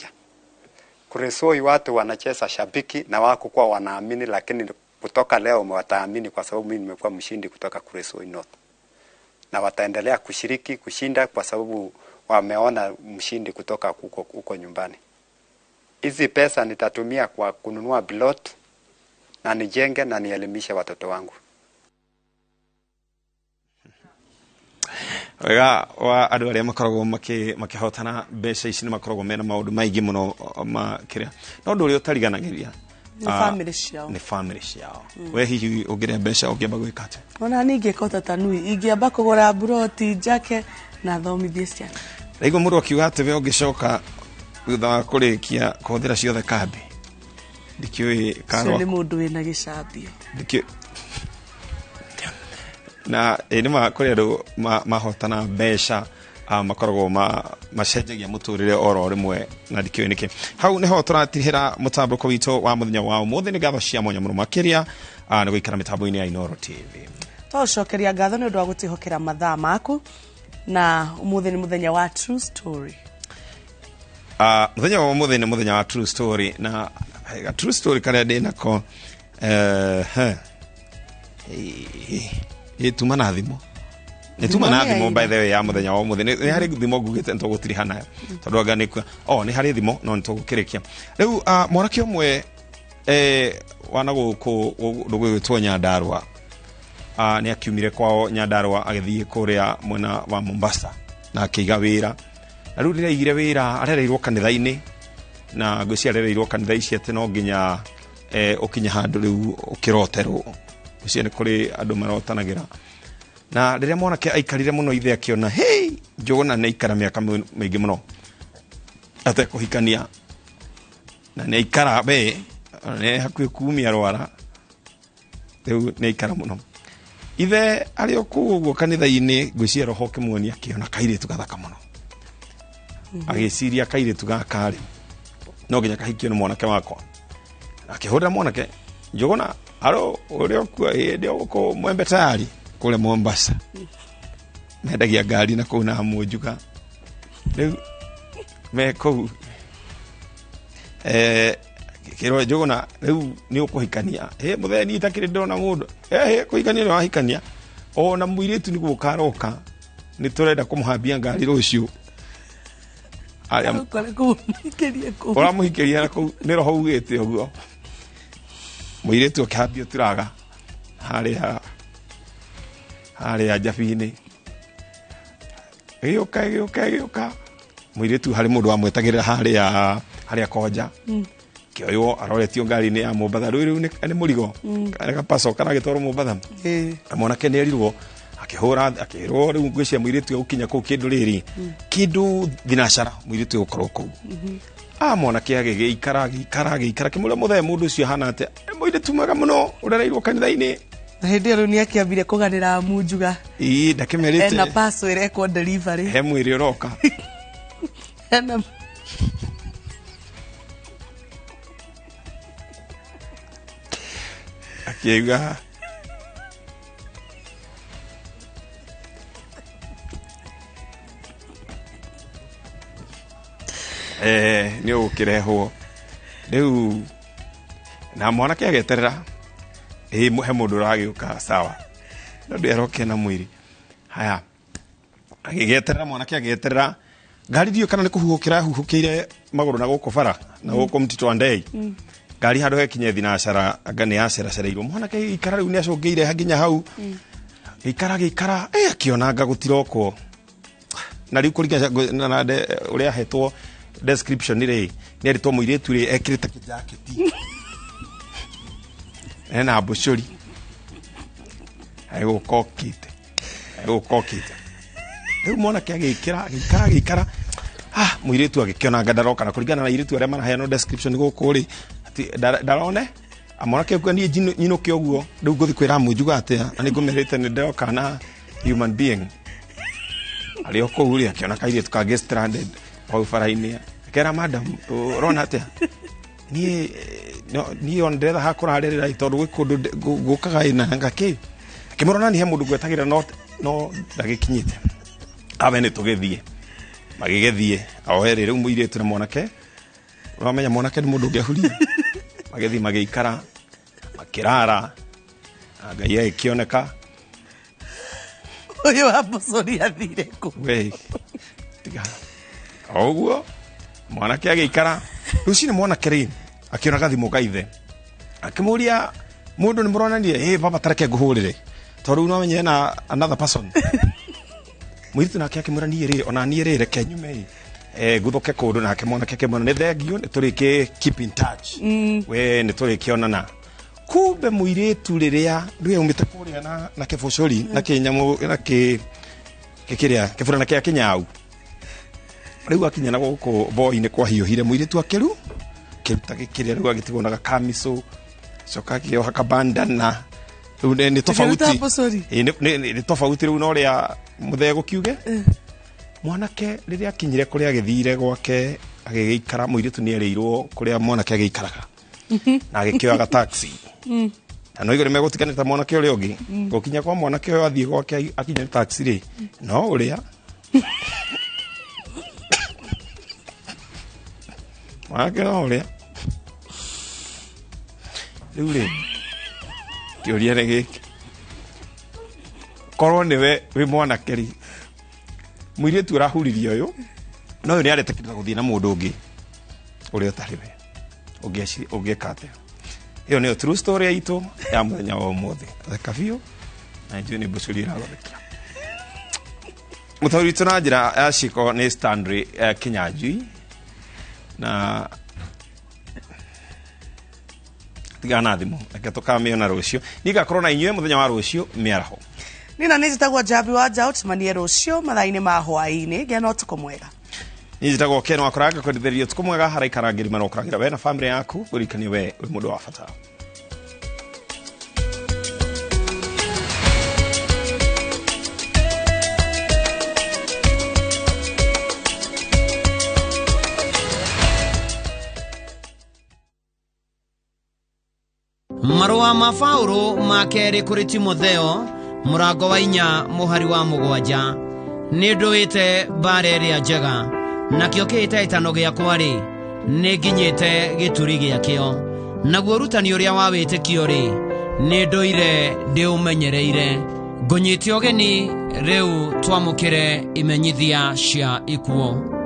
Speaker 1: Kuresoi watu wanacheza Shabiki na wako kwa wanaamini, lakini kutoka leo wataamini kwa sababu mimi nimekuwa mshindi kutoka Kuresoi North. Na wataendelea kushiriki kushinda kwa sababu wameona mshindi kutoka huko nyumbani. Hizi pesa nitatumia kwa kununua plot na nijenge na nielimishe watoto wangu.
Speaker 20: Wega wa andũ arĩa makoragwo makĩhotana mbeca ici nĩ makoragwo mena maũndũ maingĩ mũno makĩria, no ũndũ ũrĩa ũtariganagĩria
Speaker 2: nĩ family ciao.
Speaker 20: Nĩ family ciao. We hihi ũngĩrĩa mbeca ũngĩamba gwĩka atĩa?
Speaker 2: Ona niĩ ingĩka ta Tanui, ingĩamba kũgũra mburoti njake na thomithie ciana.
Speaker 20: Ndaigua mũndũ akiuga atĩ we ũngĩcoka thutha wa kũrĩkia kũhũthĩra ciothe kambi, ndikĩũĩ
Speaker 2: Ũcio nĩ mũndũ wĩna gĩcambio.
Speaker 20: Ndikĩũĩ na nĩ ma kũrĩ andũ mahotana mbeca makoragwo macenjagia mũtũrĩre oro rĩmwe na ndikĩũĩ nĩkĩ. Hau nĩho tũratirihĩra mũtambũko witũ wa mũthenya wa ũmũthĩ. Nĩ ngatho cia mwanya mũno makĩria nĩ gũikara mĩtambo-inĩ ya Inooro TV.
Speaker 2: Twacokeria ngatho nĩ ũndũ wa gũtwĩhokera mathaa maku, na ũmũthĩ nĩ mũthenya wa True Story.
Speaker 20: Mũthenya wa ũmũthĩ nĩ mũthenya wa True Story, na True Story karĩa ndĩ nako tuma na thimũ. Nĩ tuma na thimũ by the way ya mũthenya wa ũmũthĩ. Nĩ harĩ thimũ ngugĩte nĩ tũgũtiriha nayo tondũ anga nĩ nĩ harĩ thimũ no nĩ tũgũkĩrĩkia rĩu. Mwanake ũmwe wana gũkũ rũgwĩtwo Nyandarua nĩ akiumire kwao Nyandarua agĩthiĩ kũrĩa mwena wa Mombasa na akĩiga wĩra, na rĩu rĩrĩa aigire wĩra arereirwo kanitha-inĩ, na ngwĩciria arereirwo kanitha ici atĩ no nginya ũkinye handũ rĩu ũkĩroterwo. Ngwĩciria nĩ kũrĩ andũ marotanagĩra. Na rĩrĩa mwanake aikarire mũno ithe akĩona hey, Njũgũna nĩ aikara mĩaka mĩingĩ mũno atekũhikania, na nĩ aikara we nĩ hakuhĩ kumia rwara, rĩu nĩ aikara mũno. Ithe arĩ o kũu ũguo kanitha-inĩ ngwĩciria roho ũkĩmuonia akĩona kairĩtu gathaka mũno, agĩciria kairĩtu gaka rĩ no nginya kahikio nĩ mwanake wakwa. Akĩhũrĩra mwanake, Njũgũna aro ũrĩa ũkua hĩndĩ gũkũ Mwembe tayari kũrĩa Mombasa mendagia ngari na kũu na Mũnjuga, rĩu me kũu kĩrwo Njũgũna rĩu nĩ ũkũhikania. Mũthee niĩ itakĩrĩ ndĩrona mũndũ kũhikania nĩ wahikania, ona mũirĩtu nĩ gũka aroka, nĩ tũrenda kũmũhambia ngari rũciũ. Ũramũhikĩria na kũu nĩ roho ugĩte ũguo. Mũirĩtu akĩhambio turaga harĩa njabi-inĩ, gĩũka mũirĩtu harĩ mũndũ wamwetagĩrĩra harĩa Konja, kĩoywo aroretio ngari-inĩ ya Mombatha. Rĩu nĩ mũrigo gapaco karagĩtwarwo Mombatha, na mwanake nĩ erirwo akĩhũra akĩrwo rĩu ngwĩciria mũirĩtu egũkinya kũu kĩndũ rĩrĩ kĩndũ thinacara mũirĩtu egũkorwo kũu. Mwanake agĩgĩikara agĩikara kĩmũrĩa mũthee mũndũ ũcio ahana atĩa, mũirĩtu mwega mũno ũrereirwo kanitha-inĩ.
Speaker 2: Na hĩndĩ ĩyo rĩu nĩ akĩambire kũganĩra Munjuga.
Speaker 20: Ĩĩ ndakĩmerĩte
Speaker 2: ena paso ĩrekwo delivery,
Speaker 20: he mwĩrĩ ũroka
Speaker 2: ena
Speaker 20: akiuga nĩ ũgũkĩrehwo rĩu. Na mwanake ageterera he mũndũ ũragĩũka sawa, no ndĩaroke na mwĩrĩ. Haya, agĩgeterera mwanake agĩeterera ngari ndiũĩ kana nĩ kũhuhũkĩra ahuhũkĩire magũrũ na gũkũ bara na gũkũ Mtito Andei. Ngari handũ hekinye thinacara anga nĩ yaceracereirwo. Mwanake ikara rĩu nĩ acũngĩire nginya hau. Gĩikara gĩikara akĩona anga gũtirokwo. Na rĩu kũringana na ũrĩa ahetwo description rĩ, nĩ erĩtwo mũirĩtu rĩ ekĩrĩte kĩjaketi. Ena mbucũri. Agĩũka okĩte. Agĩũka okĩte. Rĩu mwanake agĩkĩra agĩikara agĩikara mũirĩtu agĩkĩona anga ndaroka na kũringana na airĩtu arĩa maraheanwo description gũkũ rĩ atĩ ndarone mwanake akauga niĩ nyinũke ũguo rĩu ngũthiĩ kwĩra mũnjuga atĩa na nĩngũmerĩte nĩ ndĩroka na human being arĩ o kũu rĩ akĩona kairĩtu kangĩ stranded hau bara-inĩ akera madam ũrona atĩa niĩ niĩ ona ndĩretha ha kũrarĩrĩra tondũ gwĩ kũndũ gũkaga ĩna ngakĩ akĩmũrona ni he mũndũ ngwetagĩra no ndagĩkinyĩte awe nĩ tũgĩthiĩ magĩgĩthiĩ o erĩ rĩu mũirĩtu na mwanake ũramenya mwanake nĩ mũndũ ũngĩahuria magĩthiĩ magĩikara makĩrara na Ngai agĩkĩoneka
Speaker 2: Ũyũ wa mbũcũri athire kũ?
Speaker 20: We tiga o ũguo mwanake agĩikara rũcinĩ mwanake rĩ akĩona gathimũ ka ithe akĩmũria mũndũ nĩ mũronania ĩ baba tareke ngũhũrĩre tondũ rĩu no amenye na another person mũirĩtu nake akĩmwĩra niĩ rĩ ona niĩ rĩ reke nyume ĩ ngũthũke kũndũ nake mwanake akĩmwĩra nĩ thengio nĩ tũrĩkĩ keep in touch we nĩ tũrĩkĩonana kumbe mũirĩtu rĩrĩa rĩu aumĩte kũrĩa na kĩbũcũri na kĩnyamũ na kĩrĩa kĩburana kĩa kĩnyau rĩu akinya na gũkũ boi-inĩ kwahiũhire mũirĩtu akĩru kĩruta gĩkĩrĩa rĩu agĩtigwo na gakamicũ coka akĩoha kabandana rĩu nĩ tofauti nĩ tofauti rĩu na ũrĩa mũthee gũkiuge mwanake rĩrĩa akinyire kũrĩa agĩthire gwake agĩgĩikara mũirĩtu nĩ erĩirwo kũrĩa mwanake agĩikaraga na agĩkĩoyaga taxi na no igũrũ megũtiganĩte mwanake ũrĩa ũngĩ gũkinya kwa mwanake ũyũ athiĩ gwake akinya taxi rĩ no ũrĩa mwanake no ũrĩa rĩu rĩ kĩũria nĩ gĩkĩ korwo nĩwe wĩ mwanake rĩ mũirĩtu ũrahuririe ũyũ no ũyũ nĩ aretĩkĩra gũthiĩ na mũndũ ũngĩ ũrĩa ũtarĩ we ũngĩka atĩa ĩyo nĩyo true story itũ ya mũthenya wa ũmũthĩ theka biũ na njũĩ nĩ mbũcũri ĩrathondekera mũtaũri witũ na njĩra ya ciko nĩ Stanley Kinyanjui na tigana na thimũ reke tũkamĩona rũciũ niĩ ngakorwo na inyuĩ mũthenya wa rũciũ mĩaraho
Speaker 2: Nina nĩ njĩtagwo Njambi wa Njaũ tũcemanie rũciũ mathaa-inĩ ma hwaĩ-inĩ ngĩa na ũtukũ mwega
Speaker 20: niĩ njĩtagwo Ken Wakũranga kwendithĩrĩria ũtukũ mwega haraikara ngĩrima na ũkũragĩra we na bamĩrĩ yaku ngũririkanie we wĩ mũndũ wa bata
Speaker 6: Marũa ma Paũlũ ma kerĩ kũrĩ Timotheo mũrango wa 4 mũhari wa 7 nĩ ndũĩte mbara ĩrĩa njega nakĩo kĩhĩtahĩtano gĩakwa rĩ nĩ nginyĩte gĩturi gĩakĩo naguo ũrutani ũrĩa wa wĩtĩkio rĩ nĩ ndũire ndĩũmenyereire ngũnyite ũgeni rĩu twamũkĩre imenyithia cia ikuũ.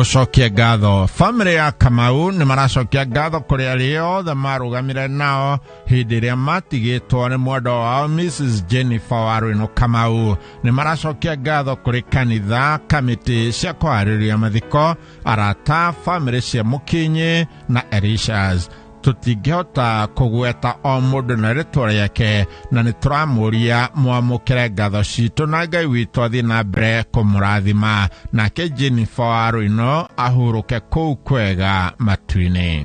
Speaker 8: Gũcokia ngatho famĩlĩ ya Kamau nĩ maracokia ngatho kũrĩ arĩa othe marũgamire nao hĩndĩ ĩrĩa matigĩtwo nĩ mwendwa wao Mrs Jennifer Waruinũ Kamau nĩ maracokia ngatho kũrĩ kanitha kamĩtĩ cia kũharĩrĩria mathiko arata famĩlĩ cia Mũkinyi na Elishas tũtingĩhota kũgweta o mũndũ na rĩtwa rĩake na nĩ tũramũria mwamũkĩre ngatho citũ na Ngai witũ athiĩ na mbere kũmũrathima nake Jennifer Waruinũ ahurũke kũu kwega matu-inĩ.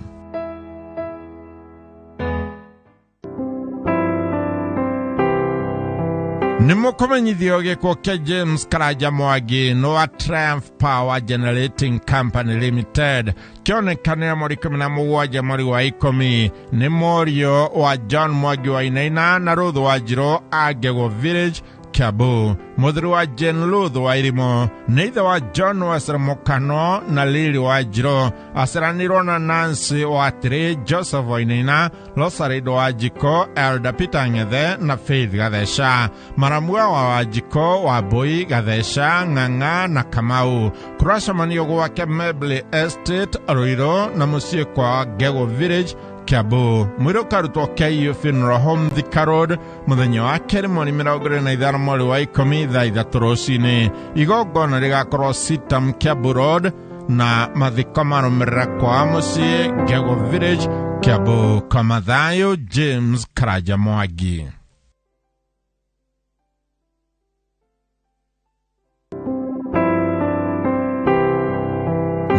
Speaker 8: Nĩ mũkũmenyithio gĩkuũ kĩa James Karanja Mwangi nĩ wa Triumph Power Generating Company Limited kĩonekanire mweri 17 mweri wa 10 nĩ mũriũ wa John Mwangi wa Inaina na Ruth Wanjirũ a Ngegũ Village Kiambu, mũthuri wa Jane Luth wa Irimo, nĩ ithe wa John Wesley Mukano na Lily wa Njiro, aciaranĩirwo na Nancy wa Tiri, Joseph Wainaina, Rosalind wa Njiko, Elder Peter Ng'ethe na Faith Gatheca, Maramua wa Wanjiko, Wambui, Gatheca, Ng'ang'a na Kamau. Kũracemanio gwake Mebly Estate, Ruiru na mũciĩ kwa Ngegũ Village, Kiambu. Mwĩrĩ ũkarutwo KU Funeral Home, Thika Road, mũthenya wa kerĩ mweri 25 mweri wa 10 thaa 3 rũcinĩ. Igongona rĩgakorwo Sitam, Kiambu Road, na mathiko marũmĩrĩra kwa mũciĩ Ngegũ Village, Kiambu. Kwa Mathayo James Karanja Mwangi.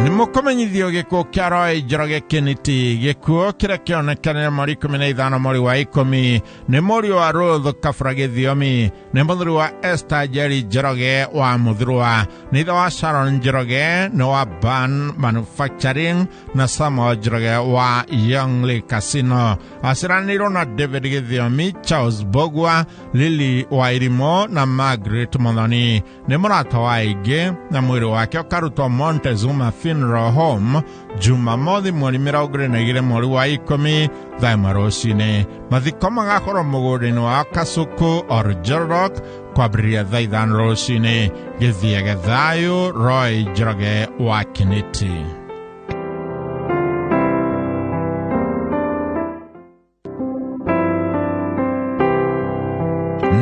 Speaker 8: Nĩ mũkũmenyithio gĩkuũ kĩa Roy Njoroge Kennedy, gĩkuũ kĩrĩa kĩonekanire mweri 15 mweri wa 10, nĩ mũriũ wa Ruth Kabura Gĩthiomi, nĩ mũthuri wa Esther Njeri Njoroge wa Mũthurwa, nĩ ithe wa Sharon Njoroge, nĩ wa Ban Manufacturing na Samuel Njoroge wa Youngley Casino. Aciaranĩirwo na David Gĩthiomi, Charles Mbugua, Lily Wairimo na Margaret Muthoni. Nĩ mũrata wa aingĩ na mwĩrĩ wake ũkarutwo Montezuma Funeral Home Jumamothi mweri 22 mweri wa 10 thaa 1 rũcinĩ. Mathiko magakorwo mũgũnda-inĩ wa Kasuku Oljorok kwambĩrĩria thaa 5 rũcinĩ. Gĩthiage thayũ. Roy Njoroge wa Kennedy.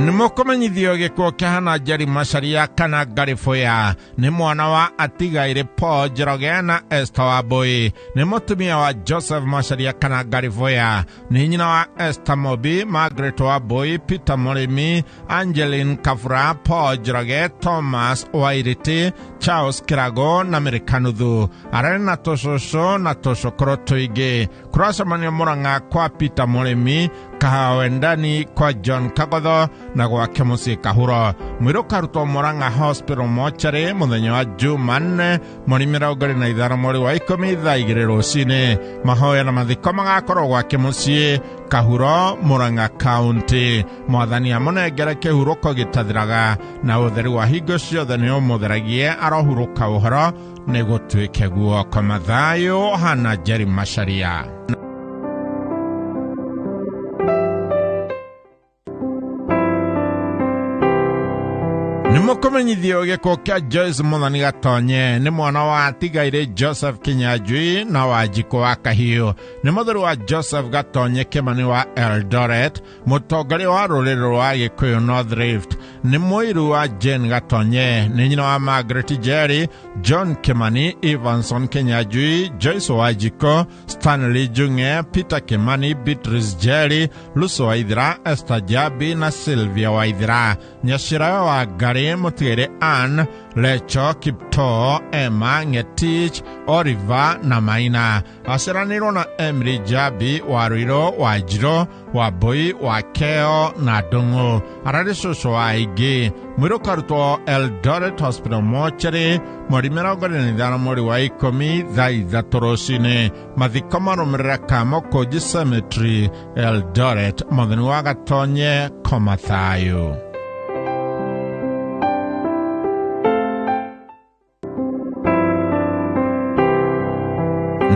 Speaker 8: Nĩ mũkũmenyithio gĩkuũ kĩa Hannah Njeri Macharia kana Ngarĩbũya, nĩ mwana wa Atigaire Paul Njoroge na Esther Wambui, nĩ mũtumia wa Joseph Macharia kana Ngarĩbũya, nĩ nyina wa Esther Mobi, Margaret Wambui, Peter Mũrĩmi, Angeline Kabura, Paul Njoroge, Thomas Wairĩtĩ, Charles Kĩrago na Mary Kanuthu. Ararĩ na tũcũcũ na tũcũkũrũ tũingĩ. Kũracemanio Mũrang'a kwa Peter Mũrĩmi, Kahawendani kwa John Kagotho na gwake mũciĩ Kahuro. Mwĩrĩ ũkarutwo Mũrang'a Hospital Mortuary mũthenya wa Jumanne mweri 25 mweri wa 10 thaa 2 rũcinĩ. Mahoya na mathiko magakorwo gwake mũciĩ Kahuro, Mũrang'a County. Mwathani amũnengere kĩhurũko gĩtathiraga na ũtheri wa hingo ciothe nĩ ũmũtheragie arohurũka ũhoro nĩ gũtuĩke guo. Kwa Mathayo, Hannah Njeri Macharia. Nĩ mũkũmenyithio gĩkuũ kĩa Joyce Muthoni Gatonye, nĩ mwana wa Atigaire Joseph Kinyanjui na Wanjikũ wa Kahiũ, nĩ mũthuri wa Joseph Gatonye Kĩmani wa Eldoret, mũtongoria wa rũrĩrĩ rwa Gĩkũyũ North Rift, nĩ mũiru wa Jane Gatonye, nĩ nyina wa Margaret Njeri, John Kimani, Evanson Kinyanjui, Joyce Wanjikũ, Stanley Njung'e, Peter Kimani, Beatrice Njeri, Lucy Waithera, Esther Jabi na Sylvia Waithera. Nyacirawe wa Ngarĩ Mũtigĩrĩ Ann, Lecho, Kiptoo, Emma, Ngetich, Oliver na Maina. Aciaranĩirwo na Emily Jabi wa Ruiru, wa Njiro, wa Mbui, wa Keo na Ndung'u. Ararĩ cũcũ wa aingĩ. Mwĩrĩ ũkarutwo Eldoret Hospital Mortuary mweri 25 mweri wa 10 thaa 3 rũcinĩ. Mathiko marũmĩrĩra Kamukunji Cemetery, Eldoret. Mũthoni wa Gatonye, koma thayũ.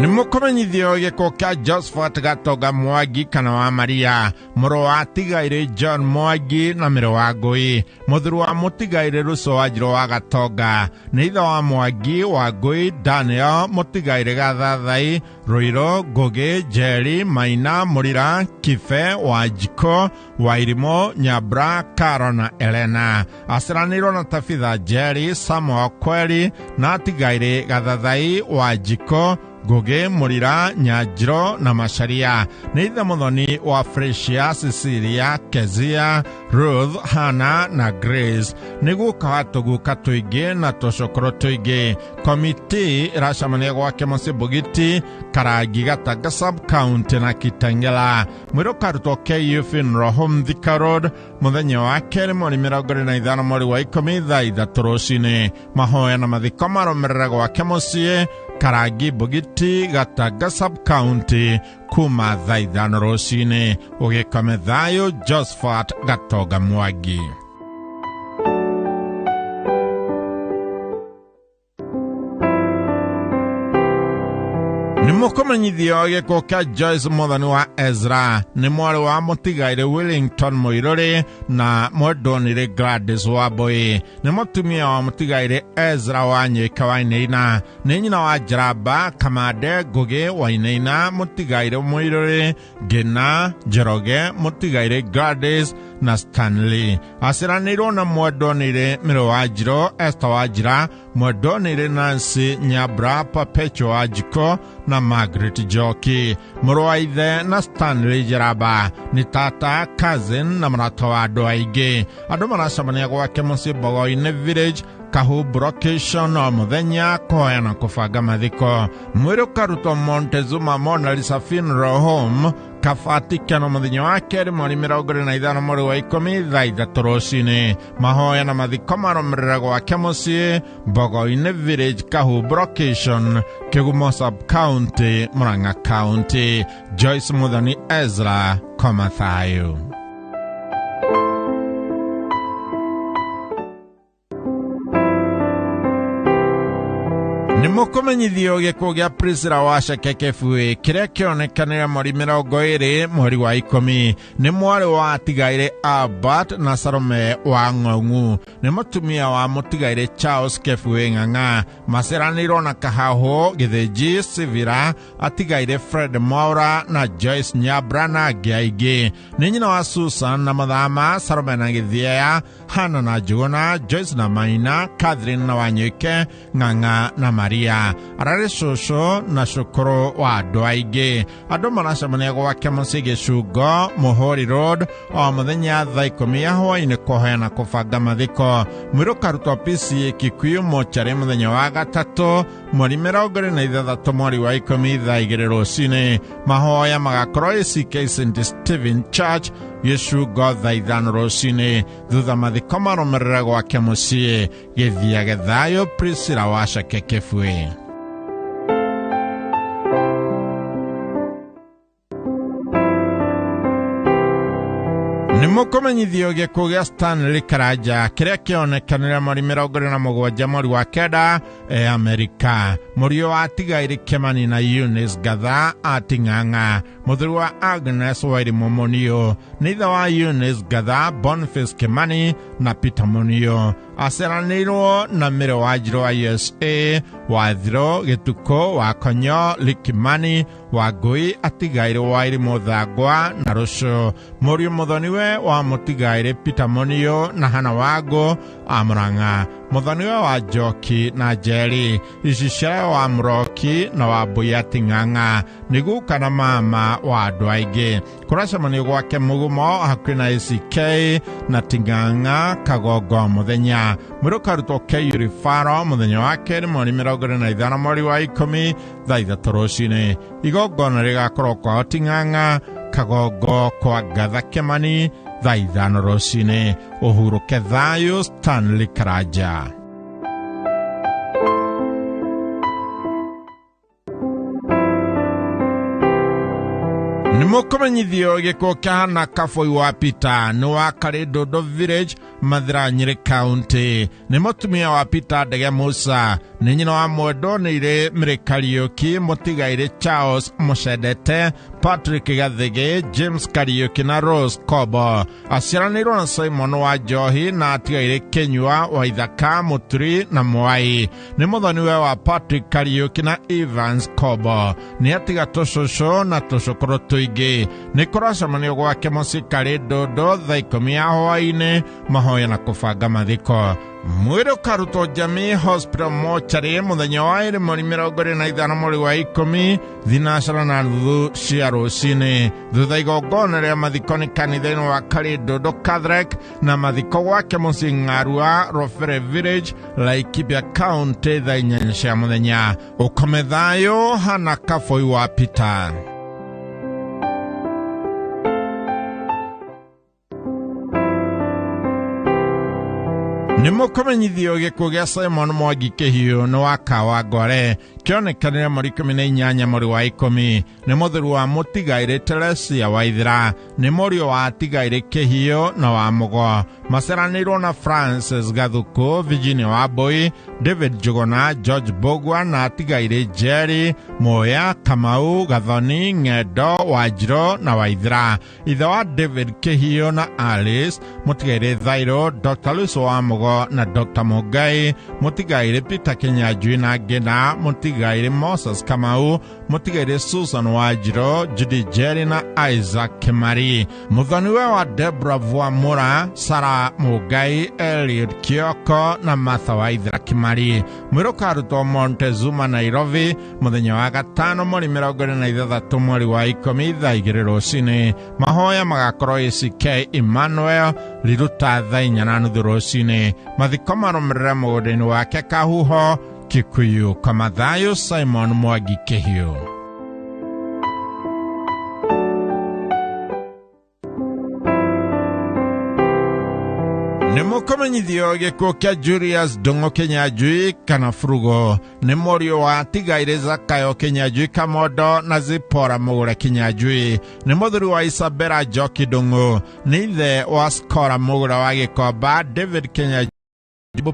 Speaker 8: Nĩ mũkũmenyithio gĩkuũ kĩa Josephat Gatonga Mwangi kana wa Maria, mũrũ wa Atigaire John Mwangi na mĩrũ wa Ngũi, mũthuri wa Mũtigaire Ruco wa Njirũ wa Gatonga, nĩ ithe wa Mwangi wa Ngũi, Daniel Mũtigaire Gathathai, Ruiru, Ngũgĩ, Njeri, Maina, Mũrira, Kibe, Wanjikũ, Wairimũ, Nyambura, Karo na Elena. Aciaranĩirwo na Tabitha Njeri, Samuel Kweri na Atigaire Gathathai, Wanjikũ, Ngũgĩ, Mũrira, Nyanjiro na Macharia. Nĩ ithe mũthoni wa Fresia, Cecilia, Kezia, Ruth, Hannah na Grace. Nĩ guka wa tũguka tũingĩ na tũcũkũrũ tũingĩ. Komiti ĩracemania gwake mũciĩ Bugiti, Karangi, Gatanga sub-county na Kitengela. Mwĩrĩ ũkarutwo KU Funeral Home, Thika Road, mũthenya wa kerĩ mweri 25 mweri wa 10 thaa 3 rũcinĩ. Mahoya na mathiko marũmĩrĩra gwake mũciĩ Karangi, Bugiti, Gatanga sub-county kuma thaa 5 rũcinĩ. Ũgĩkome thayũ. Josephat Gatonga Mwangi. Nĩ mũkũmenyithio gĩkuũ kĩa Joyce Muthoni wa Ezra nĩ mwarĩ wa mũtigairĩ Willington Mũirũrĩ na mwendonire Gladys Wambui, nĩ mũtumia wa mũtigairĩ Ezra wa Nyika Wainaina, nĩ nyina wa Njaramba Kamande Ngugi Wainaina, mũtigairĩ Mũirũrĩ Ngina Njoroge, mũtigairĩ Gladys na Stanley. Aciaranĩirwo na mwendonire Mĩrũ wa Njirũ Esther wa Njira, mwendonire Nancy Nyabra Perpetua wa Njiko na Margaret Njoki. Mũrũ wa ithe na Stanley Njaramba nĩ tata, cousin na mũrata wa andũ aingĩ. Andũ maracemania gwake mũciĩ Mbogo-inĩ Village, Kahubu location o mũthenya kũhoya na kũbanga mathiko. Mwĩrĩ ũkarutwo Montezuma Mona Lisa Funeral Home Kabati Keno mũthenya wa kerĩ mweri 25 mweri wa 10 thaa 3 rũcinĩ. Mahoya na mathiko marũmĩrĩra gwake mũciĩ Mbogo-inĩ Village, Kahubu location, Kĩgumo sub county, Murang'a County. Joyce Muthoni Ezra, koma thayũ. Nĩ mũkũmenyithio gĩkuũ gĩa Priscilla Waceke Kĩbui kĩrĩa kĩonekanire mweri 20 mweri wa 10, nĩ mwarĩ wa atigairĩ Albert na Salome wa Ng'ong'u, nĩ mũtumia wa mũtigairĩ Charles Kĩbui Ng'ang'a, maciaranĩirwo na Kahahũ Gĩthĩnji Sivira, atigairĩ Fred Mwaura na Joyce Nyabra na angĩ aingĩ, nĩ nyina wa Susan na Mathama, Salome na Gĩthiea, Hana na Njuguna, Joyce na Maina, Catherine na Wanyuike, Ng'ang'a na Maria. Ararĩ cũcũ na cũkũrũ wa andũ aingĩ. Andũ maracemania gwake mũciĩ Gĩcungo, Mũhũri Road o mũthenya thaa 10 ya hwaĩ-inĩ kũhoya na kũbanga mathiko. Mwĩrĩ ũkarutwo PCA Kikuyu mocarĩ mũthenya wa gatatũ mweri 26 mweri wa 10 thaa 2 rũcinĩ. Mahoya magakorwo ACK St Stephen Church Gĩcungo thaa 5 rũcinĩ. Thutha mathiko marũmĩrĩra gwake mũciĩ. Gĩthiage thayũ Priscilla Waceke Kĩbui. Nĩ mũkũmenyithio gĩkuũ gĩa Stanley Karanja kĩrĩa kĩonekanire mweri 27 mweri wa 9 Amerika. Mũriũ wa atigairĩ Kĩmani na Eunice Gatha Ating'ang'a, mũthuri wa Agnes Wairimũ Mũniũ, nĩ ithe wa Eunice Gatha, Boniface Kĩmani na Peter Mũniũ. Aciaranĩirwo na Mĩrĩ wa Njirũ wa USA, Wathirũ Gĩtukũ wa Konyo, Likimani wa Ngui, atigairĩ Wairimũ Thangwa na Rũcũ. Mũriũ mũthoniwe wa mũtigairĩ Peter Mũniũ na Hana Wangũ a Murang'a, mũthoniwe wa Njoki na Njeri, icicere wa Mũroki na wa Mbui Ating'ang'a, nĩ guka na mama wa andũ aingĩ. Kũracemanio gwake Mũgumo hakuhĩ na ACK na Ting'ang'a Kagongo mũthenya. Mwĩrĩ ũkarutwo KU Referral mũthenya wa kerĩ mweri 25 mweri wa 10 thaa 3 rũcinĩ. Igongona rĩgakorwo kwao Ting'ang'a Kagongo kwa Ngatha Kĩmani thaa 5 rũcinĩ. Ũhurũke thayũ Stanley Karanja. Nĩ mũkũmenyithio gĩkuũ kĩa Hannah Kaboi wa Peter nĩ wa Karĩndũndũ Village, Mathira, Nyĩrĩ County. Nĩ mũtumia wa Peter Ndege Musa, nĩ nyina wa mwendonĩire Mĩrĩ Kariũki, mũtigairĩ Charles Mũcendete, Patrick Gathigi, James Kariũki na Rose Kobo. Aciaranĩirwo na Simon wa Njohi na atigairĩ Kĩnyua wa Ithaka, Mũturi na Mwai. Nĩ mũthoniwe wa Patrick Kariũki na Evans Kobo. Nĩ atiga tũcũcũ na tũcũkũrũ tũingĩ. Nĩ kũracemanio gwake mũciĩ Karĩndũndũ thaa 10 ya hwaĩ-inĩ mahoya na kũbanga mathiko. Mwĩrĩ ũkarutwo Jamii Hospital mocarĩ mũthenya wa ĩrĩ mweri 25 mweri wa 10 thinacana na nuthu cia rũcinĩ. Thutha igongona rĩa mathiko nĩ kanitha-inĩ wa Karĩndũndũ Catholic na mathiko gwake mũciĩ Ng'arua Rofere Village, Laikipia County thaa 8 cia mũthenya. Ũkome thayũ Hannah Kaboi wa Peter. Nĩ mũkũmenyithio gĩkuũ gĩa Simon Mwangi Kĩhiũ nĩ wa Kawangware Kĩonekanire mweri 18 mweri wa 10 nĩ mũthuri wa mũtigairĩ Teresia Waithera, nĩ mũriũ wa atigairĩ Kĩhiũ na wa Mũgo. Maceranĩirwo na Francis Gathuku, Virginia Wambui, David Njuguna, George Mbugua na atigairĩ Jerry Muya, Kamau, Gathoni, Ng'endo, Wanjirũ na Waithera. Ithe wa David Kĩhiũ na Alice, mũtigairĩ Thairũ, Dr. Louis Wamugo na Dr. Mugai, mũtigairĩ Peter Kinyanjui na Ngina, mũtigairĩ Moses Kamau, mũtigairĩ Susan Wanjirũ, Judy Jerry na Isaac Kimari. Mũthoniwe wa Deborah Vuamura, Sarah Mugai, Eliud Kioko na Martha Waithera Kimari. Mwĩrĩ ũkarutwo Montezuma, Nairobi, mũthenya wa gatano mweri 26 mweri wa 10 thaa 2 rũcinĩ. Mahoya magakorwo ACK Emmanuel Riruta thaa 4:30 rũcinĩ. Mathiko marũmĩrĩre mũgũnda-inĩ wake Kahuho, Kikuyu. Kamathayo Simon Mwangi Kĩhiũ. Nĩ mũkũmenyithio gĩkuũ kĩa Julius Ndung'u Kinyanjui kana Furugo, nĩ mũriũ wa Tigairĩ Zakayo Kinyanjui Kamondo na Zipora Mũgũre Kinyanjui, nĩ mũthuri wa Isabella Njoki Ndung'u, nĩ ithe wa Skora Mũgũre wa Gĩkomba, David Kinyanjui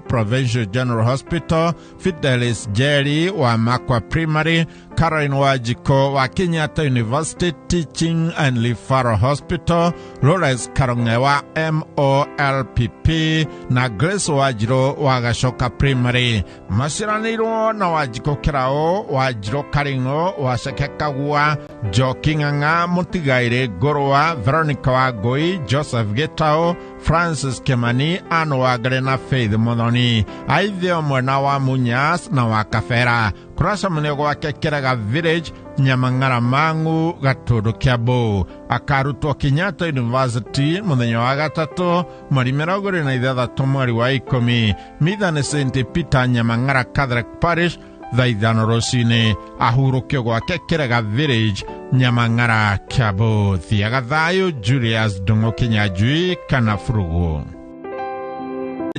Speaker 8: Provincial General Hospital, Fidelis Jerry wa Makwa Primary, Caroline Wajiko wa Kenyatta University Teaching and Referral Hospital, Lawrence Karonge wa MOLPP na Grace Wanjirũ wa Gacoka Primary. Maciaranĩirwo na Wanjikũ Kĩraũ, Wanjirũ Karing'o, Waceke Kagua, Njoki Ng'ang'a, Mũtigairĩ Ngũrũa, Veronica Wangũi, Joseph Gĩtaũ, Francis Kimani, Ann Wangari na Faith Muthoni. Aithe ũmwe na wa Munyas na wa Kabera. Kũracemanio gwake Kĩrega Village, Nyamang'ara Mang'u, Gatũndũ Kiambu. Akarutwo Kenyatta University mũthenya wa gatatũ mweri 26 mweri wa 10. Mitha nĩ St Peter Nyamang'ara Catholic Parish thaa 5 rũcinĩ. Ahurũkio gwake Kĩrega Village, Nyamang'ara, Kiambu. Thiaga thayũ Julius Ndung'u Kinyanjui kana Furugu.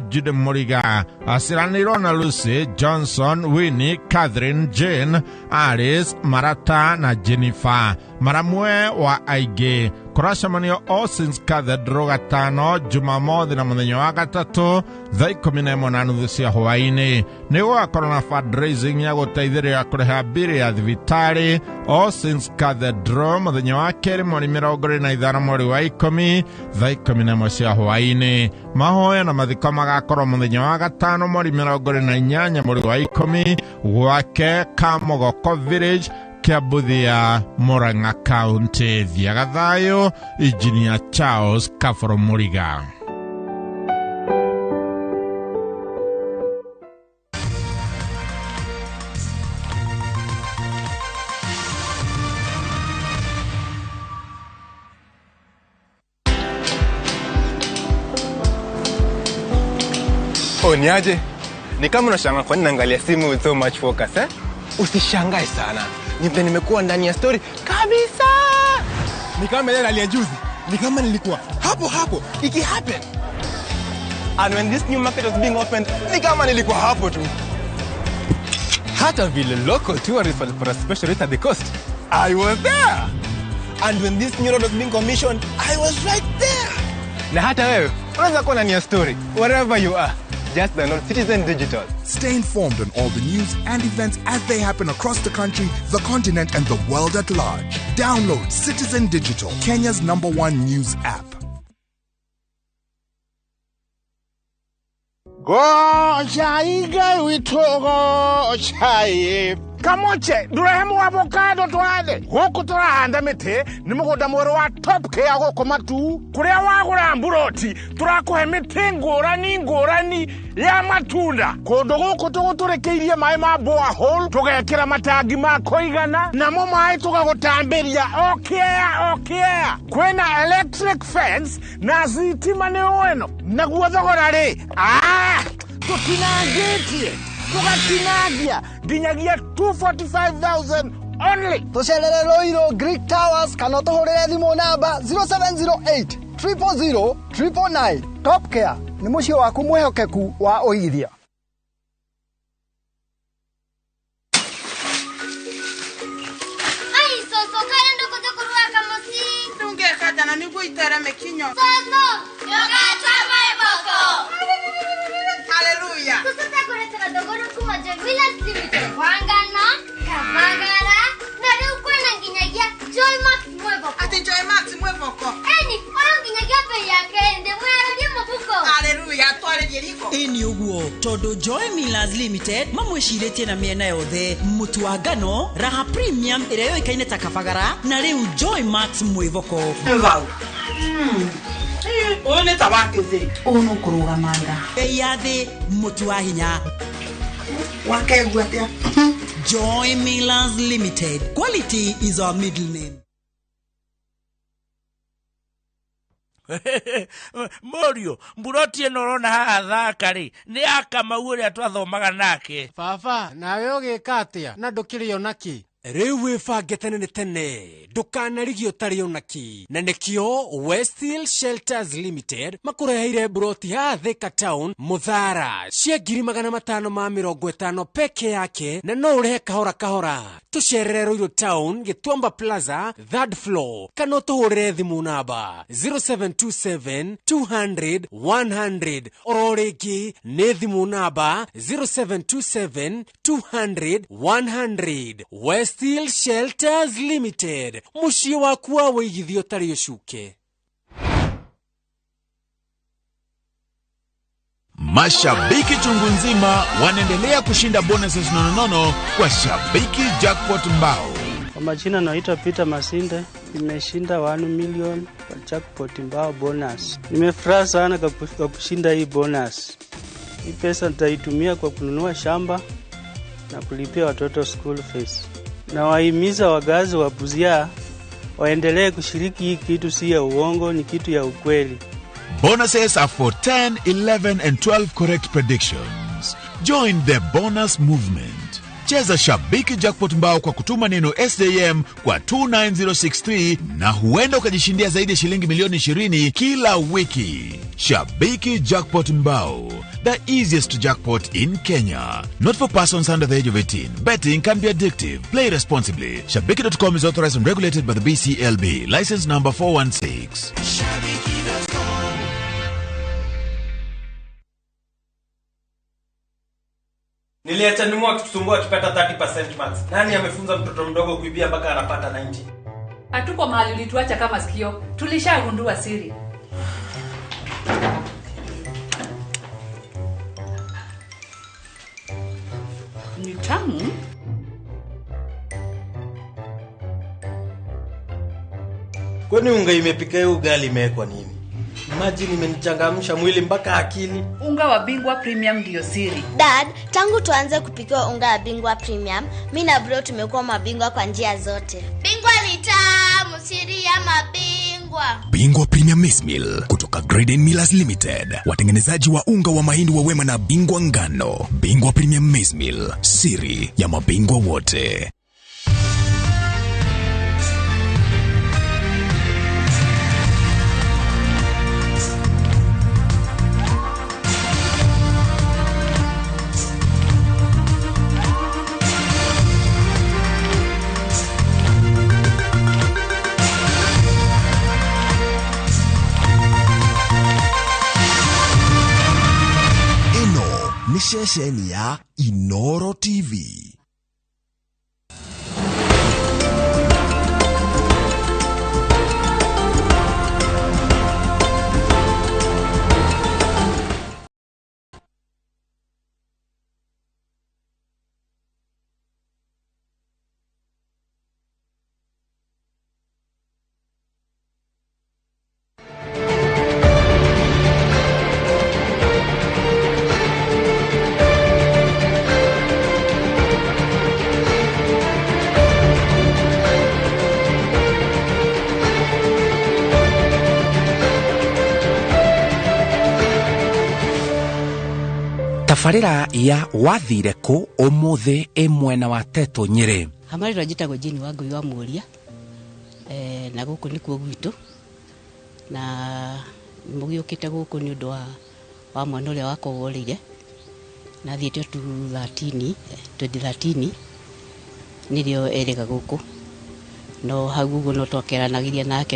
Speaker 8: Jude Muriga aciaranĩirwo na Lucy Johnson, Winnie, Catherine, Jane, Alice, Marata na Jennifer. Maramwe wa aingĩ. Kũracemanio All Saints Cathedral gatano Jumamothi na mũthenya wa gatatũ thaa 11:30 cia hwaĩ-inĩ. Nĩ gũgakorwo na fundraising ya gũteithĩrĩria kũrĩha mbirũ ya thibitarĩ All Saints Cathedral mũthenya wa kerĩ mweri 25 mweri wa 10 thaa 11 cia hwaĩ-inĩ. Mahoya na mathiko magakorwo mũthenya wa gatano mweri 28 mweri wa 10 gwake Kamogoko Village, Kiambuthia, Murang'a County. Thiaga thayũ, Engineer Charles Kaboro Mũriga.
Speaker 3: Oh, niaje? Ni kama unashangaa kwa nini naangalia simu with so much focus, eh? Usishangae sana. Ni vile nimekuwa ndani ya story kabisa. Ni kama ile ya juzi. Ni kama nilikuwa hapo hapo iki happen. And when this new market was being opened, ni kama nilikuwa hapo tu. Hata vile local tourists walipata special rate at the coast, I was there. And when this new road was being commissioned, I was right there. Na hata wewe unaweza kuwa ndani ya story wherever you are. Just download Citizen Digital.
Speaker 9: Stay informed on all the news and events as they happen across the country, the continent, and the world at large. Download Citizen Digital, Kenya's #1 news app.
Speaker 23: Gocha witũ gochai kamoche ndurehemu avocado twathe gũkũ tũrahanda mĩtĩ nĩ mũgũnda mwerũ wa Top Care gũkũ Matu kũrĩa wagũra mburoti tũrakũhe mĩtĩ ngũrani ngũrani ya matunda kũndũ gũkũ tũgũtũrĩkĩirie maĩ ma borehole tũgekĩra matangi ma kũigana namo maĩ tũgagũtambĩria o kĩea o kĩea kwĩna electric fence na thitima nĩ ĩno naguo thogora rĩ tũtinangĩtie tũgatinangia nginyagia 245,000 only.
Speaker 24: Tũcerere Ruiru Greek Towers kana ũtũhũrĩre thimũ namba 0708 000 999. Top Care nĩ mũciĩ waku mwĩhokeku wa ũigithia.
Speaker 7: Ngũitere mĩkinyo.
Speaker 10: Cũcũ, ndũgatwa mwĩboko.
Speaker 7: Haleluya.
Speaker 10: Cũcũ takũretera ndũgũrũ kuma Joy Millers Limited. Wangano, Kavagara, na rĩu kwĩna nginyagia Joy Max mwĩboko.
Speaker 7: Atĩ Joy Max mwĩboko.
Speaker 10: Eni, ũyũ nginyagia bei yake ndĩ mwĩrũrie mũbuko.
Speaker 7: Haleluya, twarĩrie riko.
Speaker 12: Ĩni ũguo tondũ Joy Millers Limited mamwĩcirĩtie na mĩena yothe mũtu wa ngano Raha Premium ĩrĩa yũĩkaine ta Kabagara na rĩu Joy Max mwĩboko.
Speaker 7: Vau. Ũyũ nĩ ta wa kĩthĩi.
Speaker 12: Ũyũ nũkũrũgama nda. Bei ya thĩ mũtu wa hinya.
Speaker 7: Wakegua atĩa?
Speaker 12: Joy Millers Limited. Quality is our middle name.
Speaker 22: Mũriũ, mburoti ĩno ũrona haha thaka rĩ, nĩ ya Kamau ũrĩa twathomaga nake.
Speaker 25: Baba, nawe ũgĩka atĩa na ndũkĩrĩ ona kĩ? Rĩu wĩbange tene nĩ tene ndũkanarigio ũtarĩ ona kĩ, na nĩkĩo Westhill Shelters Limited makũreheire mburoti haha Thika Town Mũthara cia 550,000 peke yake, na no ũrĩhe kahora kahora. Tũcerere Ruiru Town Gĩtuamba Plaza 3rd floor, kana ũtũhũrĩre thimũ namba 0727 200 100. Oro rĩngĩ nĩ thimũ namba 0727 200 100. Westhill Shelters Limited, mũciĩ waku wa wĩigithio ũtarĩ ũcuke.
Speaker 26: Mashabiki chungu nzima wanaendelea kushinda bonuses nononono kwa Shabiki Jackpot Mbao.
Speaker 27: Kwa majina naitwa Peter Masinde, nimeshinda 1 million kwa Jackpot Mbao bonus. Nimefurahi sana kwa kushinda hii bonus. Hii pesa nitaitumia kwa kununua shamba na kulipia watoto school fees. Na wahimiza wagazi wa Busia waendelee kushiriki hii kitu, si ya uongo, ni kitu ya ukweli.
Speaker 26: Bonuses are for 10, 11 and 12 correct predictions. Join the bonus movement. Cheza Shabiki Jackpot Mbao kwa kutuma neno SJM kwa 29063 na huenda ukajishindia zaidi ya shilingi milioni 20 kila wiki. Shabiki Jackpot Mbao, the easiest jackpot in Kenya. Not for persons under the age of 18. Betting can be addictive. Play responsibly. Shabiki.com is authorized and regulated by the BCLB. License number 416.
Speaker 28: Niliacha nimu akitusumbua akipata 30% marks. Nani amefunza mtoto mdogo kuibia mpaka anapata 90?
Speaker 29: Hatuko mahali ulituacha kama sikio. Tulishagundua siri.
Speaker 19: Ni tamu.
Speaker 28: Kwani unga imepika hiyo ugali imewekwa nini? Imagine imenichangamsha mwili mpaka akili.
Speaker 29: Unga wa Bingwa Premium ndio siri.
Speaker 10: Dad, tangu tuanze kupika unga wa Bingwa Premium, mimi na bro tumekuwa mabingwa kwa njia zote. Bingwa ni tamu, siri ya mabingwa.
Speaker 30: Bingwa Premium Maize Meal kutoka Graden Millers Limited, watengenezaji wa unga wa mahindi wa Wema na Bingwa Ngano. Bingwa Premium Maize Meal, siri ya mabingwa wote.
Speaker 9: Ni ceceni ya Inoro TV.
Speaker 31: Tabarĩra ya wathire kũ ũmũthĩ ĩ mwena wa Teto Nyĩrĩ.
Speaker 32: Hamarĩtwa njĩtagwo Jane Wangũi wa Mũria, na gũkũ nĩkuo gwitũ, na mũgĩũkĩte gũkũ nĩ ũndũ wa mwana ũrĩa wakwa worĩire, na thiĩte 2013 nĩrĩo erĩga gũkũ, no hau ũguo no twakeranagĩria nake.